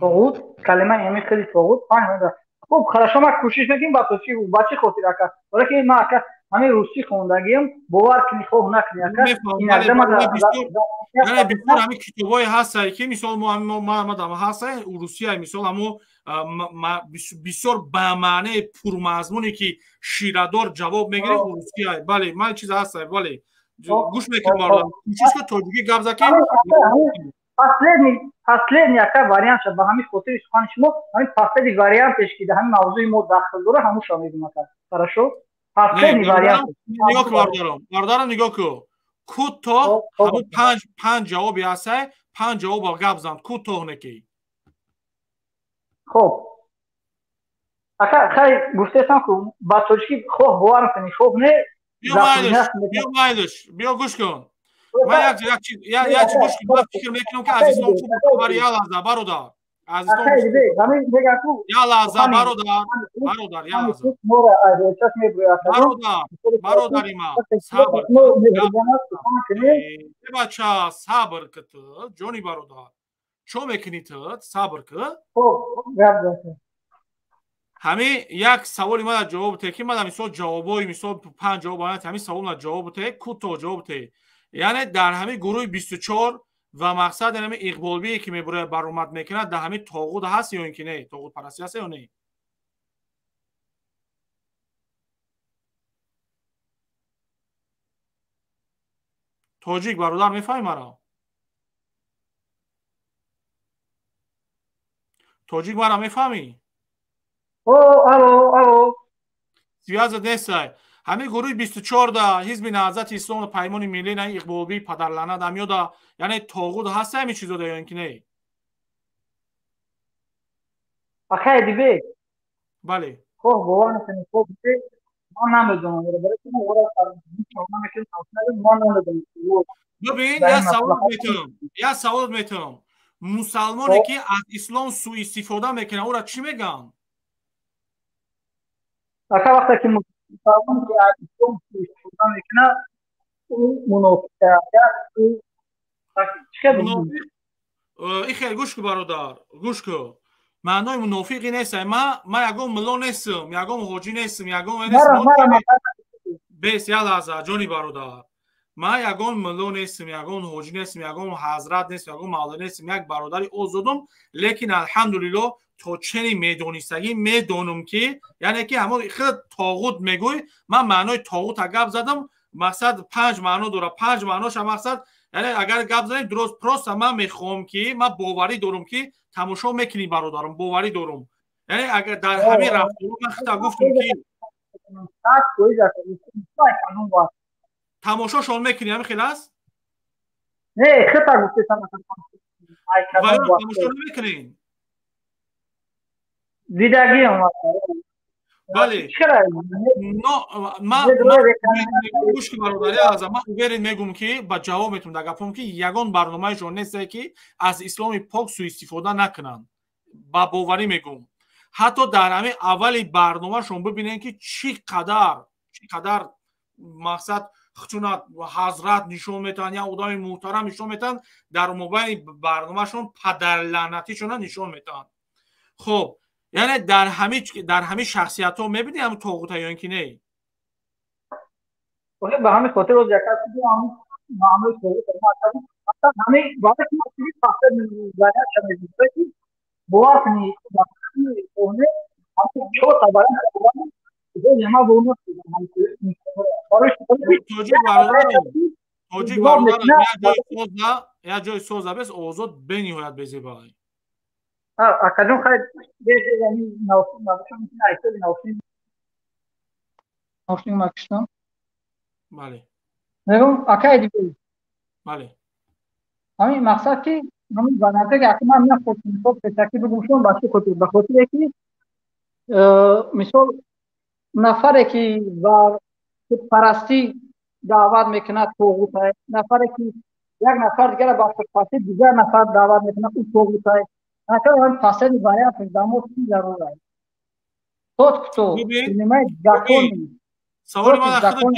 Тоғут, калимаи ҳамин хели тоғут панҷ маъне дорад. Хуб, хорошо, ман кӯшиш мекунем ба тоҷикӣ. Ба чӣ хотир, ака? Барое ки ман, ака, ҳамин русӣ хондагиам, бовар кунӣ, хоҳ накунӣ, ака. Яъне бисёр ҳамин китобҳое ҳастае, ки мисол мадам ҳастае русия, мисол ҳамо бисёр ба маънеи пурмазмуне, ки ширадор ҷавоб мегирӣ, русия. Бале, ман чиз ҳастае, бале, гӯш мекунам, бародар, кӯшиш ки тоҷикӣ гап за ки. Последний, ака, вариантша, ба ҳамин хотири сухани шумо, ҳамин последний вариантеш, ки дар ҳамин мавзӯи мо дахл дора, ҳамуша мегӯм, ака, хорошо, последний вариант. Нигоҳ ку, бародарам, бародарам, нигоҳ ку, кӯтоҳ ҳамун панҷ ҷавоби ҳастай, панҷ ҷавоба гап зан кӯтоҳ, неки. Хоб, ака, хай, гуфтесам ку, ба тоҷикӣ, хоҳ бовар кунӣ, хоҳ не. Биё майлиш, биё гӯш кун. Ман як як як чиз гӯш кун. Ман фикр мекунам ки аз ислом хуб хабар я лаҳза бародар. Аз ислом я лаҳза бародар, бародар я лаҳза. Бародар, бародари ман, сабр. Бача, сабр ки ту, ҷони бародар. Чо мекунӣ ту? Сабр ки. Ҳамин як саволи мана ҷавоб те, ки мана мисол ҷавобҳои мисол панҷ ҷавоб ҳамин савол мана ҷавоб те, кӯтоҳ ҷавоб те. Яъне дар ҳамин гурӯҳи 24 ва мақсад ҳамин иқболбие ки мебурояд баромад мекунад, дар ҳамин тоғут ҳаст ё ин ки не? Тоғутпарастӣ ҳаст ё не? Тоҷик бародар мефаҳми маро? Тоҷик маро мефаҳмӣ? Алло, алло. Связа нестай. Ҳамин гурӯҳи 24 да ҳизби Наҳзати Ислом ва Паймони Миллӣ на иқболбии падарлаънат ҳамёда, яъне тоғут ҳаст ҳамин чизода ё ин ки не? Акай дибек. Бале. Хоҳ бовар накунӣ, хоҳ бигӯӣ, ман намедонам. Барои ки ман ман намедонам. Бибин, як савол метавам. Як савол метавам. Мусалмоне ки аз ислом суистифода мекунад, ӯро чӣ мегӯянд? Ака вақте ки мусалмон ки аз ислом суистифода мекунад, ӯ мунофиқ аст, ӯ чӣ мунофиқ? Ихел гӯш кун бародар, гӯш кун. Маънои мунофиқ ин нест. Ман ягон мулло нестам, ягон ҳоҷӣ нестам, ягон нестам. Бес, як лаҳза, ҷони бародар. Ман ягон мулло нестам, ягон ҳоҷӣ нестам, ягон ҳазрат нестам, ягон мавло нестам, як бародари озодам, лекин алҳамдулиллоҳ то чени медонистагӣ медонам ки, яъне ки ҳамон худ тоғут мегӯй, ман маънои тоғута гап задам, мақсад панҷ маъно дорад, панҷ маъноша мақсад, яъне агар гап занем дуруст, просто ман мехоҳам ки, ман боварӣ дорам ки тамошо мекунӣ бародарам, боварӣ дорам. Яъне агар дар ҳамин рафтору ман худ гуфтам ки тамошошон мекунӣ, ҳамин хел аст? Не, худ гуфтам. Ва ё тамошо намекунӣ? Дидагиам. Бале. Но ман гӯш кун бародари азам, ман уверен мегӯм ки ба ҷавоб метавонам дар гапом ки ягон барномаашон нестае ки аз исломи пок суистифода накунанд. Ба боварӣ мегӯм. Ҳатто дар ҳамин аввали барномаашон бибинем ки чӣ қадар мақсад чуна ҳазрат нишон метаҳанд, як одами муҳтарам нишон метаҳанд, дар мобайни барномаашон падарлаънатишона нишон метаҳанд. Хоб, яъне дар ҳамин шахсиятҳо мебинӣ ҳамин тоғута ё ин ки не? Ба ҳамин хотир оз як маънои тоғут ҳамин бовар кунӣ тоҷик бародарам, як ҷои соза бес озод бениҳоят безебай. Акаҷон, хай наушник макиштам. Бале. Мегӯм акай дибе. Бале. Ҳамин мақсад ки ҳамин варианте ки ака ман нахостам мисол пешакӣ бигӯм шумо ба чӣ хотир, ба хотире ки мисол нафаре ки бар худпарастӣ даъват мекунад тоғутай, нафаре ки як нафар дигара бар худпарастӣ дигар нафар даъват мекунад ӯ тоғутай. Нафар последний вариант дамо чӣ зарур аст? Тот кто принимает законы, саволи мана худ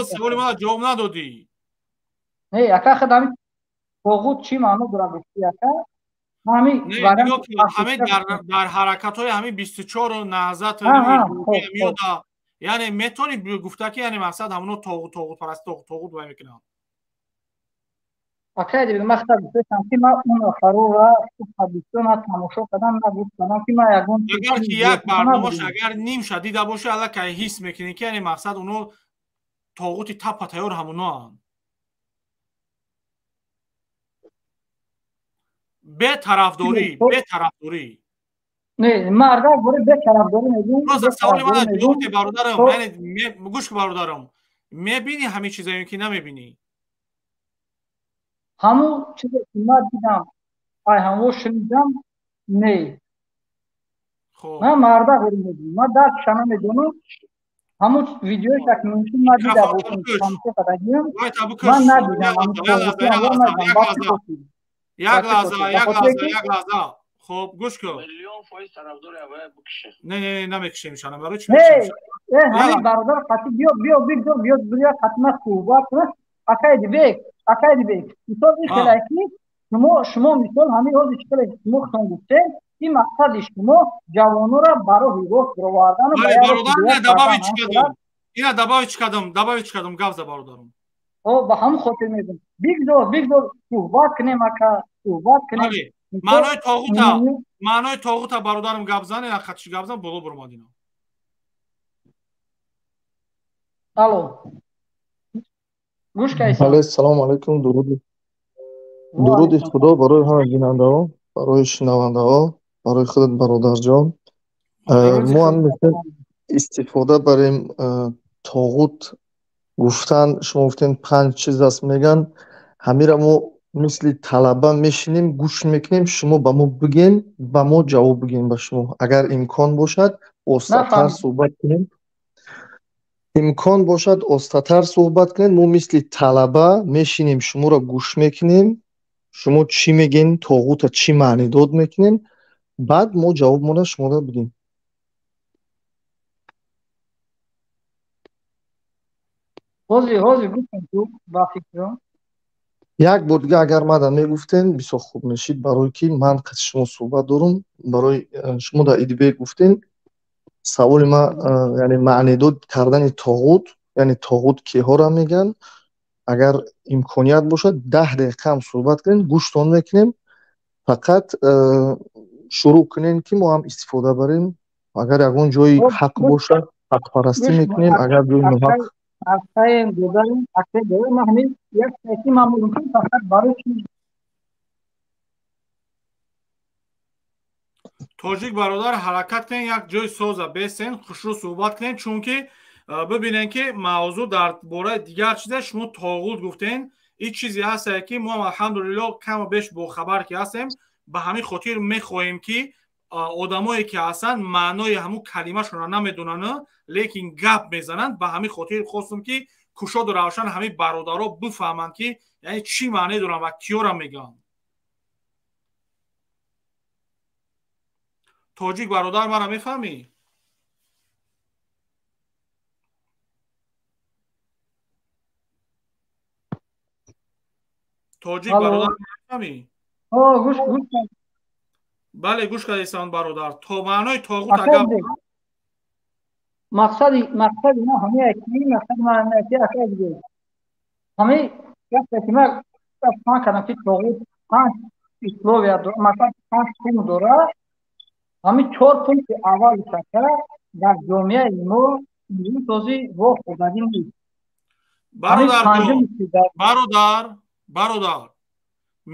саволи мана ҷавоб надодӣ. Не, ака худ ҳамин тоғут чӣ маъно дорад гуфтӣ ака? Ҳамин дар ҳаракатҳои ҳамин 24 наҳзат меода, яъне метавонӣ гуфта ки яъне мақсад ҳамоно тоғут тоғутпараст тоғут вай мекунанд. Акай дибе, ман хеле гуфтам ки ман он нафарро бисёр на тамошо кардам, на гӯш кардам ки ман ягон агар ки як барномаш агар нимша дида бошӣ, аллакай ҳис мекунӣ ки яъне мақсад оно тоғути тапа тайёр ҳамоноанд. Бетарафдорӣ, бетарафдорӣ. Не, ман агар бори бетарафдорӣ мегӯм. Просто саволи мана ҷавоб де бародарам, яъне гӯш кун бародарам, мебинӣ ҳамин чиза ё ки намебинӣ? Ҳамун чизе ки ман дидам, ай ҳамон шунидам, не. Ман марда ғури мегӯм, ман даркша намедонам. Ҳамун видеои шакмуншин ман дида бошам, тамошо кардагиам, ман надидам. Як лаҳза, як лаҳза, як лаҳза. Хоб, гӯш кун. Миллион фоиз тарафдори авая бикише. Не, не, не, намекишем шана. Барои чӣ? Э, ҳамин бародар қати биё, биё, биё, биё, биё, қатма суҳбат кун. Акай Дибек, акай Дибек. Мисол ин хеле ки шумо мисол ҳамин ҳозир чӣ хеле шумо худтон гуфтед, ин мақсади шумо ҷавононро ба роҳи рост баровардан. Бале, бародар, ина добавить чӣ кардам? Ина добавить чӣ кардам? Добавить чӣ кардам? Гап за бародарам. О, ба ҳамон хотир мегӯям. Бигзор, бигзор суҳбат кунем, ака, суҳбат кунем. Маънои тоғута, маънои тоғута бародарам гап зан, ина хатши гап зан, боло бурмад ина. Алло. Гӯш кайсан. Бале, салом алайкум, дуруд. Дуруди Худо барои ҳама бинандаҳо, барои шунавандаҳо, барои худат бародарҷон. Мо ҳам мехоҳем истифода барем тоғут гуфтан, шумо гуфтем панҷ чиз аст меган, ҳамира мо мисли талаба мешинем, гӯш мекунем, шумо ба мо биген, ба мо ҷавоб бигем ба шумо. Агар имкон бошад, остатар суҳбат кунем. Имкон бошад, остатар суҳбат кунем. Мо мисли талаба мешинем, шуморо гӯш мекунем, шумо чӣ мегӯен, тоғута чӣ маъни дод мекунем, баъд мо ҷавобмонро шуморо бигем. Ҳозир, ҳозир гуфтам ту ба фикрам. Як бор дига агар мада мегуфтен, бисёр хуб мешид, барое ки ман қати шумо суҳбат дорум, барои шумо дар Идибек гуфтен, саволи ма яъне маънидод кардани тоғут, яъне тоғут киҳоро мегӯянд, агар имконият бошад 10 дақиқа ҳам суҳбат кунем, гӯштон мекунем, фақат шурӯъ кунем ки мо ҳам истифода барем. Агар ягон ҷои ҳақ бошад, ҳақпарастӣ мекунем, агар ҷои ноҳақ. Аксаем додарем, аксаем додарем, ман ҳамин як чизе ман мумкин фақат барои чи тоҷик бародар ҳаракат кунен, як ҷои соза бесен, хушрӯ суҳбат кунен, чунки бибинен ки мавзӯъ дар бораи дигар чизе шумо тоғут гуфтен, ин чизе ҳастае ки мо алҳамдулиллоҳ каму беш бохабар ки ҳастем, ба ҳамин хотир мехоҳем ки одамое ки ҳастанд маънои ҳамун калимашонро намедонанд, лекин гап мезананд. Ба ҳамин хотир хостум ки кушоду равшан ҳамин бародаро бифаҳманд ки яъне чӣ маъне доранд ва киёра мегӯянд. Тоҷик бародар мара мефаҳмӣ? Тоҷик бародар мефаҳмӣ? Гӯш гӯш. Бале, гӯш кардисан бародар. То маънои тоғут агар мақсади мақсади ма ҳамин ки мақсади ма ҳамин ки акай бигӯ. Ҳамин вақте ки ман фаҳм кардам ки тоғут панҷ условия дорад, масалан панҷ пункт дорад, ҳамин чор пункти аввали шака дар ҷомеаи мо имрӯз вохӯрдагӣ нест. Бародар, бародар, бародар,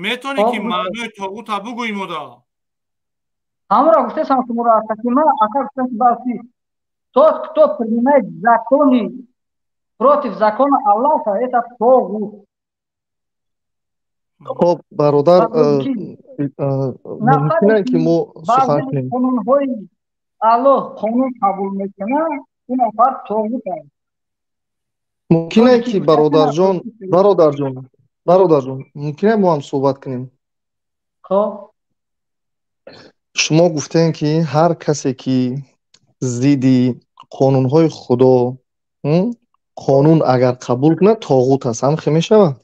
метавонӣ ки маънои тоғута бугӯӣ мода? Ҳамонро гуфтесам шуморо ака ки ман ака гуфтам ки баъзи тот, кто принимает законы против закона Аллаха, это тоғут. Хоб, бародар, мумкин ки мо сухан кунем. Қонунҳои Аллоҳ қонун қабул мекунад, ин нафар тоғут аст. Мумкин ки бародарҷон, бародарҷон, бародарҷон, мумкин мо ҳам суҳбат кунем? Хоб. Шумо гуфтем ки ҳар касе ки зидди қонунҳои Худо қонун агар қабул кунад, тоғут аст. Ҳам хел мешавад?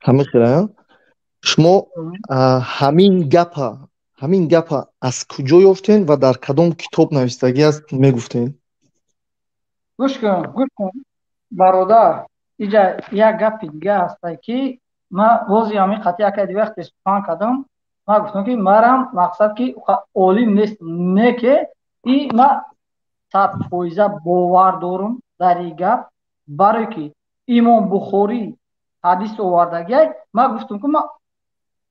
Ҳамин хел, шумо ҳамин гапа аз куҷо ёфтен ва дар кадом китоб навистагӣ аст мегуфтен? Гӯш кун, гӯш кун бародар, иҷа як гапи дига ҳастай ки ман бози ҳамин қатъи акаи вақте сухан кардам, ман гуфтам ки марам мақсад ки олим нест, не ки и ман 100% бовар дорам дар ин гап, барое ки Имом Бухорӣ ҳадис овардагиай, ман гуфтам ки ман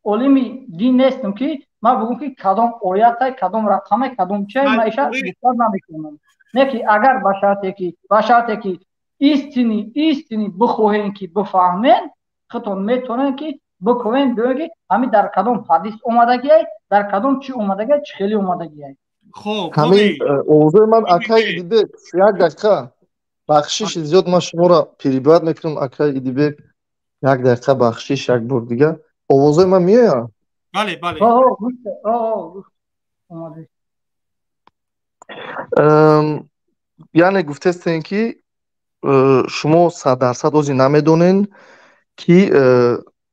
олими дин нестам ки ман бигӯм ки кадом оятай, кадом рақамай, кадом чиай, ман иша гуфта наметавонам. Не ки агар ба шарте ки истини бихоҳем ки бифаҳмем, худтон метавонем ки бикунем, бигӯем ки ҳамин дар кадом ҳадис омадагиай, дар кадом чӣ омадагиай, чӣ хеле омадагиай. Хоб, ҳамин овозои ман, акай Идибек, як дақиқа бахшиши зиёд, ман шуморо перебивать мекунам, акай Идибек, як дақиқа бахшиш, як бор дига овозои ман меояд? Бале, бале. Яъне гуфтестем, ки шумо 100% ози намедонен, ки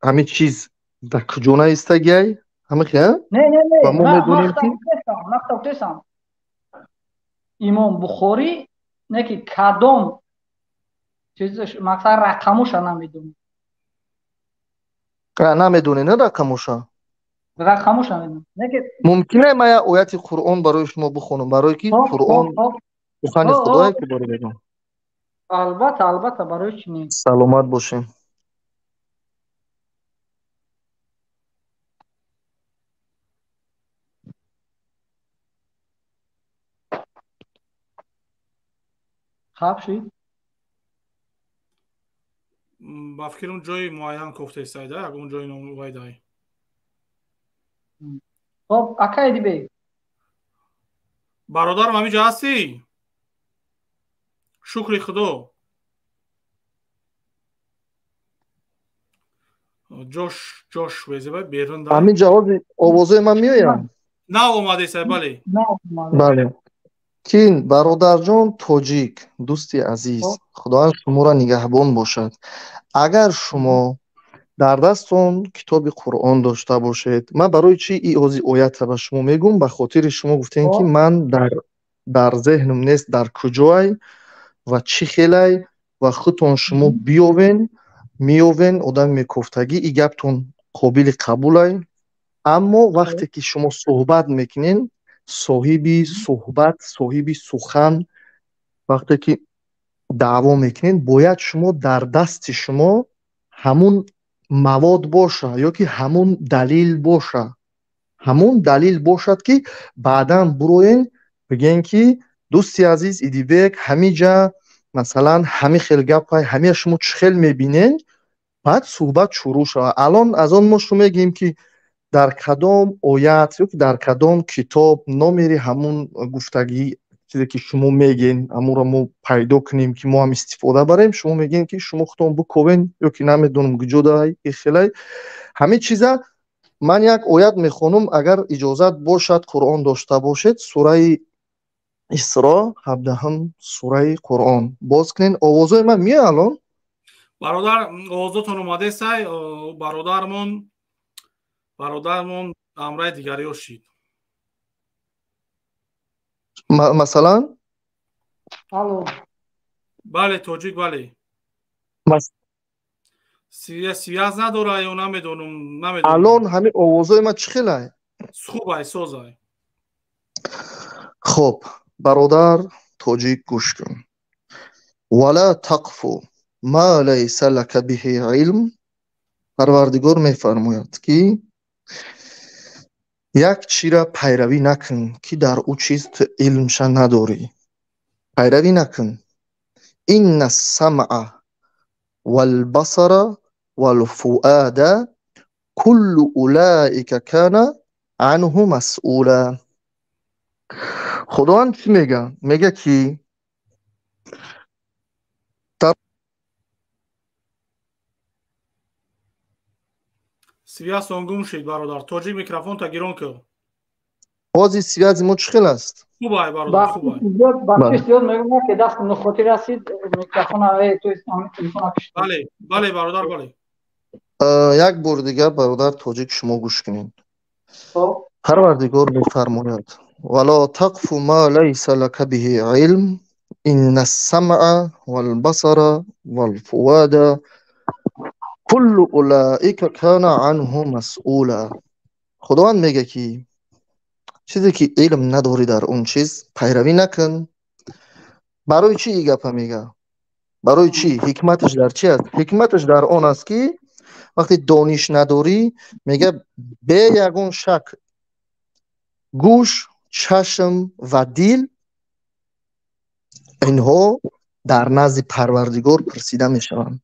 ҳамин чиз дар куҷо наистагиай, ҳамихе? Не, не, не. Ва мо медонем, ки Ман Имом Бухорӣ не, ки кадом чизаш, мақсад, рақамоша намедонем. Намедонед, на рақамоша? Рақамоша намедонем, не ки. Мумкине ман як ояти Қуръон барои шумо бихонам, барое ки Қуръон сухани Худое, ки барои мегӯям? Албатта, албатта, барои чӣ не? Саломат бошем. Хаб шид. Ба фикрам, ҷои муайян кофтесайда, ягон ҷои номвайдай. Хоб, акай Дибек. Бародарам, ҳамиҷа ҳастӣ? Шукри Худо, ҷош ҷош везеба берун. Ҳамин ҷавоби овозои ман меояд? Нав омадесай, бале. Бале, кин бародарҷон тоҷик, дӯсти азиз, Худованд шуморо нигаҳбон бошад. Агар шумо дар дастон китоби Қуръон дошта бошед, ман барои чӣ и ози оята ба шумо мегӯм? Ба хотири шумо гуфтем, ки ман дар зеҳнам нест, дар куҷоай ва чӣ хелай, ва худтон шумо биёвен, меёвен, одами мекофтагӣ, и гаптон қобили қабулай. Аммо вақте ки шумо суҳбат мекунен, соҳиби суҳбат, соҳиби сухан, вақте ки даъво мекунед, бояд шумо дар дасти шумо ҳамун мавод боша ё ки ҳамун далил боша, ҳамун далил бошад, ки баъдан буроен, бигӯен, ки дӯсти азиз Идибек, ҳамиҷа масалан ҳами хел гапай, ҳамия шумо чӣ хел мебинен, баъд суҳбат шурӯъ шавад. Алон аз он мо шумо мегӯем, ки дар кадом оят ё ки дар кадом китоб номери ҳамун гуфтагӣ, чизе ки шумо мегӯен, ҳамонро мо пайдо кунем, ки мо ҳам истифода барем. Шумо мегӯен, ки шумо худтон биковен ё ки намедонам куҷодай, ихелай ҳамин чиза. Ман як оят мехонам, агар иҷозат бошад, Қуръон дошта бошед, сураи Исро, 17-ум сураи Қуръон боз кунен. Овозои ман меояд алон? Бародар, овозотон омадесай. Бародармон ҳамраи дигариё шид. Масалан? Алло. Бале, тоҷик, бале. Связь надора ё намедонам, намедонам. Алон ҳамин овозои ман чӣ хелай? Хубай, созай. Хоб, бародар тоҷик, гӯш кун. Вала тақфу ма лайса лака биҳи илм. Парвардигор мефармояд, ки як чира пайравӣ накун, ки дар ӯ чиз ту илмша надорӣ, пайравӣ накун. Инна самъа валбасара валфуада куллу улаика кана анҳу масъула. Худованд чӣ мега? Мега, ки дар Связь-он гум шид, бародар тоҷик, микрофонта гирон кун. Ҳозир связи мо чӣ хел аст? Хубай, бародар, хубай. Бахшиш зиёд, мегӯям, ки даст нухоти расид микрофона, то есть телефона кишид. Бале, бале, бародар, бале. Як бор дигар, бародар тоҷик, шумо гӯш кунед. Парвардигор мефармояд: вало тақфу ма лайса лака биҳи илм, инна ссамъа валбасара валфуада куллу улаика кана анҳу масъула. Худованд мега, ки чизе ки илм надорӣ, дар он чиз пайравӣ накун. Барои чӣ и гапа мега? Барои чӣ? Ҳикматаш дар чи аст? Ҳикматаш дар он аст, ки вақте дониш надорӣ, мега, бе ягон шак гӯш, чашм ва дил, инҳо дар назди Парвардигор пурсида мешаванд.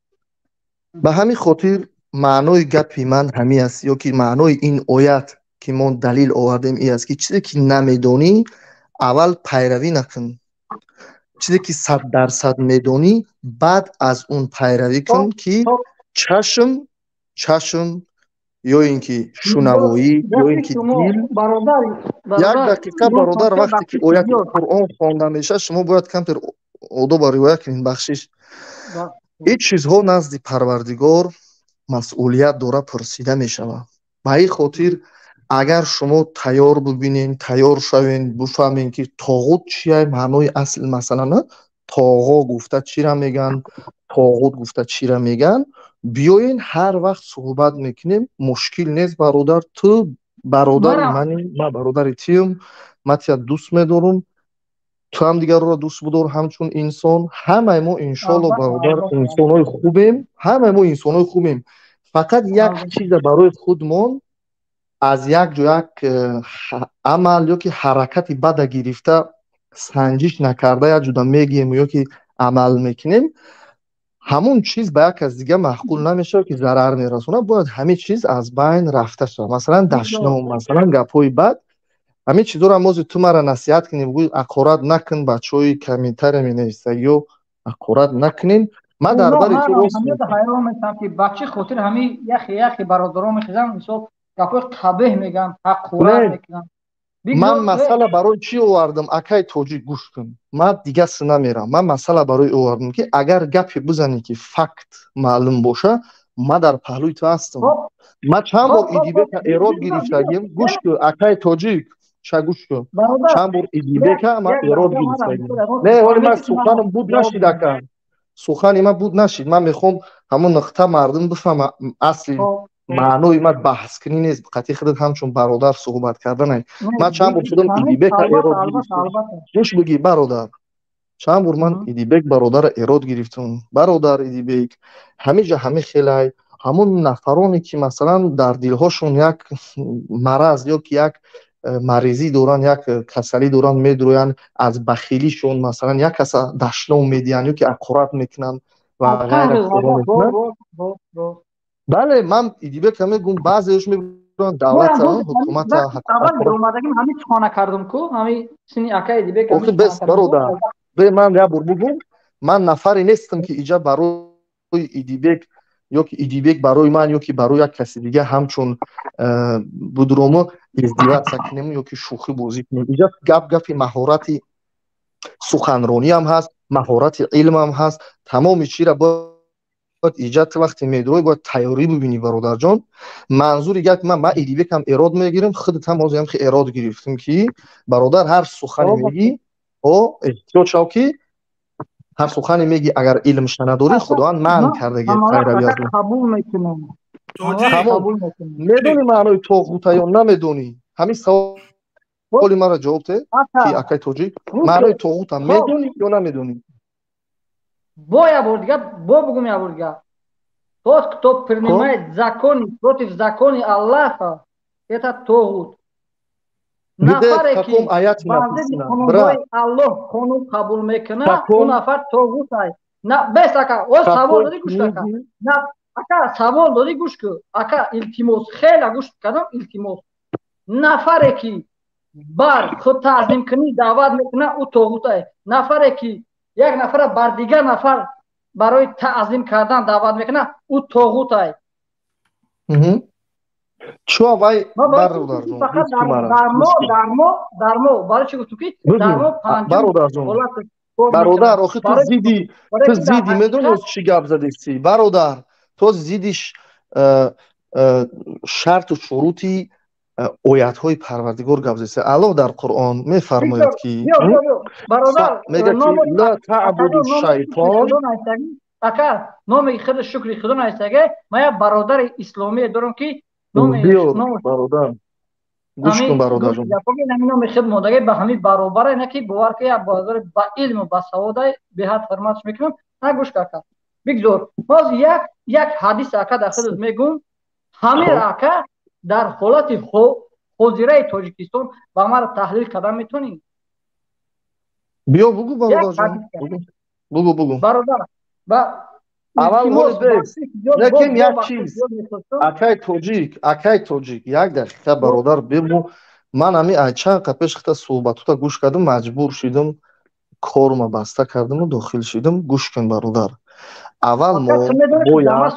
Ба ҳамин хотир маънои гапи ман ҳамин аст, ё ки маънои ин оят, ки мо далил овардем, ин аст, ки чизе ки намедонӣ, Аввал пайравӣ накун, чизе ки 100% медонӣ, баъд аз он пайравӣ кун, ки чашм ё ин ки шунавоӣ, ё ин ки дил. Як дақиқа, бародар, вақте ки ояти Қуръон хонда мешавад, шумо бояд камтар одоба риоя кунед, бахшиш. Ин чизҳо назди Парвардигор масъулият дора, пурсида мешавад. Ба ин хотир, агар шумо тайёр бубинен, тайёр шавен, бифаҳмен, ки тоғут чия, маънои асл, масалан, тоғо гуфта чира мегӯянд, тоғут гуфта чира мегӯянд, биёен, ҳар вақт суҳбат мекунем, мушкил нест, бародар. Ту бародари мани, ман бародари туюм, ман тия дӯст медорам, ту ҳам дигарро дӯст бидор ҳамчун инсон. Ҳамаи мо, иншоалло, бародар, инсонҳои хубем, ҳамаи мо инсонҳои хубем. Фақат як чиза барои худмон аз як ҷо як амал ё ки ҳаракати бада гирифта, санҷиш накарда, як ҷуда мегӯем ё ки амал мекунем, ҳамон чиз ба як кас дига маъқул намешавад, ки зарар мерасонад. Бояд ҳамин чиз аз байн рафта шавад, масалан, дашном, масалан, гапҳои бад, ҳамин чизҳоро. Мози ту мара насиҳат кунӣ, бигӯй ҳақорат накун, бачаҳои комментария менависа ё ҳақорат накунен, ман дар бари ту рост ҳайрон мешавам, ки ба чӣ хотир ҳамин яхе яхе бародарон мехезанд, мисол, гапҳои қабеҳ мегӯянд, ҳақорат мекунанд. Ман масъала барои чӣ овардам, акай тоҷик, гӯш кун, ман дига сина мерам. Ман масъала барои овардам, ки агар гапе бизанӣ, ки факт маълум боша, ман дар паҳлӯи ту ҳастам. Ман чанд бор Идибека эрод гирифтагим, гӯш кун, акай тоҷик, ча, гӯш кун, чанд бор Идибека ман эрод гирифтагим. Не, ҳоли ман суханам буд нашид, ака, сухани ман буд нашид. Ман мехоҳам ҳамон нуқта мардум бифаҳма, асли маънои ман баҳскунӣ нест, қатъи худат ҳамчун бародар суҳбат карданай. Ман чанд бор шудам Идибека эрод гирифтам, гӯш бигӣ, бародар, чанд бор ман Идибек бародарро эрод гирифтам. Бародар Идибек, ҳамиҷа ҳами хелай, ҳамон нафароне ки, масалан, дар дилҳошон як мараз ё ки як маризӣ доранд, як касалӣ доранд, медурӯянд аз бахилишон, масалан, як каса дашном медиҳанд ё ки ҳақорат мекунанд ва ғайра корҳо мекунанд. Бале, ман Идибека мегӯм, баъзеаш мегӯянд давлата, ҳукумата. Омадагим ҳамин сухана кардум ку, ҳамин сини ака Идибек. Охи, бес, бародар, бе, ман як бор бугӯм, ман нафаре нестам, ки иҷа барои Идибек ё ки Идибек барои ман ё ки барои як каси дига ҳамчун будромо издеваться кунем ё ки шӯхӣ бозӣ кунем. Иҷа гап гапи маҳорати суханрониам ҳаст, маҳорати илмам ҳаст, тамоми чира бояд иҷа ту вақте медурой, бояд тайёрӣ бибинӣ, бародарҷон. Манзури гап ман Идибекам эрод мегирам, худат ҳам ҳозир ҳам эрод гирифтам, ки бародар, ҳар сухане мегӣ, о эҳтиёт шав, ки ҳар сухане мегӣ, агар илмша надорӣ, Худованд манъ кардаги пайравӣ аз қабул мекунам. Медонӣ маънои тоғута ё намедонӣ? Ҳамин саволи маро ҷавоб де, ки акай тоҷик, маънои тоғута медонӣ ё намедонӣ? Бо як бор дига, бо бугум, як бор дига: тот, кто принимает законы против законы Аллаха, это тоғут. Нафаре ки бар Аллоҳ қонун қабул мекунад, ӯ нафар тоғут ай. Бес, ака, о, савол додӣ, гӯш ака, ака, савол додӣ, гӯш ку, ака, илтимос, хеле гӯш кардам, илтимос. Нафаре ки бар худ таъзимкунӣ даъват мекунад, ӯ тоғут ай. Нафаре ки як нафара бар дигар нафар барои таъзим кардан даъват мекунад, ӯ тоғут ай. Чо вай, бародарҷон? Дар мо барои чӣ гуфтум, ки дар мо Бародарҷон, бародар, охи ту зиди, ту зиди, медонӣ чӣ гап задисти, бародар? Ту зиди шарту шурути оятҳои Парвардигор гап задисти. Аллоҳ дар Қуръон мефармояд, ки мегӯяд, ки ла таъбуду шайтон. Ака, номи худ шукри худо наистаге, ман як бародари исломие дорам, ки Биёр, бародар, гӯш кун, бародарҷон. Номи худ мондаге ба ҳамин баробара, на ки бовар ки як бародари ба илму ба саводай, беҳад ҳурматш мекунам. На, гӯш ака, бигзор боз як як ҳадис, ака, дар худат мегӯм. Ҳамин, ака, дар ҳолати ҳозираи Тоҷикистон ба маро таҳлил кардан метавонӣ? Биё, бугӯ, бародарҷон, бугӯ, бугӯ. Бародар, ба Аввал молибес, лекин як чиз, акай тоҷик, акай тоҷик, як дақиқа, бародар, биму. Ман ҳами ай чанд қа пеш хита суҳбатота гӯш кардам, маҷбур шидам, корма баста кардаму дохил шидам. Гӯш кун, бародар, аввал мо бояд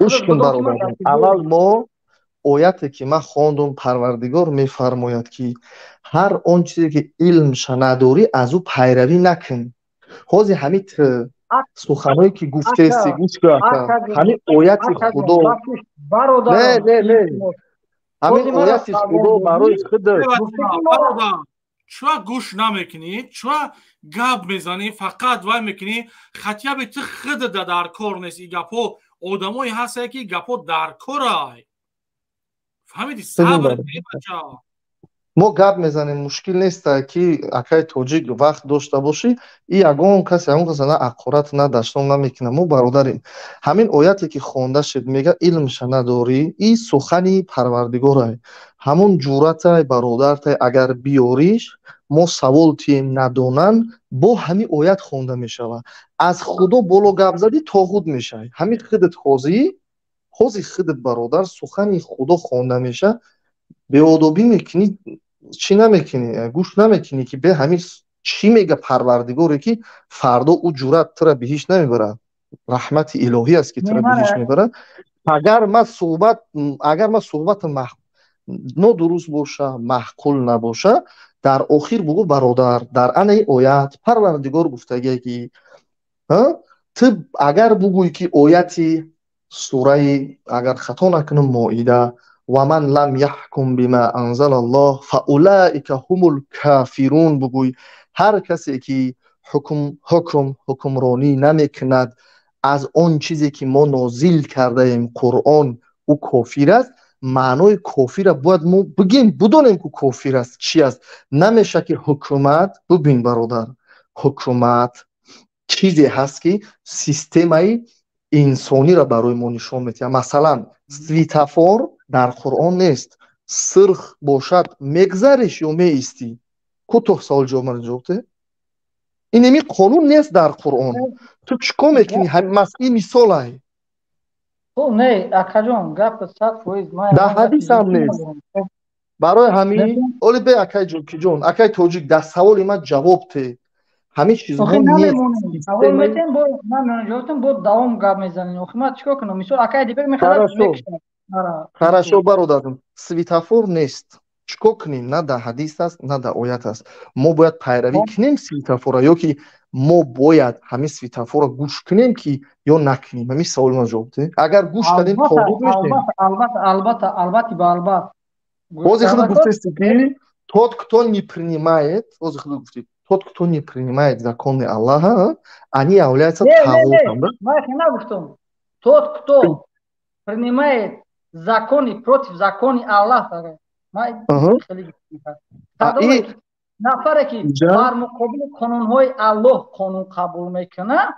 гӯш кун, бародар, аввал мо ояте ки ман хондум, Парвардигор мефармояд, ки ҳар он чизе ки илмша надорӣ, аз ӯ пайравӣ накун. Ҳозир ҳами суханое ки гуфтеси, гӯш кун, ҳамин ояти Худо, не, не, не, ҳамин ояти Худо барои худат. Чуа гӯш намекунӣ, чуа гап мезанӣ, фақат вай мекунӣ, хотя бы ту худада дар кор нест и гапҳо, одамое ҳастае ки гапҳо дар корай. Фаҳмидӣ? Сабр, бача. Мо гап мезанем, мушкил нест, ки акай тоҷик вақт дошта бошӣ, и ягон кас ягон каса на ақорат, на даштон намекунад, мо бародарем. Ҳамин ояте ки хонда шуд, мега илмша надорӣ, и сухани Парвардигорай. Ҳамон ҷуръатай, бародартай, агар биёриш, мо савол тием, надонан, бо ҳамин оят хонда мешавад. Аз Худо боло гап задӣ, тоғут мешавӣ. Ҳамин худат ҳозӣ, ҳози худат, бародар, сухани Худо хонда меша, беодобӣ мекунӣ, чӣ намекунӣ, гӯш намекунӣ, ки бе ҳамин чӣ мега Парвардигоре, ки фардо ӯ ҷуръат тура биҳишт намебарад, раҳмати илоҳӣ аст, ки тура биҳишт мебарад. Агар ман суҳбатам нодуруст боша, маъқул набоша, дар охир бугӯ: бародар, дар анаи оят Парвардигор гуфтагие, ки ту агар бугӯй, ки ояти сураи, агар хато накунам, Моида, ومن لم يحكم بما أنزل الله فأولئك هم الكافرون бугӯй, ҳар касе ки ҳукмронӣ намекунад аз он чизе ки мо нозил кардаем, Қуръон, ӯ кофир аст. Маънои кофира бояд мо бигем, бидонем, ку кофир аст чи аст. Намеша ки ҳукумат, бубин, бародар, ҳукумат чизе ҳаст, ки системаи инсониро барои мо нишон медиҳад. Масалан, светофор дар Қуръон нест. Сирх бошад, мегзариш ё меистӣ? Кӯтоҳ савол ҷавоб де. Инеми қонун нест дар Қуръон, ту чӣ кор мекунӣ? Ин мисолай. Не, акаҷон, гап 100%. Дар ҳадисам нест. Барои ҳамин оли бе, акай ҷокиҷон, акай тоҷик, дар саволи ман ҷавоб те. Ҳамин чизҳо нест. Бо давом гап мезанем. Охи ман чикор кунам? Мисол, акай Дибек мехоҳад. Хорошо, бародарам, светофор нест, чӣ кор кунем? На дар ҳадис аст, на дар оят аст. Мо бояд пайравӣ кунем светофора ё ки мо бояд ҳамин светофора гӯш кунем ки ё накунем? Ҳамин саволи ман ҷавоб де. Агар гӯш кардем, тоғут мешем? Албатта, албатта, албатта, ба албат. Ҳозир худ гуфтести, ки тот, кто не принимает, ҳозир худ гуфти, тот, кто не принимает законы Аллаха, они являются тағутом. Ман нагуфтам. Тот, кто принимает законы против закони Аллаха. Нафаре ки бар муқобили қонунҳои Аллоҳ қонун қабул мекунад.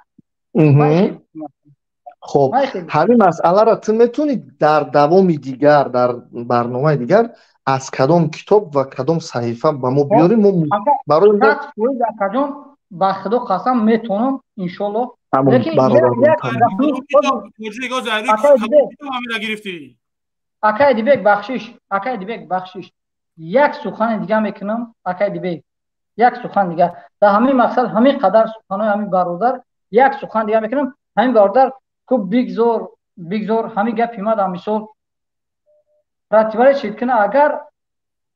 Хоб, ҳамин масъаларо ту метавонӣ дар давоми дигар, дар барномаи дигар аз кадом китоб ва кадом саҳифа ба мо биёрӣ? Мо барои Акаҷон, ба Худо қасам, метавонам, иншоллоҳ. Тамом, гирифтӣ. Акай Дибек, бахшиш, акай Дибек, бахшиш, як сухани дига мекунам. Акай Дибек, як сухан дига дар ҳамин мақсад, ҳамин қадар суханҳои ҳамин бародар, як сухан дига мекунам. Ҳамин бародар ку бигзор, бигзор ҳамин гапи ма дар мисол противоречит куна, агар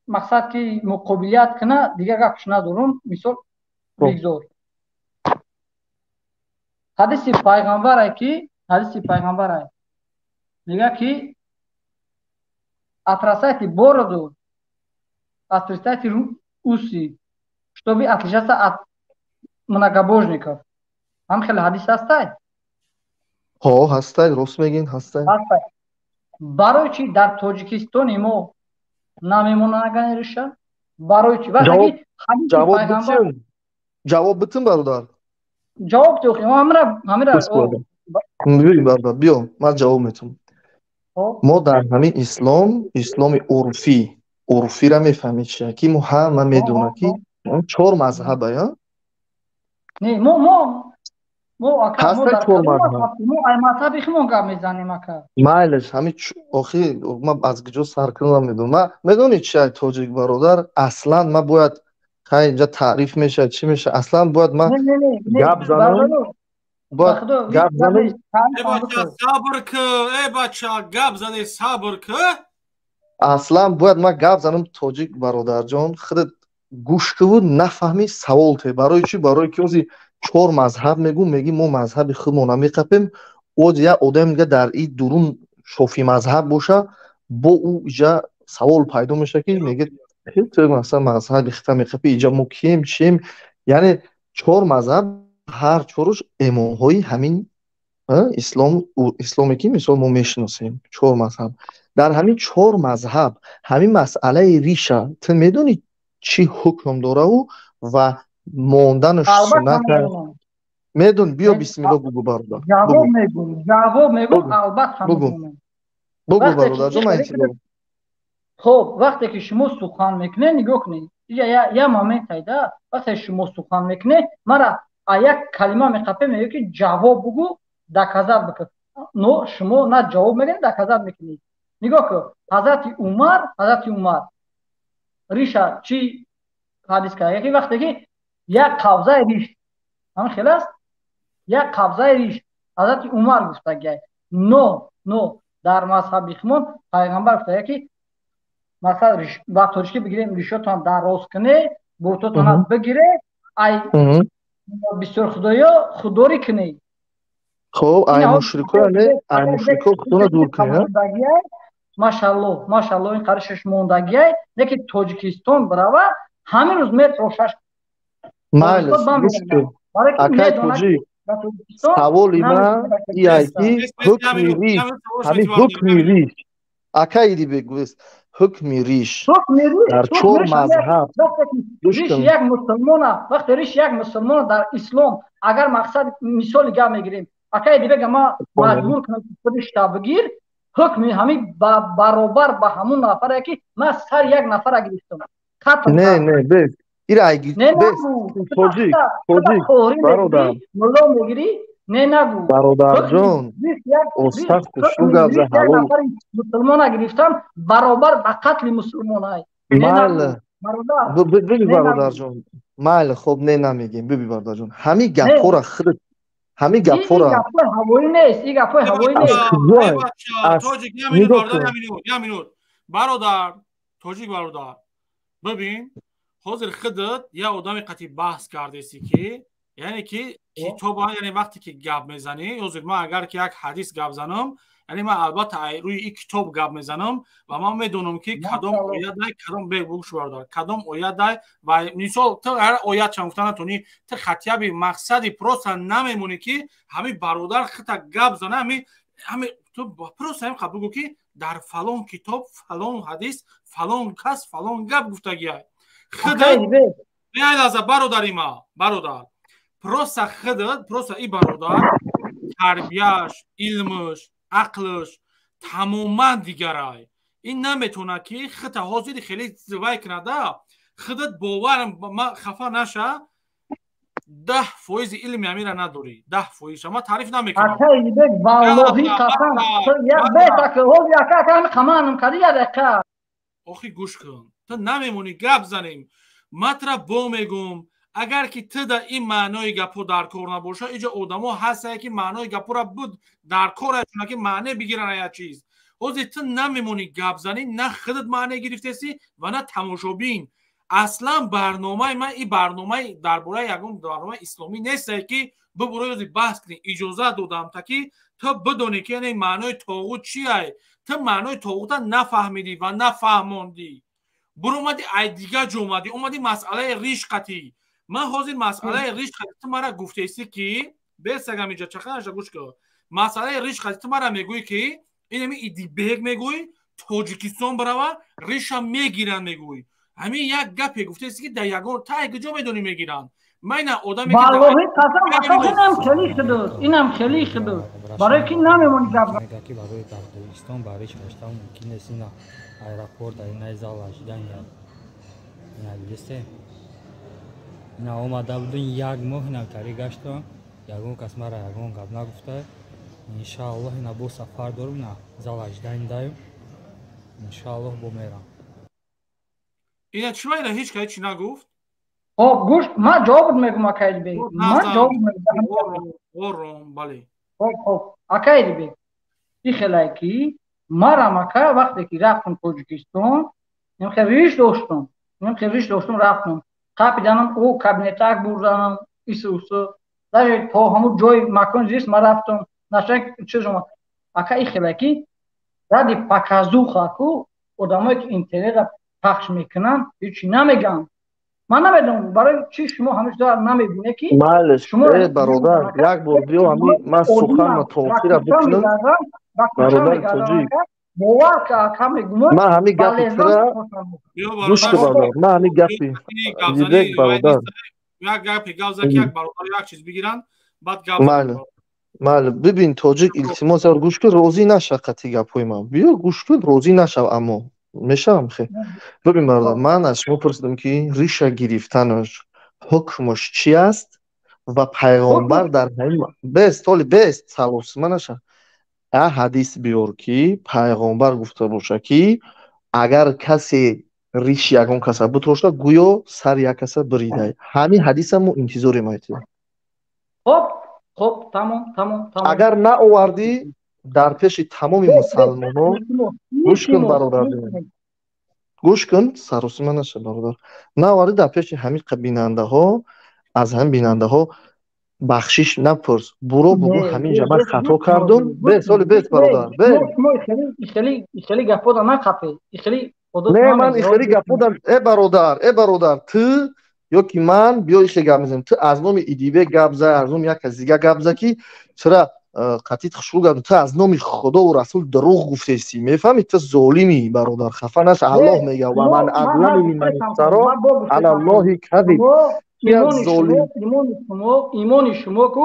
мақсад ки муқобилият куна, дигар гапш надорум. Мисол, бигзор ҳадиси пайғамбарае ки, ҳадиси пайғамбарае мега ки отрастайте бороду, отрастайте усы, чтобы отличаться от многобожников. Ҳам хеле ҳадис ҳастай? Ҳо, ҳастай, рост мегин, ҳастай. Ҳастай. Барои чи дар Тоҷикистони мо намемонанд риша? Барои чи? Ҷавоб битин, ҷавоб битин, бародар. Ҷавоб диҳ, ҳамира, ҳамира. Бародар, биё, ман ҷавоб метавам. Мо дар ҳамин ислом, исломи урфӣ, урфира мефаҳмед чия, ки мо ҳама медонад, ки чор мазҳаба. Не, мо Мо ака, мо дар мо ай мазҳаби химон гап мезанем, ака. Майлаш, ҳами охи ма аз куҷо сар кунам намедонам. Ма медонӣ чи, ай тоҷик бародар, аслан ма бояд, хай, инҷа таъриф мешавад, чӣ мешавад, аслан бояд ма гап занам, бояд гап занам. Э бача, сабр ки, э бача, гап заде, сабр ки. Аслан бояд ма гап занам, тоҷик бародарҷон, худат гӯш куву нафаҳмӣ, савол те. Барои чӣ? Барои ки ози чор мазҳаб мегӯ, мегӣ мо мазҳаби худмона меқапем, оз як одам дига дар и дурун шофи мазҳаб боша, бо ӯ иҷа савол пайдо мешавад, ки мега ту масалан мазҳаби хита меқапӣ, иҷа мо кием, чием? Яъне чор мазҳаб, ҳар чоруш эмомҳои ҳамин ислом, исломе ки мисол мо мешиносем. Чор мазҳаб, дар ҳамин чор мазҳаб ҳамин масъалаи риша ту медонӣ чӣ ҳукм дораву ва монданаш суннат медон? Биё, бисмилло, бугу, бародар. Ҷавоб мегӯм, ҷавоб мегӯм, албатта. Бугу, бугу, бародарҷон, ман интизорам. Хоб, вақте ки шумо сухан мекунед, нигоҳ кунед, я момент айда, вақте шумо сухан мекунед, мара а як калима меқапе, мегӯ ки ҷавоб бугӯ, доказать бикун. Но шумо на ҷавоб мегӯед, доказать мекунед. Нигоҳ кун, ҳазрати Умар, ҳазрати Умар риша чӣ ҳадис кард? Яки вақте ки як қабзаи риш, ҳамин хел аст, як қабзаи риш ҳазрати Умар гуфтагиай. Но дар мазҳаби химон пайғамбар гуфтагиай ки масалан ба тоҷикӣ бигирем, ришотон дароз куне, буртотона бигире, ай бисёр худоё худорӣ кунӣ. Хоб, ай мушрико, яъне ай мушрико худона дур кунӣ. Машалло, машалло, ин қаришаш мондагиай, не ки Тоҷикистон бирава, ҳамин рӯз метрошаш. Майлаш, акай тоҷик, саволи ман ияй ки ҳукми риш, ҳамин ҳукми риш, акай иди бигӯст, ҳукми риш дар чор мазҳаб. Риш як мусулмона, вақте риш як мусулмона дар ислом, агар мақсад мисоли гап мегирем, акай дибега, ма маҷбур кунам ришта бигир, ҳукми ҳамин баробар ба ҳамун нафаре ки ман сар як нафара гирифтам. Не, не, бес, ира бес, тоҷик, тоҷик бародар. Мулло мегирӣ, не, нагу. Бародарҷон, остаз, хушрӯ гап за, ҳалол. Мусулмона гирифтам баробар ба қатли мусулмонай. Майли, биби, бародарҷон, майли, хоб, не, намегем. Биби, бародарҷон, ҳамин гапҳоро худат, ҳамин гапҳоро Гапҳои ҳавоӣ нест, ин гапҳои ҳавоӣ нест. Тоҷик, я минут, бародар, я минут, я минут, бародар, тоҷик бародар, бибин, ҳозир худат як одами қатъи баҳс кардеси ки яъне ки китоба, яъне вақте ки гап мезанӣ, ҳозир ман агар ки як ҳадис гап занам, яъне ман албатта рӯи ин китоб гап мезанам ва ман медонам ки кадом оят дай, кадом, бегӯш, бародар, кадом оят дай. Ва мисол ту ҳар оятшам гуфта натонӣ, ту хатияби мақсади просто намемонӣ ки ҳамин бародар хита гап зана. Ҳами ту просто ҳамин қабул гӯ ки дар фалон китоб, фалон ҳадис, фалон кас фалон гап гуфтагиай. Худат як лаҳза, бародари ма, бародар, просто худат, просто и бародар тарбияш, илмаш, ақлаш тамоман дигарай. Ин наметавонад ки хита ҳозири хеле вай кунада. Худат боварам, ма хафа наша, 10% илми амира надорӣ, 10%-ша ман таъриф намекунам. Валлоҳи қасам, қаманам кади, як дақиқа. Охи, гӯш кун, ту намемонӣ гап занем, матра бо мегӯм. Агар ки ту да ин маънои гапҳо дар кор набоша, иҷо одамо ҳастае ки маънои гапҳоро буд дар кор, ки маъне бигиранд як чиз. Ҳозир ту намемонӣ гап занӣ, на худат маъне гирифтесӣ ва на тамошобин. Аслан барномаи ман ин барномаи дар бораи ягон барномаи исломӣ нестае ки бибурои ҳозир баҳс кунӣ. Иҷозат додам, та ки ту бидонӣ ки яъне маънои тоғут чиай. Ту маънои тоғута нафаҳмидӣ ва нафаҳмондӣ, буромадӣ, ай дигар ҷо омадӣ, омадӣ масъалаи риш қатӣ. Ман ҳозир масъалаи риш қатӣ ту мара гуфтесӣ ки бесагам иҷа чақанаша, гӯш кун, масъалаи риш қатӣ ту мара мегӯӣ ки инами идибег, мегӯӣ Тоҷикистон барава, риша мегиранд, мегӯӣ. Ҳамин як гапе гуфтеси ки дар ягон тай куҷо медонӣ мегиранд? Ман ина одаме Валлоҳи қасам, инам хеле худуд, инам хеле худуд, барои ки намемонӣ гап. Мега ки барои дар Тоҷикистон ба риш гаштан мумкин нест. Ина аэропорт, инаи зал ашидан, ина дидесте, ина омада будун як моҳ, ина тари гаштам. Ягон кас мара ягон гап нагуфта. Иншааллоҳ ина бо сафар дорум, на зал аждаин даем. Иншааллоҳ бо мерам. Ина чӣ ина ҳеҷ кас чӣ нагуфт? Хоб, гӯш, ман ҷавоб мегӯм, акай Дибек. Ман ҷавоб мегӯм. Ором, бале. Хоб, хоб, акай Дибек. И хелай ки марам ака вақте ки рафтам Тоҷикистон, хел риш доштам. Хел риш доштам, рафтам. Қапиданам, ӯ кабинетак бурданам, ису усу. Даже то ҳамун ҷои макон зист ман рафтам. Наша чиз омад. Ака и хелай ки ради показуха ку одамое ки интернетро пахш мекунанд, ҳеҷ намегӯянд. Ман намедонам барои чӣ шумо ҳамеша намебинед ки Майли, э бародар, як бор биё ҳами ман суханма то охира бикунам. Бародар тоҷик, бовар ка мегумон. Ман ҳами гапи тура гӯш кун, бародар. Ман ҳами гапи Дибек бародар. Як гапи гап зад ки як бародар як чиз бигиранд, баъд гап. Майли. Майли, бибин тоҷик, илтимос, яр гӯш кун, розӣ наша қатъи гапҳои ман. Биё гӯш кун, розӣ нашав, аммо мешавам хе. Бибин бародар, ман аз шумо пурсидам ки риша гирифтанаш ҳукмаш чи аст ва пайғомбар дар ҳамин бес толи бес салосима наша. А ҳадис биёр ки пайғомбар гуфта боша ки агар касе риши ягон каса бутошта, гӯё сари як каса биридай. Ҳамин ҳадиса мо интизорем айтем. Хоб, хоб, тамом, тамом, тамом. Агар наовардӣ дар пеши тамоми мусалмонон гӯш кун бародар, гӯш кун, саросима наша бародар. Наовардӣ дар пеши ҳамин бинандаҳо, аз ҳамин бинандаҳо бахшиш напурс. Буро бугӯ ҳамин ҷа ман хато кардум. Бес, оли бес бародар, бес. Хеле гапода нақапе. Хеле Не, ман ихели гапода, э бародар, э бародар, ту ё ки ман биё ихе гап мезанем. Ту аз номи Идибек гап зай, аз номи як кас дига гап за ки чира қатъи хушрӯ гап. Ту аз номи Худову Расул дурӯғ гуфтести. Мефаҳмӣ, ту золимӣ бародар, хафа наша. Аллоҳ мега: ва ман азлами мимман ифтаро алаллоҳи казиб. Имони шумо ку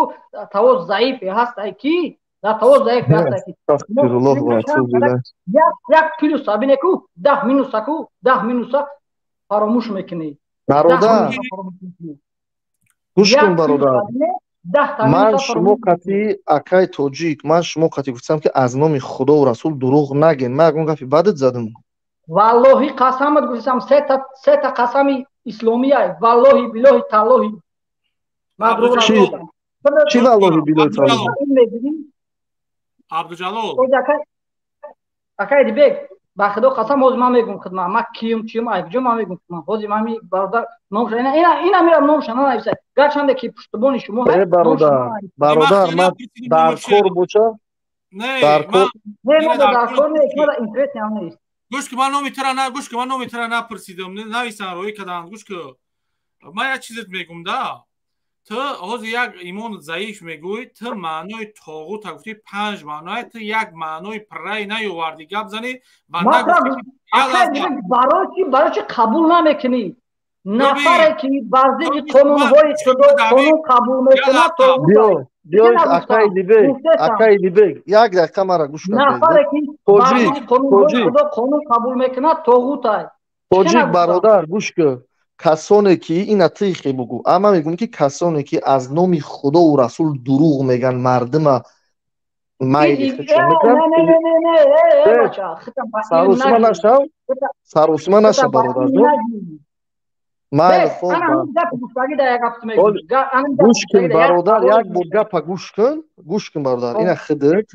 таво заифе ҳастай ки дар таво заифе ҳастай ки Астағфируллоҳ ва атубу илайҳ. Як плюса бинеку, 10 минуса ку, 10 минуса фаромӯш мекунӣ. Бародар, гӯш кун бародар. Ман шумо қатъи акай тоҷик, ман шумо қатъи гуфтам ки аз номи Худову Расул дурӯғ наген. Ман ягон гапи бадат задам? Валлоҳи қасамат гуфтам, сета қасами исломия, валлоҳи билоҳи таллоҳи. Ман дурӯғ нагуфтам. Чӣ валлоҳи билоҳи таллоҳи? Абдуҷалол. Акай Дибек, ба худо қасам, ҳозир ман мегӯм хидмат. Ман киюм, чиюм, ай куҷо ман мегӯм хидмат. Ҳозир ман бародар номша ина мирам номша нанависа. Гарчанде ки пуштибони шумо Э бародар, бародар, ман дар кор боша? Дар кор. Не, ман дар кор нест, ман интерес ҳам нест. Гӯш ки ман номи тура на, гӯш ки ман номи тура напурсидам, нависан рӯй карданд. Гӯш ки ман як чизет мегӯм да. Ту ҳозир як имон заиф мегӯй, ту маънои тоғута гуфтӣ панҷ маъноя, ту як маънои пурраи наёвардӣ гап занӣ ва барои чӣ қабул намекунӣ? Нафаре ки бар зидди қонунҳои Худо қонун қабул мекунад, тоғут. Биё акай Дибек, акай Дибек, як дақиқа мара гӯш кун. Нафаре ки бар зидди қонунҳои Худо қонун қабул мекунад, тоғутай. Тоҷик бародар, гӯш кун. Касоне ки ина тихе бугӯ, ама мегӯм ки касоне ки аз номи Худову Расул дурӯғ меган, мардима майли худшон мекунанд. Саросима нашав, саросима нашав бародарҷон. Майли, хоб, гӯш кун бародар, як бор гапа гӯш кун, гӯш кун бародар, ина худат.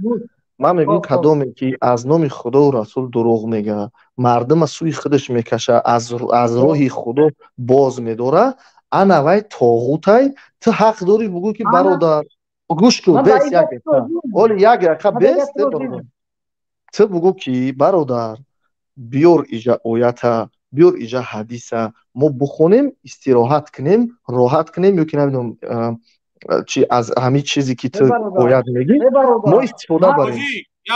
Ман мегӯм кадоме ки аз номи Худову Расул дурӯғ мега, мардима сӯи худаш мекаша, аз роҳи Худо боз медора, ана вай тоғутай. Ту ҳақ дорӣ бугӯ ки бародар, гӯш кун, бес як дақиқа, оли як дақиқа бес, ту бугӯ ки бародар, биёр иҷа оята, биёр иҷа ҳадиса, мо бухонем, истироҳат кунем, роҳат кунем, ё ки намедонам чи аз ҳамин чизе ки ту бояд мегӣ, мо истифода барем.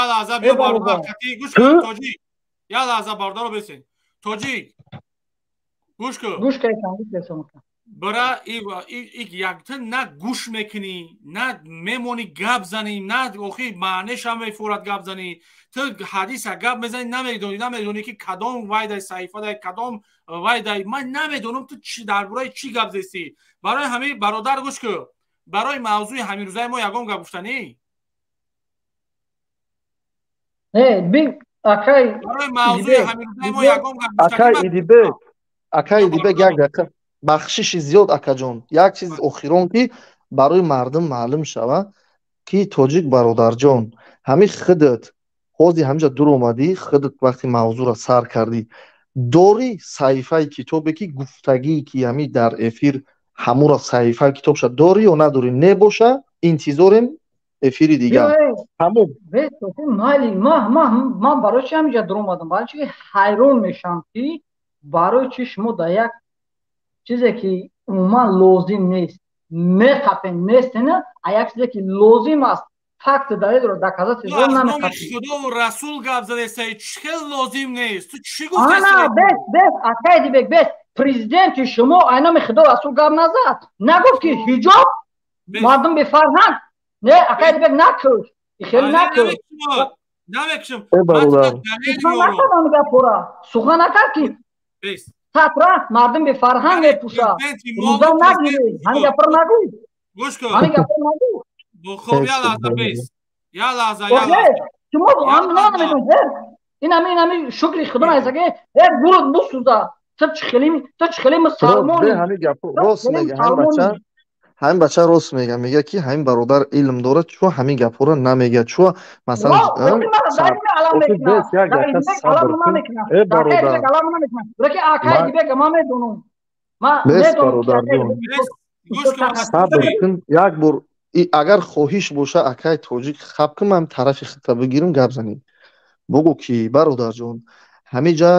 Як лаҳза биё бародар, гӯш кун тоҷик, як лаҳза бародаро бесен. Тоҷик, гӯш кун. Гӯш кардам, гӯш кардам. Бара якта на гӯш мекунӣ, на мемонӣ гап занӣ, на охи маънешам мефурад гап занӣ. Ту ҳадиса гап мезанӣ, намедонӣ ки кадом вайдай саҳифадай, кадом вайдай. Ман намедонам ту чи дар бораи чӣ гап зестӣ. Барои ҳамин бародар гӯш кун. Барои мавзӯи ҳамин рӯзаи мо ягон гап гуфтанӣ? Не, бин, акай барои мавзӯи ҳамин рӯзаи мо ягон гап Акай Идибек, акай Идибек, як дақиқа, бахшиши зиёд, акаҷон. Як чиз охирон, ки барои мардум маълум шава, ки тоҷик бародарҷон, ҳамин худат ҳозир ҳаминҷа дур омадӣ, худат вақти мавзӯъро сар кардӣ, дорӣ саҳифаи китобе, ки гуфтагӣ, ки ҳамин дар эфир ҳамура саҳифаи китобша дорӣ ё надорӣ? Небоша, интизорем эфири дигар. Тамом. Майли, ман барои чи ҳаминҷа дур омадам? Барои чи ҳайрон мешавам, ки барои чи шумо дар як чизе, ки умуман лозим нест, меқапем, нестена, а як чизе, ки лозим аст, факт, далелро, доказательство намеқапем. Худову Расул гап задесай, чӣ хел лозим нест? Ту чӣ гуфтаси? Ана, бес, бес, акай Дибек, бес. Президенти шумо айноми Худо Расул гап назад? Нагуфт, ки ҳиҷоб мардум бефарҳанг? Не, акай Дибек, накуш, хеле накуш. Намекушам. Сухан гапора сухан накард, ки сатра мардум бефарҳанг мепӯшад, рӯза нагиред? Ҳамин гапро нагӯй. Гӯш кун. Ҳамин гапро нагӯй. Хоб, як лаҳза, бес, як лаҳза, як лаҳза. Шумо намедонед, ин ҳами шукри Худо наест, ки як гурӯд бисӯза. Ту чӣ хеле, ту чӣ хеле мусалмони? Ҳамин гапо рост мега ҳамин бача, ҳамин бача рост мега. Мега, ки ҳамин бародар илм дорад, чӯ ҳамин гапҳоро намега? Чӯ, масалан, як дақиқа сабр кун, э бародар. Бес, бародарҷон, сабр кун як бор, агар хоҳиш боша. Акай тоҷик, хаб кун, ман тарафи худта бигирам, гап занем. Бугӯ, ки бародарҷон, ҳамин ҷа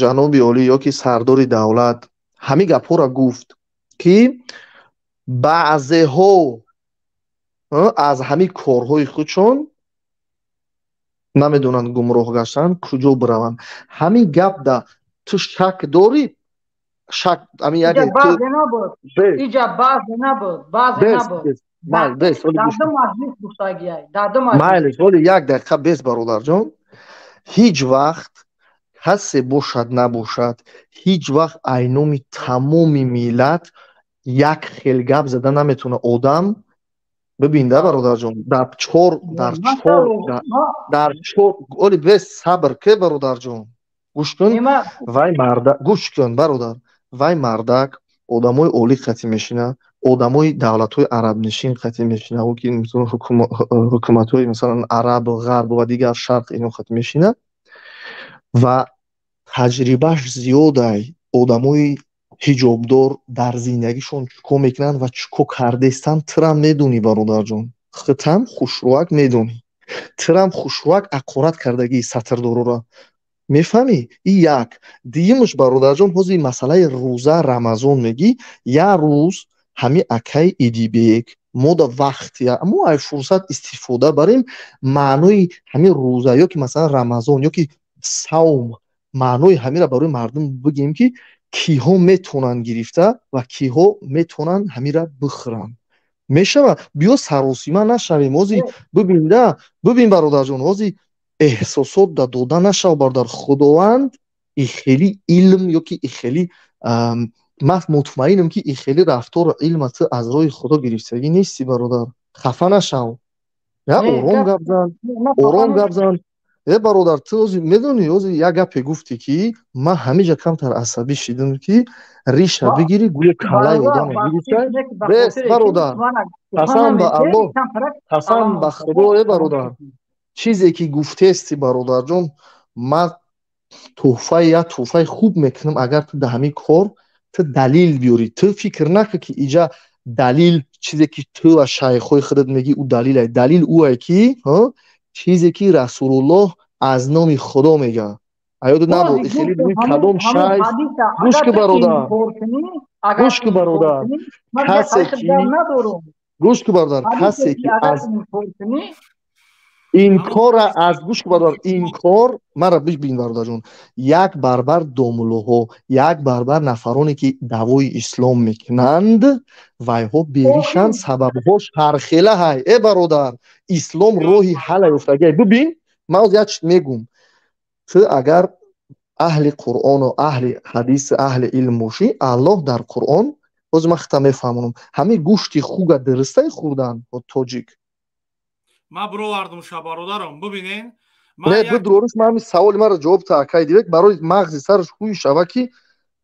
ҷаноби олӣ ё ки сардори давлат ҳамин гапҳоро гуфт, ки баъзеҳо аз ҳамин корҳои худшон намедонанд, гумроҳ гаштанд, куҷо бираванд. Ҳамин гап да ту шак дорӣ? Шак ҳамин иҷа баъзе набуд, баъзе набуд. Майлиш, ҳоли як дақиқа, бес, бародарҷон. Ҳеҷ вақт касе бошад, набошад, ҳеҷ вақт айноми тамоми миллат як хел гап зада наметавона одам. Бибин да, бародарҷон, дар чор, дар чор, дар чор, оли бес, сабр ке, бародарҷон, гӯш кун. Вай марда, гӯш кун, бародар, вай мардак одамои олӣ қатӣ мешина, одамои давлатҳои арабнишин қатӣ мешина, ки ҳукуматҳои, масалан, арабу ғарб ва дигар шарқ, ино қатӣ мешина ва таҷрибааш зиёдай. Одамои ҳиҷобдор дар зиндагишон чӣ кор мекунанд ва чӣ кор кардестанд, тирам медонӣ, бародарҷон, хитам хушрӯак медонӣ, тирам хушрӯак ақорат кардагии сатрдорора мефаҳмӣ. И як дуюмаш, бародарҷон, ҳозир масъалаи рӯза, Рамазон мегӣ. Як рӯз ҳамин акаи Идибек мо да вақт, мо ай фурсат истифода барем, маънои ҳамин рӯза ё ки, масалан, Рамазон ё ки савм, маънои ҳаминро барои мардум бигем, ки киҳо метавонанд гирифта ва киҳо метавонанд ҳаминро бихӯранд. Мешавад, биё саросима нашавем. Ҳозир бибин да, бибин, бародарҷон, ҳозир эҳсосот да дода нашав, бародар. Худованд и хели илм ё ки и хели, ман мутмаинам, ки и хели рафтору илма ту аз роҳи Худо гирифтагӣ нести, бародар. Хафа нашав, я ором гап зан, ором гап зан, э бародар. Ту ҳозир медонӣ, ҳозир як гапе гуфтӣ, ки ман ҳамиҷа камтар асабӣ шидам, ки риша бигирӣ, гӯё калаи одама гирифта. Бес, бародар, қасам ба Аллоҳ, қасам ба Худо, э бародар, чизе ки гуфтести, бародарҷон, ман тӯҳфаи, як тӯҳфаи хуб мекунам, агар ту дар ҳамин кор ту далил биёрӣ. Ту фикр накун, ки иҷа далил, чизе ки ту ва шайхҳои худат мегӣ, ӯ далилай. Далил ӯае, ки чизе ки Расулуллоҳ аз номи Худо мега, аёдат набуд. Хеле кадом шайх, гӯш ки, бародар, гӯш ки, бародар, касе ки, гӯш ки, бародар, касе ки аз инкора, аз, гӯш ки, бародар, инкор мара бибин, бародарҷон, як барбар домуллоҳо, як барбар нафароне, ки даъвои ислом мекунанд, вайҳо беришанд, сабабҳош ҳархела ҳай. Э бародар, ислом роҳи ҳалла ёфтагиай. Бибин, ман ҳозир як чиз мегум. Ту агар аҳли Қуръону аҳли ҳадису аҳли илм бошӣ, Аллоҳ дар Қуръон Ҳозир ман хита мефаҳмонам. Ҳамин гӯшти хуга дурустай хӯрдан тоҷик? Ман бировардум ша, бародарам, бубинен. Не, бидурориш, ман ҳамин саволи маро ҷавоб та, акай Дибек, барои мағзи сараш ҳуй шава, ки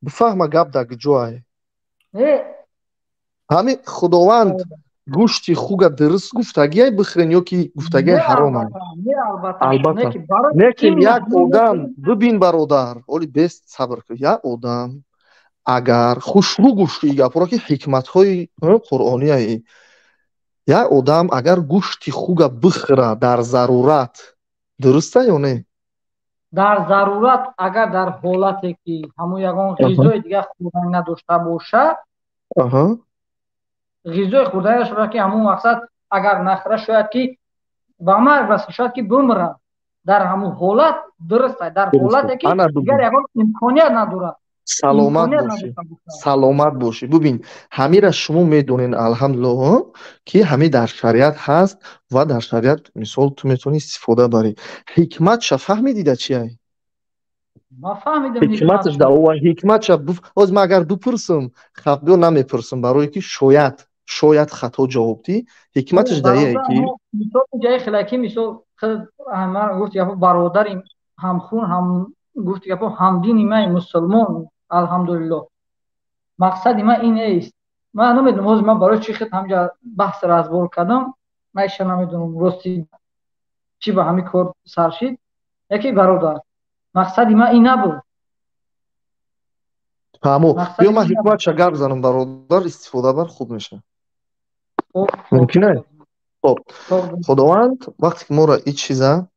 бифаҳма гап дар куҷоае. Ҳамин Худованд гӯшти хуга дуруст гуфтагиай бихӯрен ё ки гуфтагиай ҳаромай? Албатта. Лекин як одам, бибин, бародар, оли бест сабр кун, як одам агар хушрӯ гӯшти гапҳоро, ки ҳикматҳои қуръонияи, як одам агар гӯшти хуга бихӯра дар зарурат, дуруста ё не? Дар зарурат, агар дар ҳолате ки ҳамун ягон ғизои дигар хӯрданӣ надошта бошад, ғизои хӯрданӣ надошта бошад, ки ҳамун мақсад агар нахӯра, шояд ки ба марг расад, шояд ки бимирад, дар ҳамун ҳолат дуруст, дар ҳолате ки дигар ягон имконият надорад. Саломат бошӣ, саломат бошӣ. Бубин, ҳамира шумо медонед, алҳамдулиллоҳ, ки ҳами дар шариат ҳаст ва дар шариат, мисол, ту метавонӣ истифода барӣ. Ҳикматша фаҳмидӣ да чиай? Ҳикматаш да ова, ҳикматша. Ҳозир ман агар бипурсам, хафбиё намепурсам, барое ки шояд хато ҷавоб дӣ. Ҳикматаш даие ки мисол ҷаи хелаки, мисол, ман гуфти гапо, бародари ҳамхун, ҳам гуфти гапо, ҳамдини ман мусулмон, алҳамдулиллоҳ. Мақсади ман ин нест. Ман намедонам ҳозир ман барои чӣ хел ҳамҷа баҳсро разбор кардам, ман иша намедонам, рости чӣ ба ҳамин кор сар шид. Яке бародар, мақсади ман ин набуд. Фаҳмо, биё ман ҳикматша гап занам, бародар, истифода бар, хуб мешавад. Мумкин аст? Хоб, Худованд вақте ки моро ин чиза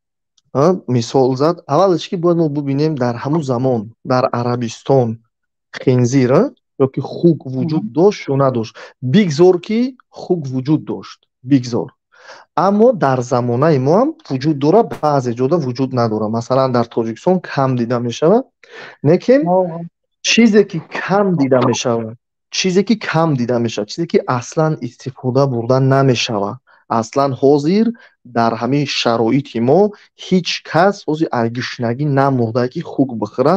мисол зад, аввалаш ки бояд мо бубинем, дар ҳамун замон дар Арабистон хинзир ё ки хук вуҷуд дошт ё надошт. Бигзор ки хук вуҷуд дошт, бигзор, аммо дар замонаи мо ҳам вуҷуд дорад, баъзе ҷода вуҷуд надорад. Масалан, дар Тоҷикистон кам дида мешавад. Лекин чизе ки кам дида мешавад, чизе ки кам дида мешавад, чизе ки аслан истифода бурда намешавад, аслан ҳозир дар ҳамин шароити мо ҳеҷ кас ҳозир аз гушнагӣ намурда, ки хук бихӯра.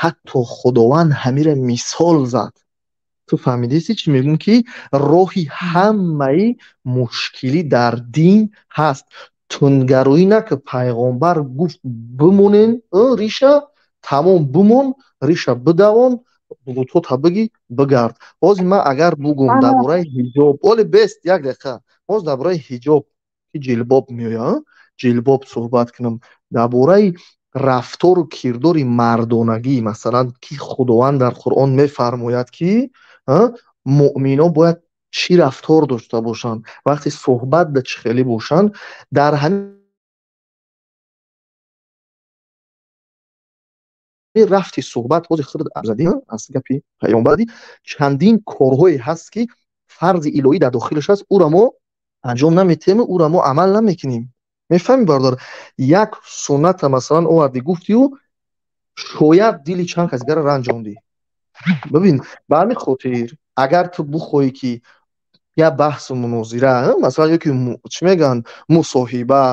Ҳатто Худованд ҳамира мисол зад. Ту фаҳмидисти, чӣ мегӯм, ки роҳи ҳамаи мушкилӣ дар дин ҳаст. Тунгароӣ наки пайғомбар гуфт бимонен риша, тамом, бимон риша, бидавон, блутота бигӣ, бигард. Ҳозир ман агар бугум дар бораи ҳиҷоб, оли бест, як дақиқа, ҳозир дар бораи ҳиҷоб, ки ҷилбоб меояд, ҷилбоб суҳбат кунам, дар бораи рафтору кирдори мардонагӣ, масалан, ки Худованд дар Қуръон мефармояд, ки муъмино бояд чӣ рафтор дошта бошанд, вақте суҳбат да чӣ хеле бошанд, дар ҳамин рафти суҳбат, ҳозир худ задӣ аз гапи паёмбар, чандин корҳое ҳаст, ки фарзи илоҳӣ дар дохилаш аст, ӯро мо анҷом наметиҳем, ӯро мо амал намекунем. Мефаҳмӣ, бародар? Як сунната, масалан, овардӣ, гуфтию шояд дили чанд кас дигара ранҷондӣ. Бибин, ба ҳамин хотир агар ту бухоҳӣ, ки як баҳсу мунозира, масалан, ё ки чӣ мегӯянд, мусоҳиба,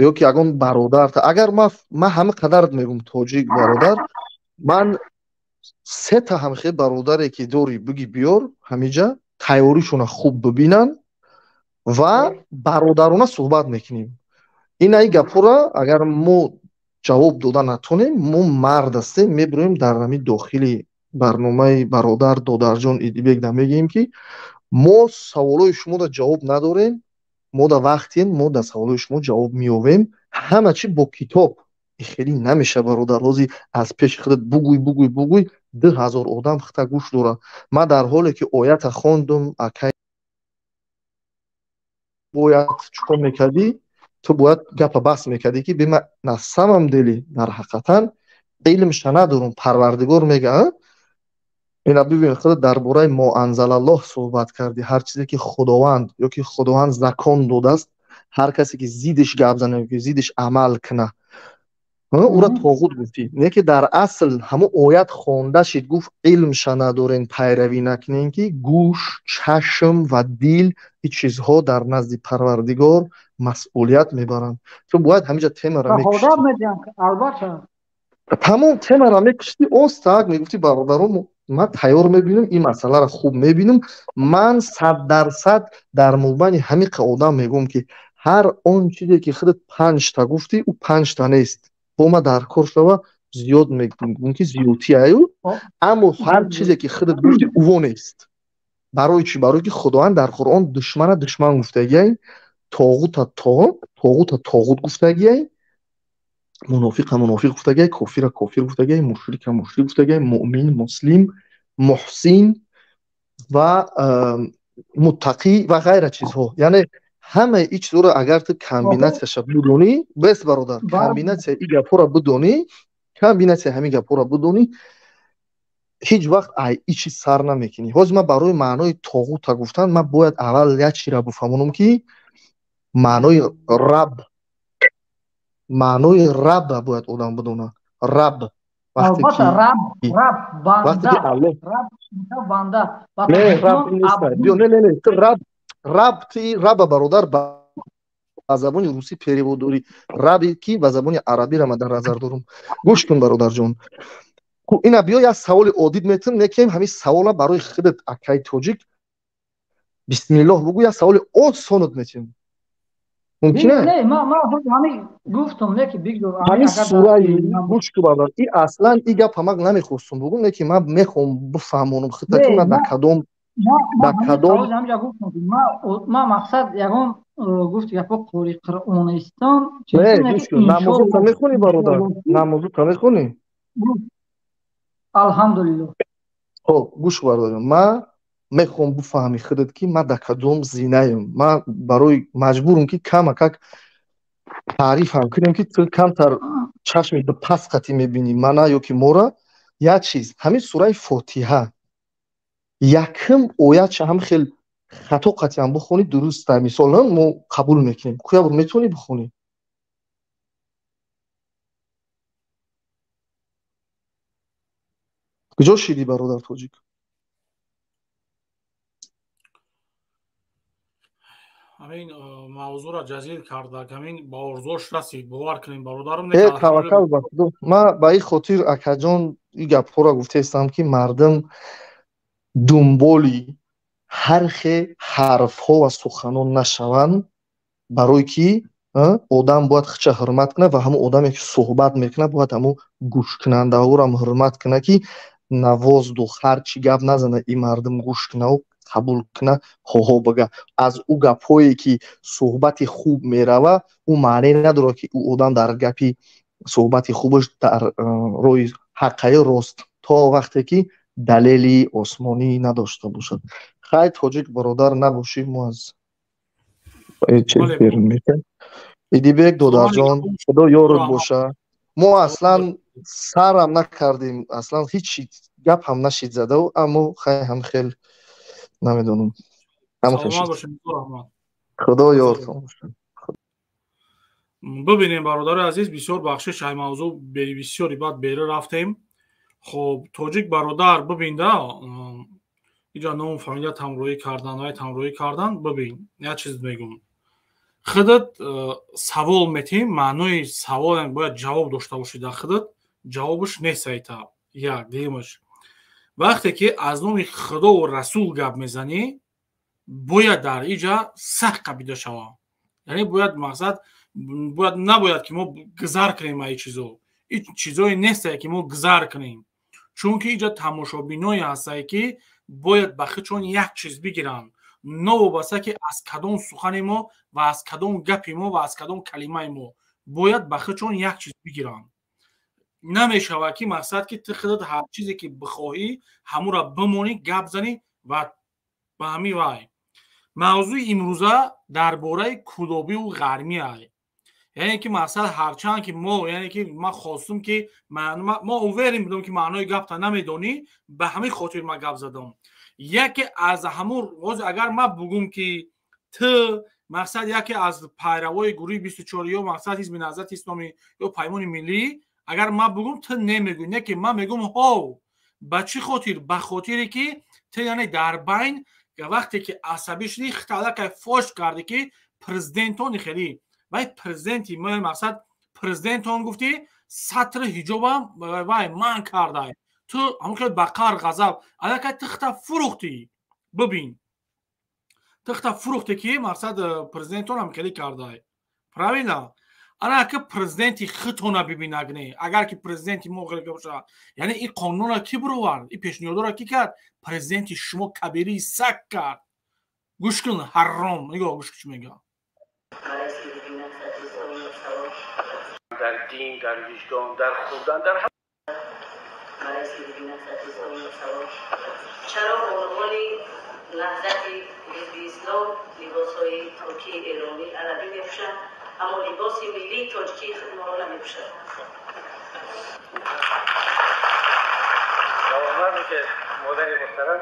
ё ки ягон бародар, агар ман ҳама қадар мегӯм, тоҷик бародар, ман сета ҳамхел бародаре ки дорӣ, биги биёр ҳамиҷа, тайёришона хуб бибинанд ва бародарона суҳбат мекунем. Инаи гапҳоро агар мо ҷавоб дода натонем, мо мард ҳастем, мебироем дар ҳамин дохили барномаи бародар Додарҷон Идибек да мегӯем, ки мо саволҳои шуморо ҷавоб надорем, мо да вақтем, мо дар саволҳои шумо ҷавоб меёбем. Ҳама чи бо китоб хеле намеша, бародар. Ҳозир аз пеши худат бугӯй, бугӯй, бугӯй, 2000 одам хита гӯш дорад. Ман дар ҳоле ки оята хондум, акай, бояд чӣ кор мекардӣ? Ту бояд гапа бас мекардӣ, ки бема на самом деле, дар ҳақиқатан илмша надорум. Парвардигор мега, ина бибин, худат дар бораи мо анзалаллоҳ суҳбат кардӣ, ҳар чизе ки Худованд ё ки Худованд закон додааст, ҳар касе ки зиддиш гап зана ё ки зиддиш амал куна, ӯра тоғут гуфтӣ. Не ки дар асл ҳамон оят хонда шид, гуфт илмша надорен, пайравӣ накунен, ки гӯш, чашм ва дил, ин чизҳо дар назди Парвардигор масъулият мебаранд. Ту бояд ҳаминҷа темаро мекуштӣ, тамом темаро мекуштӣ, остак мегуфтӣ, бародаромо. Ман тайёр мебинам, ин масъаларо хуб мебинам. Ман 100% дар мобайни ҳамиқа одам мегӯям, ки ҳар он чизе ки худат панҷта гуфтӣ, ӯ панҷта нест. Бо ма дар кор шава зиёд мегӯм, ки зиёдтиаю, аммо ҳар чизе ки худат гуфтӣ, ӯво нест. Барои чӣ? Барои ки Худованд дар Қуръон душмана душман гуфтагиай, тоғута тоғута тоғут гуфтагиай, мунофиқа мунофиқ гуфтагиай, кофира кофир гуфтагиай, мушрика мушрик гуфтагиай, муъмин, муслим, муҳсин ва муттақӣ ва ғайра чизҳо. Яъне ҳамаи ин чизҳоро агар ту комбинатсияша бидонӣ, бес бародар, комбинатсияи ин гапҳоро бидонӣ, комбинатсияи ҳамин гапҳоро бидонӣ, ҳеҷ вақт ай ин чиз сар намекунӣ. Ҳозир ман барои маънои тоғута гуфтан ман бояд аввал як чизро бифаҳмонам, ки маънои раб, маънои раб бояд одам бидона. Раб вақте ки раб, раб вақте ки банда, Аллоҳ раб банда. Не, раб нест. Биё, не, не, не, ту раб, раб, ти раба бародар ба забони русӣ перевод дорӣ. Раби ки ба забони арабиро ман дар назар дорам. Гӯш кун, бародарҷон. Хуб, ина биё, як саволи оддӣ метам, некем ҳамин савола барои худат, акаи тоҷик, бисмиллоҳ бугӯ, як саволи осонат метем. Мумкин Не, ма ҳамин гуфтам, не ки бигзор ҳамин сураи, гӯш кун, бародар, и аслан и гап ҳамак намехостум бугӯм, не ки ман мехоҳам бифаҳмонам худта, ки ман дар кадом дар кадом ма мақсад ягон гуфт гапо қори қуръонистон. Не, гӯш кун, намозута мехонӣ, бародар? Намозута мехонӣ? Алҳамдулиллоҳ. Хоб, гӯш, бародар, ман мехоҳам бифаҳми худат, ки ман дар кадом зинаем. Ман барои маҷбурам, ки камакак таърифам кунем, ки ту камтар чашми паст қатӣ мебинӣ мана ё ки мора. Як чиз, ҳамин сураи Фотиҳа якум оятша ҳам хел хато қатъиан бихонӣ, дуруста, мисол, мо қабул мекунем. Куябор метавонӣ бихонӣ? Куҷо шидӣ, бародар тоҷик? Ҳамин мавзӯъро ҷазир карда, ҳамин ба орзуош расид, бовар кунем, бародарам. Таваккал ба Худо. Ман ба ин хотир, акаҷон, ин гапҳоро гуфтаистам, ки мардум дунболи ҳар хе ҳарфҳо ва суханон нашаванд, барое ки одам бояд худша ҳурмат кунад ва ҳамон одаме ки суҳбат мекунад, бояд ҳамон гӯшкунандаҳоро ҳурмат кунад, ки навозду ҳар чӣ гап назана, ин мардум гӯш кунаву қабул куна, ҳоҳо бага. Аз ӯ гапҳое ки суҳбати хуб мерава, ӯ маъне надорад, ки ӯ одам дар гапи суҳбати хубаш дар роҳи ҳаққаи рост, то вақте ки далели осмонӣ надошта бошад. Хай, тоҷик бародар, набошӣ, мо аз берун мекунем. Идибек додарҷон, Худо ёрат боша. Мо аслан сарам накардем, аслан ҳеҷ гап ҳам нашид задав, аммо хай, ҳам хел намедонам. Худо ёртон бошад. Бибинем, бародари азиз, бисёр бахшиш, ай мавзӯъ бисёри баъд бера рафтем. Хоб, тоҷик бародар, бибинда, иҷа ном фамилия тамроҳӣ кардан, вай тамроҳӣ кардан. Бибин, як чиз мегӯм, худат савол метиҳем, маънои савол бояд ҷавоб дошта бошӣ, дар худат ҷавобаш нест айта. Як дуюмаш, вақте ки аз номи Худову Расул гап мезанӣ, бояд дар иҷа сахт қабида шава. Яъне бояд мақсад бояд, набояд ки мо гузар кунем ай чизо. Ин чизое нестае ки мо гузар кунем, чунки иҷа тамошобиное ҳастае, ки бояд ба худшон як чиз бигиранд, новобаста ки аз кадом сухани мо ва аз кадом гапи мо ва аз кадом калимаи мо, бояд ба худшон як чиз бигиранд. Намешавад ки мақсад ки ту худат ҳар чизе ки бихоҳӣ, ҳамура бимонӣ, гап занӣ ва ба ҳамин вай. Мавзӯи имрӯза дар бораи кӯлобиву ғармӣ ай. Яъне ки мақсад, ҳарчанд ки мо, яъне ки ман хостум ки мо уверен будам, ки маънои гапта намедонӣ, ба ҳамин хотир ман гап задам. Яке аз ҳамун ҳозир агар ман бугум, ки ту мақсад яке аз пайравои гурӯҳи 24 ё мақсад Ҳизби Наҳзати Исломӣ ё Паймони Миллӣ, агар ман бугум, ту немегӯӣ. Не ки ман мегӯм ҳов. Ба чӣ хотир? Ба хотире ки ту, яъне дар байн вақте ки асабӣ шудӣ, худта аллакай фош кардӣ, ки президентони хеле вай президенти мо, мақсад президентон гуфтӣ, сатри ҳиҷобам вай ман кардай. Ту ҳамон хел ба қаҳр ғазаб аллакай тихта фурӯхтӣ. Бибин, тихта фурӯхте ки мақсад президентон ҳам хеле кардай, правильно? Ана ки президенти хитона бибинагне, агар ки президенти мо хеле боша, яъне ин қонунро ки бировард, ин пешниҳодро ки кард? Президенти шумо кабирии саг кард. Гӯш кун, ҳаром, нигоҳ, гӯш кун, чӣ мегӯяд. Дар дин, дар виҷдон, дар хӯрдан, дар чаро бонувони Наҳзати Ҳизби Ислом либосҳои туркӣ, эронӣ, арабӣ мепӯшанд, аммо либоси миллии тоҷикии худморо намепӯшанд? Давомат мекард модари муҳтарам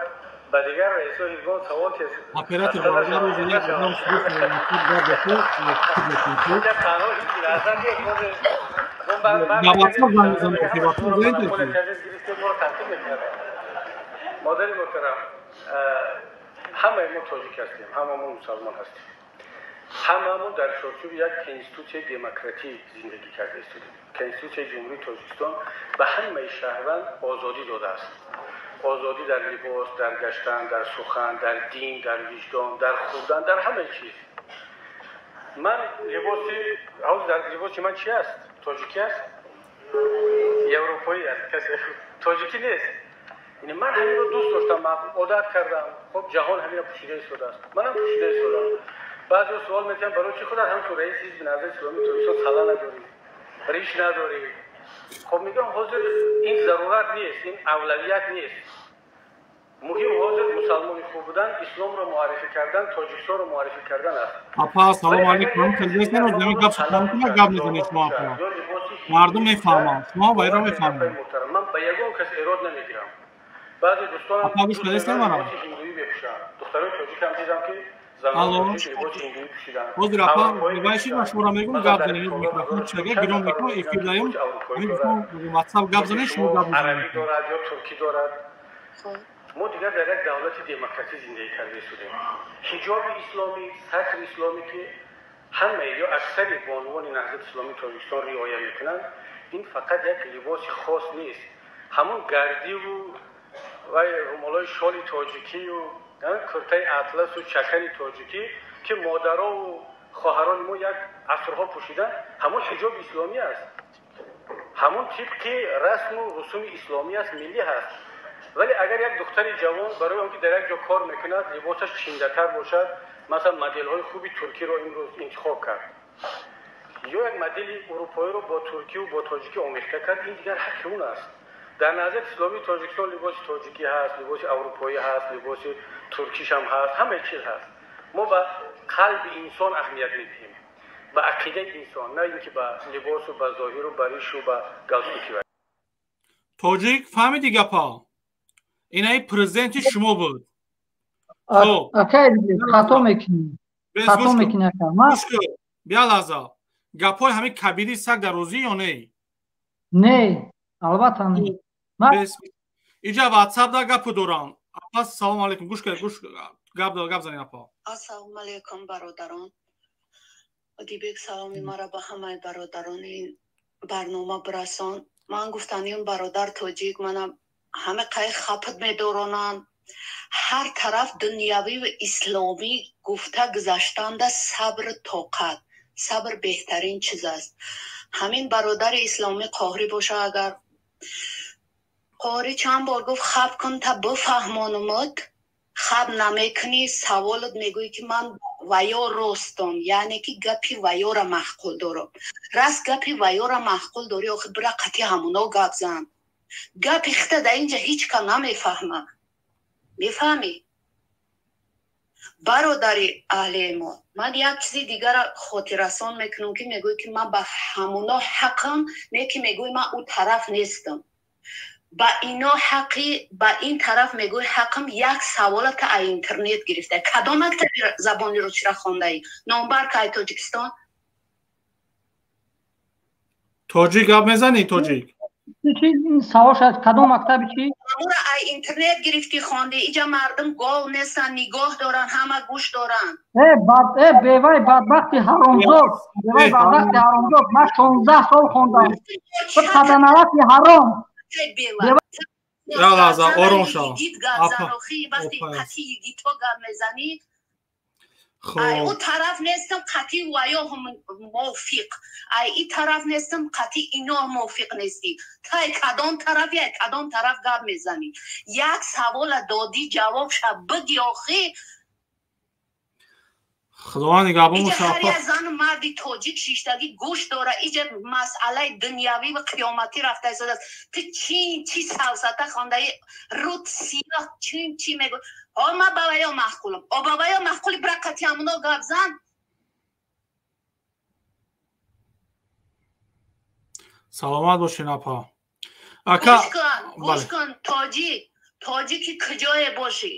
ба дигар раисони ҳизбон савол ки оператор бародар рӯзи як одам танҳо ҳизби Наҳзат нест, модари муҳтарам, ҳамаи мо тоҷик ҳастем, ҳамамо мусалмон ҳастем, ҳамаамон дар чорчӯби як конститутсияи демократӣ зиндагӣ карда истодем. Конститутсияи Ҷумҳурии Тоҷикистон ба ҳамаи шаҳрванд озодӣ додааст. Озодӣ дар либос, дар гаштан, дар сухан, дар дин, дар виҷдон, дар хӯрдан, дар ҳамаи чиз. Ман либоси ҳозир дар либоси ман чи аст? Тоҷикӣ аст? Европоӣ аст, касе тоҷикӣ нест. Яъне ман ҳаминро дӯст доштам, одат кардам. Хоб, ҷаҳон ҳаминро пӯшида истодааст, манам пӯшида истодам. Баъзеҳо суол метиҳанд, барои чӣ худат ҳамчун раиси ҳизби Наҳзати Исломии Тоҷикистон сала надорӣ, риш надорӣ? Хоб, мегӯям, ҳозир ин зарурат нест, ин авлавият нест. Муҳим ҳозир мусалмони хуб будан, исломро муаррифӣ кардан, Тоҷикистонро муаррифӣ кардан аст. Апа, салому алейкум. Гап мезанед шумо, апа, мардум мефаҳманд, шумо вайро мефаҳманд. Ман ба ягон кас эрод намегирам. Баъзе дӯстонам апа, гӯш кардастед мара? Ҳиндуӣ мепӯшанд. Духтарои тоҷикам дидам, ки Алло, ҳозир апа, вайшид, ман шуморо мегӯм, гап занед, микрофон чага гиром мекунам, эфир даем, ватсап гап занед, шумо гап мезанед. Арабӣ дорад ё туркӣ дорад. Мо дигар дар як давлати демократӣ зиндагӣ карда истодем. Ҳиҷоби исломӣ, сатри исломӣ, ки ҳамаи ё аксари бонувони Наҳзати Исломии Тоҷикистон риоя мекунанд, ин фақат як либоси хос нест. Ҳамон гардиву вай румолҳои шоли тоҷикию куртаи атласу чакани тоҷикӣ, ки модарову хоҳарони мо як асрҳо пӯшиданд, ҳамон ҳиҷоби исломӣ аст, ҳамон тибқи расму русуми исломӣ аст, миллӣ ҳаст. Вале агар як духтари ҷавон барои он ки дар як ҷо кор мекунад, либосаш чиндатар бошад, масалан моделҳои хуби туркиро имрӯз интихоб кард ё як модели урупоиро бо туркиву бо тоҷикӣ омехта кард, ин дигар ҳаққи он аст. Дар Наҳзати Исломии Тоҷикистон либоси тоҷикӣ ҳаст, либоси аврупоӣ ҳаст, либоси туркишам ҳаст, ҳамаи чиз ҳаст. Мо ба қалби инсон аҳамият медиҳем, ба ақидаи инсон, на ин ки ба либосу ба зоҳиру ба ришу ба галстуки. Тоҷик, фаҳмиди гапа? Инаи президенти шумо буд. Акай, хато мекунӣ, хато мекунӣ, ака. Бия лаҳза, гапҳои ҳамин кабири саг дар розӣ ё не? Не, албатта не. Иҷа ватсап да гапу дорам. Апа, салому алейкум, гӯш кунед, гӯш, гап занед, апа. Ассалому алейкум, бародарон. Одибек, саломи мара ба ҳамаи бародарони ин барнома бирасон. Ман гуфтаниям, бародар тоҷик, мана ҳама қай хапт медоронанд. Ҳар тараф дунявӣ ва исломӣ гуфта гузаштанда сабр, тоқат, сабр беҳтарин чиз аст. Ҳамин бародари исломӣ қоҳрӣ боша, агар қоҳрӣ чанд бор гуфт, хаб кун та бифаҳмонумуд, хаб намекунӣ, саволат мегӯӣ, ки ман ваё ростам, яъне ки гапи ваёра маъқул дорам. Раст, гапи ваёра маъқул дорӣ, охи бира қатъи ҳамуно гап зан. Гапи хита дар инҷа ҳеҷ ка намефаҳма. Мефаҳмӣ? Бародари аҳли имон, ман як чизи дигара хотиррасон мекунам, ки мегӯӣ, ки ман ба ҳамуно ҳақам, не ки мегӯӣ ман ӯ тараф нестам. Ба ино ҳаққи, ба ин тараф мегӯӣ ҳаққам, як савола та а интернет гирифта. Кадом мактаби забони русиро хондаӣ? Номбар кай Тоҷикистон? Тоҷик, гап мезанӣ, тоҷик? Чи савол шуд, кадом мактаби чи? Ҳамура ай интернет гирифтӣ, хондӣ. Иҷа мардум гов нестанд, нигоҳ доранд, ҳама гӯш доранд. Э бад, э бевай бадбахти ҳаромзод, бевай бадбахти ҳаромзод, ман 16 сол хондам. Ту қаданалати ҳаром. Я лаҳза ором шав. Вақти қатъи йигито гап мезанӣ, ай ӯ тараф нестам, қатъи ваё мувофиқ, ай и тараф нестам, қатъи ино мувофиқ нестӣ. Тай кадом тарафи, ай кадом тараф гап мезанӣ? Як савола додӣ, ҷавобша биги охи. Худованд нигаҳбон. Иҷа ҳар як зану марди тоҷик шиштагӣ гӯш дора. Иҷа масъалаи дунявӣ ва қиёматӣ рафта истодааст. Ту чи чи савсата хондаи, рут сиёҳ, чин чӣ мегӯ? О, ма ба ваё маъқулам, о, ба ваё маъқули, бира қати ҳамуно гап зан. Саломат бошед, апа. Ака, гӯш кун, гӯш кун, тоҷик, тоҷики куҷое бошӣ,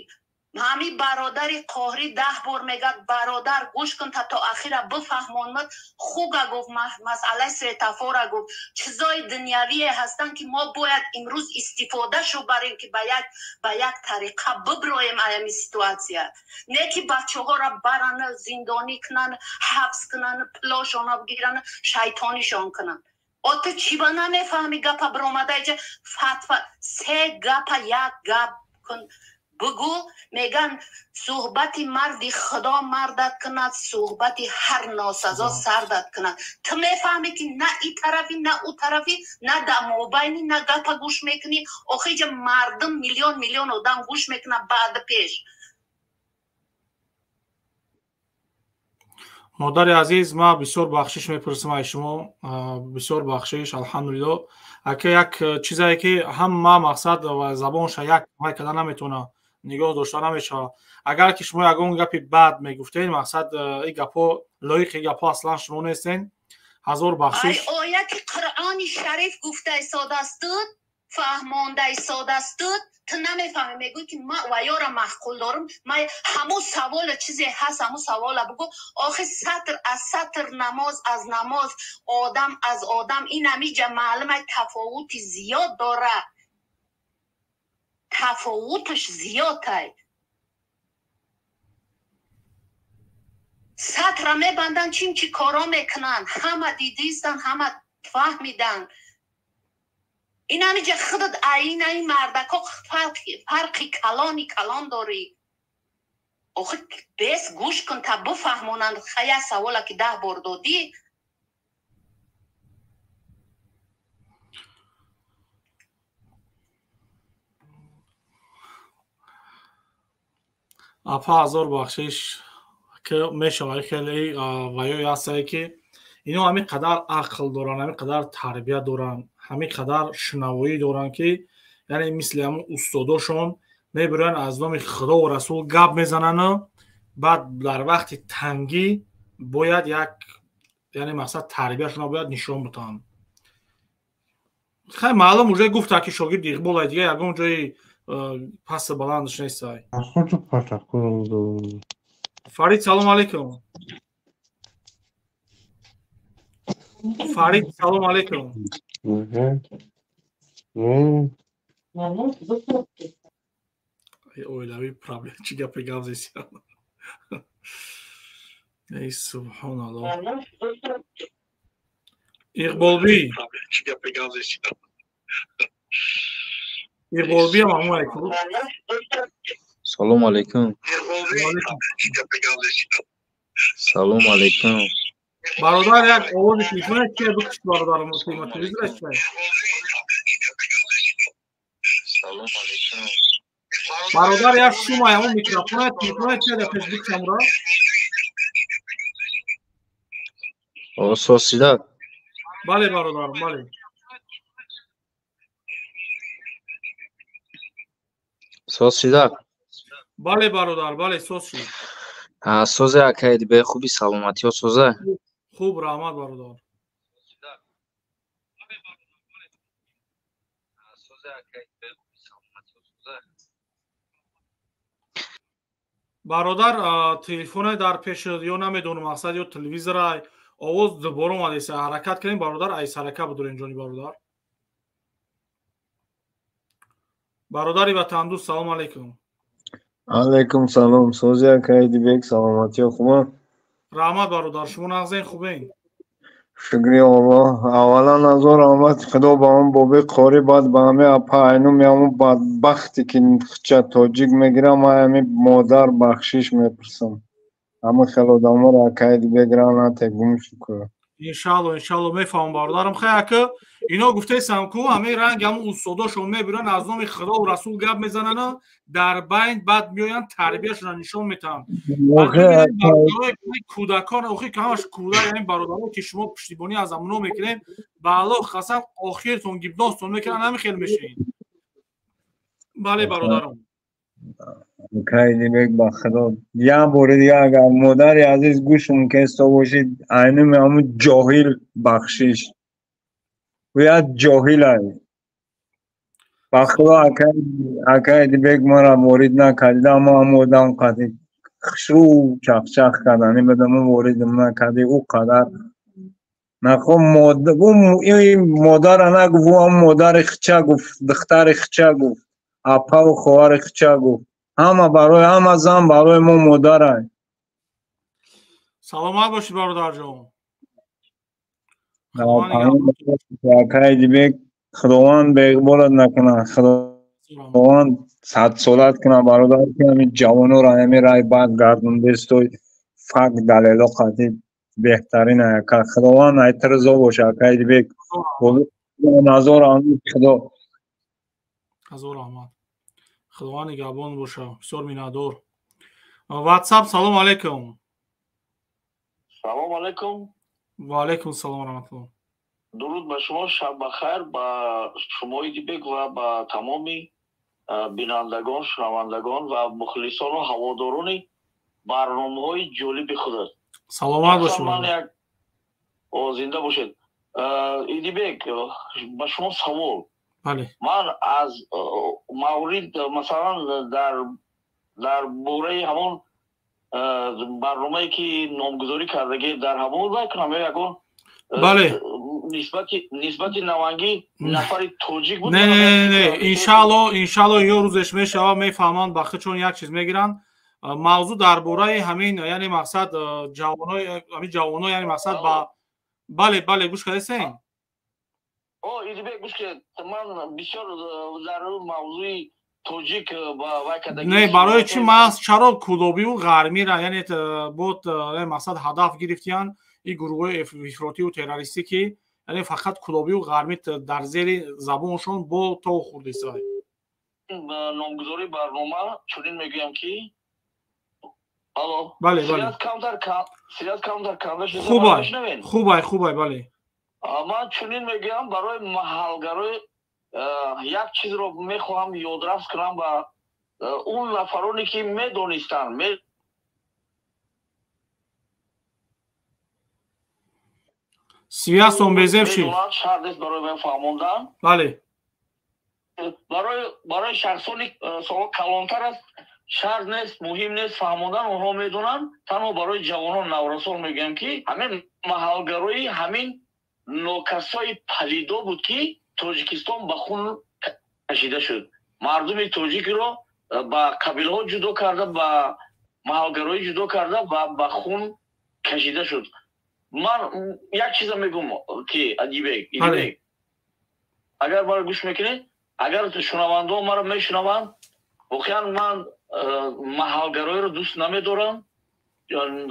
ҳами бародари қоҳрӣ 10 бор мегӯяд: бародар, гӯш кун, та то ахира бифаҳмонмад. Хуга гуфт, масъалаи светофора гуфт, чизои дунявие ҳастанд, ки мо бояд имрӯз истифодашу барем, ки ба як тариқа биброем аями ситуация. Не ки бачаҳоро баранд, зиндонӣ кунанд, ҳабс кунанд, пулошона бигиранд, шайтонишон кунанд. О, ту чӣ ба намефаҳмӣ? Гапа биромада иҷа фатва се гапа як гап кун, бугӯ. Меган, суҳбати марди Худо мардат кунад, суҳбати ҳар носазо сардат кунад. Ту мефаҳмӣ, ки на и тарафи, на ӯ тарафи, на дар мобайни, на гапа гӯш мекунӣ. Охи, иҷа мардум, миллион миллион одам гӯш мекунад баъд пеш. Модари азиз, ман бисёр бахшиш мепурсам аз шумо, бисёр бахшиш. Алҳамдулилло, ака, як чизае ки ҳама мақсад ва забонша як вай карда наметавона, нигоҳ дошта намешавад. Агар ки шумо ягон гапи бад мегуфтед, мақсад, ин гапҳо лоиқи гапҳо аслан шумо нестен. Ҳазор бахшиш. Ояти Қуръони Шариф гуфта истодастуд, фаҳмонда истодастуд, ту намефаҳмӣ. Мегӯӣ, ки ман ваёра маъқул дорам. Ман ҳамун савола, чизе ҳаст, ҳамун савола бугӯ. Охи, сатр аз сатр, намоз аз намоз, одам аз одам, ин ҳамиҷа маълума, тафовути зиёд дора, тафовуташ зиёдай. Сатра мебанданд, чим чӣ коро мекунанд, ҳама дидистанд, ҳама фаҳмиданд. Ин ҳамиҷа худат аинаи мардако фарқи калони калон дорӣ. Охи, бес гӯш кун, та бифаҳмонанд. Хая, савола ки 10 бор додӣ. Апа, ҳазор бахшиш, ки мешавад хеле ваёи ҳастае, ки ино ҳамин қадар ақл доранд, ҳамин қадар тарбия доранд, ҳамин қадар шунавоӣ доранд, ки яъне мисли ҳамун устодошон мебироянд, аз номи Худову Расул гап мезанану баъд дар вақти тангӣ бояд як, яъне мақсад, тарбияшона бояд нишон бутанд. Хай, маълум, уже гуфта, ки шогирди Иқболай, дига ягон ҷои пасту баландаш нестай. Фарид, салом алейкум. Фарид, салом алейкум. Оилавӣ проблем, чӣ гапе гап зеси? Эй, субҳоналлоҳ. Иқболбӣ, Иқболбӣ, ҳамон алейкум. Салом алейкум. Салом алейкум. Бародар, як овози телефон чия, бикиш, бародар, телевизор чия. Салом алейкум. Бародар, як шума ҳамон микрофон телефон чия дар пеш, бикшамра. Сосида. Бале, бародар, бале. Сосида. Бале, бародар, бале, соз шуд. Созе, акай Дибе, хуби, саломатиё соза? Хуб, раҳмат, бародар. Бародар, телефоне дар пеш ё намедонам, мақсад, ё телевизора овоз дубора омадеса. Ҳаракат кунем, бародар, ай сарака будорем, ҷони бародар. Бародари ватандӯст, салом алейкум. Алейкум салом. Сози, акай Дибек, саломатиё хуба? Раҳмат, бародар, шумо нағзен, хубен? Шукри Аллоҳ. Аввалан ҳазор раҳмати Худо ба он бобои қорӣ, баъд ба ҳамаи апа Айнум, ҳамон бадбахте ки хича тоҷик мегирам, ман ҳамин модар бахшиш мепурсам. Ҳама хел одаморо акаи бегирам нате гум шукр. Иншалло, иншалло, мефаҳмам, бародарам. Хай ака, ино гуфтесам ку ҳамаи ранг ҳамун устодошон мебиранд, аз номи Худову Расул гап мезананд, дар байн баъд меоянд, тарбияшонро нишон метаҳанд. Кӯдакон охир ки ҳамаш кӯдак, ҳамин бародаро ки шумо пуштибонӣ аз амуно мекунед, ба Аллоҳ қасам, охиртон гипнозтон мекунанд, ҳамин хел мешавед. Бале, бародарам. Кайдибек, ба Худо, як бори дига агар модари азиз гӯшум кесто бошид, айнуми ҳамун ҷоҳил бахшиш. Ӯ як ҷоҳилай. Ба Худо, акай Дибек, мара ворид накардид, аммо ҳамун одам қади хушрӯ чахчах кардани будам, воридам накарди, ӯ қадар нахо ин модара нагуфт, ӯ ҳам модари хича гуфт, духтари хича гуфт, апаву хоҳари хича гуфт. Ҳама барои ҳама зан барои мо модарай. Саломат бошед, бародарҷон. Акай Дибек, Худованд беиқболат накунад, Худованд садсолат кунад, бародар, ки ҳамин ҷавонора ҳамин рай бад гардондестой, факт далело қатӣ беҳтарин ака. Худованд айт ризо боша, акай Дибек. Ҳазор раҳмат Худо. Ҳазор раҳмат. Худованд нигаҳбон боша. Бисёр миннатдор. WhatsApp, салом алейкум. Салом алейкум. Ва алейкум салом раҳматуллоҳ. Дуруд ба шумо, шаб бахайр ба шумо Идибек ва ба тамоми бинандагон, шунавандагон ва мухлисону ҳаводорони барномаҳои ҷолиби худат. Саломат бошед. Ман як зинда бошед. Идибек, ба шумо савол. Бале. Ман аз маврид, масалан, дар бораи ҳамон барномае ки номгузорӣ кардагӣ, дар ҳамон вай кунам ё ягон бале нисбати навангӣ нафари тоҷик буд? Не, не, не, иншаалло, иншаалло, ё рӯзеш мешава, мефаҳманд, ба худшон як чиз мегиранд. Мавзӯъ дар бораи ҳамин, яъне мақсад ҷавоно, ҳамин ҷавоно, яъне мақсад ба бале, бале, гӯш кардесен? О, Идибек, гӯш кунед, ман бисёр дар мавзӯи тоҷик ба вай кардагӣ. Не, барои чӣ маҳз чаро кӯлобиву ғармира, яъне бод мақсад ҳадаф гирифтиянд ин гурӯҳҳои ифротиву террористӣ, ки яъне фақат кӯлобиву ғармӣ дар зери забоншон бо то хӯрдисай. Номгузории барнома чунин мегӯям ки алло. Бале, бале. Связь камтар канда шуда. Хубай, хубай, хубай, бале. Ман чунин мегӯям, барои маҳалгарои як чизро мехоҳам ёдрас кунам ба он нафароне ки медонистанд. Связь он безеб шид. Шарт нест барои ман фаҳмондан. Бале. Барои шахсони савол калонтар аст, шарт нест, муҳим нест фаҳмондан, онҳо медонанд. Танҳо барои ҷавонон, наврасон мегӯям ки ҳамин маҳалгарои ҳамин нокасои палидо буд ки Тоҷикистон ба хун кашида шуд. Мардуми тоҷикро ба қабилаҳо ҷудо карда, ба маҳалгароӣ ҷудо карда ва ба хун кашида шуд. Ман як чиза мегӯм ки Адибек, Идибек, агар маро гӯш мекунед, агар шунавандаҳо маро мешунаванд, воқеан ман маҳалгароиро дӯст намедорам.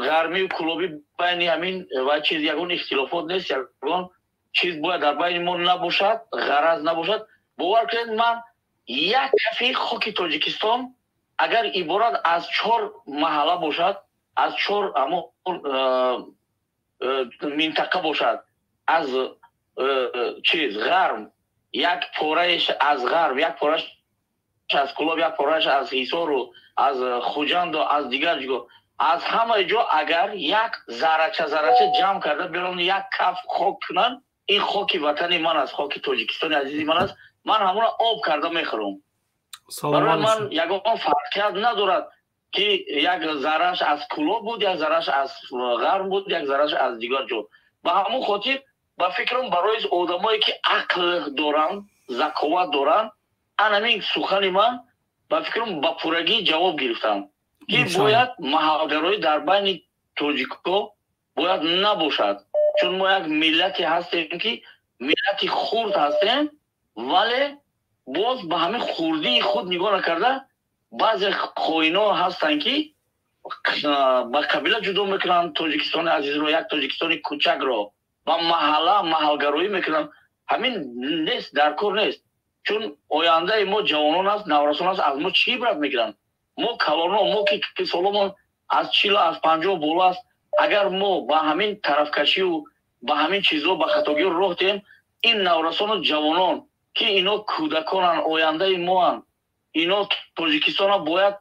Ғармию кӯлобӣ байни ҳамин ва чиз ягон ихтилофот нест, ягон чиз бояд дар байни мо набошад, ғараз набошад. Бовар кунед, ман як кафи хоки Тоҷикистон агар иборат аз чор маҳалла бошад, аз чор ҳамон минтақа бошад, аз чиз ғарм як пораеш аз ғарб, як порааш аз Кӯлоб, як порааш аз Ҳисору аз Хуҷанду аз дигар ҷо, аз ҳамаи ҷо агар як заррача заррача ҷамъ карда берун як каф хок кунанд, ин хоки ватани ман аст, хоки Тоҷикистони азизи ман аст, ман ҳамонро об карда мехӯрам. Барои ман ягон фарқият надорад ки як зарраш аз Кӯлоб буд, як зарраш аз ғарб буд, як зарраш аз дигар ҷо. Ба ҳамон хотир ба фикрам барои одамое ки ақл доранд, заковат доранд, ан ҳамин сухани ман ба фикрам ба пуррагӣ ҷавоб гирифтам ки бояд маҳалгароӣ дар байни тоҷикҳо бояд набошад. Чун мо як миллате ҳастем, ки миллати хурд ҳастем, вале боз ба ҳамин хурдии худ нигоҳ накарда, баъзе хоино ҳастанд, ки ба қабила ҷудо мекунанд Тоҷикистони азизро, як Тоҷикистони кӯчакро ба маҳалла маҳалгароӣ мекунанд. Ҳамин нест, дар кор нест. Чун ояндаи мо ҷавонон аст, наврасон аст, аз мо чӣ ибрат мегиранд? Мо калоно, мо ки соломон аз 40, аз 50 боло аст, агар мо ба ҳамин тарафкашию ба ҳамин чизҳо, ба хатогиҳо роҳ диҳем, ин наврасону ҷавонон, ки ино кӯдаконанд, ояндаи моанд, ино Тоҷикистонро бояд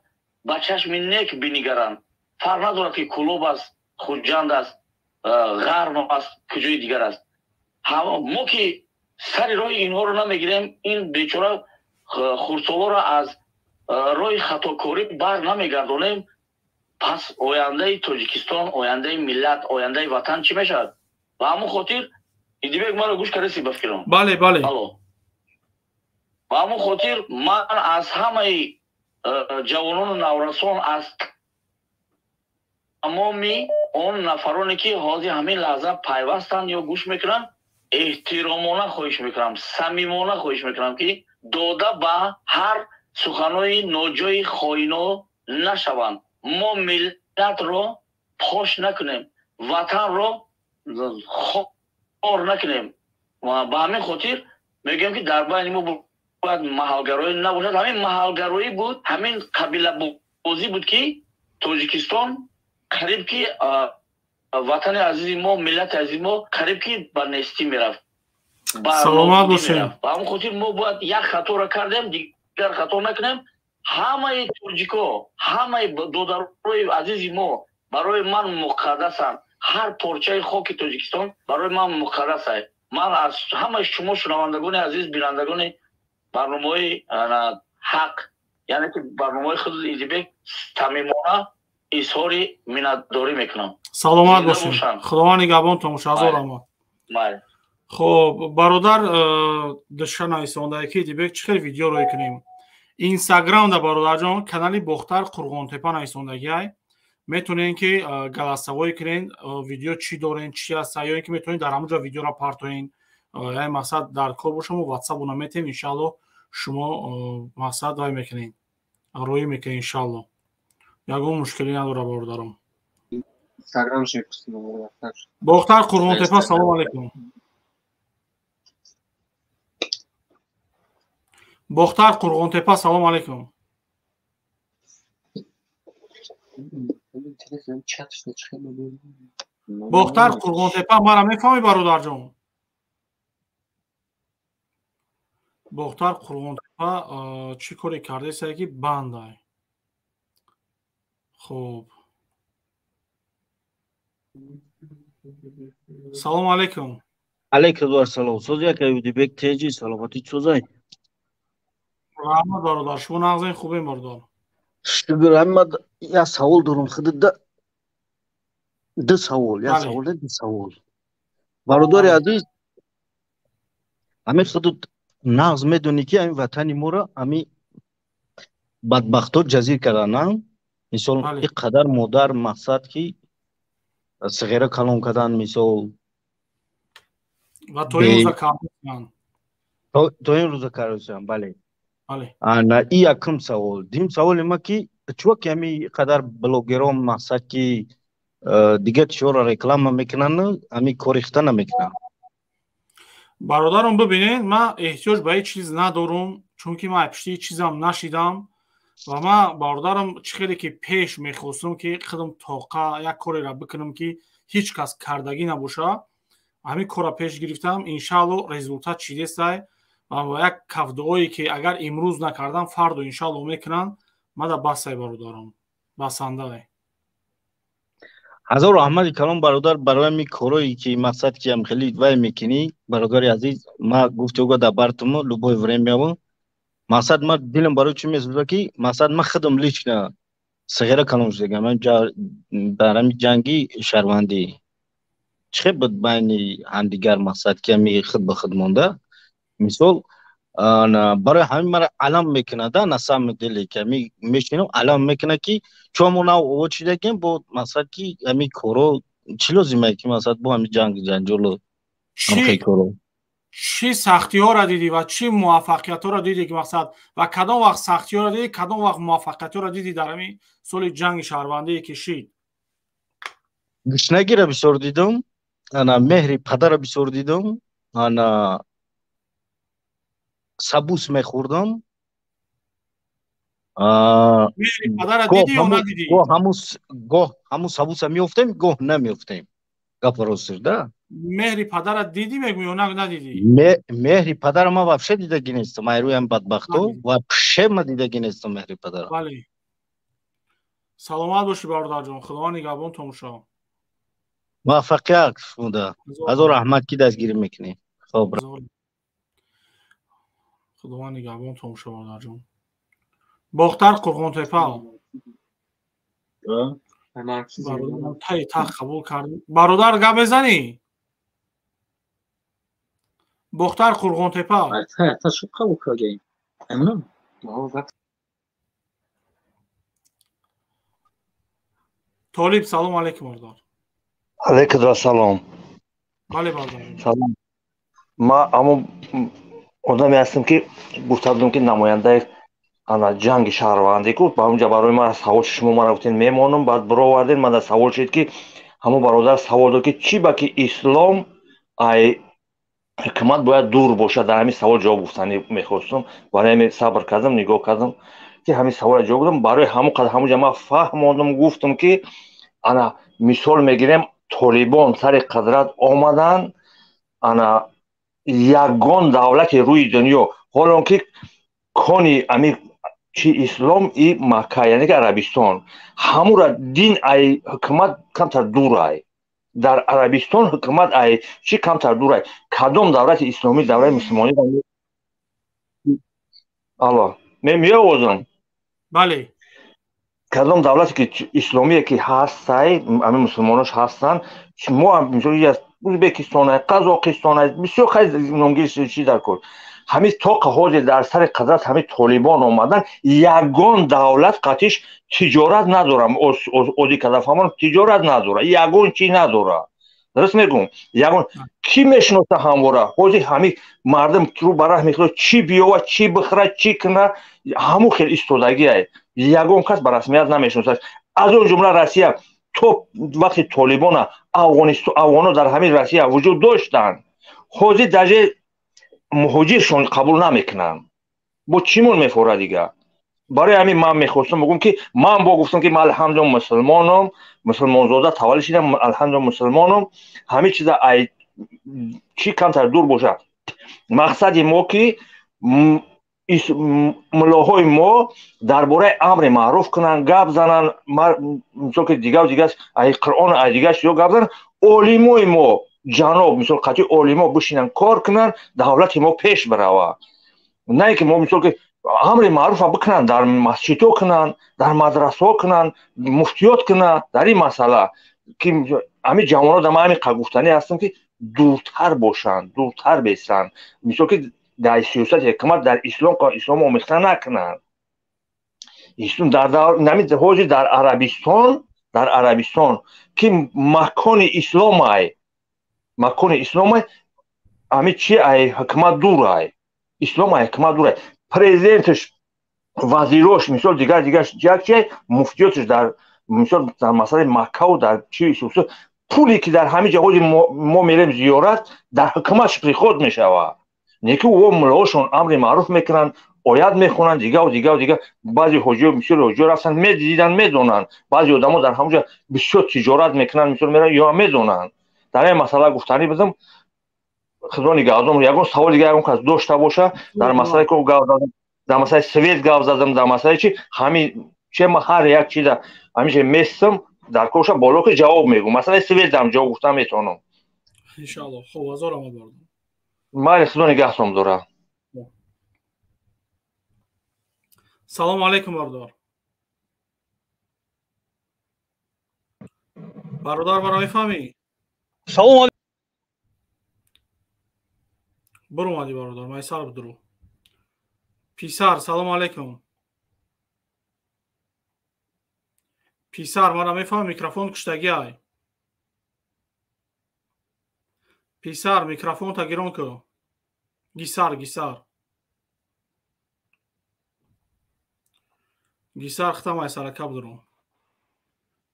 ба чашми нек бинигаранд. Фарқ надорад, ки Кӯлоб аст, Хуҷанд аст, Ғарм аст, куҷои дигар аст. Мо ки сари роҳи инҳоро намегирем, ин бечора хурдсолоро аз роҳи хатокорӣ бар намегардонем, пас ояндаи Тоҷикистон, ояндаи миллат, ояндаи ватан чӣ мешавад? Ба ҳамон хотир, Идибек, маро гӯш кардаси, ба фикрам? Бале, бале. Алло. Ба ҳамон хотир ман аз ҳамаи ҷавонону наврасон, аз тамоми он нафароне, ки ҳозир ҳамин лаҳза пайвастанд ё гӯш мекунанд, эҳтиромона хоҳиш мекунам, самимона хоҳиш мекунам, ки дода ба ҳар суханои ноҷои хоино нашаванд. Мо миллатро пош накунем, ватанро хор накунем. Ба ҳамин хотир мегӯям, ки дар байни мо бояд маҳалгароӣ набошад. Ҳамин маҳалгароӣ буд, ҳамин қабилабозӣ буд, ки Тоҷикистон қариб ки, ватани азизи мо, миллати азизи мо қариб ки ба нестӣ мерафт. Саломат бошед. Ба ҳамин хотир мо бояд як хаторо кардем, дигар хато накунем. Ҳамаи тоҷико, ҳамаи додарои азизи мо барои ман муқаддасанд. Ҳар порчаи хоки Тоҷикистон барои ман муқаддас аст. Ман аз ҳамаи шумо, шунавандагони азиз, бинандагони барномаҳои ҳақ, яъне ки барномаҳои худ Идибек, самимона изҳори миннатдорӣ мекунам. Саломат бошед, Худованд нигаҳбонтон бошад. Ҳазор раҳмат. Хоб, бародар душа нависондае, ки Идибек, чӣ хел видео рӯй кунем? Инстаграмда, бародарҷон, канали Бохтар Қурғонтепа нависондагиай, метавонед, ки голосовой кунед, видео чӣ дорен, чӣ аста, ё ин ки метавонед дар ҳамон ҷо видеоро партоен. Яъне мақсад дар кор боша, мо ватсапона метем, иншаалло, шумо мақсад вай мекунед, роӣ мекунед, иншаалло. Ягон мушкилӣ надора, бародаром. Бохтар Қурғонтепа, салом алейкум. Бохтар Қурғонтепа, салом алейкум. Бохтар Қурғонтепа, мара мефаҳмӣ, бародарҷон? Бохтар Қурғонтепа чӣ коре кардесае, ки бандай? Хуб, салому алейкум. Алейкум ассалом. Соз, яка Юдибек, теҷи, саломатӣ, созай? Раҳмат, бародар, шумо нағзен, хубем, бародар. Шукр. Ҳамад, як савол дорам худда, ду савол, як савол, ду савол, бародари азиз. Ҳамин худут нағз медонӣ, ки ҳамин ватани моро ҳамин бадбахтҳо ҷазир кардан. Мисол, ин қадар модар, мақсад, ки сиғера калон кардан, мисол. Ва то имрӯза карданд. То имрӯза карданд, бале. Ана и якум савол. Дуюм саволи ма, ки чӯ ки ҳамин қадар блогерон, мақсад, ки дигар чиҳоро реклама мекунанд, ҳамин кори хита намекунанд? Бародарам, бибинед, ман эҳтиёҷ ба ҳеҷ чиз надорум, чунки ман пишти ҳеҷ чизам нашидам. Ва ман, бародарам, чӣ хеле ки пеш мехостум, ки худам тоқа як кореро бикунам, ки ҳеҷ кас кардагӣ набоша, ҳамин корро пеш гирифтам. Иншаалло, результат чидестай ва як кафдуое, ки агар имрӯз накардам, фардо иншаалло мекунанд. Мада басай, бародарам, басандай. Ҳазору раҳмати калон, бародар, барои ҳамин корое, ки мақсад, ки ам хеле вай мекунӣ, бародари азиз. Ма гуфти ога дар бартумо любое время. Мақсад, ма дилам барои чӣ месӯзад, ки мақсад, ма худам лично сиғера калон шудагам дар ҳамин ҷанги шаҳрвандӣ. Чӣ хел буд байни ҳамдигар, мақсад, ки ҳами худ ба худ монда, мисол, барои ҳамин мара алам мекунада, на самом деле, ки ҳами мешинам, алам мекунад, ки чун мо нав овод шудагем, бо мақсад, ки ҳами коро Чӣ лозимае ки масалан бо ҳамин ҷанг ҷанҷолу ҳамхел коро? Чӣ сахтиҳоро дидӣ ва чӣ муваффақиятҳоро дидӣ ки мақсад ва кадом вақт сахтиҳоро дидӣ, кадом вақт муваффақиятҳоро дидӣ дар ҳамин соли ҷанги шаҳрвандие ки шид? Гушнагиро бисёр дидум, ана меҳри падарро бисёр дидум, ана сабус мехӯрдам. Меҳри падарро дидӣ ё надидӣ? Гоҳ ҳамун сабуса меёфтем, гоҳ намеёфтем. Гапа ростиш, да? Меҳри падарро дидӣ мегӯ ё надидӣ? Меҳри падарро ман вообще дидаги нестам, айрӯям бадбахто вообще ман дидаги нестам меҳри падарро. Бале. Саломат бошӣ бародарҷон, Худованд нигаҳбон томошо. Муваффақият шумода. Ҳазор раҳмат ки дастгирӣ мекунӣ. Хоб. Худованд нигаҳбон томошо бародарҷон. Бохтар Қурғонтепа. Таи тах қабул кардем. Бародар гап мезанӣ? Бохтар Қурғонтепа. Толиб салом алейкум бародар. Алейкум ассалом. Бале бародар. Салом. Ма ҳамон одаме ҳастам ки гуфта будам ки намояндаи ана ҷанги шаҳрвандӣ ку ба ҳамунҷа барои ман савол шумо мара гуфтед мемонам, баъд бировардед ман дар савол шуд ки ҳамон бародар савол дод ки чӣ ба ки ислом ай ҳукумат бояд дур бошад. Дар ҳамин савол ҷавоб гуфтанӣ мехостам, барои ҳамин сабр кардам, нигоҳ кардам ки ҳамин саволро ҷавоб додам. Барои ҳамон қадр ҳамунҷа ман фаҳмондам, гуфтам ки ана мисол мегирем толибон сари қудрат омаданд, ана ягон давлати рӯи дунё ҳолон ки кони ами чи ислом и Макка, яъне ки Арабистон, ҳамура дин ай ҳукумат камтар дурай. Дар Арабистон ҳукумат ай чи камтар дурай. Кадом давлати исломӣ, давлати мусулмонӣ? Алло, меовозам? Бале. Кадом давлате ки исломие ки ҳастай, ами мусулмонош ҳастанд, мо мисол Ӯзбекистон, Қазоқистон, бисёр хай номгир чи дар кор. Ҳамин то ҳозир дар сари қудрат ҳамин толибон омадан, ягон давлат қатиш тиҷорат надорам. Оддӣ карда фаҳмонам, тиҷорат надора, ягон чи надора. Дуруст мегӯм? Ягон кӣ мешиноса ҳамвора? Ҳозир ҳамин мардум рӯ ба раҳ мехӯрад, чӣ биёва, чӣ бихӯра, чӣ куна, ҳамун хел истодагиай. Ягон кас ба расмият намешиносад. Аз он ҷумла Россия то вақти толибона афғоно дар ҳамин Россия вуҷуд доштанд. Ҳозир даже муҳоҷиршон қабул намекунанд. Бо чимон мефорад дига? Барои ҳамин ман мехостам бигӯм ки ман бо гуфтам ки ман алҳамдулилла мусулмонам, мусулмонзода таваллуд шудам, алҳамдулилла мусулмонам. Ҳамин чиза ай чӣ камтар дур бошад. Мақсади мо ки муллоҳои мо дар бораи амри маъруф кунанд, гап зананд, мисол ки дигар дигар ай Қуръон ай дигар чизо гап зананд. Олимои мо ҷаноб мисол қатъи олимо бишинанд, кор кунанд, давлати мо пеш бирава. На ин ки мо мисол ки амри маъруфа бикунанд, дар масҷидҳо кунанд, дар мадрасаҳо кунанд, муфтиёт кунанд. Дар ин масъала ки ҳамин ҷавонҳо дар ман ҳамин қад гуфтанӣ ҳастам ки дуртар бошанд, дуртар бесанд. Мисол ки дар сиёсати ҳукумат дар ислом ислом омехта накунанд. Ислом дар ҳозир дар Арабистон, дар Арабистон ки макони исломай, макони исломай, ҳамин чи ай ҳукумат дурай, ислом ай ҳукумат дурай. Президентш, вазирош мисол дигар дигар як чи муфтиётш дар мисол дар масъалаи Маккаву дар чи пуле ки дар ҳамин ҷо ҳозир мо мерем зиёрат, дар ҳукуматш приход мешавад. Не ки о муллоҳошон амри маъруф мекунанд, оят мехонанд, дигаву дигаву дигар. Баъзе ҳоҷиё бисёр ҳоҷиё рафтанд, медиданд, медонанд. Баъзе одамо дар ҳамон ҷо бисёр тиҷорат мекунанд, мисол мераванд, ё медонанд. Дар ин масъала гуфтанӣ будам. Худо нигаҳдор. Ягон савол дигар ягон кас дошта боша, дар масъалаи ко гап задам, дар масъалаи свет гап задам, дар масъалаи чи ҳамин че ма ҳар як чиза ҳамин че местам дар коша боло ки ҷавоб мегӯм. Масъалаи свет ҳам ҷавоб гуфтан метавонам. Иншоаллоҳ. Хуб, ҳазор омад бародар. Майли, худо нигаҳтон дора. Салому алейкум бародар. Бародар маро мефаҳмӣ? Салом. Буромадӣ бародар, майсар будуру. Писар, салому алейкум. Писар, маро мефаҳмӣ? Микрофон куштагиай. Писар, микрофонта гирон ку. Гисар, Гисар. Гисар хитам саракаб дурум.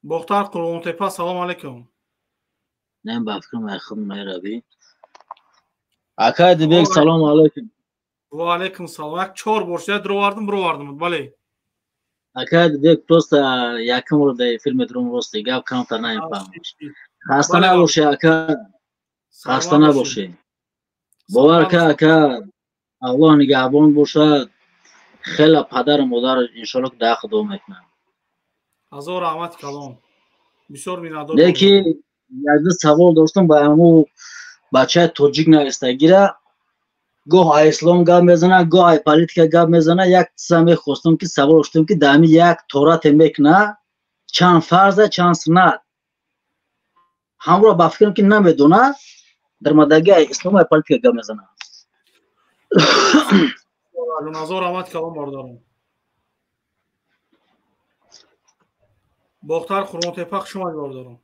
Бохтар Қурбонтепа, салом алейкум. Не ба фикрам ай худ меравӣ. Акай Дибек, салом алейкум. Ва алейкум салом. Як чор бор шуда дуровардым, буровардым. Бале. Акай Дибек, просто якум бор дар эфир медурам, рости гап камтар намефаҳмам. Хаста набошӣ, ака. Хаста набошӣ. Бовар ка, ака, Аллоҳ нигаҳбон бошад. Хеле падару модар иншоалло ки дар худо мекунанд. Ҳазор раҳмати калон. Бисёр миннатдор. Лекин як ду савол доштам ба ҳамун бачаи тоҷик навистагира. Гоҳ ай ислом гап мезана, гоҳ ай политика гап мезана. Як чиза мехостам ки савол доштам ки дар ҳамин як торате мекуна чанд фарза, чанд суннат. Ҳамро ба фикрам ки намедона, дар мадаги ай ислом ай политика гап мезана. Ҳазор раҳмати калон бародарам. Бохтар Қурбонтепа, хуш омадӣ бародарам.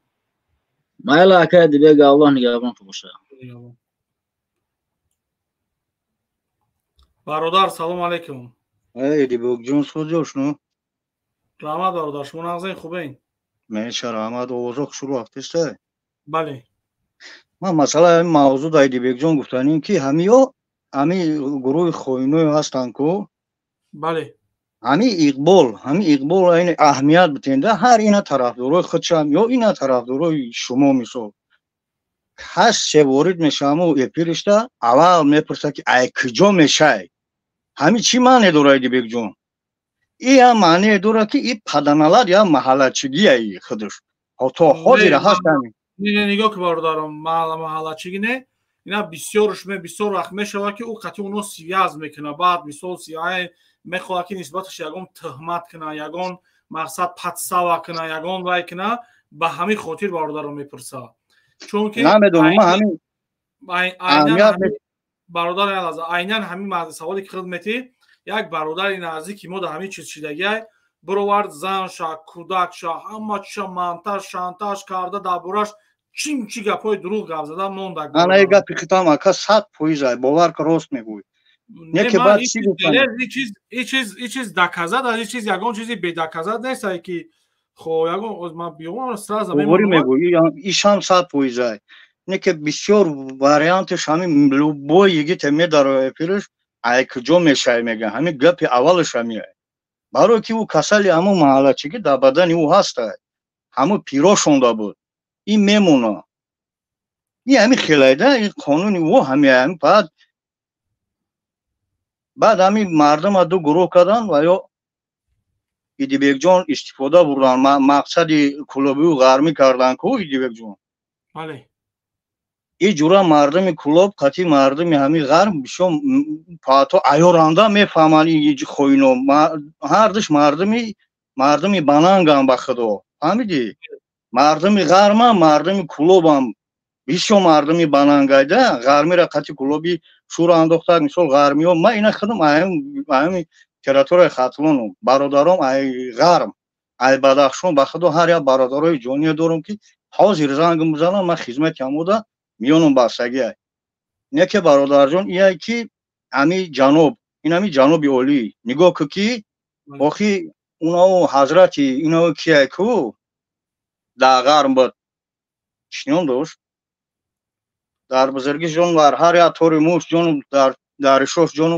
Майла, акай Дибек, Аллоҳ нигаҳбонтон бошад. Бародар, салом алейкум. Эй, Дибекҷон, соз-ҷошну? Раҳмат бародар, шумо нағзен, хубен? Меша, раҳмат, овозо хушрӯ рафтеста? Бале. Ман масъала ҳамин мавзӯъ дар Дибекҷон гуфтанем ки ҳамиё ҳами гурӯҳи хоиное ҳастанд ку. Бале. Ҳами Иқбол, ҳами Иқбол айн аҳамият битенда, ҳар ина тарафдорои худшам ё ина тарафдорои шумо мисол. Ҳар се ворид мешаваму эфиришта аввал мепурсад ки ай куҷо мешай? Ҳами чӣ маъне дорад, Дибекҷон? И ям маъне дорад ки и паданалат я маҳаллачигияи худаш. То ҳозир ҳаст ҳами. Не, нигоҳ ки бародарам, маҳаллачиги не, ина бисёрш бисёр вақт мешавад ки ӯ қатъи оно связ мекунад, баъд мисол мехоҳад ки нисбаташ ягон тӯҳмат кунад, ягон мақсад подстава кунад, ягон вай кунад, ба ҳамин хотир бародарам мепурсад. Чунки намедонам, ман ҳамин бародар айнан ҳамин саволе ки худ метӣ, як бародари наздики мо дар ҳамин чиз шидагиай, бировард занша, кӯдакша, ҳама чиша монтаж, шантаж карда, дар бораш чим чи гапҳои дурӯғ гап зада монда. Ана и гапи хитам ака 100% ай, бовар ка рост мегӯй. Не ки баъд чӣ гуфтан? И чиз доказат, ин чиз ягон чизи бедоказат нест, ай ки хо ягон ман биём сразу мемонам. Мегӯй, ишам 100% ай. Не ки бисёр вариантиш ҳамин любой йигите медарояд эфириш, ай куҷо мешай мегӯяд, ҳамин гапи аввалаш ҳамин ай. Барои ки ӯ касали ҳамун маҳаллачигӣ дар бадани ӯ ҳастай, ҳамун пиро шонда буд, ин мемона. Ин ҳамин хелайда, ин қонуни ӯ ҳамин ай. Баъд ҳамин мардума ду гурӯҳ карданд ва ё Идибекҷон истифода бурданд, мақсади кулобию ғармӣ карданд ку Идибекҷон. Бале. И ҷура мардуми кулоб қатъи мардуми ҳамин ғарм бисёр то аёранда мефаҳманд ин хоино. Ҳардуш мардуми банангам ба худо. Фаҳмидӣ? Мардуми ғармам, мардуми кулобам бисёр мардуми банангайда, ғармира қатъи кулоби шӯро андохтак, мисол ғармиё. Ман ина худам ҳамин территорияи Хатлону бародаром ай ғарм, ай Бадахшон, ба худо ҳар як бародарои ҷоние дорам ки ҳозир занг мезанам, ман хизмати ҳамода миёнам бастагиай. Не ки бародарҷон, ияй ки ҳами ҷаноб, ин ҳами ҷаноби олӣ, нигоҳ ку ки охи унао ҳазрати инао кияй ку дар ғарм буд, чӣ ном дошт? Дар бузургӣ ҷон вар ҳар як тори муш ҷону дар ришош ҷону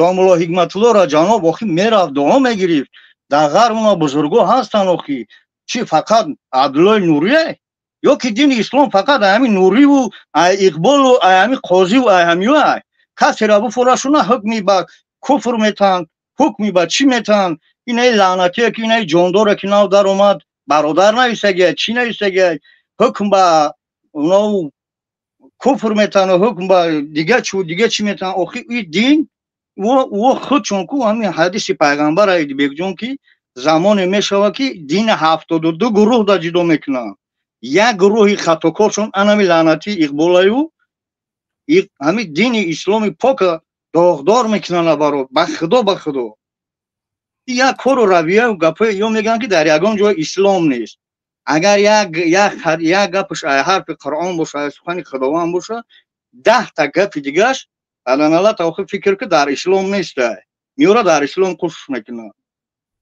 домулло Ҳикматуллоро ҷаноб охи мерафт, дуо мегирифт. Дар ғарм уна бузурго ҳастанд охи. Чӣ фақат Абдуллои Нурие? Ё ки дини ислом фақат ҳамин Нуриву ай Иқболу ай ҳамин Қозиву ай ҳамиё ай? Касеро буфурашуна ҳукми ба куфр метаҳанд, ҳукми ба чӣ метаҳанд? Инаи лаънатие ки инаи ҷондоре ки нав даромад, бародар нависагиай, чӣ нависагиай, ҳукм ба унау куфр метаҳанд, ҳукм ба дига чӣ дига чӣ метаҳанд. Охи и дин ӯ худшон ку ҳамин ҳадиси пайғамбар Айдибекҷон ки замоне мешавад ки дини 72 гурӯҳ да ҷудо мекунанд. Як гурӯҳи хатокоршон анами лаънатии Иқболаю ҳамин дини исломи пока доғдор мекунанд баро ба худо, ба худо. Як кору равияю гапое ё мегӯянд ки дар ягон ҷой ислом нест. Агар як гапаш ҳарфи Қуръон боша, сухани Худованд боша, 10 та гапи дигаш аданалат охир фикр ки дар ислом неста, меёра дар ислом кушш мекунад.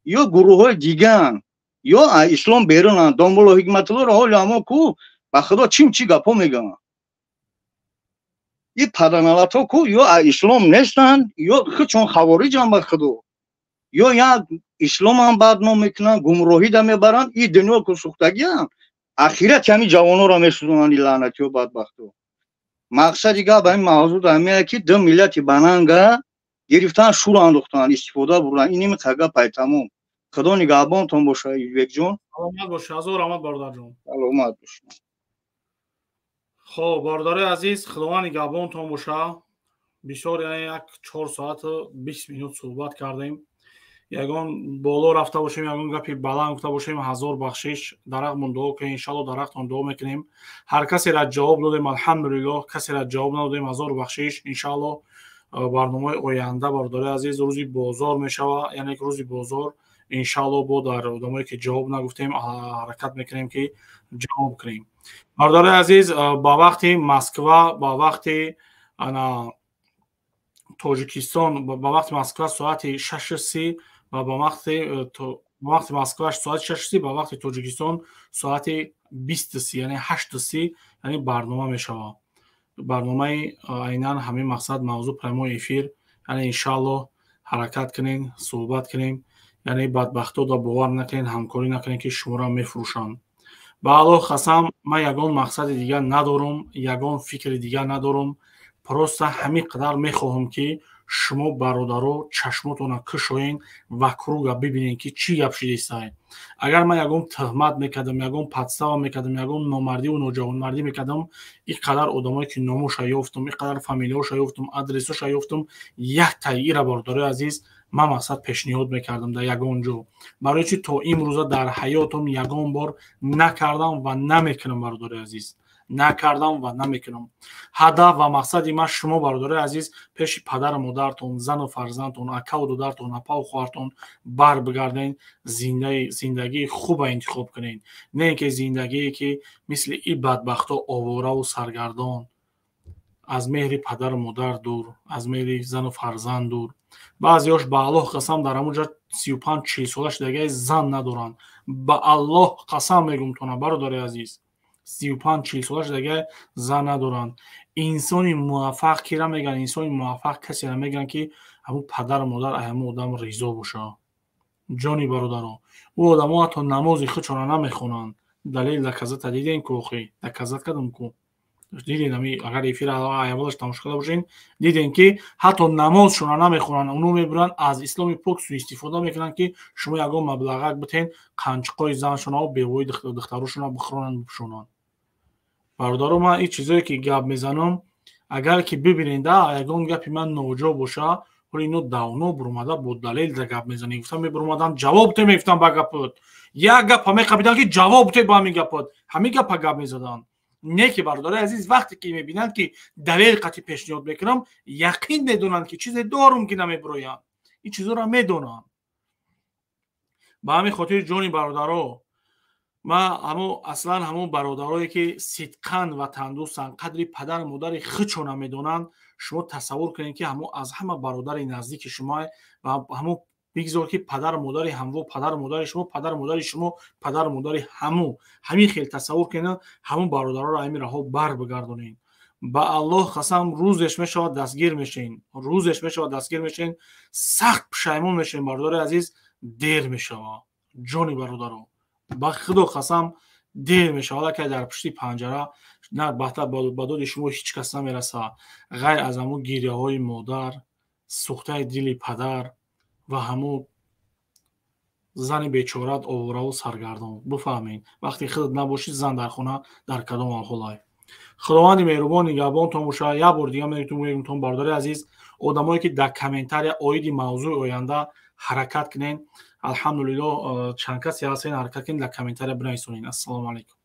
Ё гурӯҳҳои диган, ё ислом берунанд. Домбуло Ҳикматуллоро ҳоли ҳамо ку, ба худо, чим чӣ гапҳо мегӯянд. И паданалатҳо ку ё ислом нестанд, ё худшон хавориҷанд, ба худо, ё як исломам бадном мекунанд, гумроҳида мебаранд. И дунё ку сӯхтагиам, ахирати ҳамин ҷавонҳоро месӯзонанд и лаънатиҳо, бадбахтҳо. Мақсади гап ҳамин мавзӯъ ҳамия, ки ду миллати бананга гирифтан, шур андохтан, истифода бурдан. Ин ими гап ай, тамом. Худо нигаҳбонтон боша, Юзбекҷон. Саломат боша, ҳазор раҳмат, бародарҷон. Саломат боша. Хоб, бародарои азиз, Худованд нигаҳбонтон боша. Бисёр, яъне як 4 соату 20 минут суҳбат кардем. Ягон боло рафта бошем, ягон гапи баланд гуфта бошем, ҳазор бахшиш. Дарахтмон дуо кунем, иншалло дарахтон дуо мекунем. Ҳар касера ҷавоб додем, алҳамдулиллоҳ, касера ҷавоб надодем, ҳазор бахшиш. Иншалло барномаи оянда, бародарои азиз, рӯзи бозор мешава, яъне рӯзи бозор, иншалло бо дар одамое ки ҷавоб нагуфтем, ҳаракат мекунем ки ҷавоб кунем. Бародарои азиз, ба вақти Москва, ба вақти ана Тоҷикистон, ба вақти Москва соати 6:30 ва ба вақти Москва соати 6:30, ба вақти Тоҷикистон соати 20:30, яъне 8:30, яъне барнома мешавад. Барномаи айнан ҳамин мақсад, мавзӯъ, прямой эфир. Яъне иншалло ҳаракат кунем, суҳбат кунем. Яъне бадбахтода бовар накунед, ҳамкорӣ накунед, ки шуморо мефурӯшанд. Ба Аллоҳ қасам, ман ягон мақсади дигар надорум, ягон фикри дигар надорум. Просто ҳамин қадар мехоҳам, ки шумо, бародаро, чашмотонро кушоен ва круга бибинед, ки чӣ гап шидистай. Агар ман ягон тӯҳмат мекардам, ягон подстава мекардам, ягон номардиву ноҷавонмардӣ мекардам, ин қадар одамое ки номоша ёфтум, ин қадар фамилияҳоша ёфтум, адресоша ёфтум, яктаи ира, бародарои азиз, ман мақсад пешниҳод мекардам дар ягон ҷо. Барои чи то имрӯза дар ҳаётам ягон бор накардам ва намекунам, бародарои азиз, накардам ва намекунам. Ҳадаф ва мақсади ман шумо, бародарои азиз, пеши падару модартон, зану фарзандтон, акаву додартон, апаву хоҳартон бар бигарден, зиндагии хуба интихоб кунед, не ин ки зиндагие ки мисли и бадбахто овораву саргардон, аз меҳри падару модар дур, аз меҳри зану фарзанд дур. Баъзеҳош, ба Аллоҳ қасам, дар ҳамон ҷа 35, 40 сола шудагаи зан надоранд. Ба Аллоҳ қасам мегумтона, бародари азиз, 35, 40 сола шудагаи зан надоранд. Инсони муваффақ кира мегӯянд? Инсони муваффақ касеро мегӯянд, ки ҳамун падару модар ҳамун одам ризо боша. Ҷони бародаро, ӯ одамо ҳатто намози худшонро намехонанд. Далел доказать дидем ку, охи доказать кардам ку, дидем. Ами агар эфир аввалаш тамошо карда бошен, дидем, ки ҳатто намозшонро намехонанд. Оно мебуранд, аз исломи пок суистифода мекунанд, ки шумо ягон маблағак битен, қанчиқои заншонаву бевои духтарошонро бихӯронанд, бипӯшонанд. Бародаро, ман ин чизое ки гап мезанам, агар ки бибинед, ягон гапи ман ноҷо боша, ҳоли ино давно буромада, бо далел да гап мезанӣ гуфтам, мебуромадам, ҷавоб те мегуфтам ба гапот. Як гапа меқабидам, ки ҷавоб те ба ҳамин гапот, ҳамин гапа гап мезаданд. Не ки, бародари азиз, вақте ки мебинанд, ки далел қатъи пешниҳод мекунам, яқин медонанд, ки чизе дорум, ки намебироянд. Ин чизоро медонанд. Ба ҳамин хотир, ҷони бародаро, ма ҳамо аслан ҳамон бародарое ки сидқан ватандӯстанд, қадри падару модари худшона медонанд, шумо тасаввур кунед, ки ҳамо аз ҳама бародари наздики шумо ва ҳамо бигзор, ки падару модари ҳамво, падару модари шумо, падару модари шумо, падару модари ҳаму, ҳамин хел тасаввур кунед, ҳамон бародароро ҳамин раҳо бар бигардонед. Ба Аллоҳ қасам, рӯзеш мешавад, дастгир мешен, рӯзеш мешавад, дастгир мешен, сахт пушаймон мешен. Бародари азиз, дер мешавад, ҷони бародаро, ба Худо қасам, дер мешавад. Аллакай дар пушти панҷара на ба доди шумо ҳеҷ кас намераса, ғайр аз ҳамун гиряҳои модар, сӯхтаи дили падар ва ҳамун зани бечорат, овораву саргардон. Бифаҳмед, вақте худат набошӣ, зан дар хона дар кадом аҳволай. Худованди меҳрубон нигаҳбонтон бошад. Як бор дига мегӯям, бародари азиз, одамое ки дар комментария оиди мавзӯи оянда ҳаракат кунед, алҳамдулиллоҳ, чанд касе ҳастен, ҳаракат кунед, дар комментария бинависонед. Ассалому алайкум.